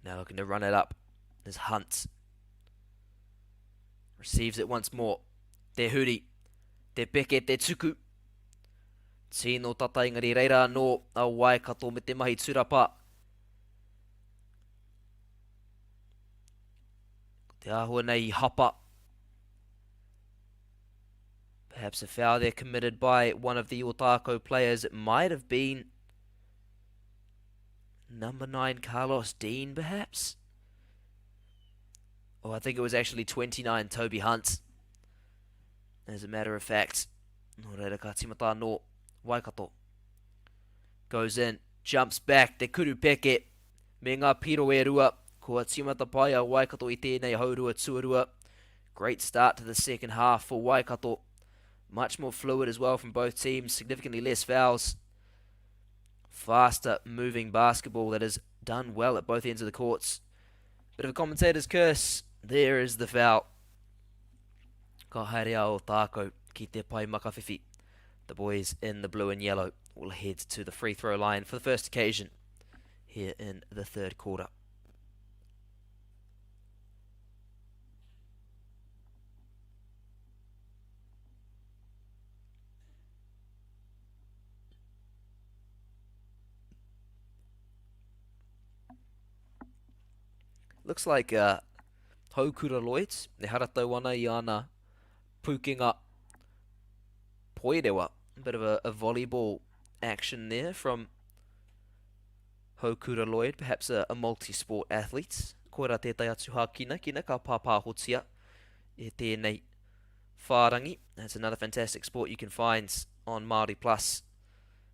Now looking to run it up is Hunt. Receives it once more. Te huri. Te peke, te tuku. Tino tata engari reira anō a Waikato me te mahi turapa. Ko te āhua nei i hapa. Perhaps a foul there committed by one of the Ōtākou players. It might have been number 9 Carlos Dean, perhaps? Oh, I think it was actually 29 Toby Hunt. As a matter of fact. Nō reira ka tīmata anō Waikato. Goes in, jumps back, te kuru peke me ngā piro e rua. Kua tīmata pai a Waikato i tēnei haurua tuarua. Great start to the second half for Waikato. Much more fluid as well from both teams, significantly less fouls. Faster moving basketball that is done well at both ends of the courts. Bit of a commentator's curse. There is the foul. Ka haere a Ōtākou ki te pae makawhiwhi. The boys in the blue and yellow will head to the free throw line for the first occasion here in the third quarter. Looks like uh, Haukura Lloyds, e haratau ana i ana pūkenga poirewa. A bit of a, a volleyball action there from Haukura Lloyd, perhaps a, a multi-sport athlete. Koira tētai atu hākina kina ka pāpāhotia e tēnei whārangi. That's another fantastic sport you can find on Māori Plus.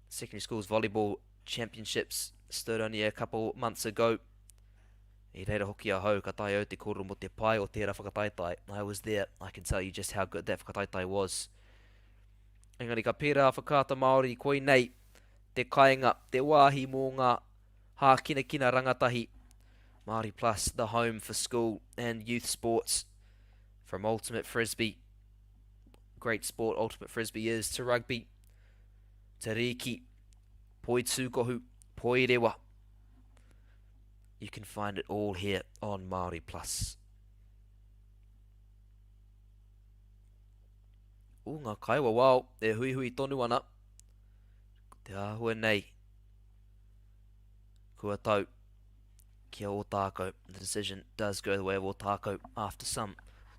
Secondary Schools Volleyball Championships stood only a couple months ago. I reira hoki ahau, ka tae au te kōrero mō te pai o tērā whakataetae. I was there, I can tell you just how good that whakataetae was. Engari ka pērā a Whakaata Māori, koinei te kainga, te wāhi mō ngā hākinakina rangatahi. Māori Plus, the home for school and youth sports. From Ultimate Frisbee, great sport Ultimate Frisbee is, to rugby, to riki, poitūkohu, poirewa. You can find it all here on Māori Plus. O ngā kaiwawao e huihui tonu ana. Ko te āhua nei. Kua tau ki a Ōtākou. The decision does go the way of Ōtākou after some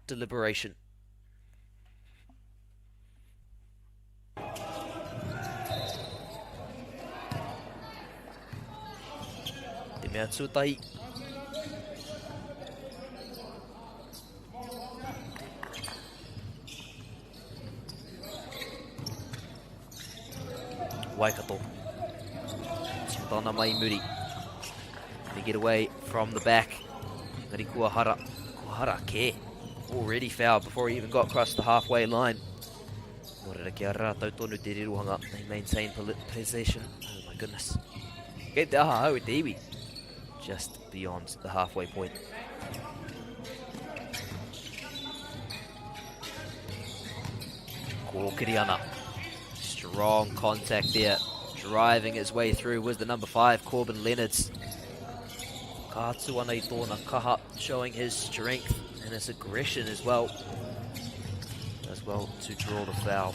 deliberation. Te mea tuatahi. Waikato. Timotana mai muri. Gonna get away from the back. Ngari Kuahara. Kuahara ke. Already fouled before he even got across the halfway line. Nō reira kia rātou tonu te rirohanga. They maintain possession. Oh my goodness. Kei te aha au e te iwi. Just beyond the halfway point. Kōkiri ana. Strong contact there. Driving his way through was the number 5, Corbin Leonards. Ka atu ana i tōna kaha, showing his strength and his aggression as well. As well to draw the foul.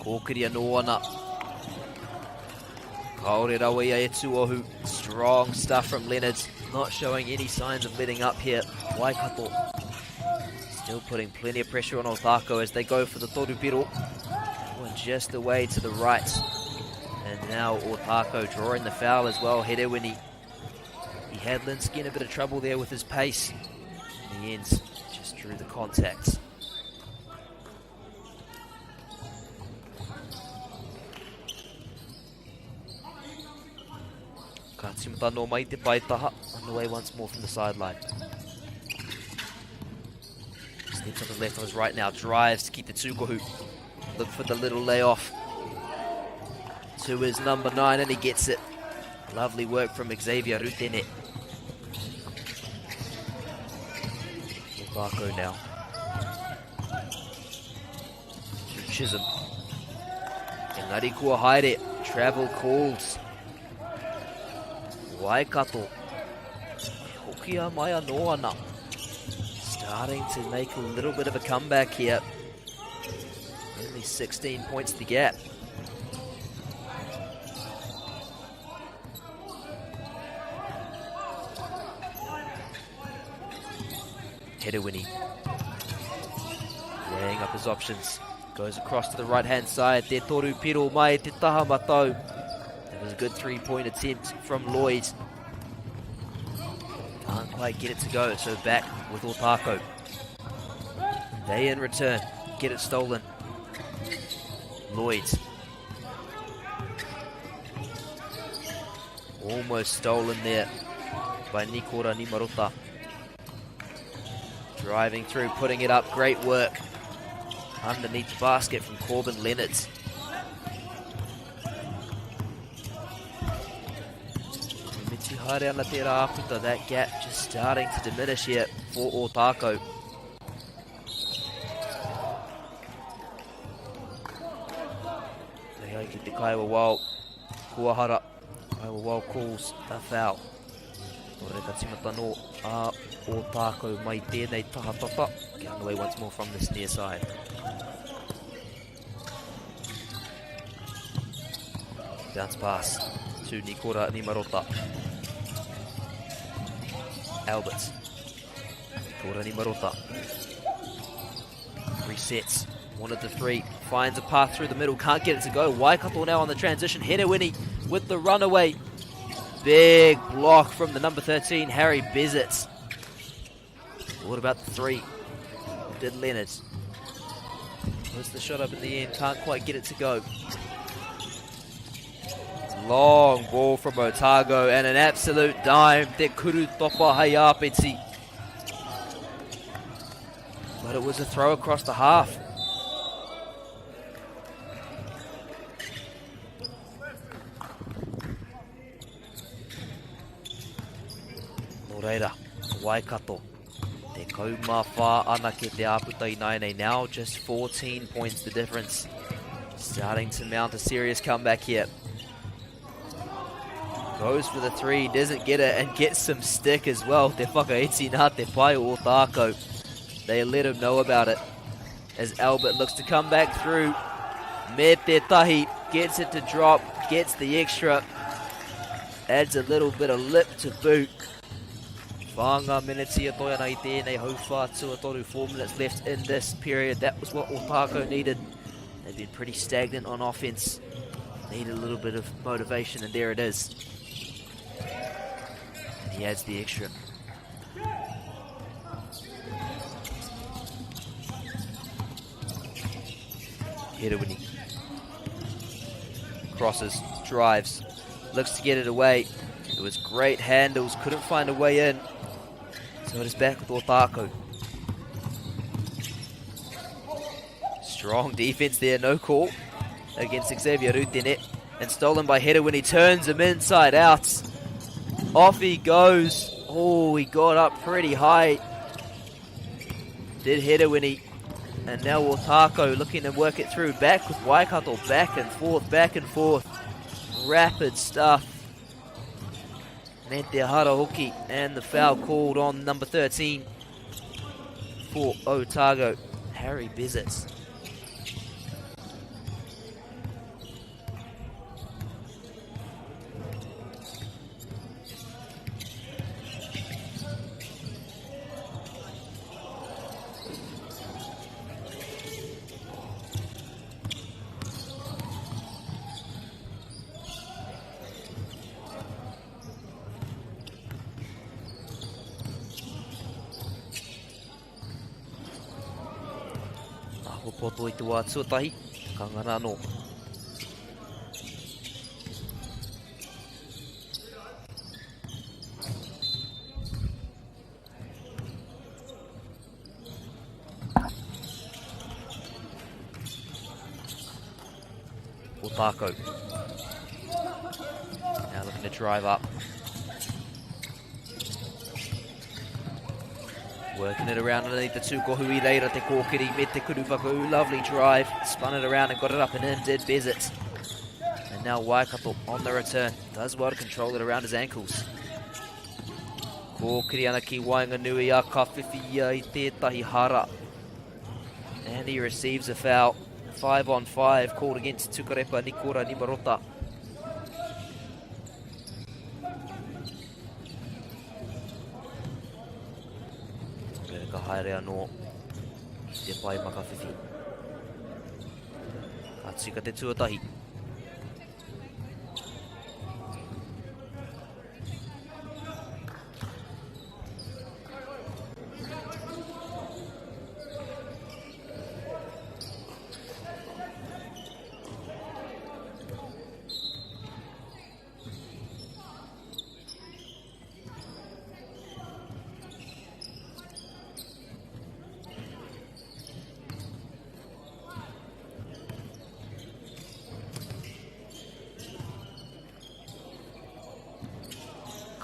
Kōkiri anō ana. Kāore rawa ia e tūohu. Strong stuff from Leonard. Not showing any signs of letting up here. Waikato still putting plenty of pressure on Ōtākou as they go for the toru piro. One just away to the right. And now Ōtākou drawing the foul as well. Herewini. He had Linsky in a bit of trouble there with his pace. In the end, just drew the contact. Ka tīmata anō mai te paetaha, on the way once more from the sideline. Steps on his left, on his right now, drives to keep the tūkohu. Look for the little layoff to his number 9, and he gets it. Lovely work from Xavier Rutene. Barco now. To Chisholm. Engari kua haere, travel calls. Waikato. E hoki a mai anō ana. Starting to make a little bit of a comeback here. Only 16 points the gap. Herewini weighing up his options. Goes across to the right-hand side. Te toru piro mai te taha matau. That was a good three-point attempt from Lloyd. Can't quite get it to go, so back with Ōtākou. They in return get it stolen. Lloyd. Almost stolen there by Nikora Nimarota. Driving through, putting it up. Great work underneath the basket from Corbin Leonard. That gap just starting to diminish here for Ōtākou. Te ai ki te kaiwa wao, kua hara. Kaiwawao calls a foul. Nō reira ka tīmata nō a Ōtākou mai tēnei taha tata. Get underway once more from this near side. Bounce pass to Nikora Nimarota. Albert. Nikora Nimarota. Resets. One of the three. Finds a path through the middle. Can't get it to go. Waikato now on the transition. Herewini with the runaway. Big block from the number 13, Harry Bezet. What about the three? Did Leonard. Puts the shot up in the end. Can't quite get it to go. Long ball from Otago and an absolute dime. Te kuru topa hei āpiti. But it was a throw across the half. Nō reira, Waikato. Te kaumā whā anake te āputa i nāianei. Now just 14 points the difference. Starting to mount a serious comeback here. Goes for the three, doesn't get it, and gets some stick as well. Te whakaiti nā te pai o Ōtākou. They let him know about it. As Albert looks to come back through. Me te tahi gets it to drop, gets the extra. Adds a little bit of lip to boot. Whānga miniti e toi ana i tēnei hauwhā tuatoru. 4 minutes left in this period. That was what Ōtākou needed. They've been pretty stagnant on offense. Need a little bit of motivation, and there it is. And he adds the extra. Herewini crosses, drives, looks to get it away. It was great handles, couldn't find a way in. So it is back with Ōtākou. Strong defense there, no call against Xavier Rutene. And stolen by Herewini he turns him inside out. Off he goes. Oh, he got up pretty high. Did Herewini. And now Ōtākou looking to work it through. Back with Waikato, back and forth, back and forth. Rapid stuff. Me te hara hoki, and the foul called on number 13 for Otago, Harry Bezet. Aho poto i te wā tuatahi, ka ngana anō. Ōtākou. Now looking to drive up. Working it around underneath the tūkohu i reira te kōkiri me te kuru whakaū. Lovely drive. Spun it around and got it up and in, did Bezet. And now Waikato on the return. Does well to control it around his ankles. Kōkiri ana ki waenganui a ka whiwhi ia i tētahi hara. And he receives a foul. 5 on 5 called against Tukarepa Nikora Nimarota. Reira ka haere anō ki te pae makawhiwhi. Ka tika te tuatahi.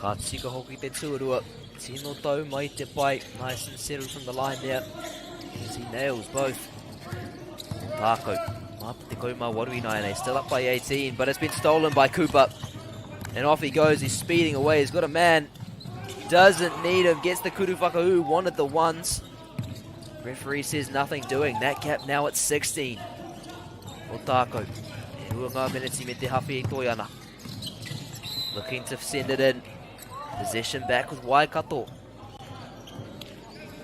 Ka tika hoki te tuarua. Tino tau mai te pai. Nice and settled from the line there. As he nails both. Tākou. Mā te 18 i nāianei. Still up by 18, but it's been stolen by Cooper. And off he goes. He's speeding away. He's got a man. Doesn't need him. Gets the kuru whakau. Wanted the ones. Referee says nothing doing. That cap now at 16. Otako. E rua ngā miniti me te hawhi e toi ana. Looking to send it in. Possession back with Waikato.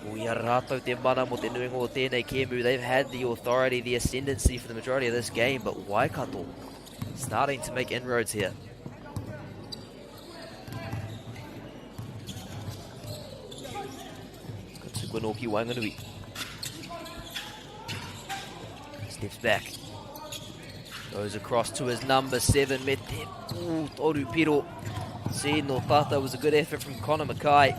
O ia rātou te mana mo te nuinga o tēnei kēmu. They've had the authority, the ascendancy for the majority of this game, but Waikato starting to make inroads here. Ka tuku anō ki Wanganui. Steps back. Goes across to his number 7, me te ooh, toru piro. See, no tata was a good effort from Connor Mackay.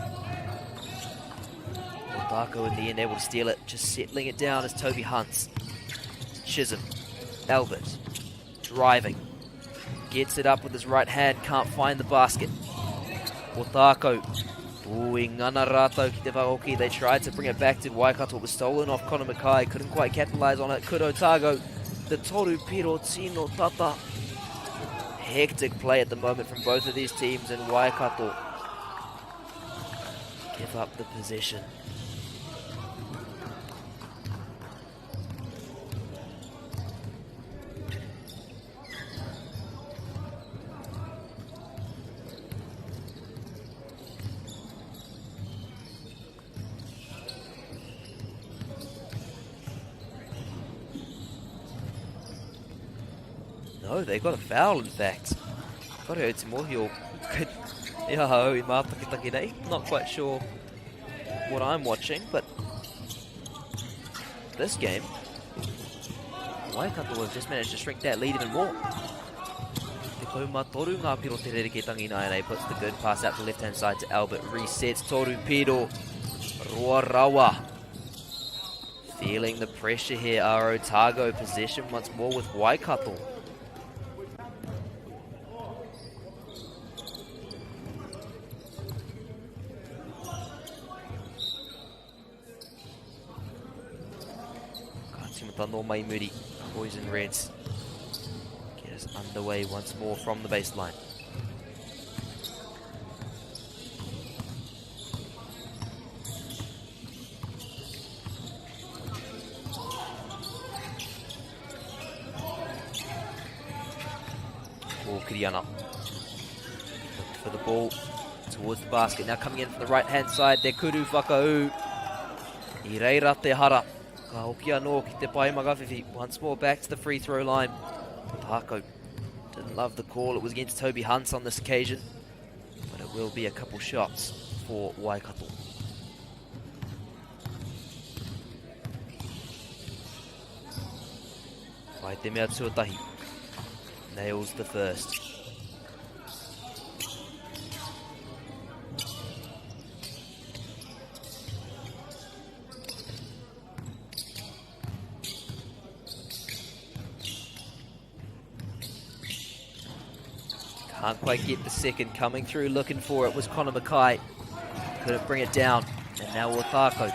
Otako in the end able to steal it, just settling it down as Toby Hunt. Chisholm, Albert, driving. Gets it up with his right hand, can't find the basket. Otako. Ooh, i ngana rātou ki te whaoki. They tried to bring it back to Waikato. It was stolen off Connor Mackay. Couldn't quite capitalise on it. Could Otago? The toru piro tino tata. Hectic play at the moment from both of these teams, and Waikato give up the possession. No, they got a foul, in fact. Got a te mōhio. Ia hau i mātakitaki nei. Not quite sure what I'm watching, but this game, Waikato have just managed to shrink that lead even more. Te kauma toru ngā piro te rere ke tangi nai puts the good pass out to the left-hand side to Albert. Resets toru piro. Roa rawa. Feeling the pressure here are Otago. Possession once more with Waikato. Ka tīmata nō mai muri. Boys in reds. Get us underway once more from the baseline. Oh, Kiriana. Looked for the ball towards the basket. Now coming in from the right-hand side, Te Kuru Whakau. I reira te hara. Ka hoki anō ki te pai magawhiwhi. Once more back to the free throw line. Tako didn't love the call. It was against Toby Hunt on this occasion. But it will be a couple shots for Waikato. Whai te mea tuatahi. Nails the first. Can't quite get the second. Coming through looking for it was Connor Mackay. Couldn't bring it down. And now Otako.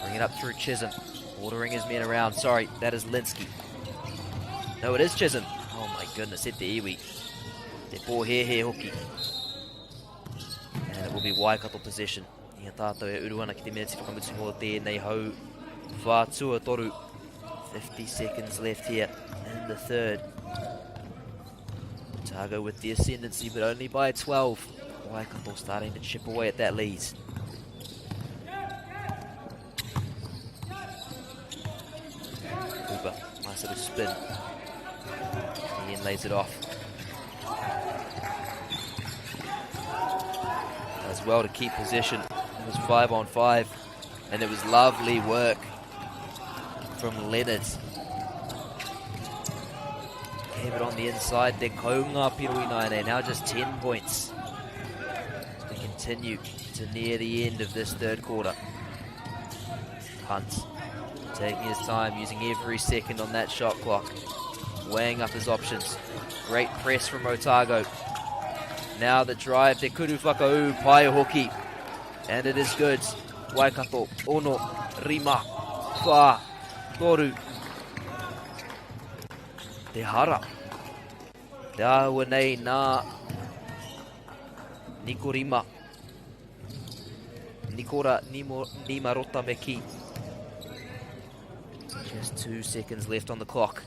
Bring it up through Chisholm. Ordering his men around. Sorry, that is Linsky. No, it is Chisholm. Oh my goodness, hit the iwi. Te pōhehe hoki. And it will be Waikato possession. Ia tātou e uru ana ki te miniti whakamutunga o tēnei hau whātua toru. 50 seconds left here in the third. Otago with the ascendancy, but only by 12. Waikato starting to chip away at that lead. Cooper, nice little spin. Ian lays it off. As well to keep possession. It was 5 on 5, and it was lovely work from Leonard. Gave it on the inside. Te kaunga piro inaine. Now just 10 points. As we continue to near the end of this third quarter. Hunt taking his time, using every second on that shot clock. Weighing up his options. Great press from Otago. Now the drive, Te Kuru Whakau, Pai Hoki. And it is good. Waikato, Ono, Rima, Wha, Toru. Te hara. Te āhua nei nā Nikorima. Nikora Nimo, Nimarota Meki. Just 2 seconds left on the clock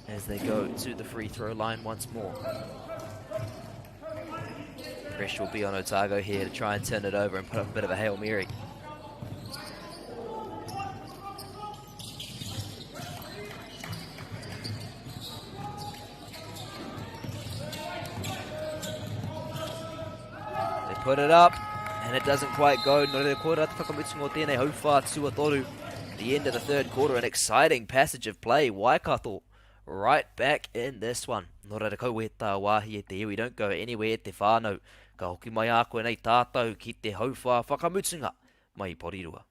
as they go to the free throw line once more. Pressure will be on Otago here to try and turn it over and put up a bit of a Hail Mary. They put it up, and it doesn't quite go. Nō reira, koirā te whakamutunga o tēnei hauwhā tuatoru. The end of the third quarter, an exciting passage of play. Waikato right back in this one. Nō reira, kaua e tāwāhi e te iwi, don't go anywhere e te whānau. Ka hoki mai a koe nei tātou ki te hauwhā whakamutunga mai i Porirua.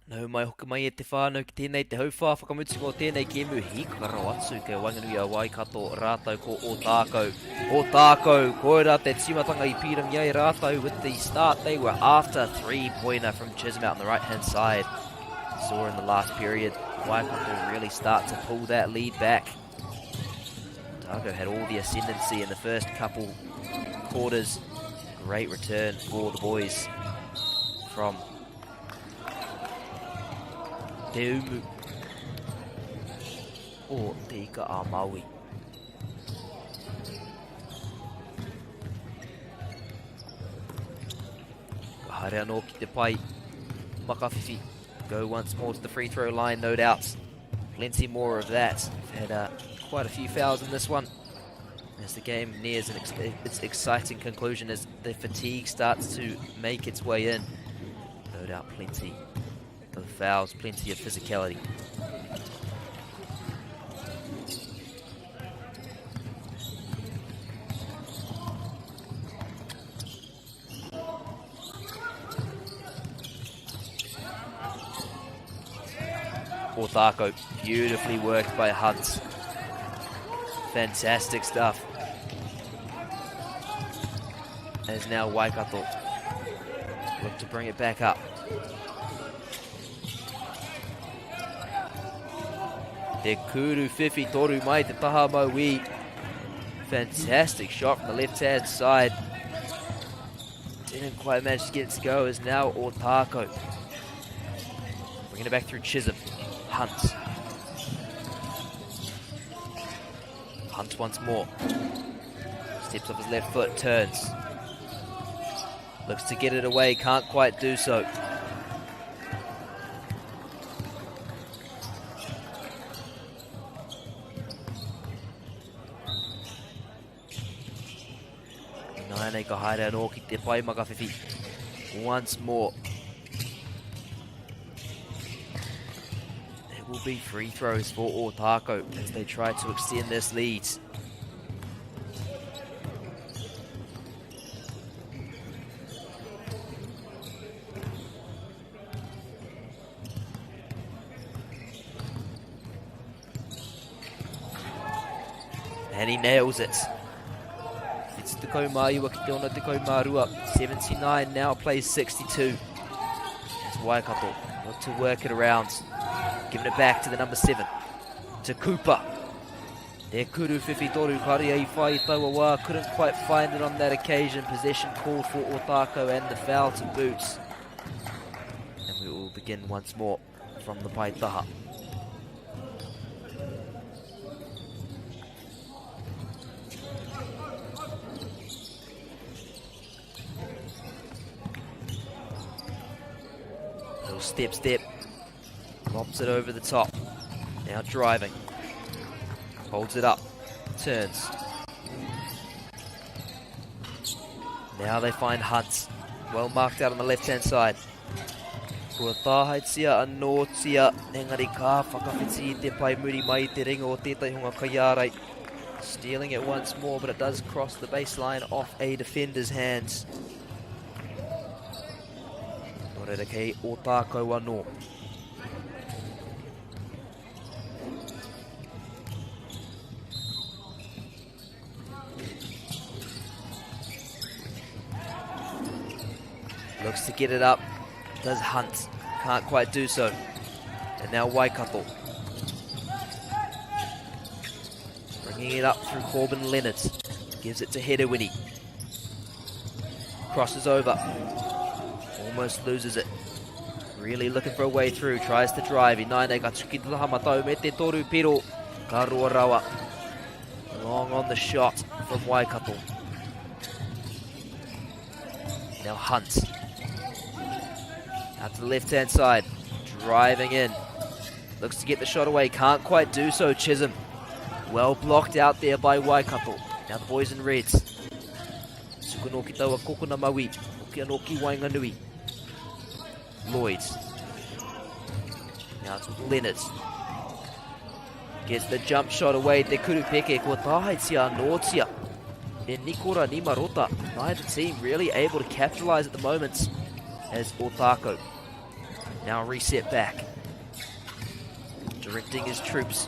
Nau mai hoki mai e te whānau ki tēnei te hauwhā whakamutunga o tēnei kēmu hīkaka rawa atu kei waenganui a Waikato rātou ko Ōtākou. Ōtākou, koirā te tīmatanga i pīrangi ai rātou with the start they were after. Three-pointer from Chisholm out on the right-hand side. Saw in the last period, Waikato really start to pull that lead back. Otago had all the ascendancy in the first couple quarters. Great return for the boys from Te Umu o Te Ika a Maui. Ka haere anō ki te pai Makawhiwhi. Go once more to the free throw line, no doubt. Plenty more of that. We've had quite a few fouls in this one. As the game nears an ex its exciting conclusion, as the fatigue starts to make its way in. No doubt plenty of fouls, plenty of physicality. Ōtākou, beautifully worked by Hunt. Fantastic stuff. As now Waikato look to bring it back up. Te kuru whiwhi toru mai te taha mauī. Fantastic shot from the left-hand side. Didn't quite manage to get it to go is now Ōtākou. Bringing it back through Chisholm. Hunt. Hunt once more. Steps off his left foot, turns. Looks to get it away, can't quite do so. Nāianei ka haere anō ki te pae makawhiwhi. Once more. It will be free throws for Ōtākou as they try to extend this lead. And he nails it. It's te kaumāiwa ki te ona te kaumārua. 79 now plays 62. It's Waikato. Look to work it around. Giving it back to the number 7. To Cooper. Te kuru whiwhi toru, kare i whai i taua wā, couldn't quite find it on that occasion. Possession called for Ōtākou and the foul to boot. And we will begin once more from the Paetaha. Little step, step. Lobs it over the top. Now driving. Holds it up. Turns. Now they find Hunt. Well marked out on the left-hand side. Kua tāhaetia anōtia, engari ka whakawhiti i te pae muri mai i te ringa o tētahi hunga kaiārai. Stealing it once more, but it does cross the baseline off a defender's hands. Nō reira kei Ōtākou anō. Looks to get it up. Does Hunt. Can't quite do so. And now Waikato. Bringing it up through Corbin Leonard. Gives it to Herewini. Crosses over. Almost loses it. Really looking for a way through. Tries to drive. Inaine ka tuki te taha matau me te toru piro. Ka roa rawa. Long on the shot from Waikato. Now Hunt. Out to the left-hand side. Driving in. Looks to get the shot away. Can't quite do so, Chisholm. Well blocked out there by Waikato. Now the boys in reds. Sukuno ki taua kokona maui. Hoki anō ki waenganui. Lloyd. Now it's with Leonard. Gets the jump shot away. Te kuru peke kua tāhaitia anōtia. E Nikora Nimarota. Neither team really able to capitalise at the moment as Ōtākou now reset back. Directing his troops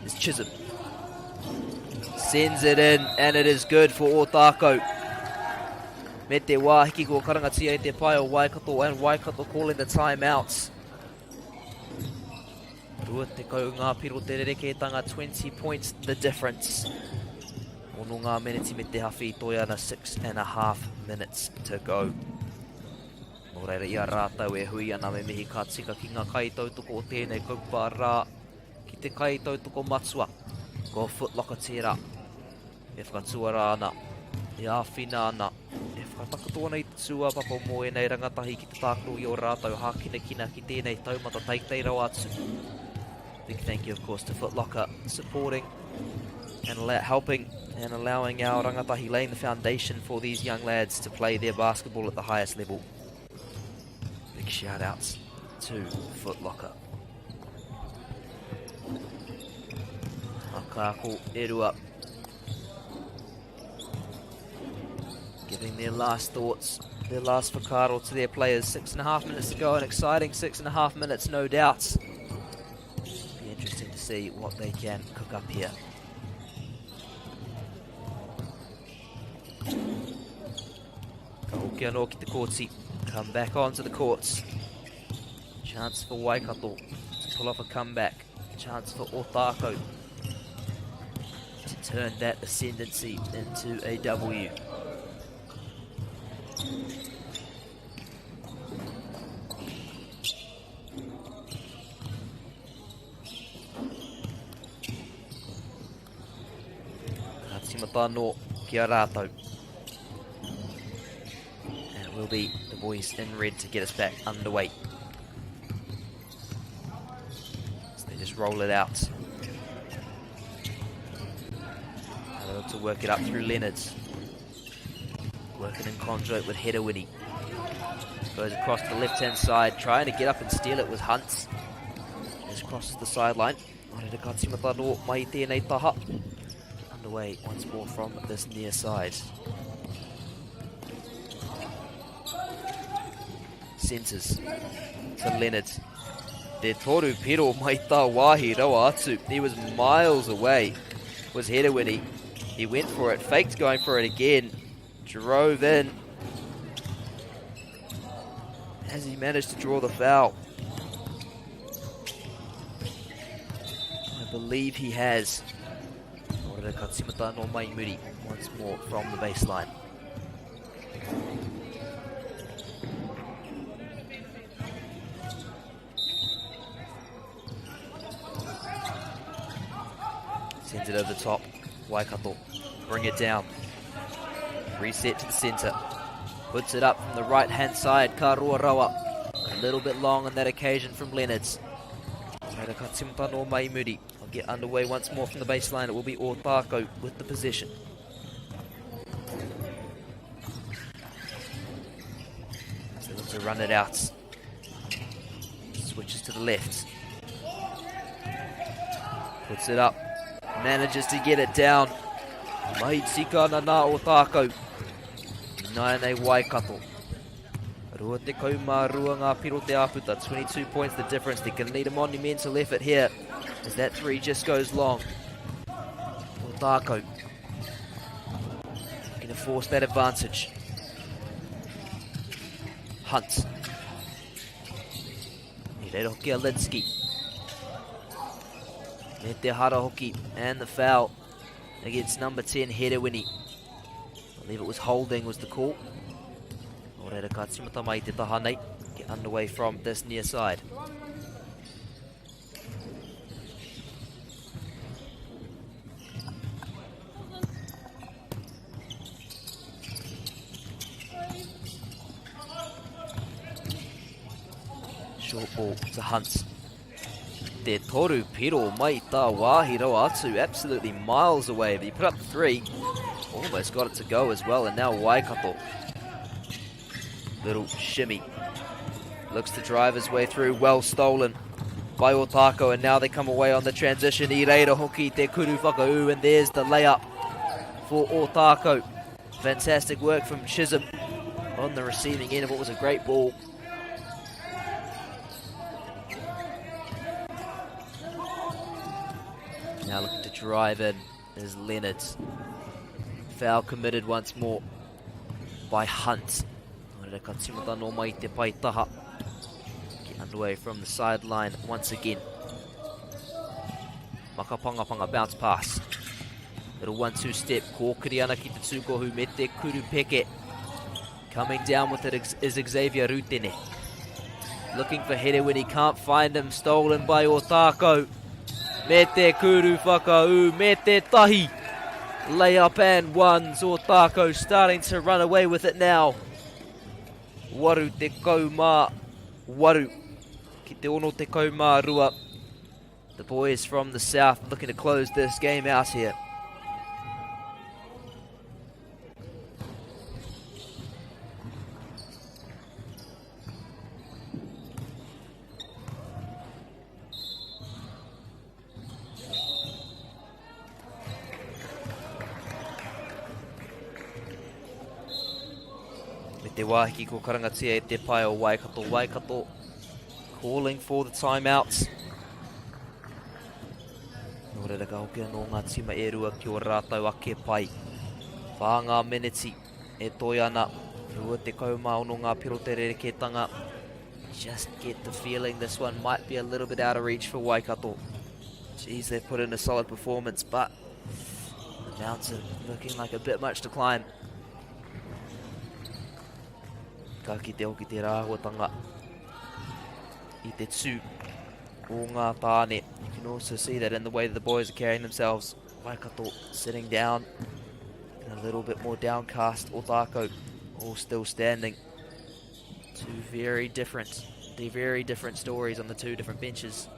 is Chisholm. Sends it in and it is good for Ōtākou. Me te wā hiki kua karangatia e te pae o Waikato and Waikato calling the timeouts. 20 ngā piro te rerekētanga, 20 points the difference. Ono ngā meneti me te hawhi toi ana 6 and a half minutes to go. Nō reira i a rātou e hui ana me mihi ka tika ki ngā kaitautoko o tēnei kaupapa rā, ki te kaitautoko matua, ko Footlocker tērā e whakatuara ana, e āwhina ana, e whakatakoto ana i te tūāpapa mō ēnei rangatahi ki te tākaro i ō rātou hākinakina ki tēnei taumata teitei rawa atu. Big thank you of course to Footlocker supporting and helping and allowing our rangatahi laying the foundation for these young lads to play their basketball at the highest level. Big shout outs to Footlocker. Akako Erua giving their last thoughts, their last whakaaro to their players. 6.5 minutes to go, an exciting 6.5 minutes, no doubt. Be interesting to see what they can cook up here. Ka hoki anō ki te kōti. Come back onto the courts. Chance for Waikato to pull off a comeback. Chance for Ōtākou to turn that ascendancy into a W. tīmata anō ki a rātou. And it will be the boys in red to get us back underway. So they just roll it out. They look to work it up through Leonards. Working in conjoint with Herewini. Goes across the left-hand side, trying to get up and steal it with Hunt. Just crosses the sideline. Underway once more from this near side. Centers to Leonard. Te toru piro mai tā wāhi rawa atu. He was miles away, was Herewini. He went for it, faked going for it again. Drove in. Has he managed to draw the foul? I believe he has. Once more from the baseline. Sends it over the top. Waikato bring it down. Reset to the centre. Puts it up from the right-hand side. Ka roa rawa. A little bit long on that occasion from Leonards. I'll get underway once more from the baseline. It will be Otako with the possession. So look to run it out. Switches to the left. Puts it up. Manages to get it down. Mahi tika ana nā Otako. Nāianei Waikato. 22 ngā piro te āputa. 22 points the difference. They're going to need a monumental effort here as that three just goes long. Otako going to force that advantage. Hunt. I reira hoki a Linsky. Me te hara hoki and the foul against number 10, Herewini. I believe it was holding was the call. Nō reira ka tīmata mai te taha nei. Get underway from this near side. Short ball to Hunt. Te toru piro mai tā wāhi rawa atu, absolutely miles away, but he put up the three. Almost got it to go as well, and now Waikato. Little shimmy. Looks to drive his way through, well stolen by Otako, and now they come away on the transition. I reira hoki te kuru whakaū, and there's the layup for Otako. Fantastic work from Chisholm on the receiving end of what was a great ball. Now looking to drive in is Leonard. Foul committed once more by Hunt. Get underway from the sideline once again. Makapangapanga bounce pass. Little 1-2 step. Kōkiri ana ki te tūkohu me te kuru peke. Coming down with it is Xavier Rutene. Looking for Herewini, can't find him. Stolen by Otako. Me te kuru whakaū, me te tahi. Layup and one. Otako starting to run away with it now. Waru te kau mā waru. Ki te ono te kau mā rua. The boys from the south looking to close this game out here. Me te wāhi ko karangatia e te pae o Waikato. Waikato calling for the timeouts. Nō reira ka hoki anō ngā tīma e rua ki o rātou ake pai. Whā ngā meneti e toe ana. 26 ngā piro te rerekētanga. Just get the feeling this one might be a little bit out of reach for Waikato. Geez, they've put in a solid performance, but the mountain looking like a bit much to climb. Ka kite hoki te rāhuatanga i te tū o ngā tāne. You can also see that in the way that the boys are carrying themselves. Waikato sitting down. A little bit more downcast. Otakou all still standing. Two very different, the very different stories on the two different benches.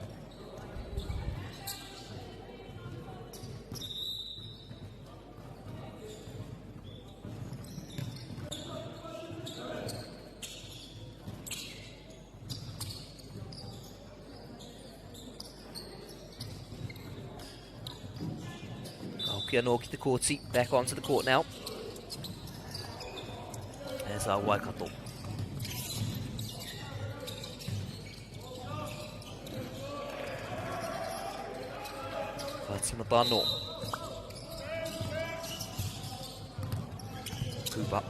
Hoki anō ki te kōti, back onto the court now. There's our Waikato. Ka tīmata anō. Cooper.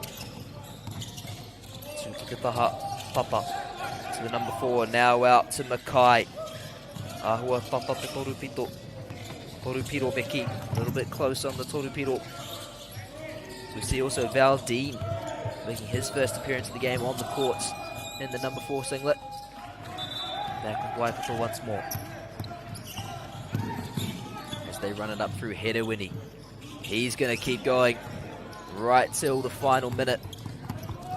Tū ki te taha, tata. To the number four, now out to Mackay. Ahua tata te toru pito. Toru piro Becky, a little bit close on the toru piro. So we see also Val Dean making his first appearance of the game on the courts in the number four singlet. Back with Waikato once more. As they run it up through Herewini. He's going to keep going right till the final minute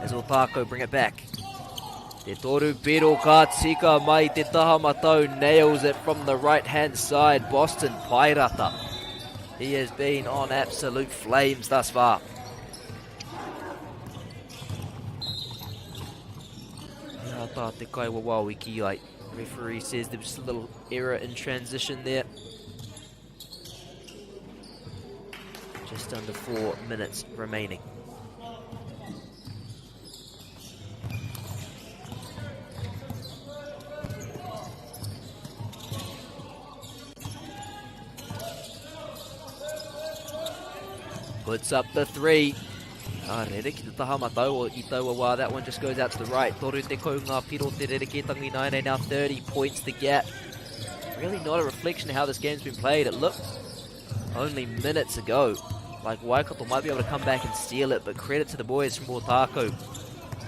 as Otakou bring it back. Te toru piro ka tika mai te taha matau nails it from the right hand side. Boston Pairata. He has been on absolute flames thus far. Tā te kaiwawao i ki ai. Referee says there was just a little error in transition there. Just under 4 minutes remaining. Puts up the three. Ah, rere ki te taha matau o i taua wā. That one just goes out to the right. Toru te kau ngā piro te rere ki tangi nāianei. Now 30 points the gap. Really not a reflection of how this game's been played. It looked only minutes ago like Waikato might be able to come back and steal it, but credit to the boys from Otakou.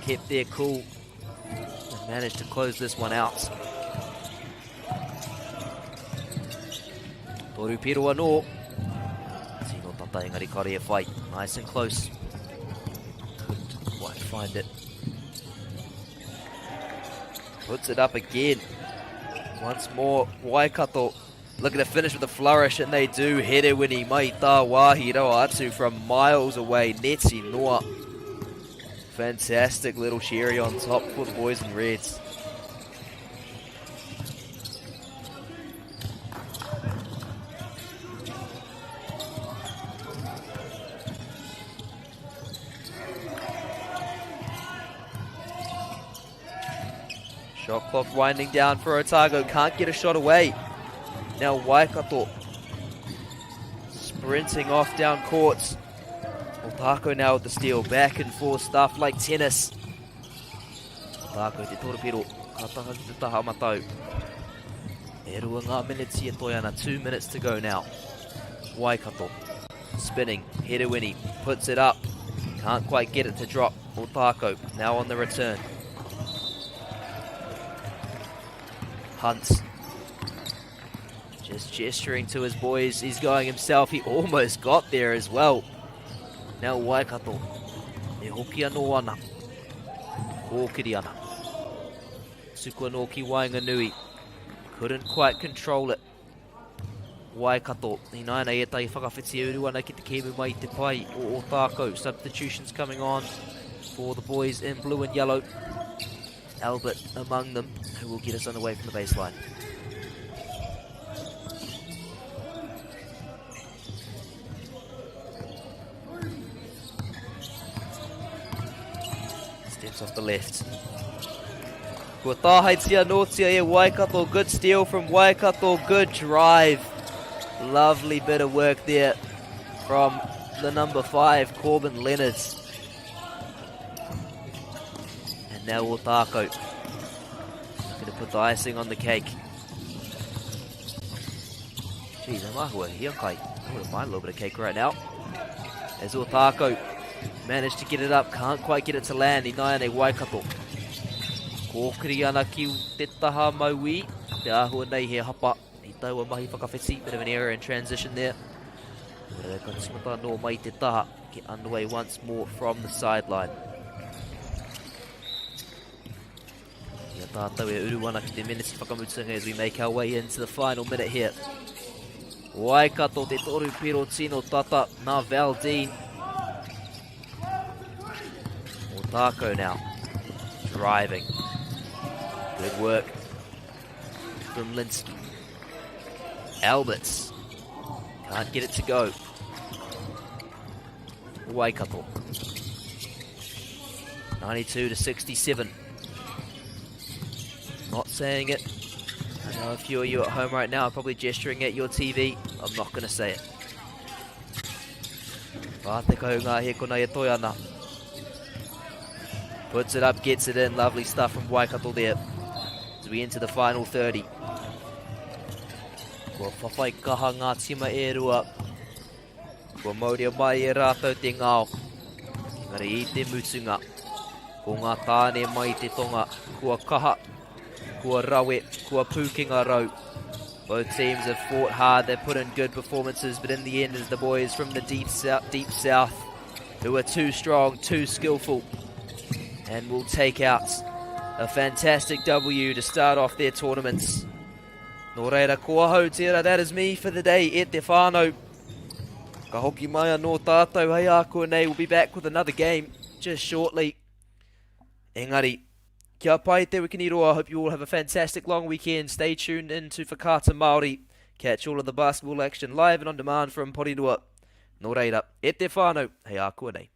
Kept their cool and managed to close this one out. Toru piro anō. Tino tata engari kare e whai. Nice and close. Couldn't quite find it. Puts it up again. Once more, Waikato looking to finish with a flourish, and they do. Herewini mai tā wāhi rawa atu from miles away. Neti noa. Fantastic little cherry on top for the boys in reds. Shot clock winding down for Otago. Can't get a shot away. Now Waikato sprinting off down courts. Otago now with the steal. Back and forth stuff like tennis. Otago te toropiro. Ka taha ki te taha matau. E rua ngā miniti e toi ana. 2 minutes to go now. Waikato spinning. Herewini puts it up. Can't quite get it to drop. Otago now on the return. Hunt just gesturing to his boys. He's going himself. He almost got there as well. Now Waikato. E hoki anō ana. Kōkiri ana. Tuku anō ki waenganui. Couldn't quite control it. Waikato. I nāianei ētahi whakawhiti e uru ana ki te kēmu mai i te pai o Ōtākou. Substitutions coming on for the boys in blue and yellow. Albert among them, who will get us underway from the baseline. Steps off the left. Kua tāhaitia notia e Waikato. Good steal from Waikato. Good drive. Lovely bit of work there from the number 5, Corbin Leonards. And now Otakou looking to put the icing on the cake. Jeez, I'm ahua hiakai. I wouldn't mind a little bit of cake right now. As Otakou managed to get it up, can't quite get it to land. I nāianei Waikato. Kōkiri ana ki te taha mauī. Te āhua nei he hapa i taua mahi whakawhiti. Bit of an error in transition there. Reira ka tīmata anō mai te taha. Get underway once more from the sideline. I a tātou e uru ana ki te meneti whakamutunga as we make our way into the final minute here. Waikato te toru piro tino tata nā Valdine. Otako now. Driving. Good work from Linsky. Alberts. Can't get it to go. Waikato. 92 to 67. Not saying it. I know a few of you at home right now are probably gesturing at your TV. I'm not going to say it. 40 ngā hēkona e toe ana. Puts it up, gets it in. Lovely stuff from Waikato there. As we enter the final 30. Kua whawhai kaha ngā tima e rua. Kua mauria mai e rātou te ngao. Engari i te mutunga. Ko ngā tāne mai te tonga. Kua kaha, kua rawe, kua pūkenga rau. Both teams have fought hard, they've put in good performances, but in the end it's the boys from the deep south, deep south who are too strong, too skillful, and will take out a fantastic W to start off their tournaments. Nō reira, ko ahau tērā, that is me for the day, e te whānau. Ka hoki mai anō tātou hei ākuanei, we'll be back with another game just shortly. Engari, kia pai te wikini roa, hope you all have a fantastic long weekend. Stay tuned in to Whakaata Māori. Catch all of the basketball action live and on demand from Porirua. Nō reira, e te whānau, hei ākuanei.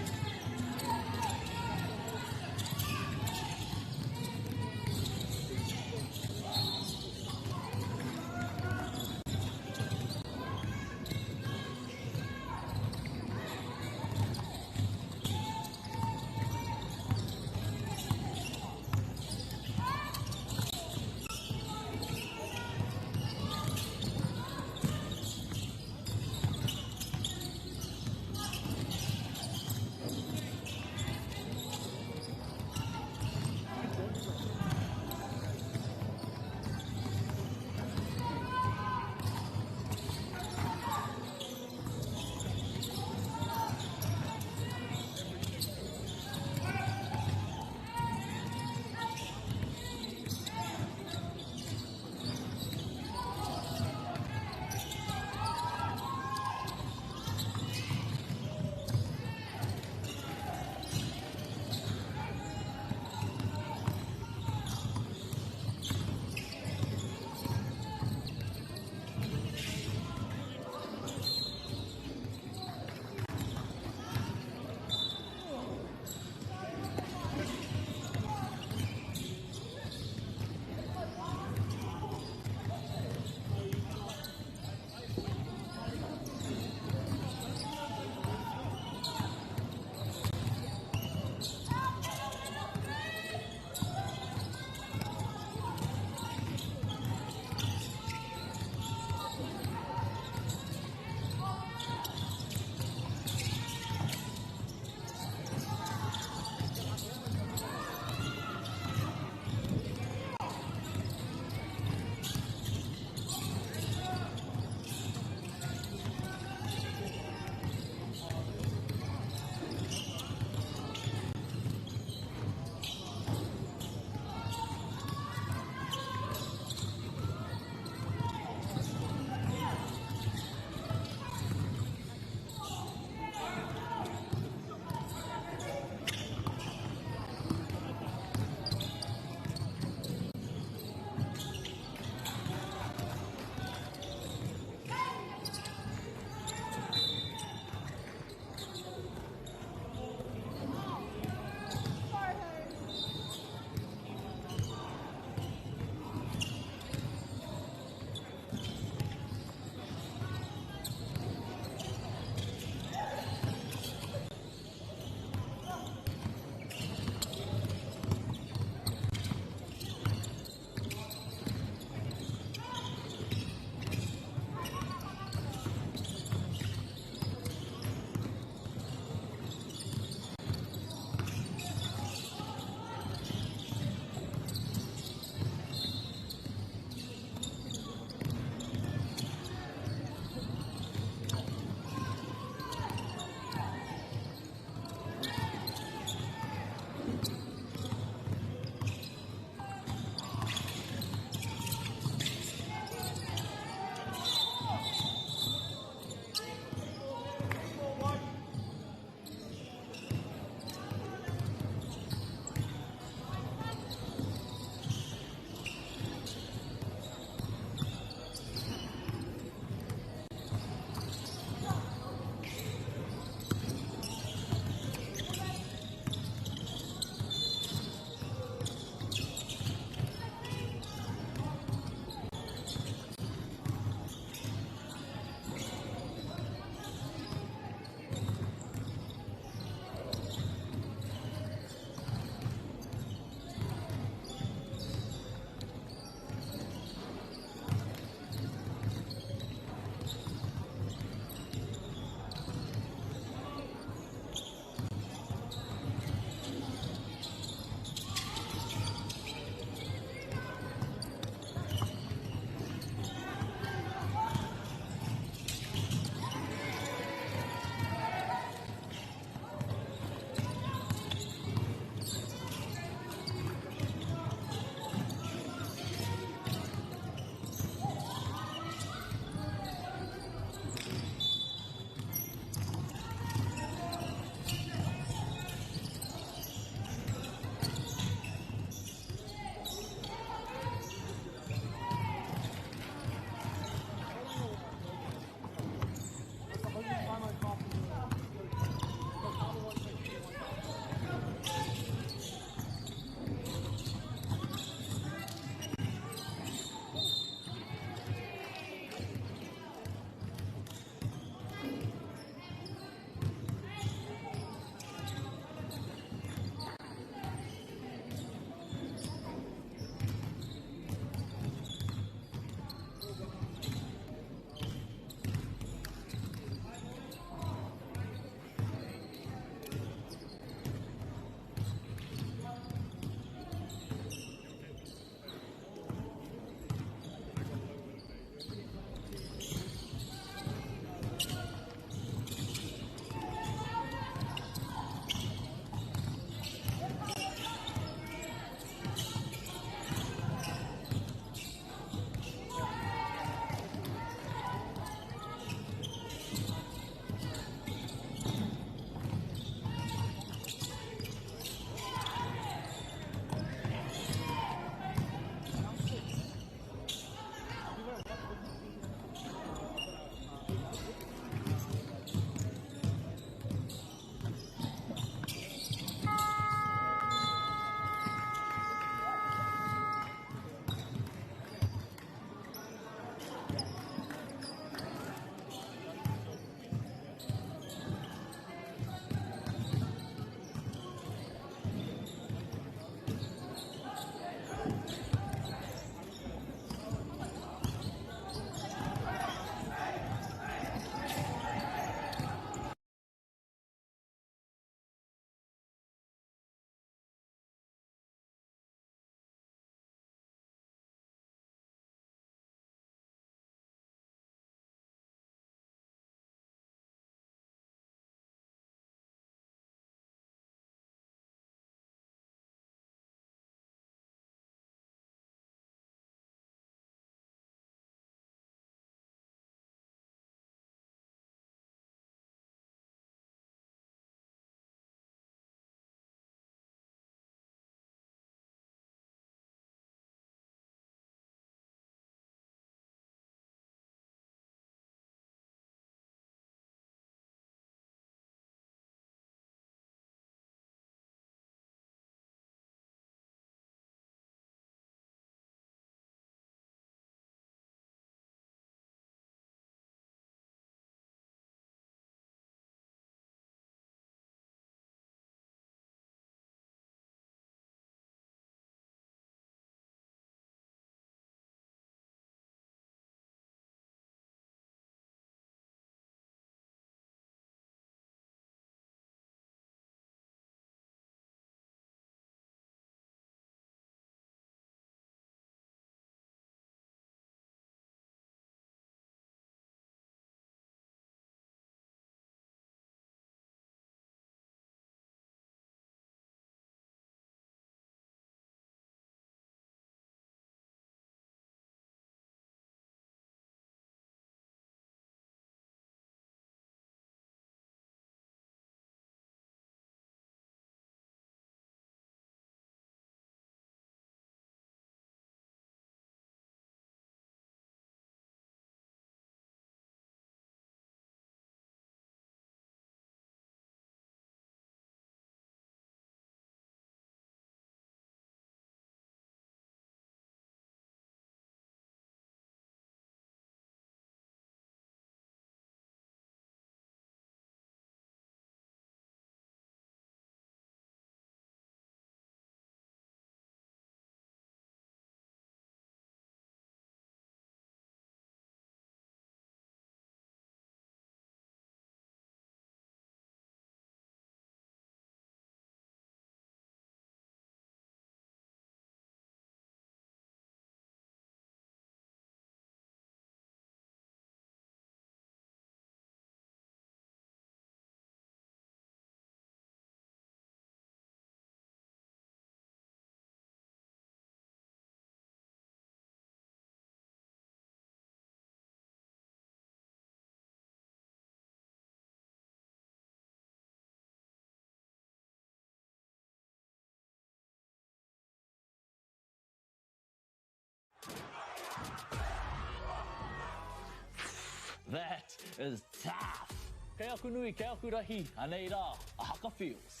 That is tough! Kei aku nui, kei aku rahi, anei rā, a Haka Feels.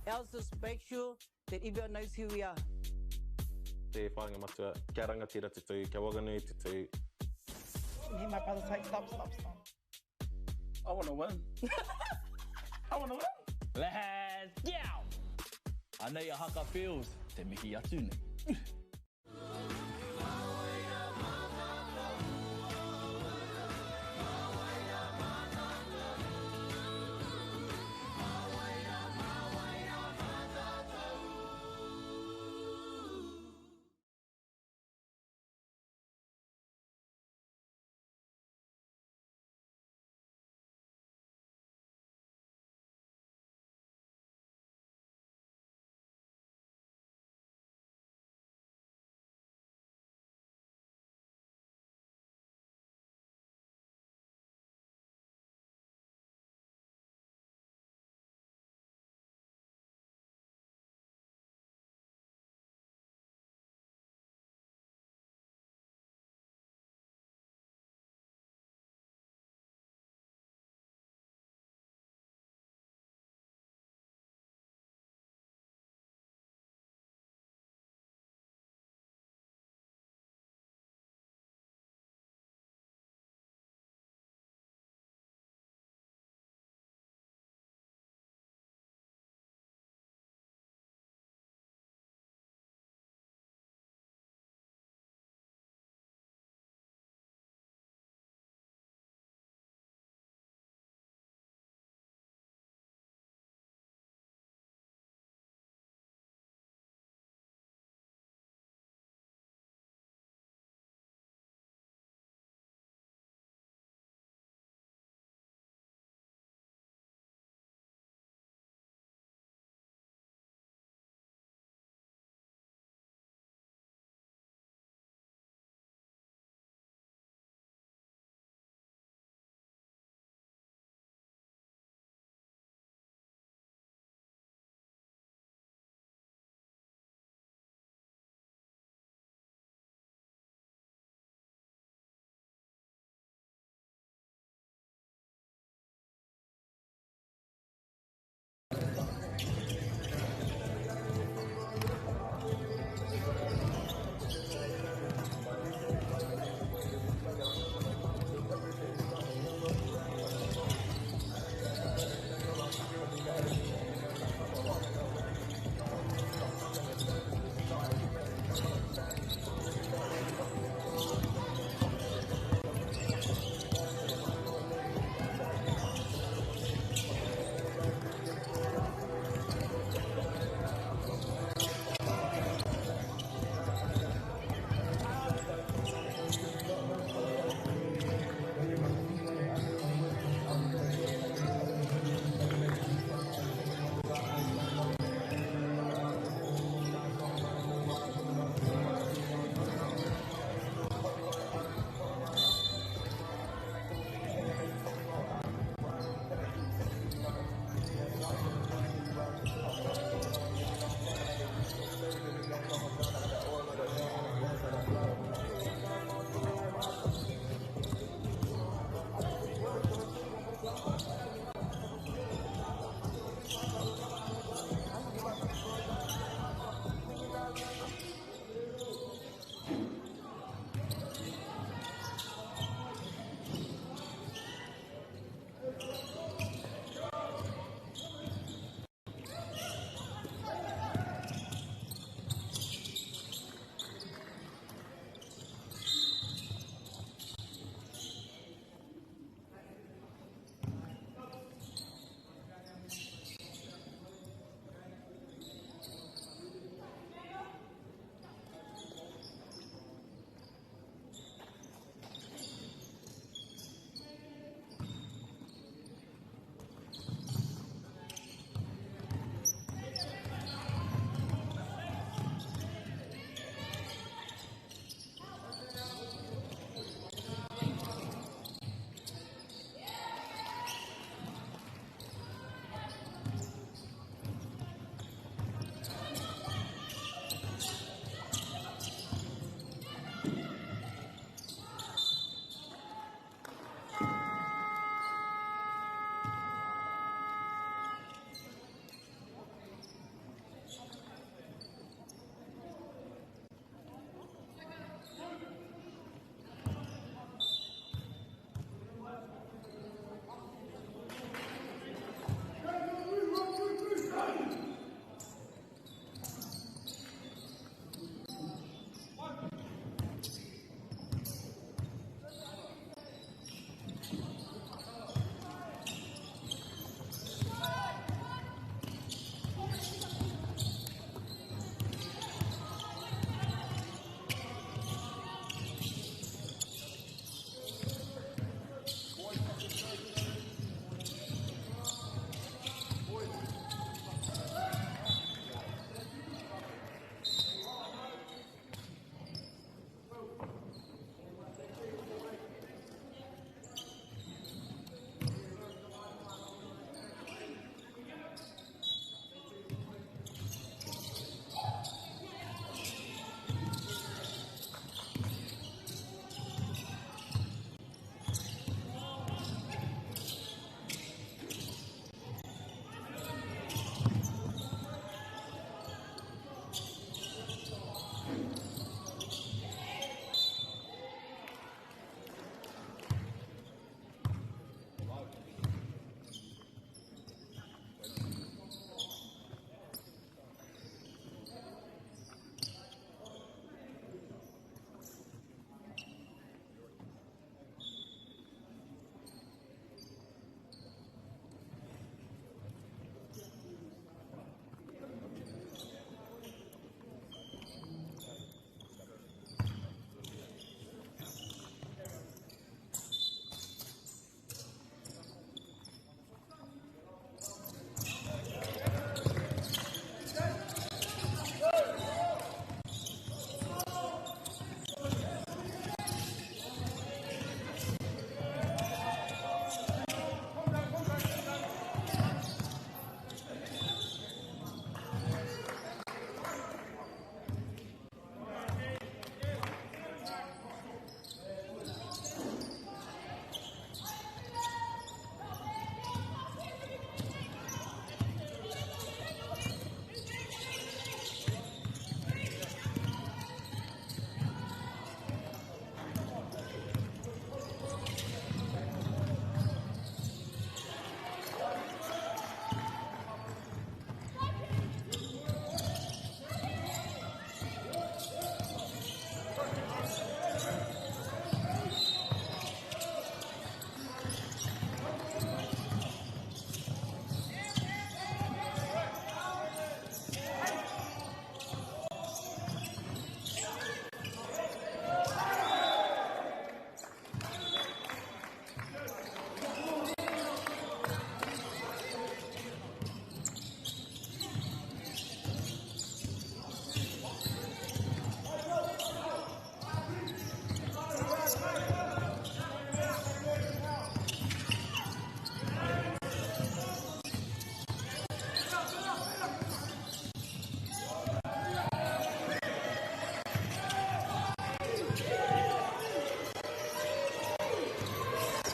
Ours is make sure that everyone knows who we are. Te whāinga matua, kia rangatira te tū, kia wakanui te tū. And then my brother's like, stop, stop, stop. I want to win. I want to win. Let's go! Anei a Haka Feels, te mihi atu nei.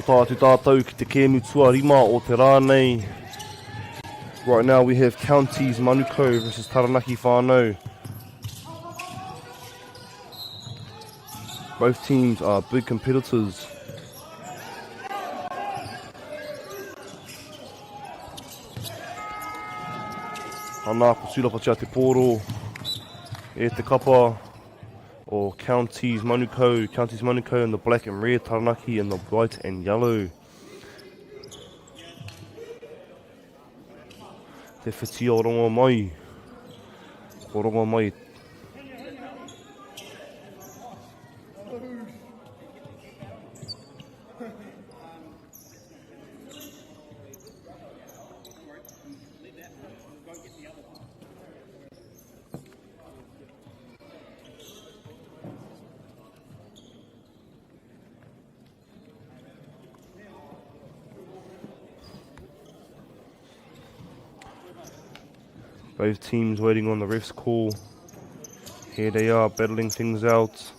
Ko tā atu tātou ki te kēmu tuarima o te rā nei. Right now we have Counties Manukau versus Taranaki Whānau. Both teams are big competitors. Ana, ko Tūrapatia te pōro e te kapa o Counties Manukau, Counties Manukau in the black and red, Taranaki in the white and yellow. Te whiti o rongo mai. Ko rongo mai. Both teams waiting on the ref's call. Here they are battling things out.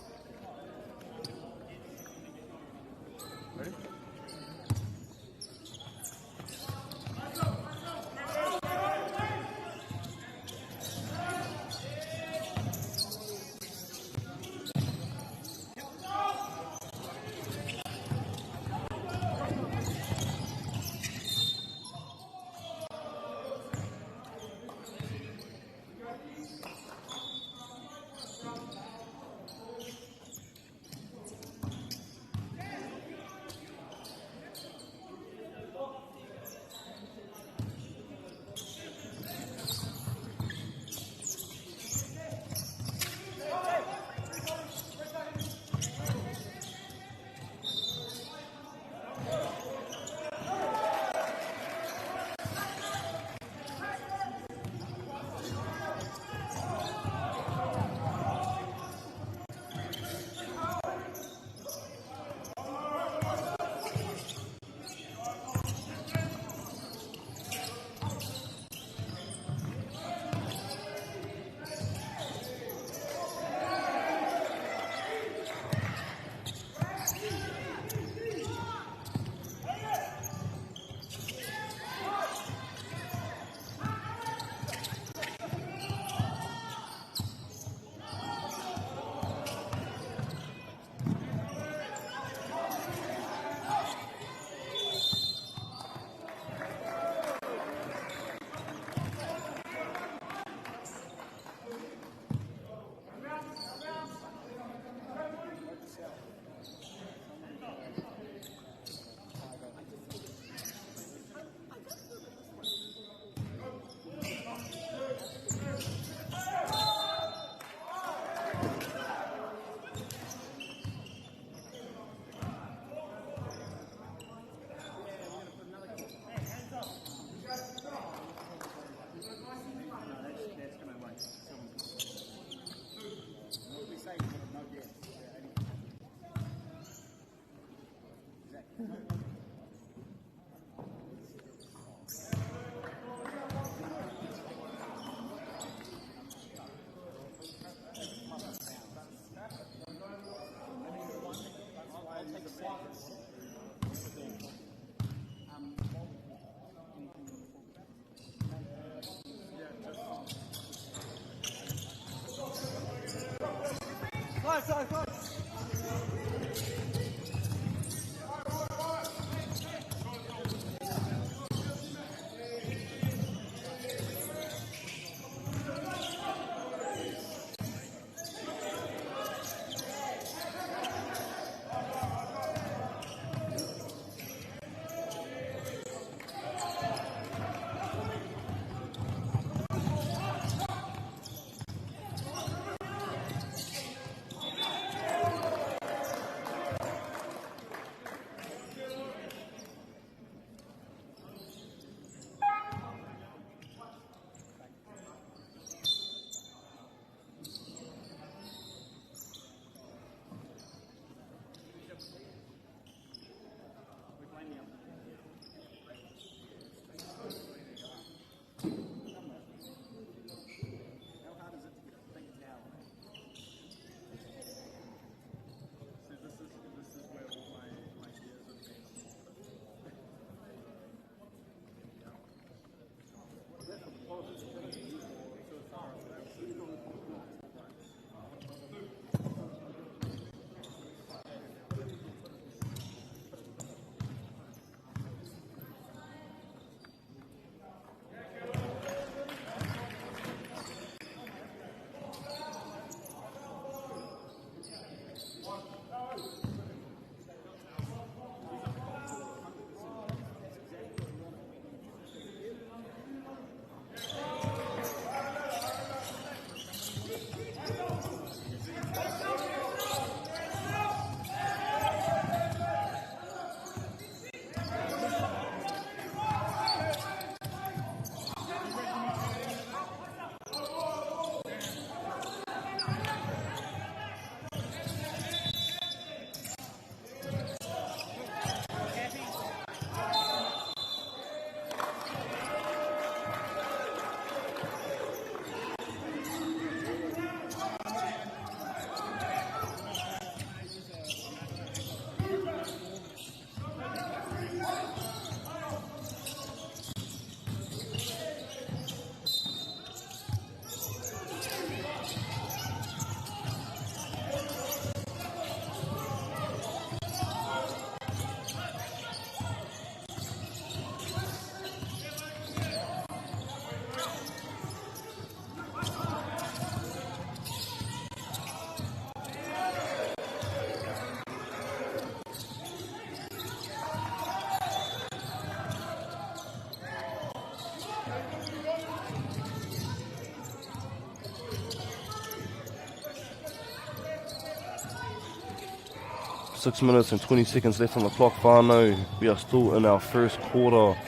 6 minutes and 20 seconds left on the clock, whānau. We are still in our first quarter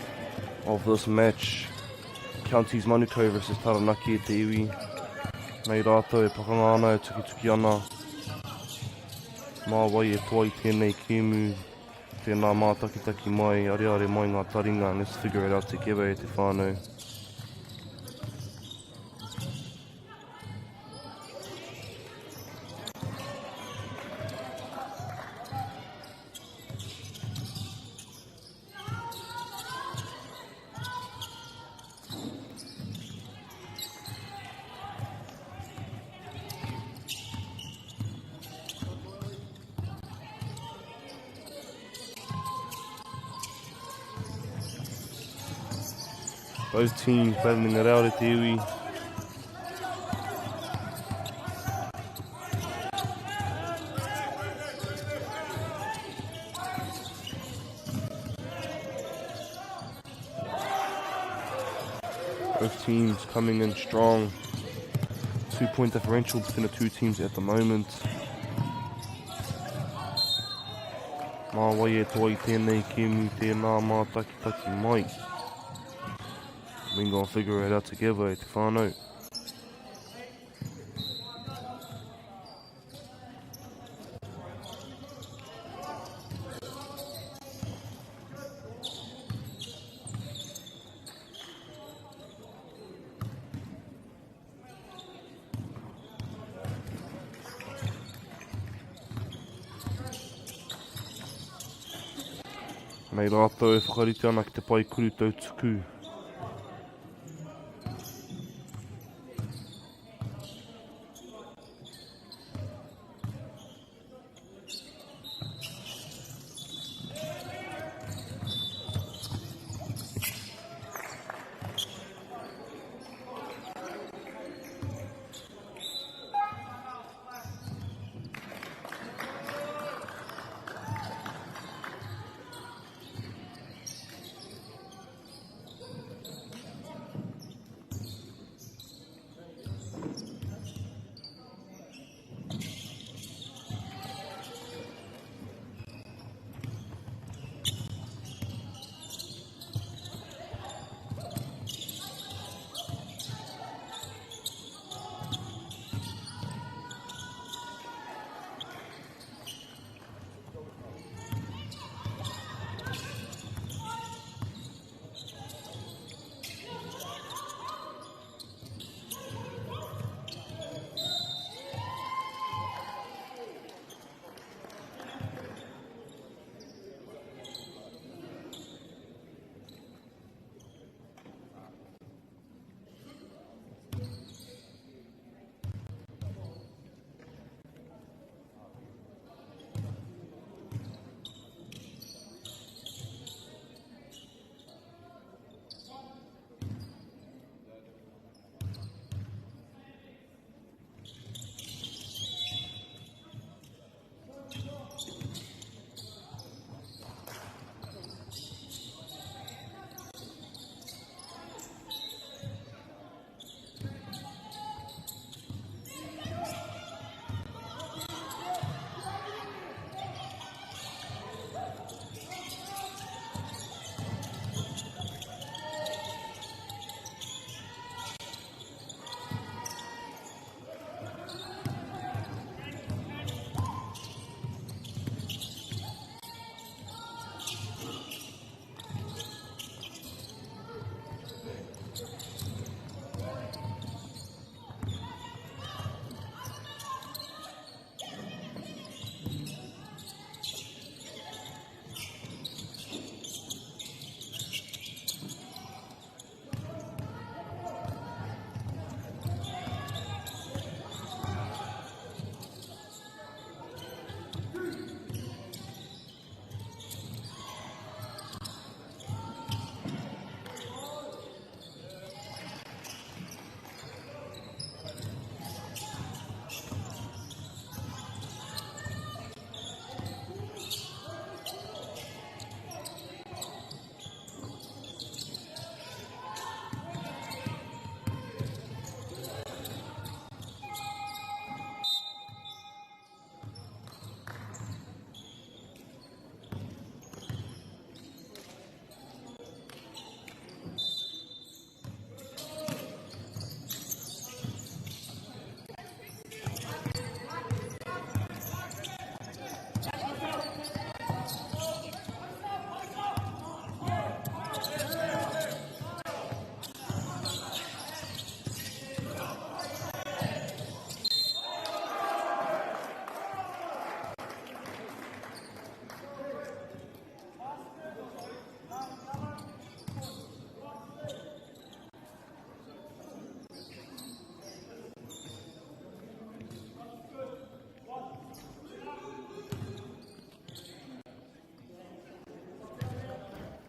of this match. Counties Manukau versus Taranaki e te iwi. Nei rātou e pakanga ana, e tukituki ana. Mā wai e toa i tēnei kēmu. Tēnā mātakitaki mai, areare mai ngā taringa. Let's figure it out together e te whānau. Both teams battling it out at te iwi. Both teams coming in strong. 2-point differential between the two teams at the moment. Mā wai e toa i tēnei kēmu, tēnā mātakitaki mai. We gonna figure it out together e te whānau. Nei rātou e whakarite ana ki te pae kuru tautuku.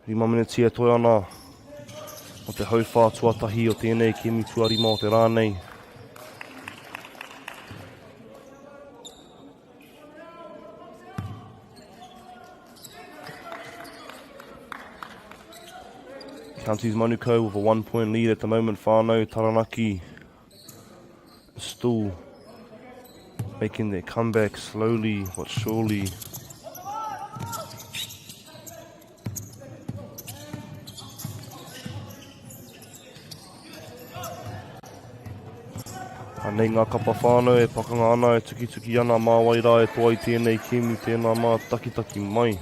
Rima meneti e toe ana o te hauwhā tuatahi o tēnei kēmu tuarima o te rā nei. Counties Manukau with a 1-point lead at the moment. Whānau Taranaki still making their comeback slowly but surely. Anei ngā kapa whānau e pakanga ana, e tukituki ana, mā wai rā e toa i tēnei kēmu, tēnā mā takitaki mai.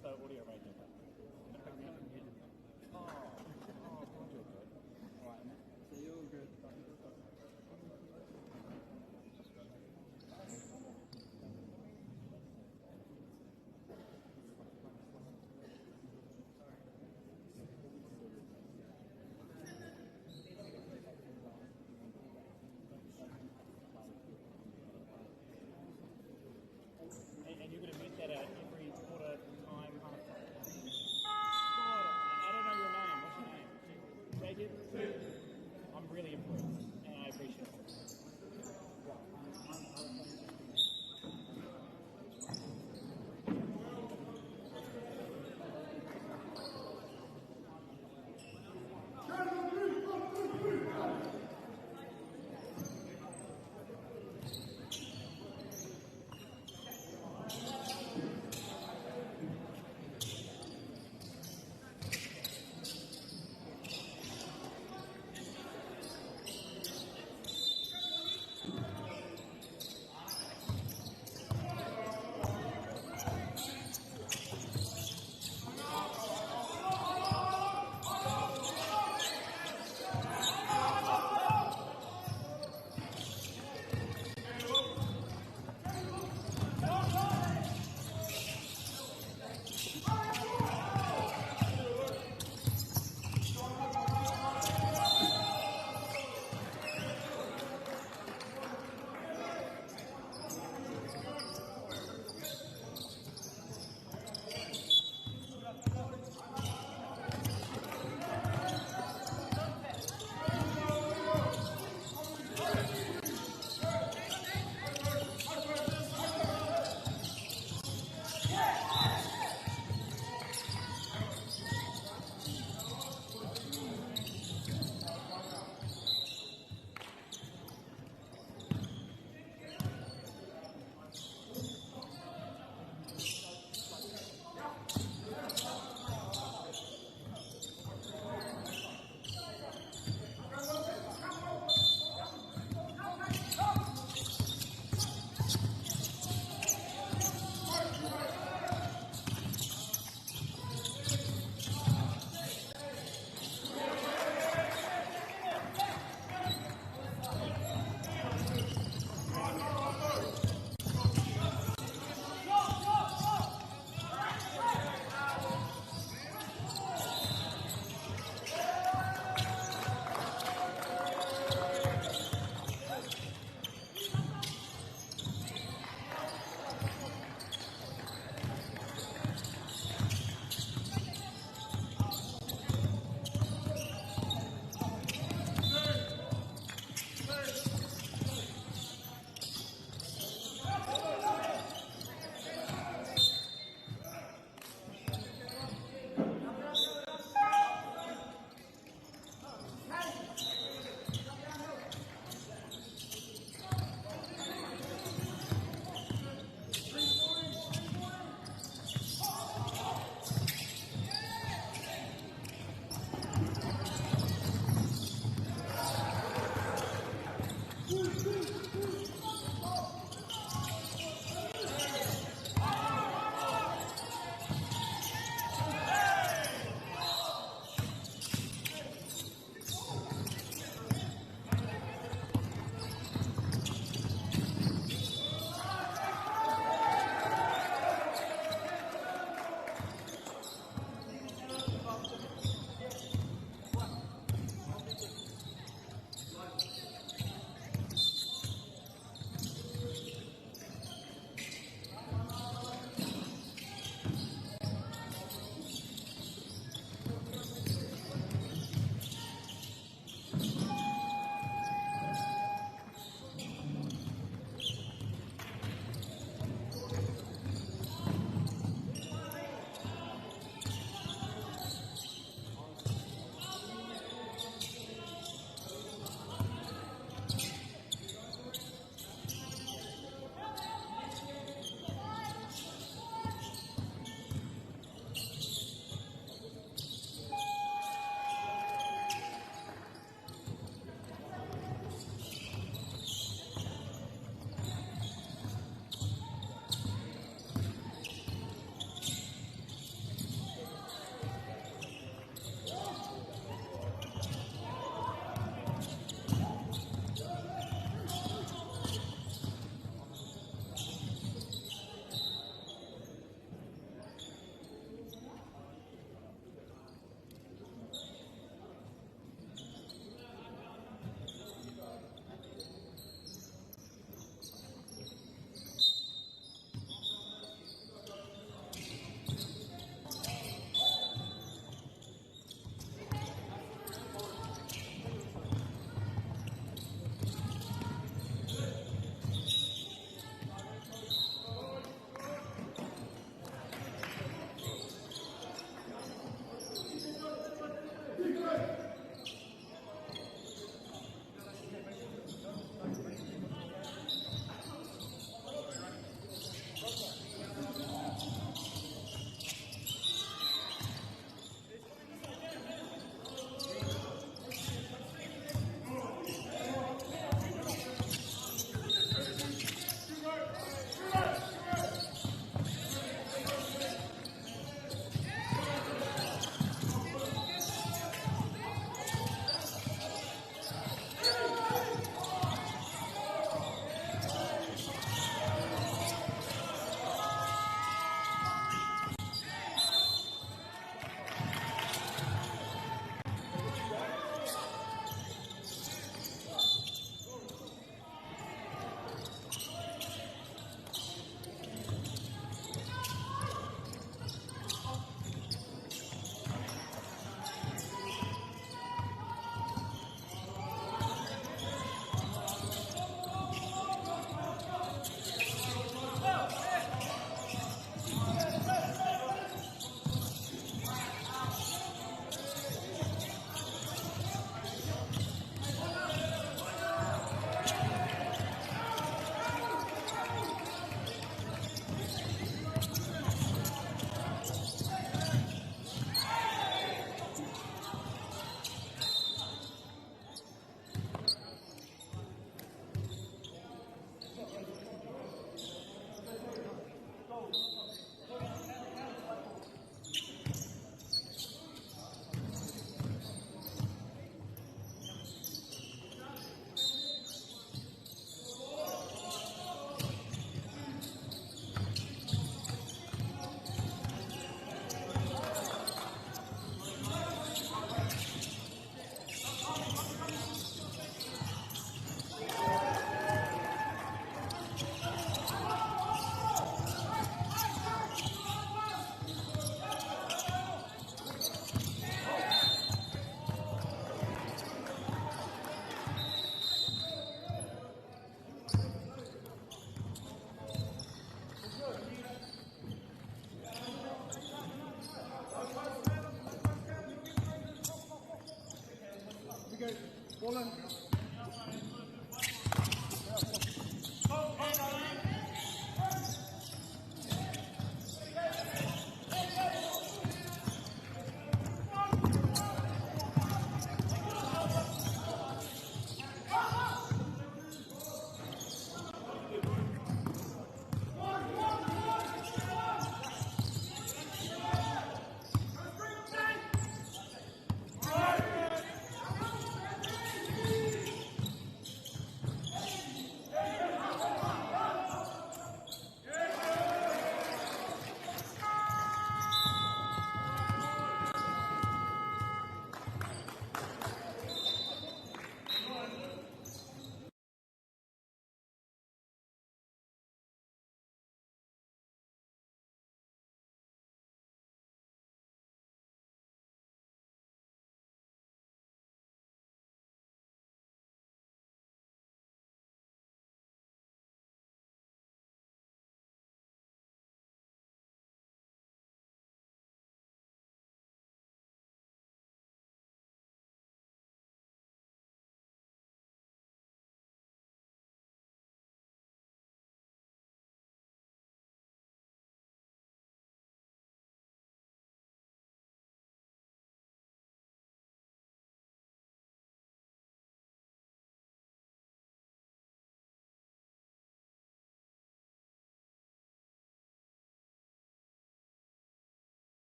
What's the audio range of it? Oh, oh, God, you're good. All right, so you're good. And, and you're going to meet that at every quarter time, half time?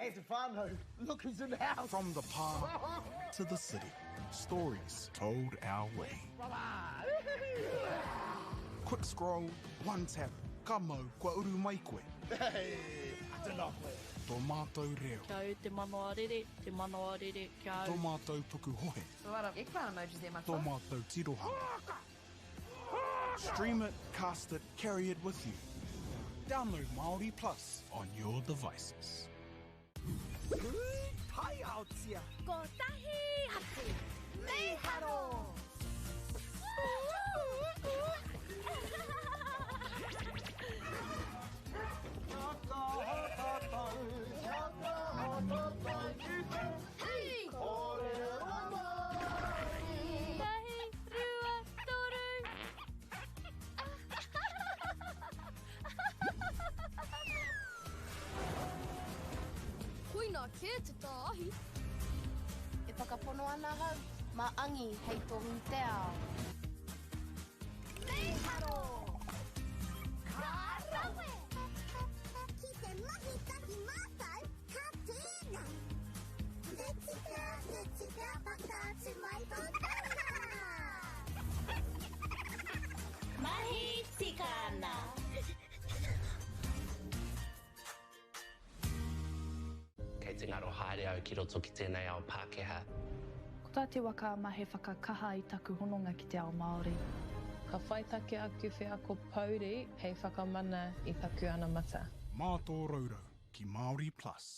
Hey, te whānau, look who's in the house. From the pā to the city, stories told our way. Quick scroll, one tap, ka mau, kua uru mai koe. Hey, tēnā koe. Tō mātou reo. Kia au te manawa rere, te manawa rere, kia au. Tō mātou pukuhohe. There's a lot of eggplant emojis there, Tō mātou tirohanga. Stream it, cast it, carry it with you. Download Māori Plus on your devices. Taiaotia. Kotahi atu. Mīharo! Hei! Tahi, rua, toru. Koina kē te tāahi. E whakapono ana ahau, mā Angi hei tohu i te ao. Mīharo! Ka rawe! Ki te mahi tahi mātou, ka tēnei! Te tika, te tika, whakaatu mai tō taha! Mahi tika ana! Kei te ngaro haere au ki roto ki tēnei ao Pākehā. Ko tā te waka ama he whakakaha i taku hononga ki te ao Māori. Ka whai take aku wheako pouri hei whakamana i taku anamata. Mā tō rourou ki Māori Plus.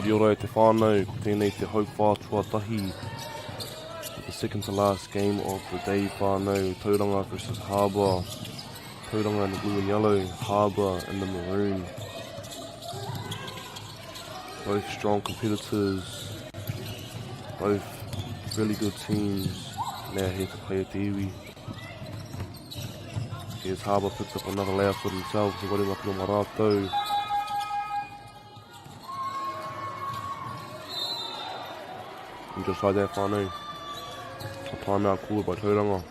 Mauri ora e te whānau, ko tēnei te hauwhā tuatahi. The second to last game of the day whānau, Tauranga versus Harbour. Tauranga in the blue and yellow, Harbour in the maroon. Both strong competitors, both really good teams. Now here to play at the iwi. Here's Harbour picks up another layup for themselves. He got him up in And just like that whānau, a timeout called by Tauranga.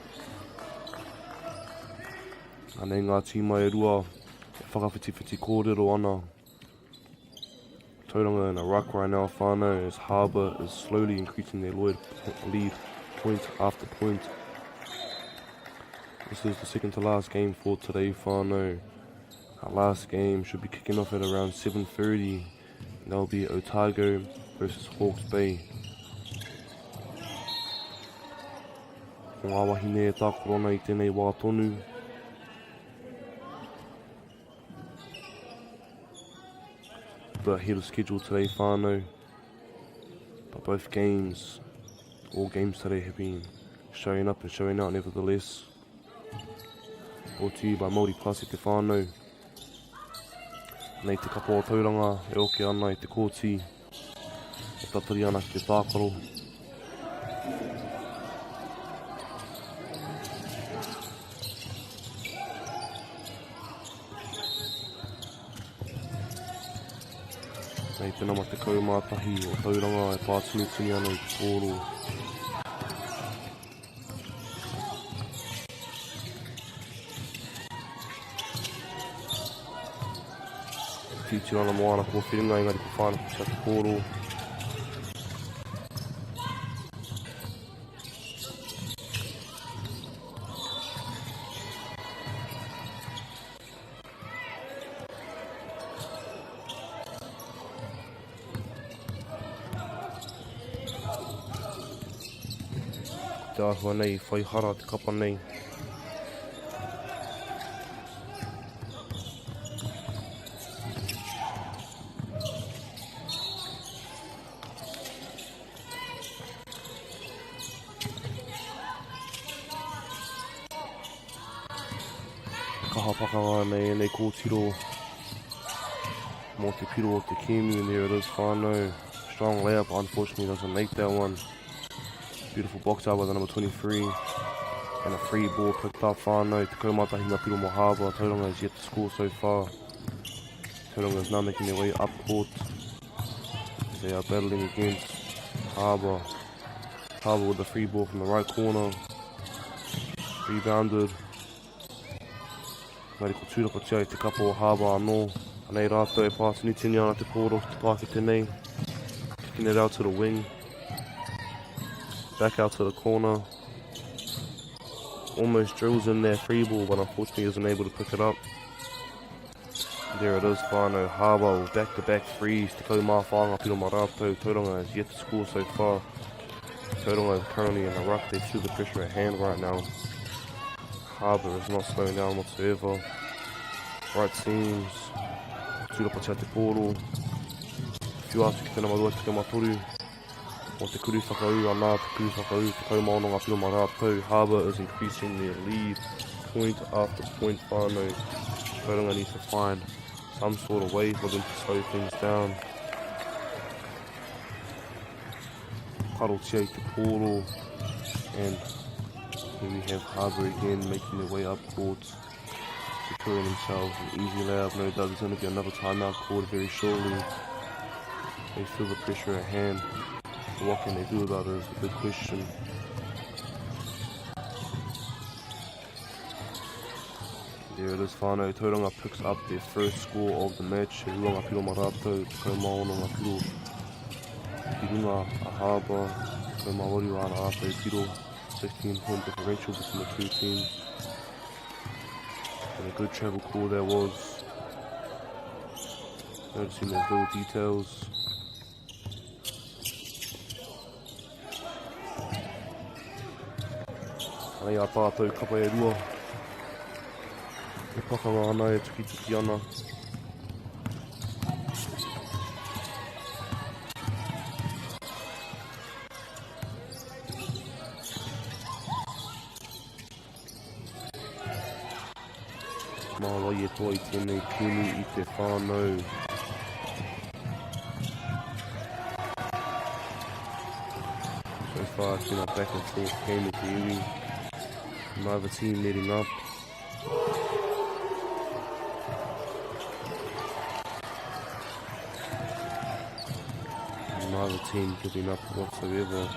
Anei ngā tīma e rua e whakawhitiwhiti kōrero ana. Tauranga in a ruck right now, whānau, as Harbour is slowly increasing their lead point after point. This is the second to last game for today, whānau. Our last game should be kicking off at around 7.30. That'll be Otago versus Hawke's Bay. Ko ngā wahine e tākaro ana i tēnei wā tonu. But ahead of schedule today, whānau. But both games, all games today have been showing up and showing out nevertheless. Brought to you by Māori Plus e te whānau. Nei te kapa o Tauranga e oke ana i te kōti, e tatari ana ki te tākaro. Nei te nama 11 o Tauranga e pātinitini ana i te pōro. Tītiro ana mō ana kōwhiringa, engari ko whānau ki te pōro. Ko te āhua nei, whai hara te kapa nei. Kaha pakanga nei ēnei kōtiro mō te piro o te kēmu, and there it is, whānau. Strong layup, unfortunately doesn't make that one. Beautiful box out by the number 23. And a free ball picked up, whānau. Te kaumatahi ngā piro mō Harbour. Tauranga is yet to score so far. Tauranga is now making their way up court. They are battling against Harbour. Harbour with the free ball from the right corner. Rebounded. Engari ko Tūrapatia i te kapa o Harbour anō. Anei rātou e pātinitini ana te pōro ki te pākete nei. Kicking it out to the wing. Back out to the corner. Almost drills in there free ball, but unfortunately isn't able to pick it up. There it is, whānau. Harbour with back-to-back threes. Te kau mā whānga piro mā rātou. Tauranga has yet to score so far. Tauranga is currently in a ruck. They feel the pressure at hand right now. Harbour is not slowing down whatsoever. Right seams. Tūrapatia te pōro. Whiu atu ki te nama 2 te toru. O te kuru whakaū anā, te kuru whakaū, te kaumaono ngā piro mā rātou. Harbour is increasing their lead. Point after point whānau. Tauranga needs to find some sort of way for them to slow things down. Karotia i te pōro. And here we have Harbour again making their way up court, securing themselves an easy layup. No doubt there's going to be another timeout called very shortly. They feel the pressure at hand. What can they do about it is the big question. There it is, whānau. Tauranga picks up their first score of the match. He rua ngā piro mā rātou, tekau mā ono ngā piro ki runga a Harbour, tekau mā waru āna rātou piro. 16 point differential between the two teams. And a good travel call there was. Noticing those little details. Anei a tātou kapa e rua. E pakanga ana, e tukituki ana. Mā wai e toa i tēnei kēmu i te whānau. So far it's been a back and forth game with the iwi. Neither team letting up. Neither team giving up whatsoever.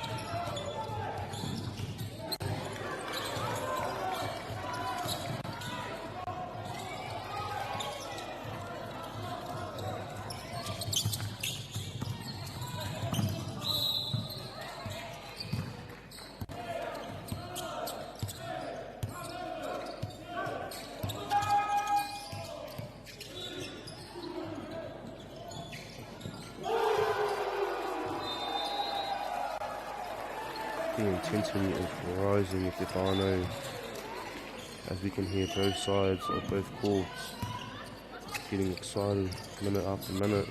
The intensity is rising at Stefano as we can hear both sides of both courts getting excited minute after minute,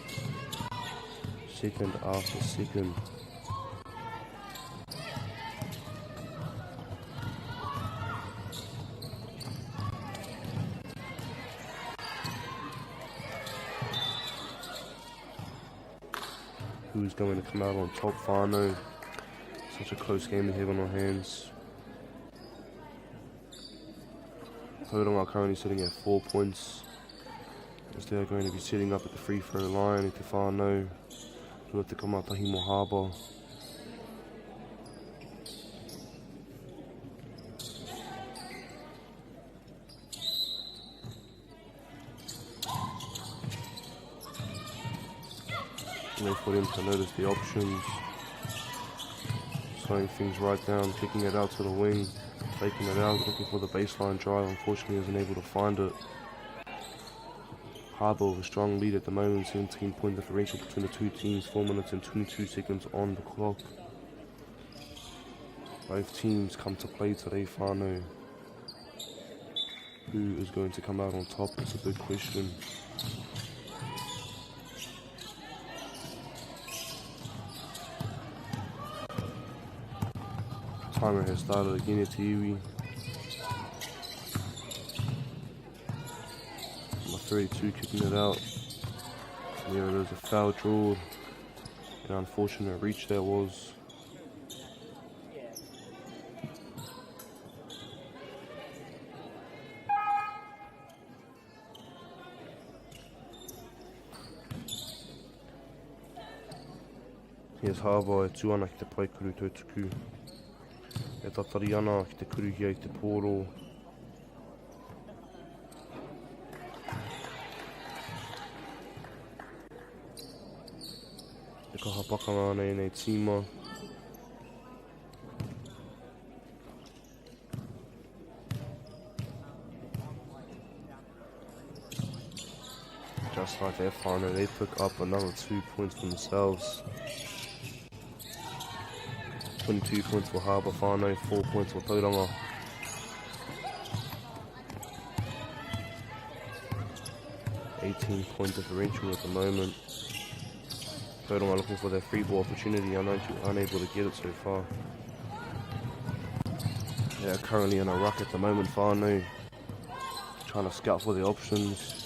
second after second. Who's going to come out on top, Fano? Such a close game we have on our hands. Tauranga are currently sitting at 4 points, as they are going to be setting up at the free throw line i te whānau. 21 mo Harbour. Wait for them to notice the options. Slowing things right down, kicking it out to the wing, faking it out, looking for the baseline drive. Unfortunately, isn't able to find it. Harbour with a strong lead at the moment, 17 point differential between the two teams, 4 minutes and 22 seconds on the clock. Both teams come to play today, whānau. Who is going to come out on top? It's a big question. Timer has started again at Te Iwi. Number 32 kicking it out. There it is, a foul draw. An unfortunate reach that was. Here's Harbour e tū ana ki te paekuru tautuku. E tatari ana ki te kuruhia i te pōro. E kaha pakanga ana ēnei tīma. Just like their final, they pick up another 2 points for themselves. 22 points for Harbour whānau, 4 points for Tauranga. 18-point differential at the moment. Tauranga looking for their free ball opportunity, unable to get it so far. They are currently in a ruck at the moment, whānau. Trying to scout for the options.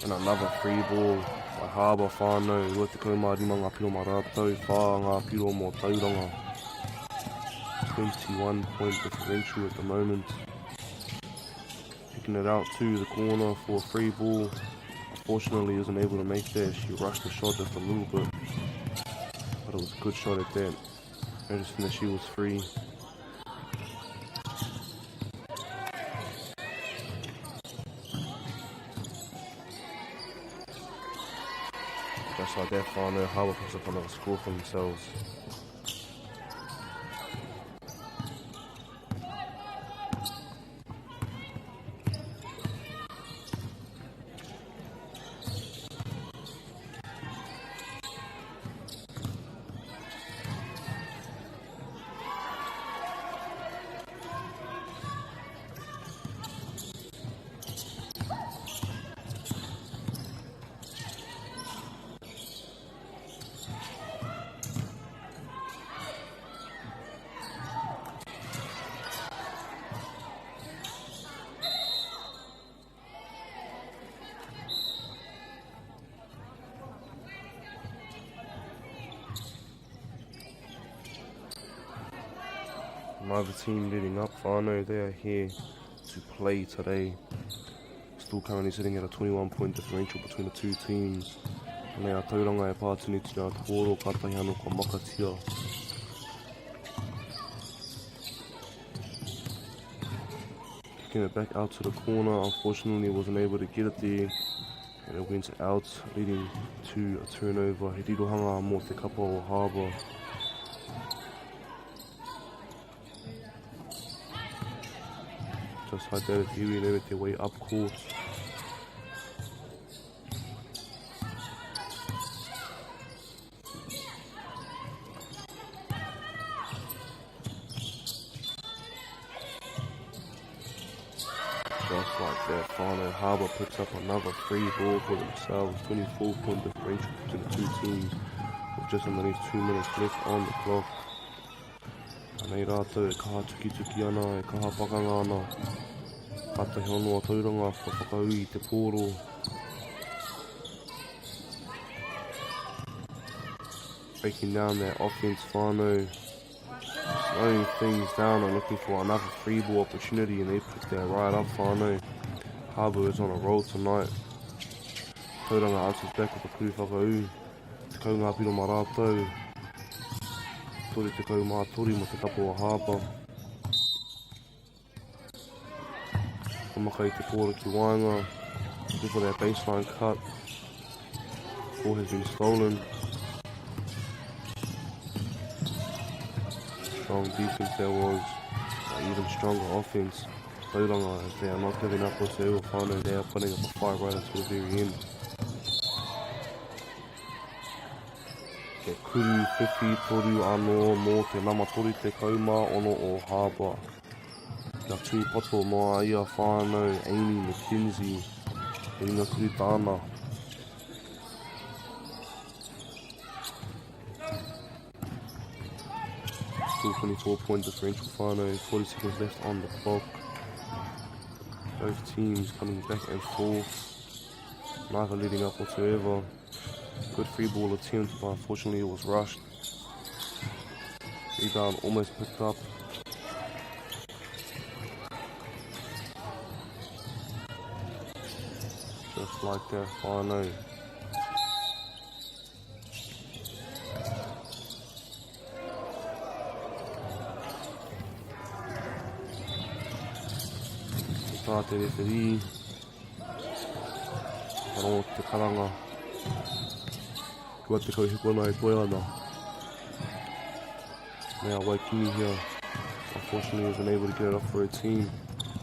And another free ball by Harbour whānau. 25 ngā piro mā rātou, 4 ngā piro mō Tauranga. 21 point differential at the moment. Kicking it out to the corner for a free ball. Unfortunately, isn't able to make that. She rushed the shot just a little bit. But it was a good shot at that. Noticing that she was free. Just like that, whānau, Harbour picks up another score for themselves. Neither team letting up, whānau. They are here to play today. Still currently sitting at a 21 point differential between the two teams. Nei a Tauranga e pātinitia te pōro, kātahi anō kua makatia. Kicking it back out to the corner, unfortunately wasn't able to get it there. And it went out, leading to a turnover. He rirohanga mō te kapa o Harbour. Just like that, if iwi they make their way up court. Just like that, Whānau Harbour picks up another free ball for themselves. 24 point differential between the two teams with just underneath 2 minutes left on the clock. Anei rātou e kaha tukituki ana, e kaha pakanga ana. Kātahi anō a Tauranga kua whakaū i te pōro. Breaking down that offense, whānau. Slowing things down and looking for another free ball opportunity, and they pick that right up, whānau. Harbour is on a roll tonight. Tauranga answers back with a kuru whakaū. Tekau ngā piro mā rātou. 33 mō te kapa o Harbour. Ka maka i te pōro ki waenga. Looking for that baseline cut. Ball has been stolen. Strong defense there was. Even stronger offense. Tauranga, as they are not giving up whatsoever, whānau, they are putting up a fight right until the very end. He kuru whiwhi toru anō mō te nama 36 o Harbour. Kia tūpato mā ia whānau Amy McKenzie, he ringa kuru tāna. Still 24 point differential whānau, 40 seconds left on the clock. Both teams coming back and forth, neither letting up whatsoever. Good free ball attempt, but unfortunately it was rushed. Rebound almost picked up. Just like that, whānau. Tā te referee. Whakarongo ki te karanga. 20 hikona e toe ana. Now Waikini here, unfortunately isn't able to get it off for her team,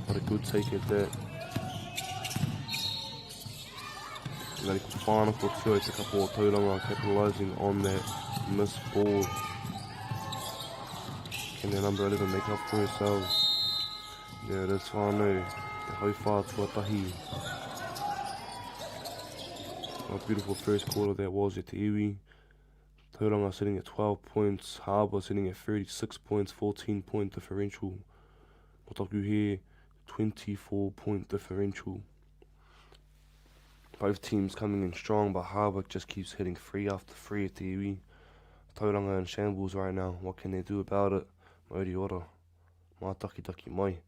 but a good take at that. Engari ko whāna ko tua i te kapa o Tauranga capitalising on that missed ball. Can their number 11 make up for herself? There it is whānau, te hauwhā tuatahi. A beautiful first quarter that was at te iwi. Tauranga sitting at 12 points, Harbour sitting at 36 points, 14 point differential. Ko taku he, 24 point differential. Both teams coming in strong, but Harbour just keeps hitting free after free at te iwi. Tauranga in shambles right now. What can they do about it? Mauri ora. Mātakitaki mai.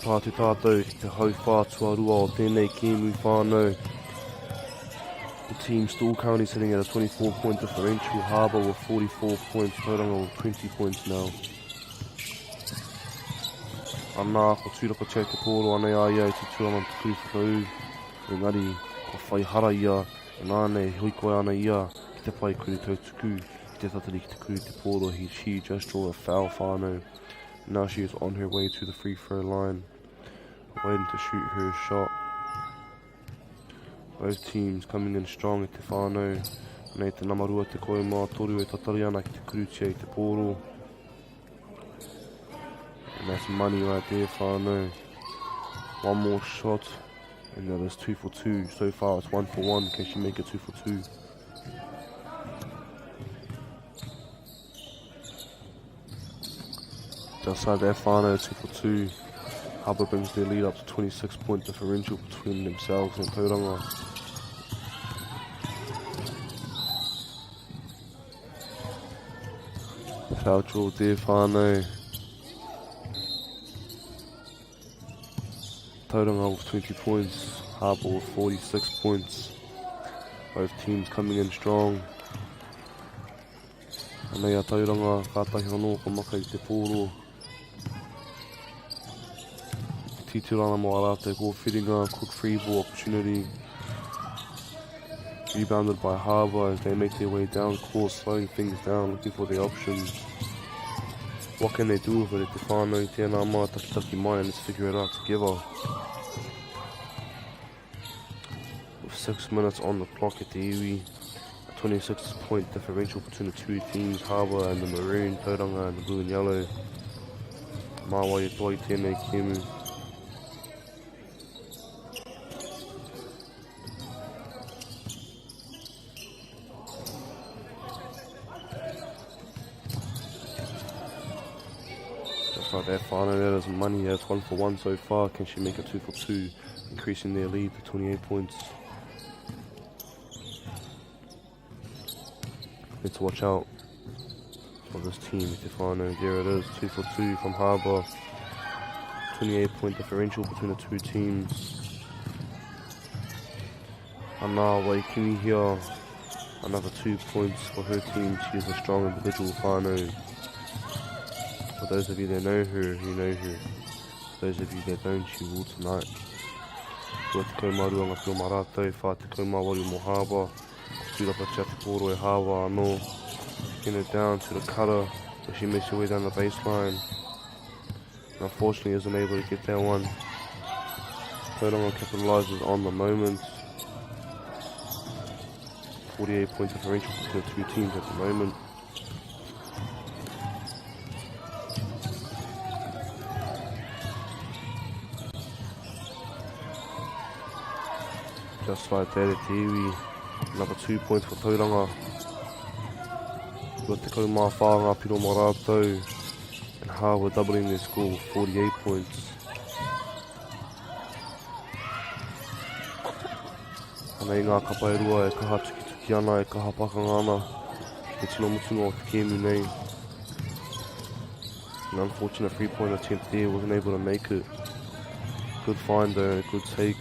Taha atu tātou ki te hauwhā tuarua o tēnei kēmu whānau. The team still currently sitting at a 24 point differential. Harbour with 44 points, Tauranga with 20 points now. Anā, ko Tūraka Chai te pōro anei a ia i te tūranga te kuru whakaū. Engari, kua whai hara ia, inānei e hikoe ana ia ki te pae kuru tautuku, ki te tatari ki te kuru te pōro, he, she just draw a foul whānau. Now she is on her way to the free throw line, waiting to shoot her shot. Both teams coming in strong at te whānau. Nei te nama 23 e tatari ana ki te kurutia i te pōro. And that's money right there, whānau. One more shot, and that is 2 for 2. So far it's 1 for 1. Can she make it 2 for 2? Just like that, whānau, 2 for 2. Harbour brings their lead up to 26 point differential between themselves and Tauranga. Foul draw there, whānau. Tauranga with 20 points, Harbour with 46 points. Both teams coming in strong. Anei a Tauranga, kātahi anō ka maka i te pōro. Titiro ana mō a rātou kōwhiringa, quick free ball opportunity. Rebounded by Harbour as they make their way down court, slowing things down, looking for their options. What can they do with it? Te whānau, tēnā mā, takitaki mai, and let's figure it out together. With 6 minutes on the clock at the iwi, a 26 point differential between the two teams, Harbour and the Maroon, Tauranga and the Blue and Yellow. Mā wai e toa i tēnei kēmu. Just like that, final that is money. That's 1 for 1 so far. Can she make it 2 for 2, increasing their lead to 28 points? Need to watch out for this team. Te whānau, there it is, 2 for 2 from Harbour. 28 point differential between the two teams. Ana Waikimi here, another 2 points for her team. She is a strong individual whānau. For those of you that know her, you know her. For those of you that don't, you will tonight. 22 ngā pio mā rātou, 48 mō Harbour. Tūrapa Tia Te Pōro e Hāwa anō. Kicking it down to the cutter, but she makes her way down the baseline. And unfortunately isn't able to get that one. Tauranga capitalizes on the moment. 48 point differential between the two teams at the moment. Just like that at te iwi. Another 2 points for Tauranga. 24 ngā piro mā rātou. And Harbour doubling their score with 48 points. Anei ngā kapa e rua e kaha tukituki ana, e kaha pakanga ana ki te tino mutunga o te kēmu nei. An unfortunate three-point attempt there, wasn't able to make it. Good find though, good take.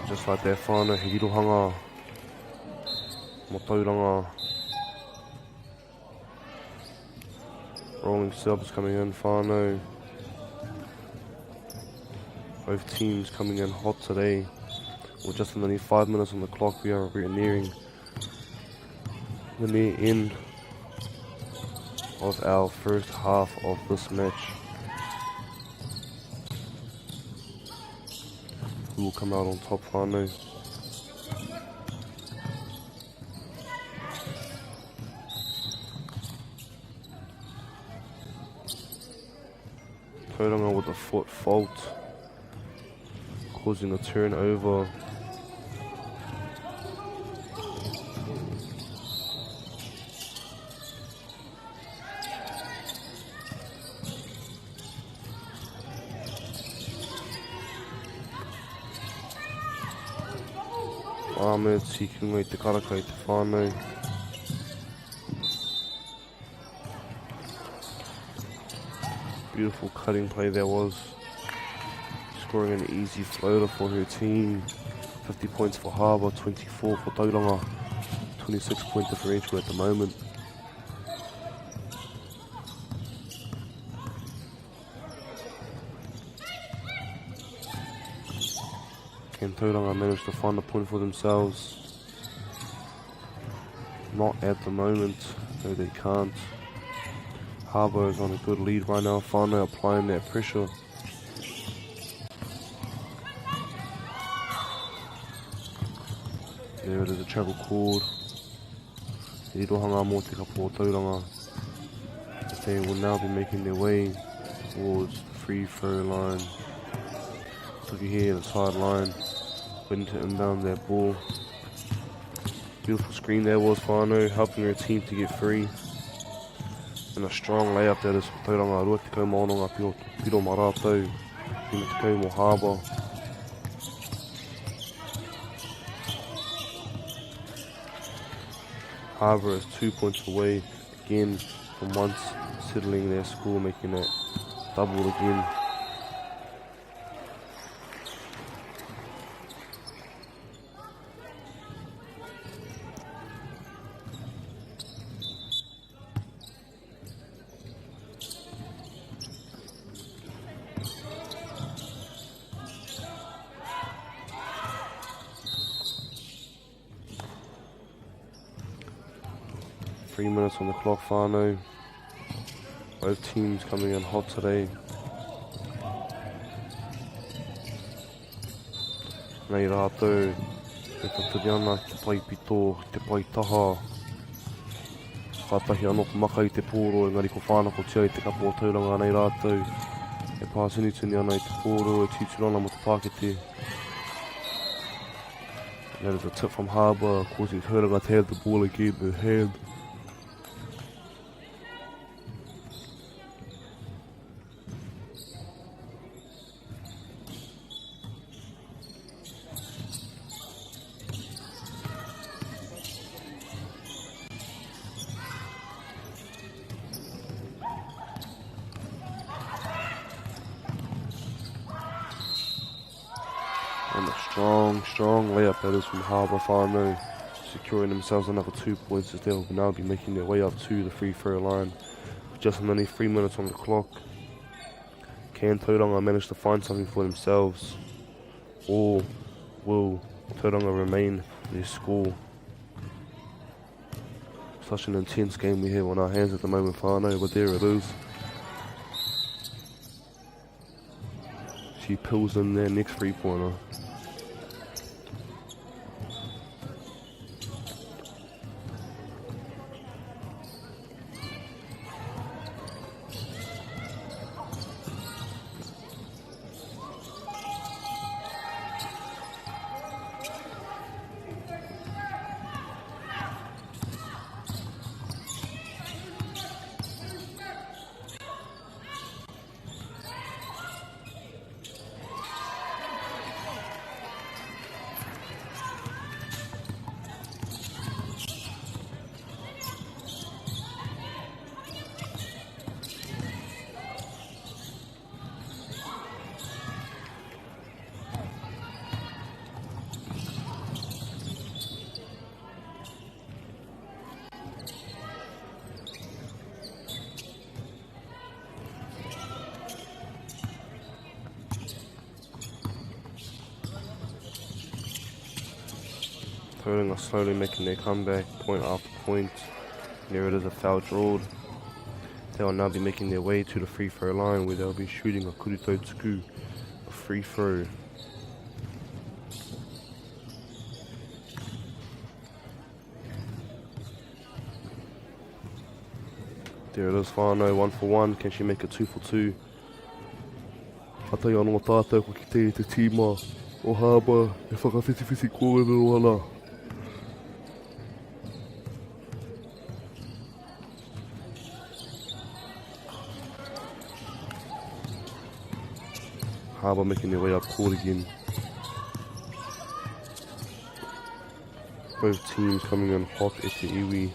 Just like that whānau, he rirohanga mō Tauranga. Rolling subs coming in, whānau. Both teams coming in hot today. We're just underneath 5 minutes on the clock. We are nearing the near end of our first half of this match. Who will come out on top, whānau? Tauranga with a foot fault, causing a turnover. Ahmed seeking i te karaka i te whānau. Beautiful cutting play there was. Scoring an easy floater for her team. 50 points for Harbour, 24 for Tauranga. 26 point differential at the moment. Can Tauranga manage to find a point for themselves? Not at the moment. No, they can't. Harbour is on a good lead right now. Whānau applying that pressure. There it is, a travel cord. He rirohanga mō te kapa o Tauranga. They will now be making their way towards the free throw line. Looking here, the sideline, waiting to inbound their ball. Beautiful screen there was Whānau, helping her team to get free. And a strong layup there is for Tauranga 26 ngā piro, piro mā rātou, 50 mō Harbour. Harbour is 2 points away again from once settling their score, making it double again. 3 minutes on the clock, whānau. Both teams coming in hot today. Nei rātou e tatari ana ki te pae pito, ki te pae taha. Kātahi anō ka maka i te pōro, engari ko whānakotia i te kapa o Tauranga nei rātou e pātunituni ana i te pōro, e tūturu ana mō te pākete. That is a tip from Harbour, causing Tauranga to have the ball again in hand. And a strong, strong layup that is from Harbour whānau, securing themselves another 2 points as they will now be making their way up to the free throw line. With just underneath 3 minutes on the clock, can Tauranga manage to find something for themselves, or will Tauranga remain their score? Such an intense game we have on our hands at the moment, whānau, but there it is. She pulls in their next three-pointer. Tauranga slowly making their comeback, point after point. There it is, a foul drawn. They will now be making their way to the free throw line where they'll be shooting a kurito tuku, a free throw. There it is, whānau, 1 for 1. Can she make it 2 for 2? Kātahi anō tātou kua kite i te tīma o Harbour e whakawhitiwhiti kōrero ana. Harbour making their way up court again. Both teams coming in hot at the iwi.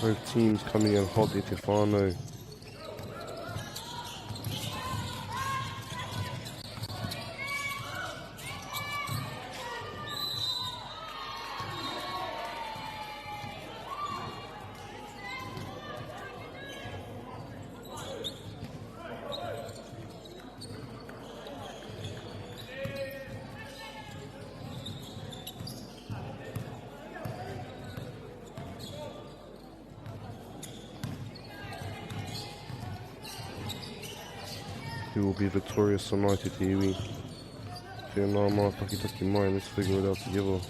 Both teams coming in hot e te whānau. Who will be victorious tonight e te iwi? Tēnā mātakitaki mai, let's figure it out together.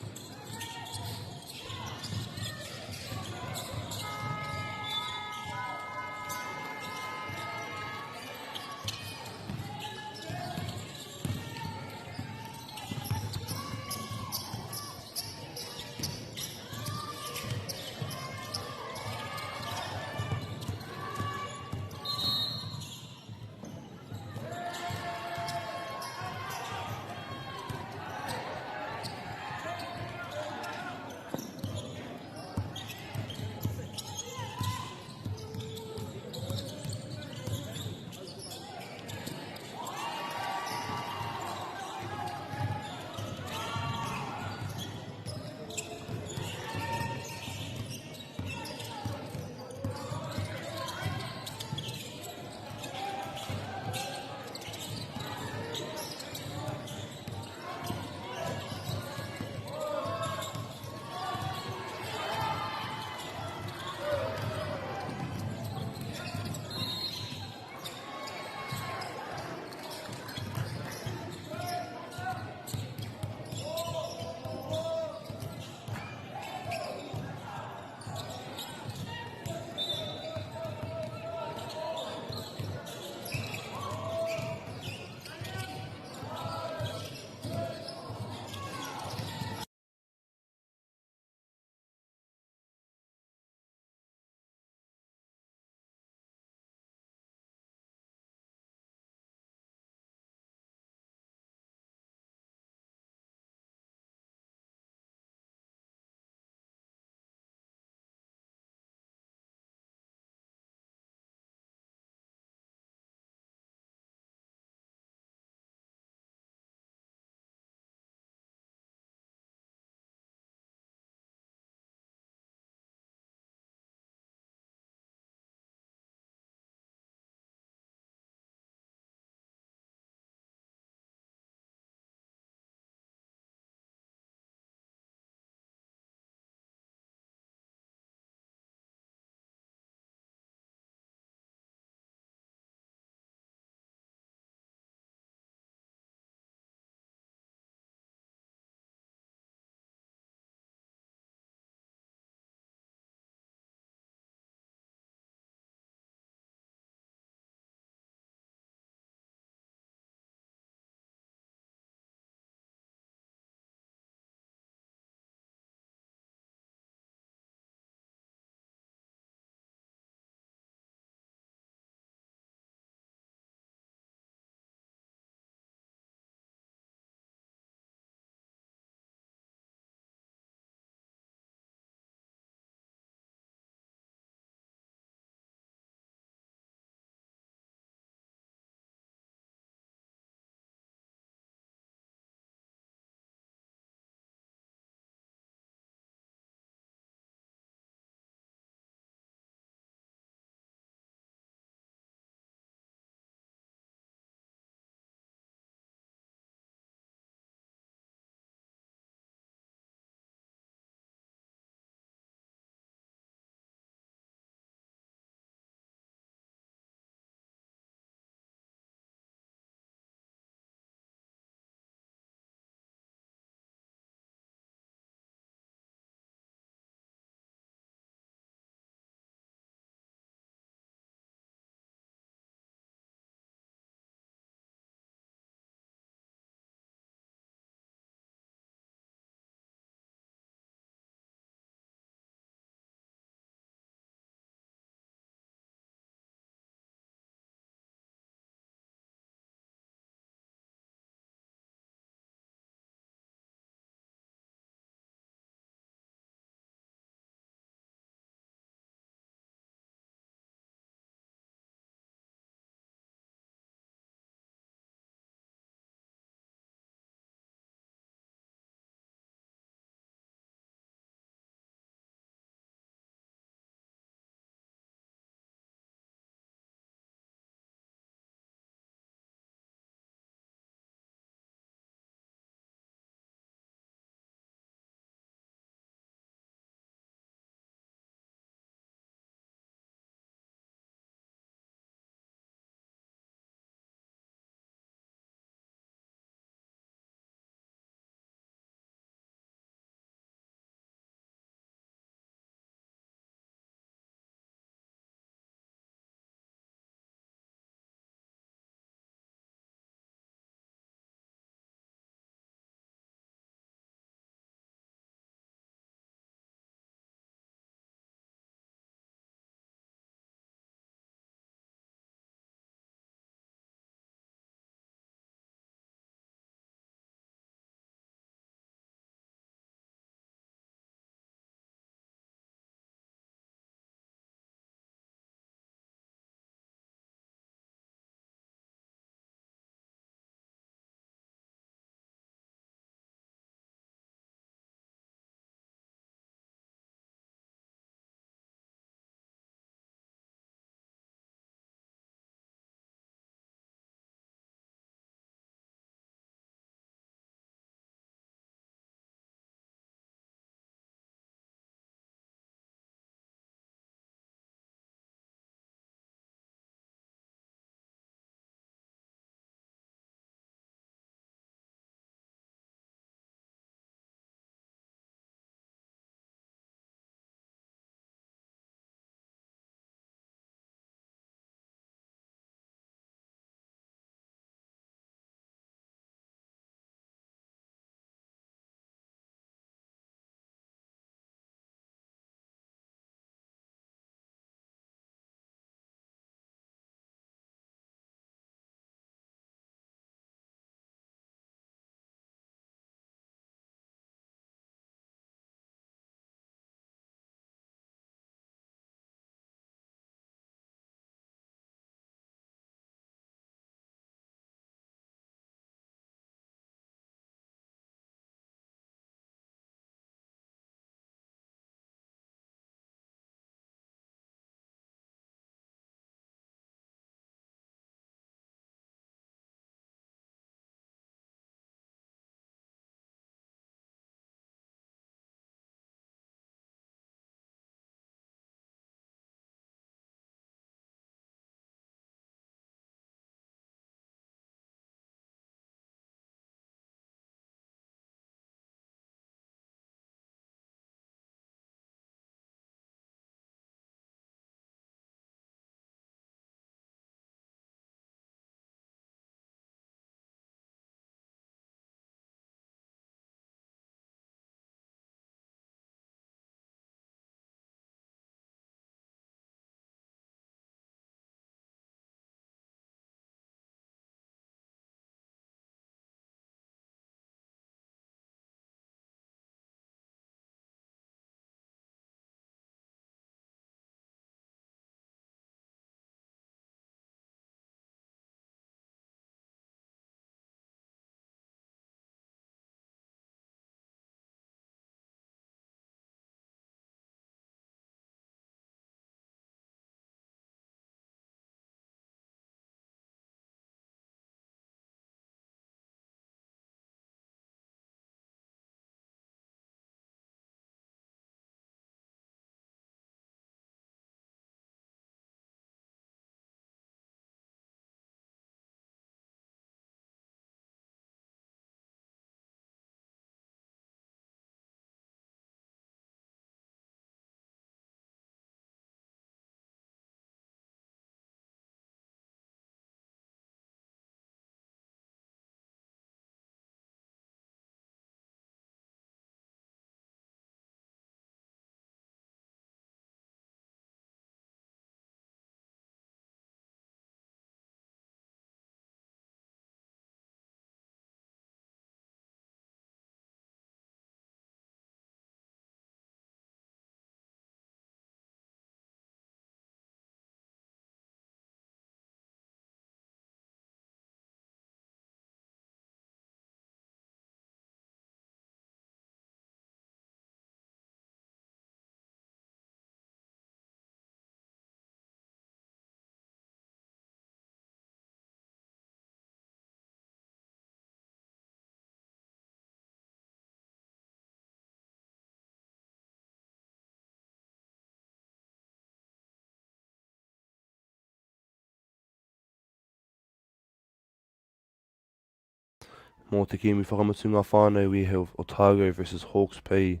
Mō te kēmu whakamutunga whānau, we have Otago versus Hawke's Bay.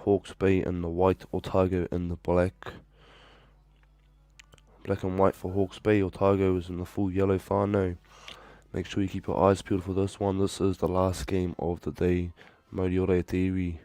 Hawke's Bay in the white, Otago in the black. Black and white for Hawke's Bay, Otago is in the full yellow whānau. Make sure you keep your eyes peeled for this one. This is the last game of the day. Mauri ora e te iwi.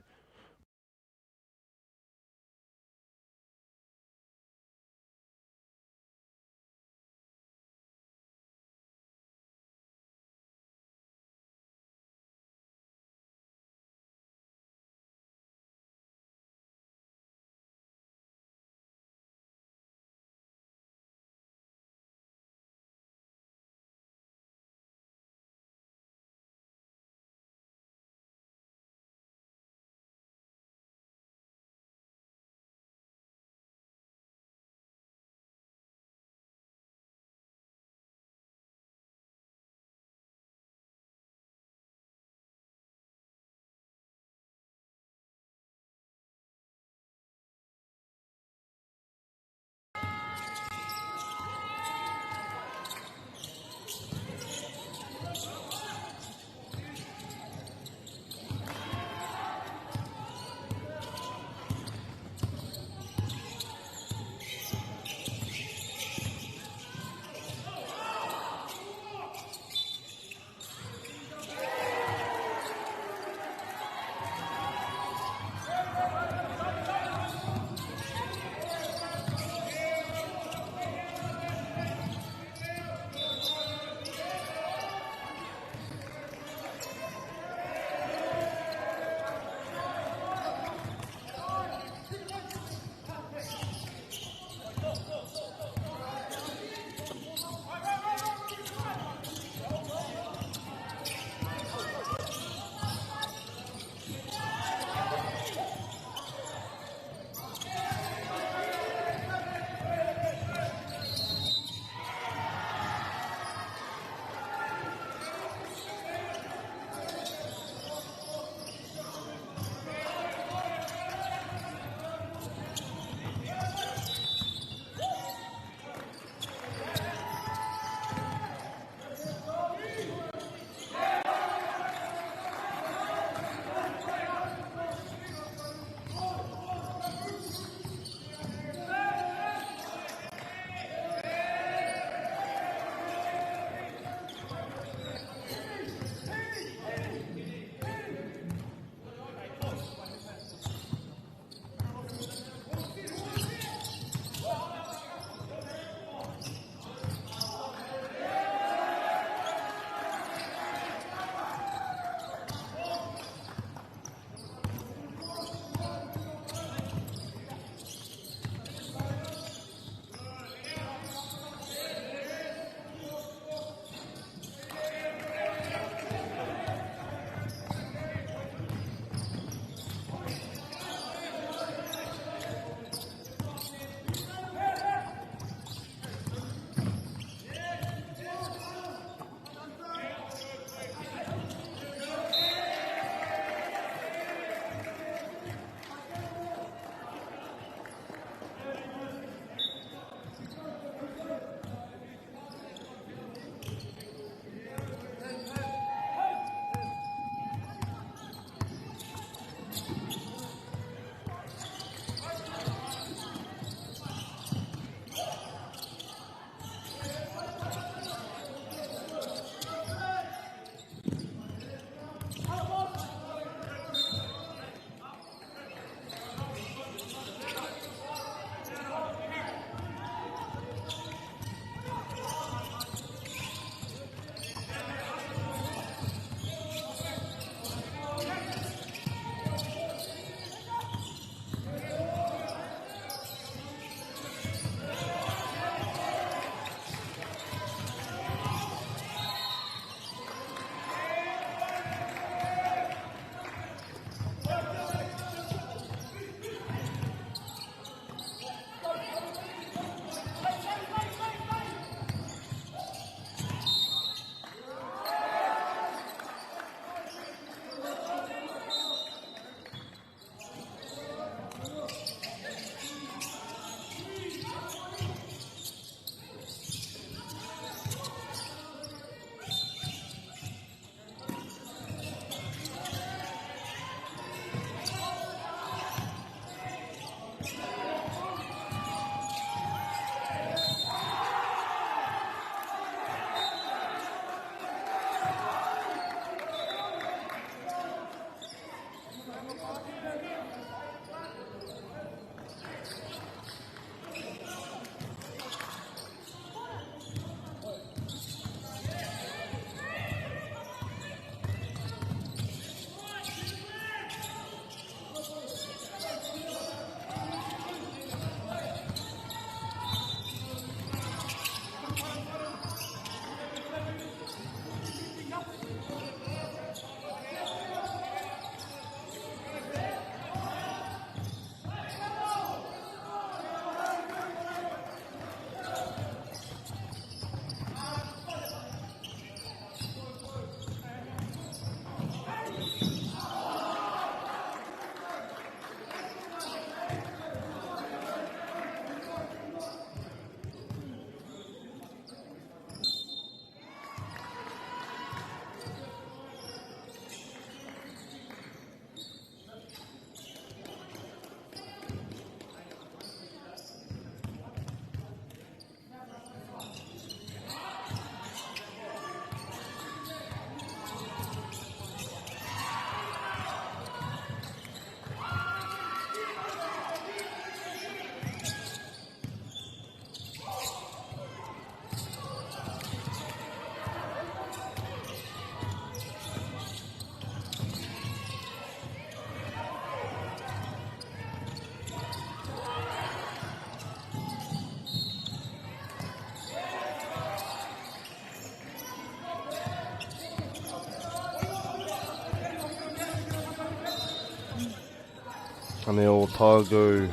Anei o Otago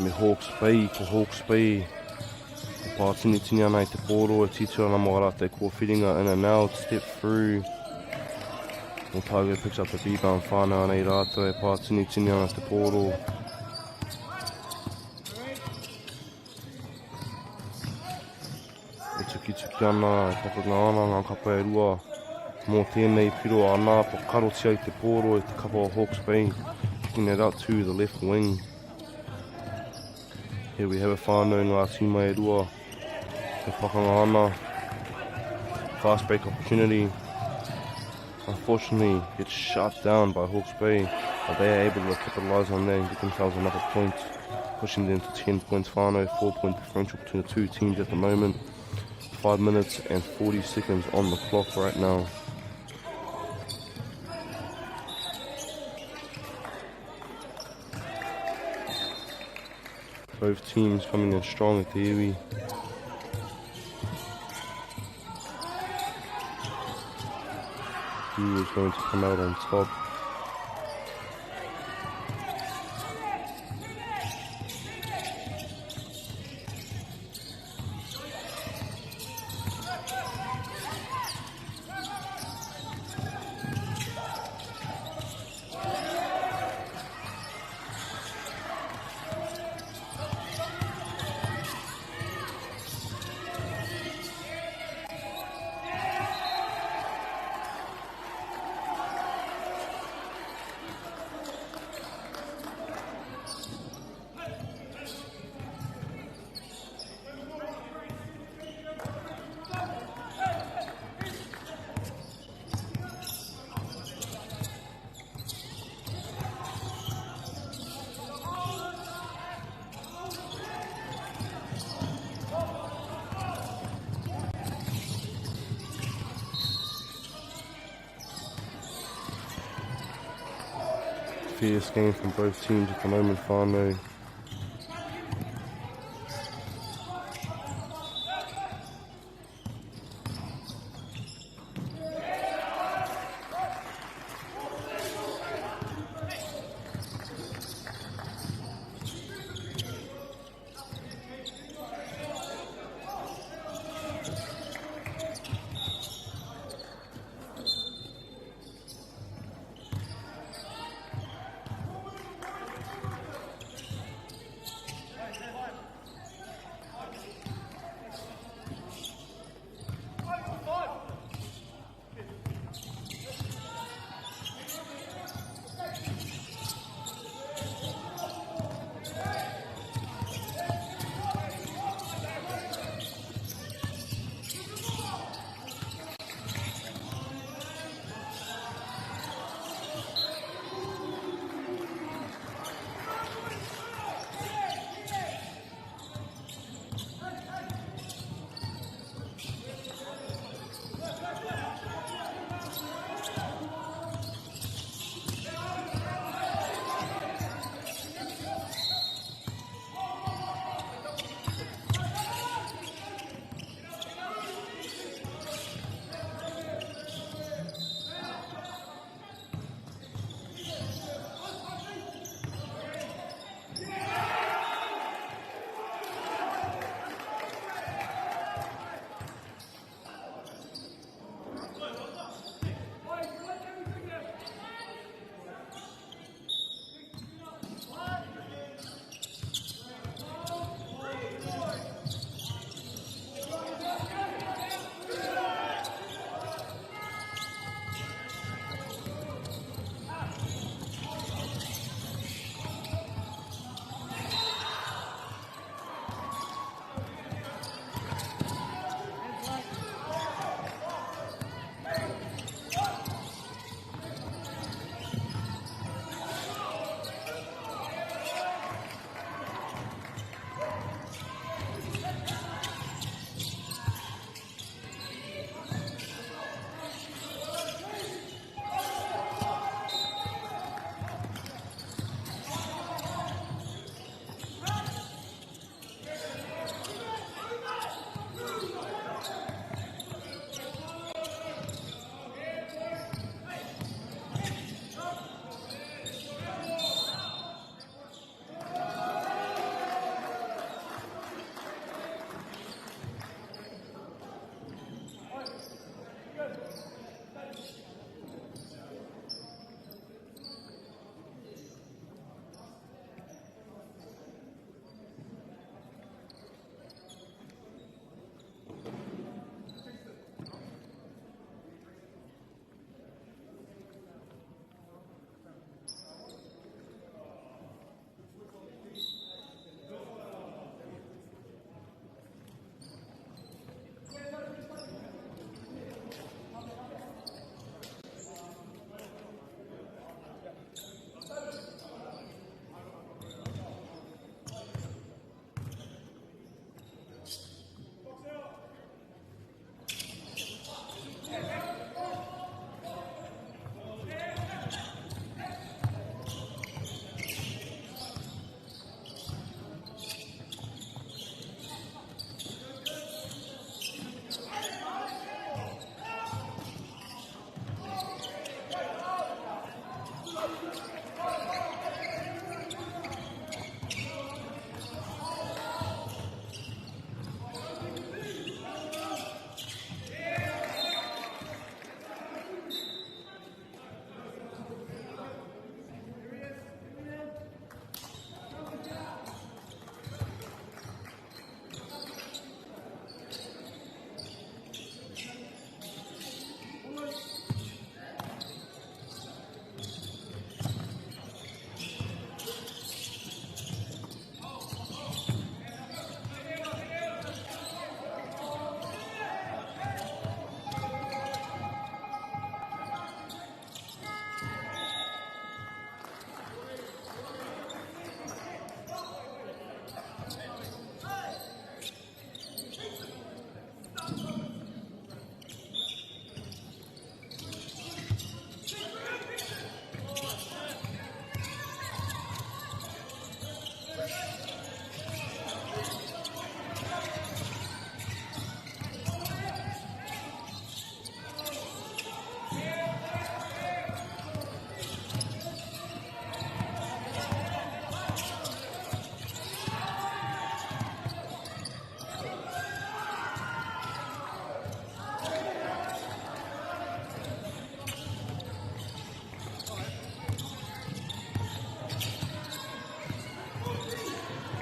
me Hawke's Bay, ko Hawke's Bay e pātinitini ana i te pōro e titiro ana mō a rātou kōwhiringa in and out, step through. Otago picks up the rebound whānau anei rātou e pātinitini ana te pōro. E tukituki ana, e pakanga ana ngā kapa e rua mō tēnei piro ana pakarotia i te pōro e te kapa o Hawke's Bay, kicking it out to the left wing. Here we have a whānau ngā tīma e rua e pakanga ana. Fast break opportunity. Unfortunately, gets shut down by Hawke's Bay, but they are able to capitalise on that and get themselves another point, pushing them to 10 points. Whānau, 4 point differential between the two teams at the moment. 5 minutes and 40 seconds on the clock right now. Both teams coming in strong at the iwi. Who is going to come out on top? Fierce game from both teams at the moment, whānau.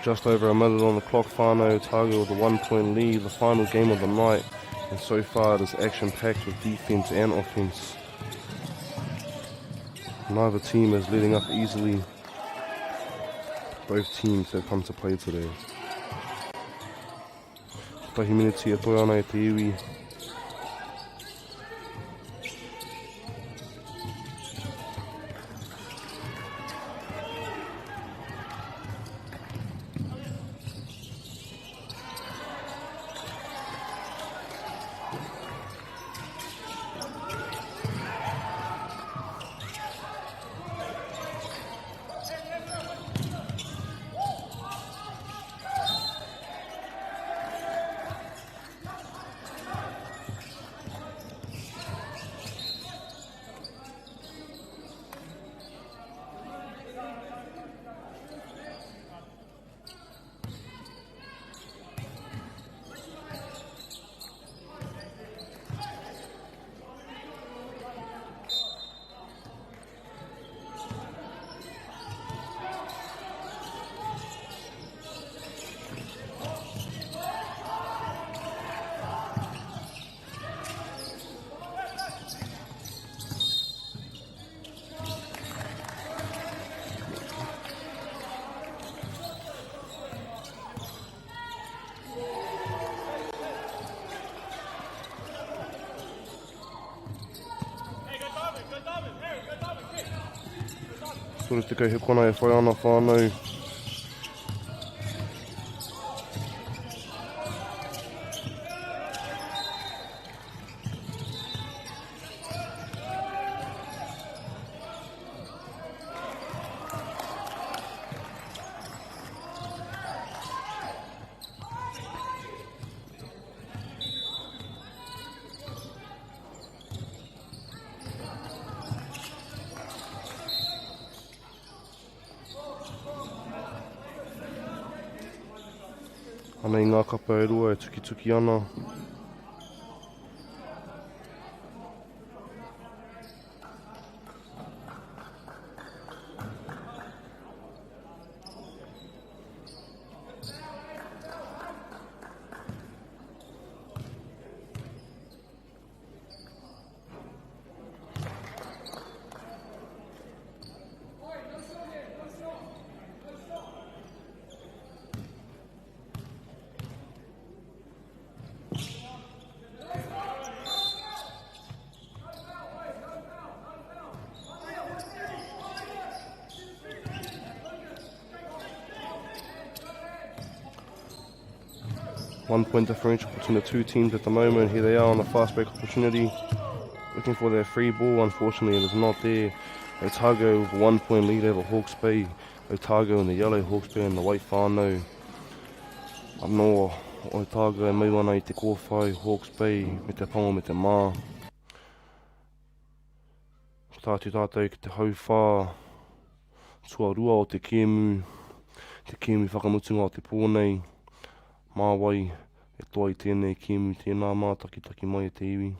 Just over a minute on the clock, whānau Otago with a 1-point lead, the final game of the night. And so far it is action-packed with defense and offense. Neither team is letting up easily. Both teams have come to play today. Kotahi miniti e toe ana e te iwi. 30 he kona e whai ana whānau. Anei ngā kapa e rua e tukituki ana. 1 point differential between the two teams at the moment. Here they are on the fast break opportunity, looking for their free ball. Unfortunately, it is not there. Otago with a 1 point lead over Hawke's Bay. Otago in the yellow, Hawke's Bay in the white whānau. Anō, Otago e mau ana i te kōwhai, Hawke's Bay me te pango me te mā. Ko tā atu tātou ki te hauwhā tuarua o te kēmu, te kēmu whakamutunga o te pō nei. Mā wai e toa i tēnei kēmu, tēnā mātakitaki mai e te iwi.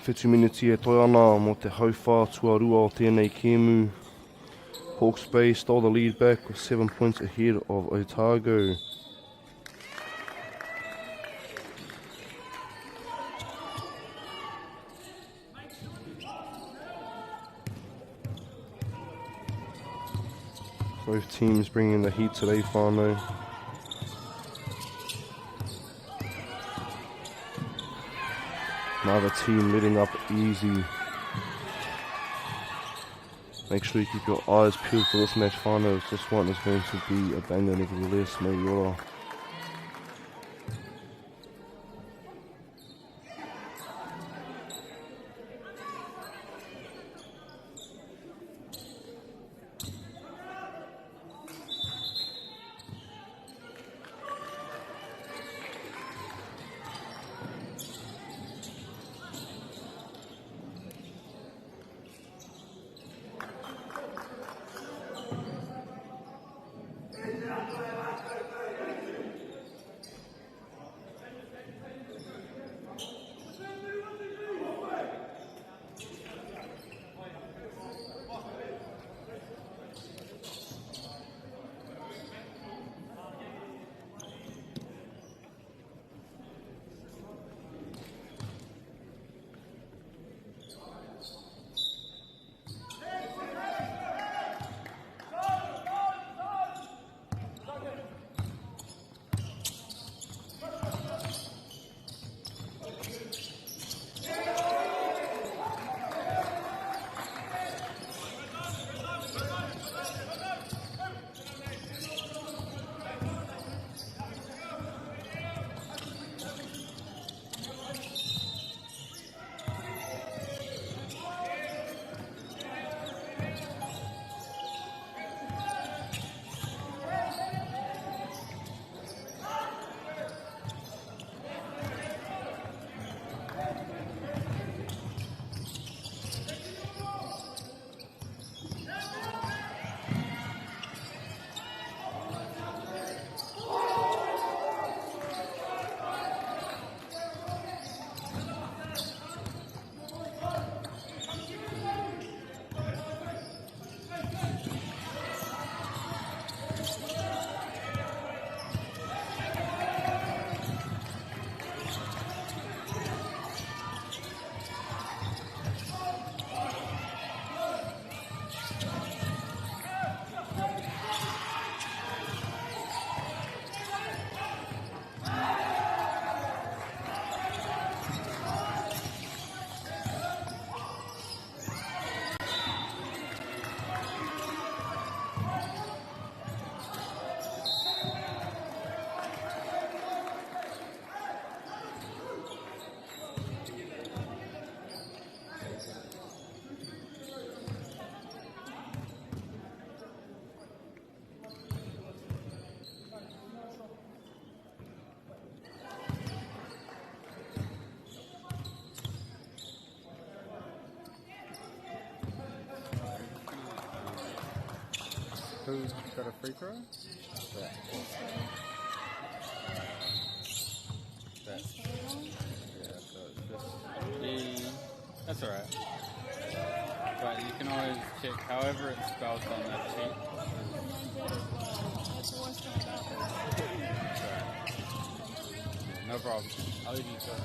Whitu miniti e toe ana mō te hauwhā tuarua o tēnei kēmu. Hawke's Bay stole the lead back with 7 points ahead of Otago. Both teams bringing the heat today, whānau. Neither team letting up easy. Make sure you keep your eyes peeled for this match finals. This one is going to be a banger nevertheless. Mauri ora. Who's got a free throw? That. That. Yeah, so it's just E. That's alright. But you can always check however it's spelled on that sheet. Yeah, no problem. I'll leave you to it.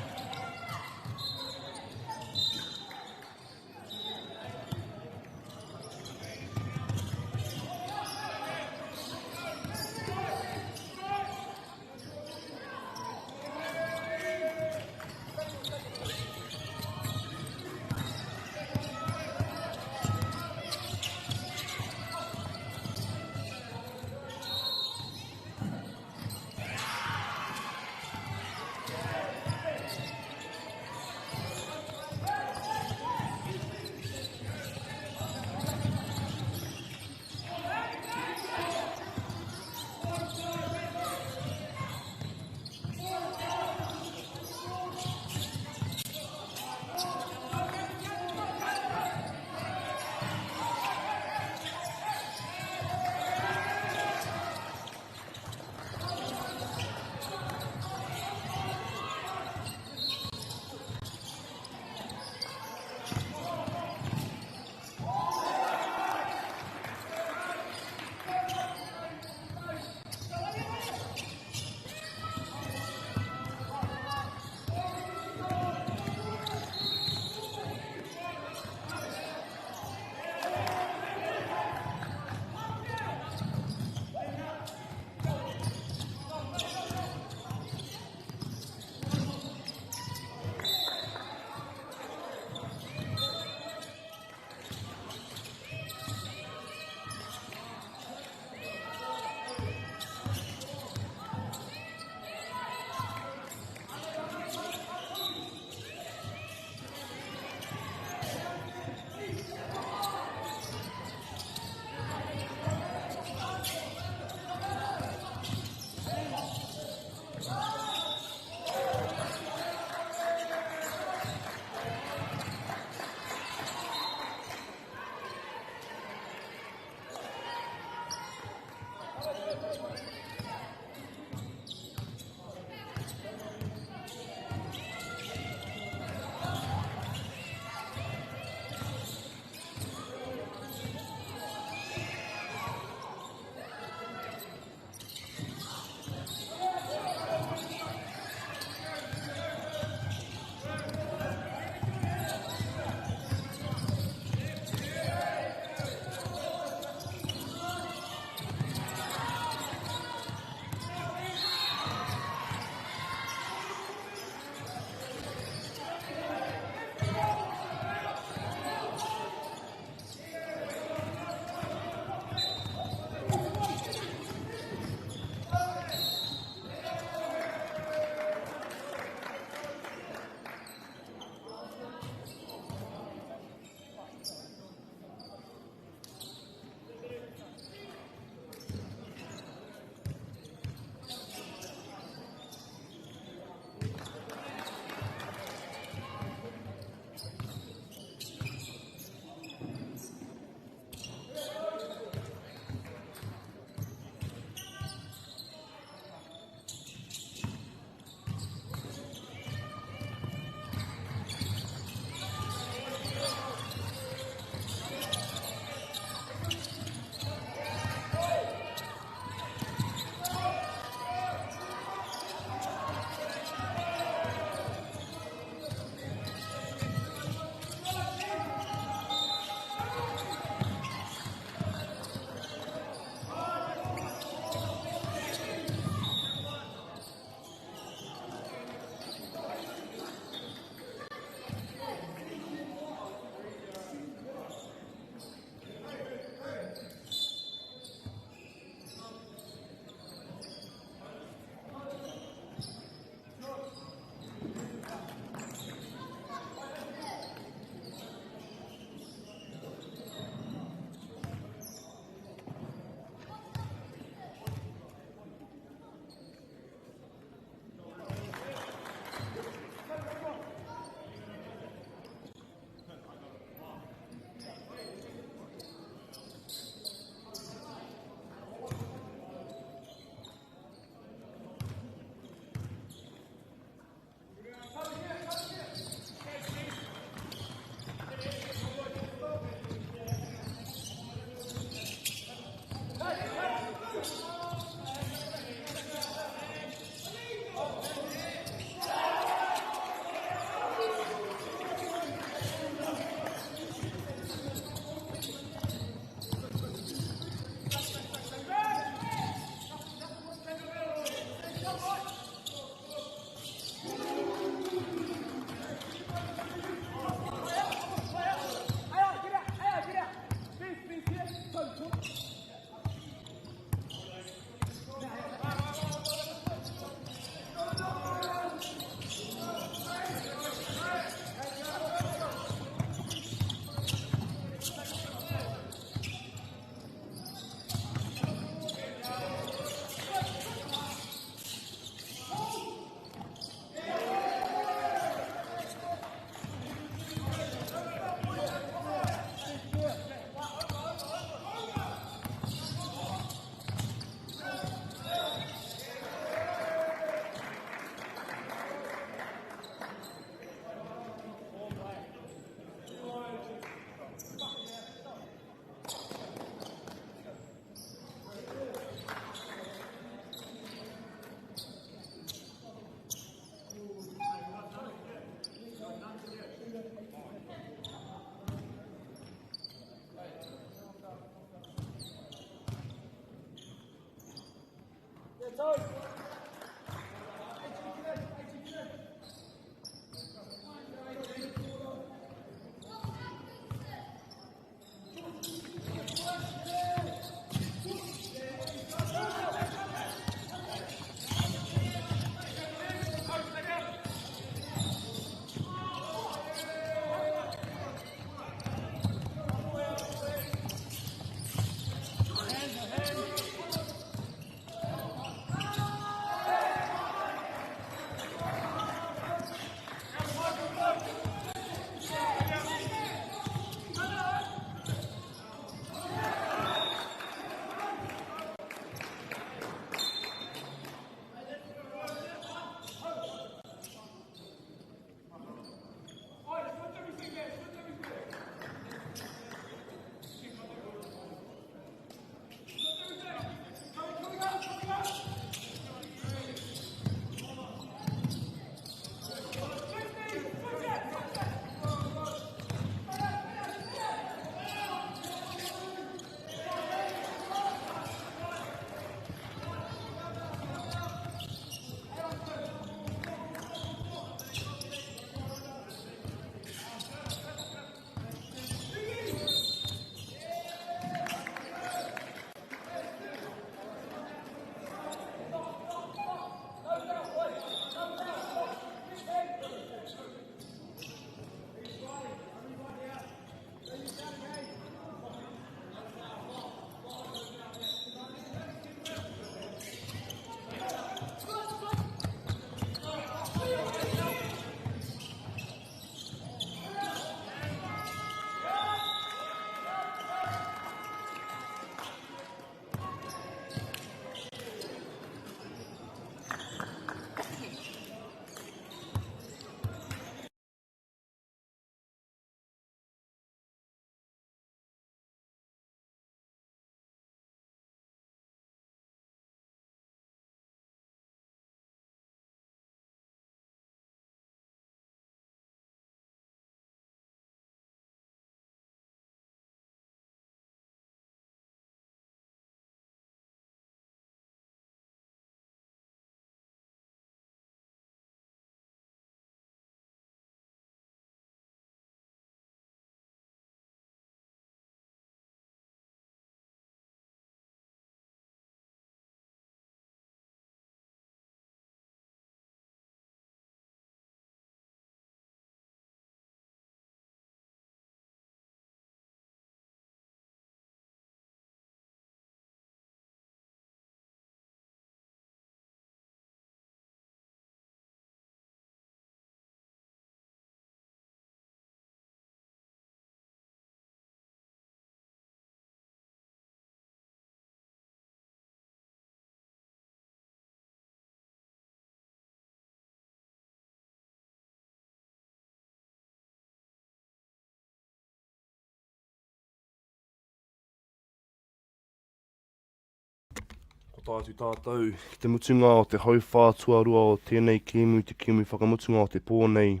Ko tae atu tātou ki te mutunga o te hauwhā tuarua o tēnei kēmu, te kēmu whakamutunga o te pō nei.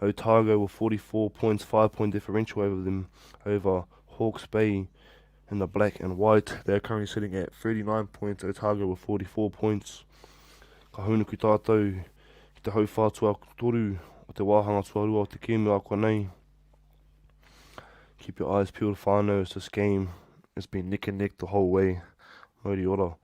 Otago with 44 points, 5 point differential over them, over Hawke's Bay in the black and white. They are currently sitting at 39 points, Otago with 44 points. Ka haunuku tātou ki te hauwhā tuatoru o te wāhanga tuarua o te kēmu ākuanei. Keep your eyes peeled whānau, it's this game. It's been neck and neck the whole way. Mauri ora.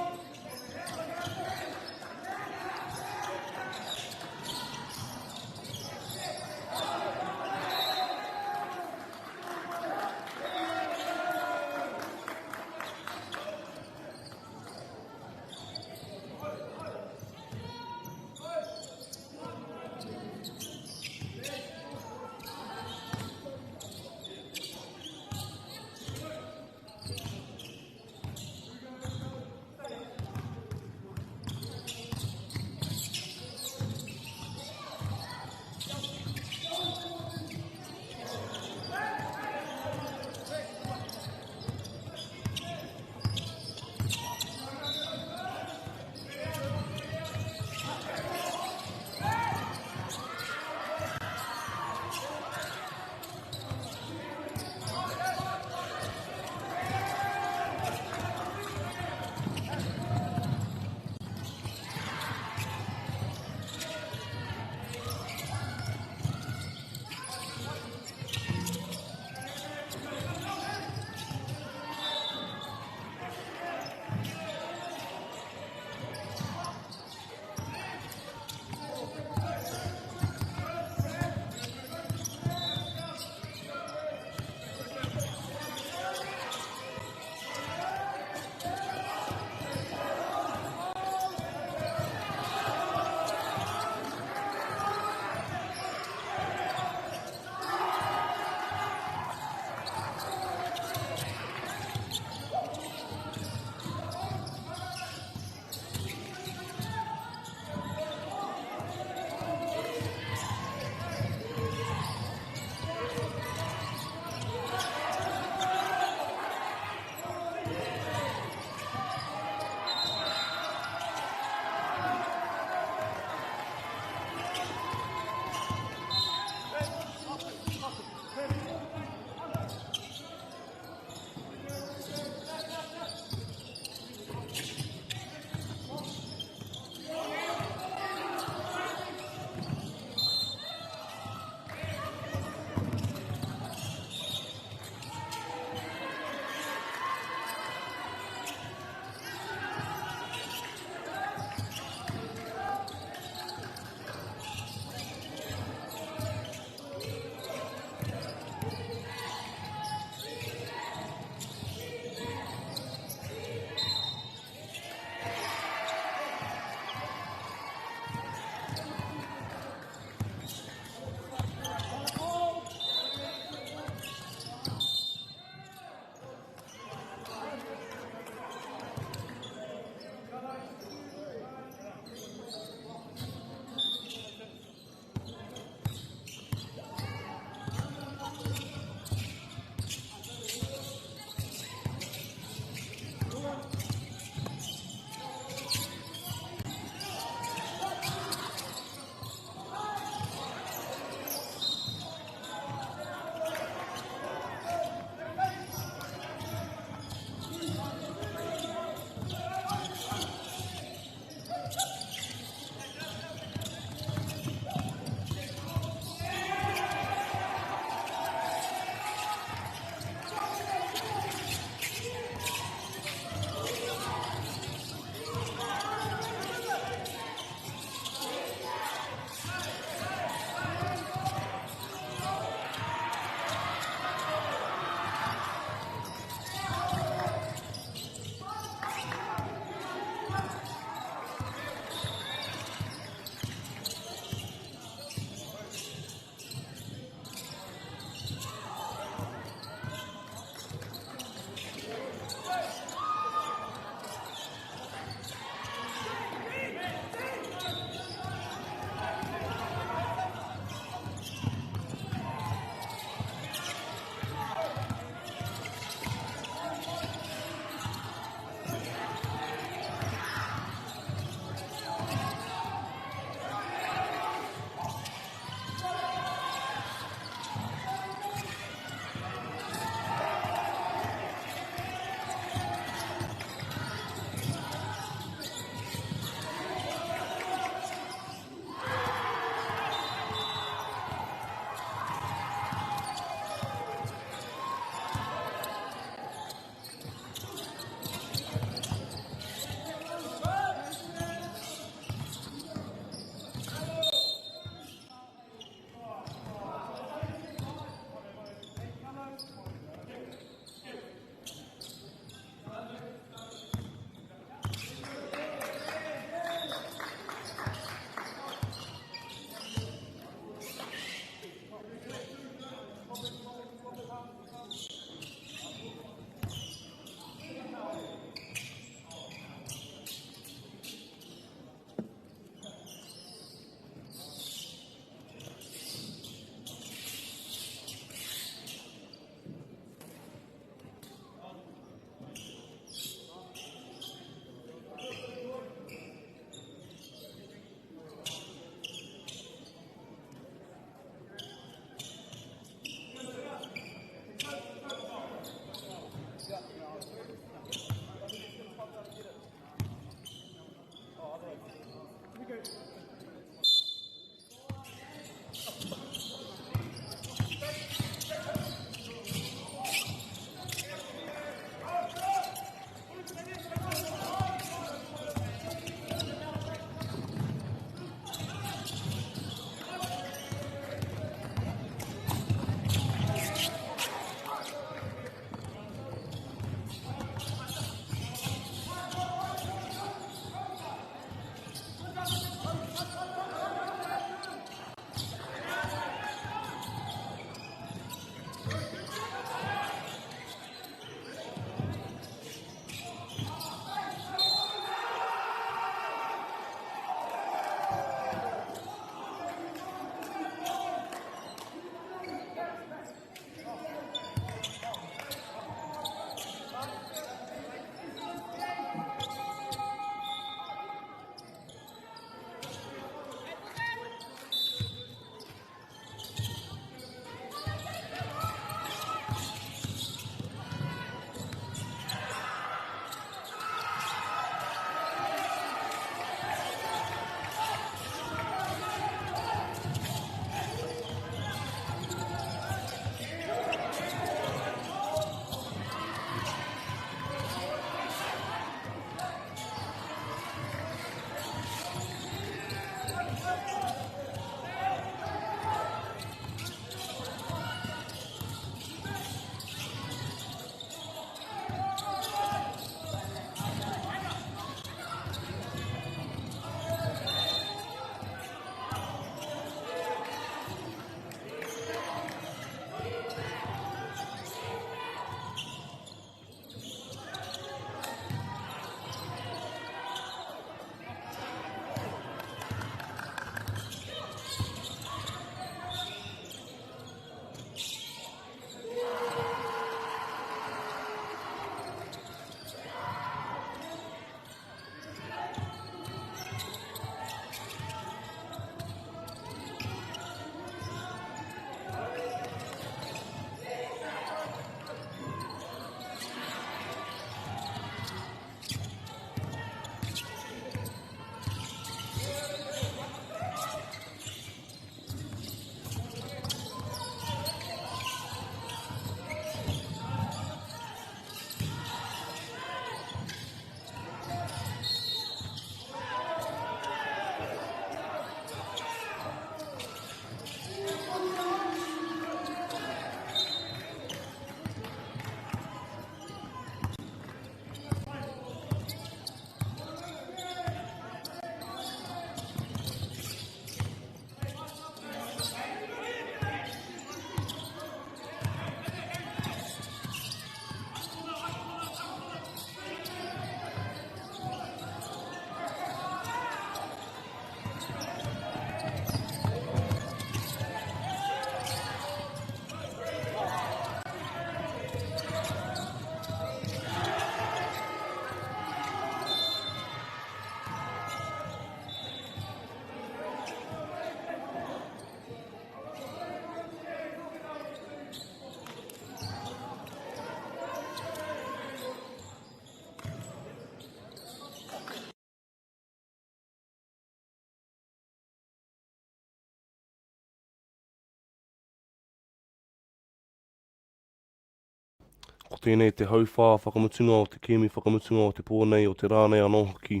Ko tēnei te hauwhā whakamutunga o te kēmu whakamutunga o te pō nei, o te rā nei anō hoki.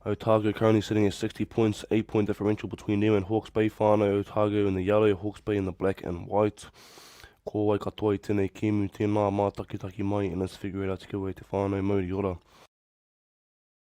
Otago currently sitting at 60 points, 8 point differential between them and Hawke's Bay whānau, Otago in the yellow, Hawke's Bay in the black and white. Ko wai katoa i tēnei kēmu, tēnā mātakitaki mai and let's figure it out together e te whānau, mauri ora.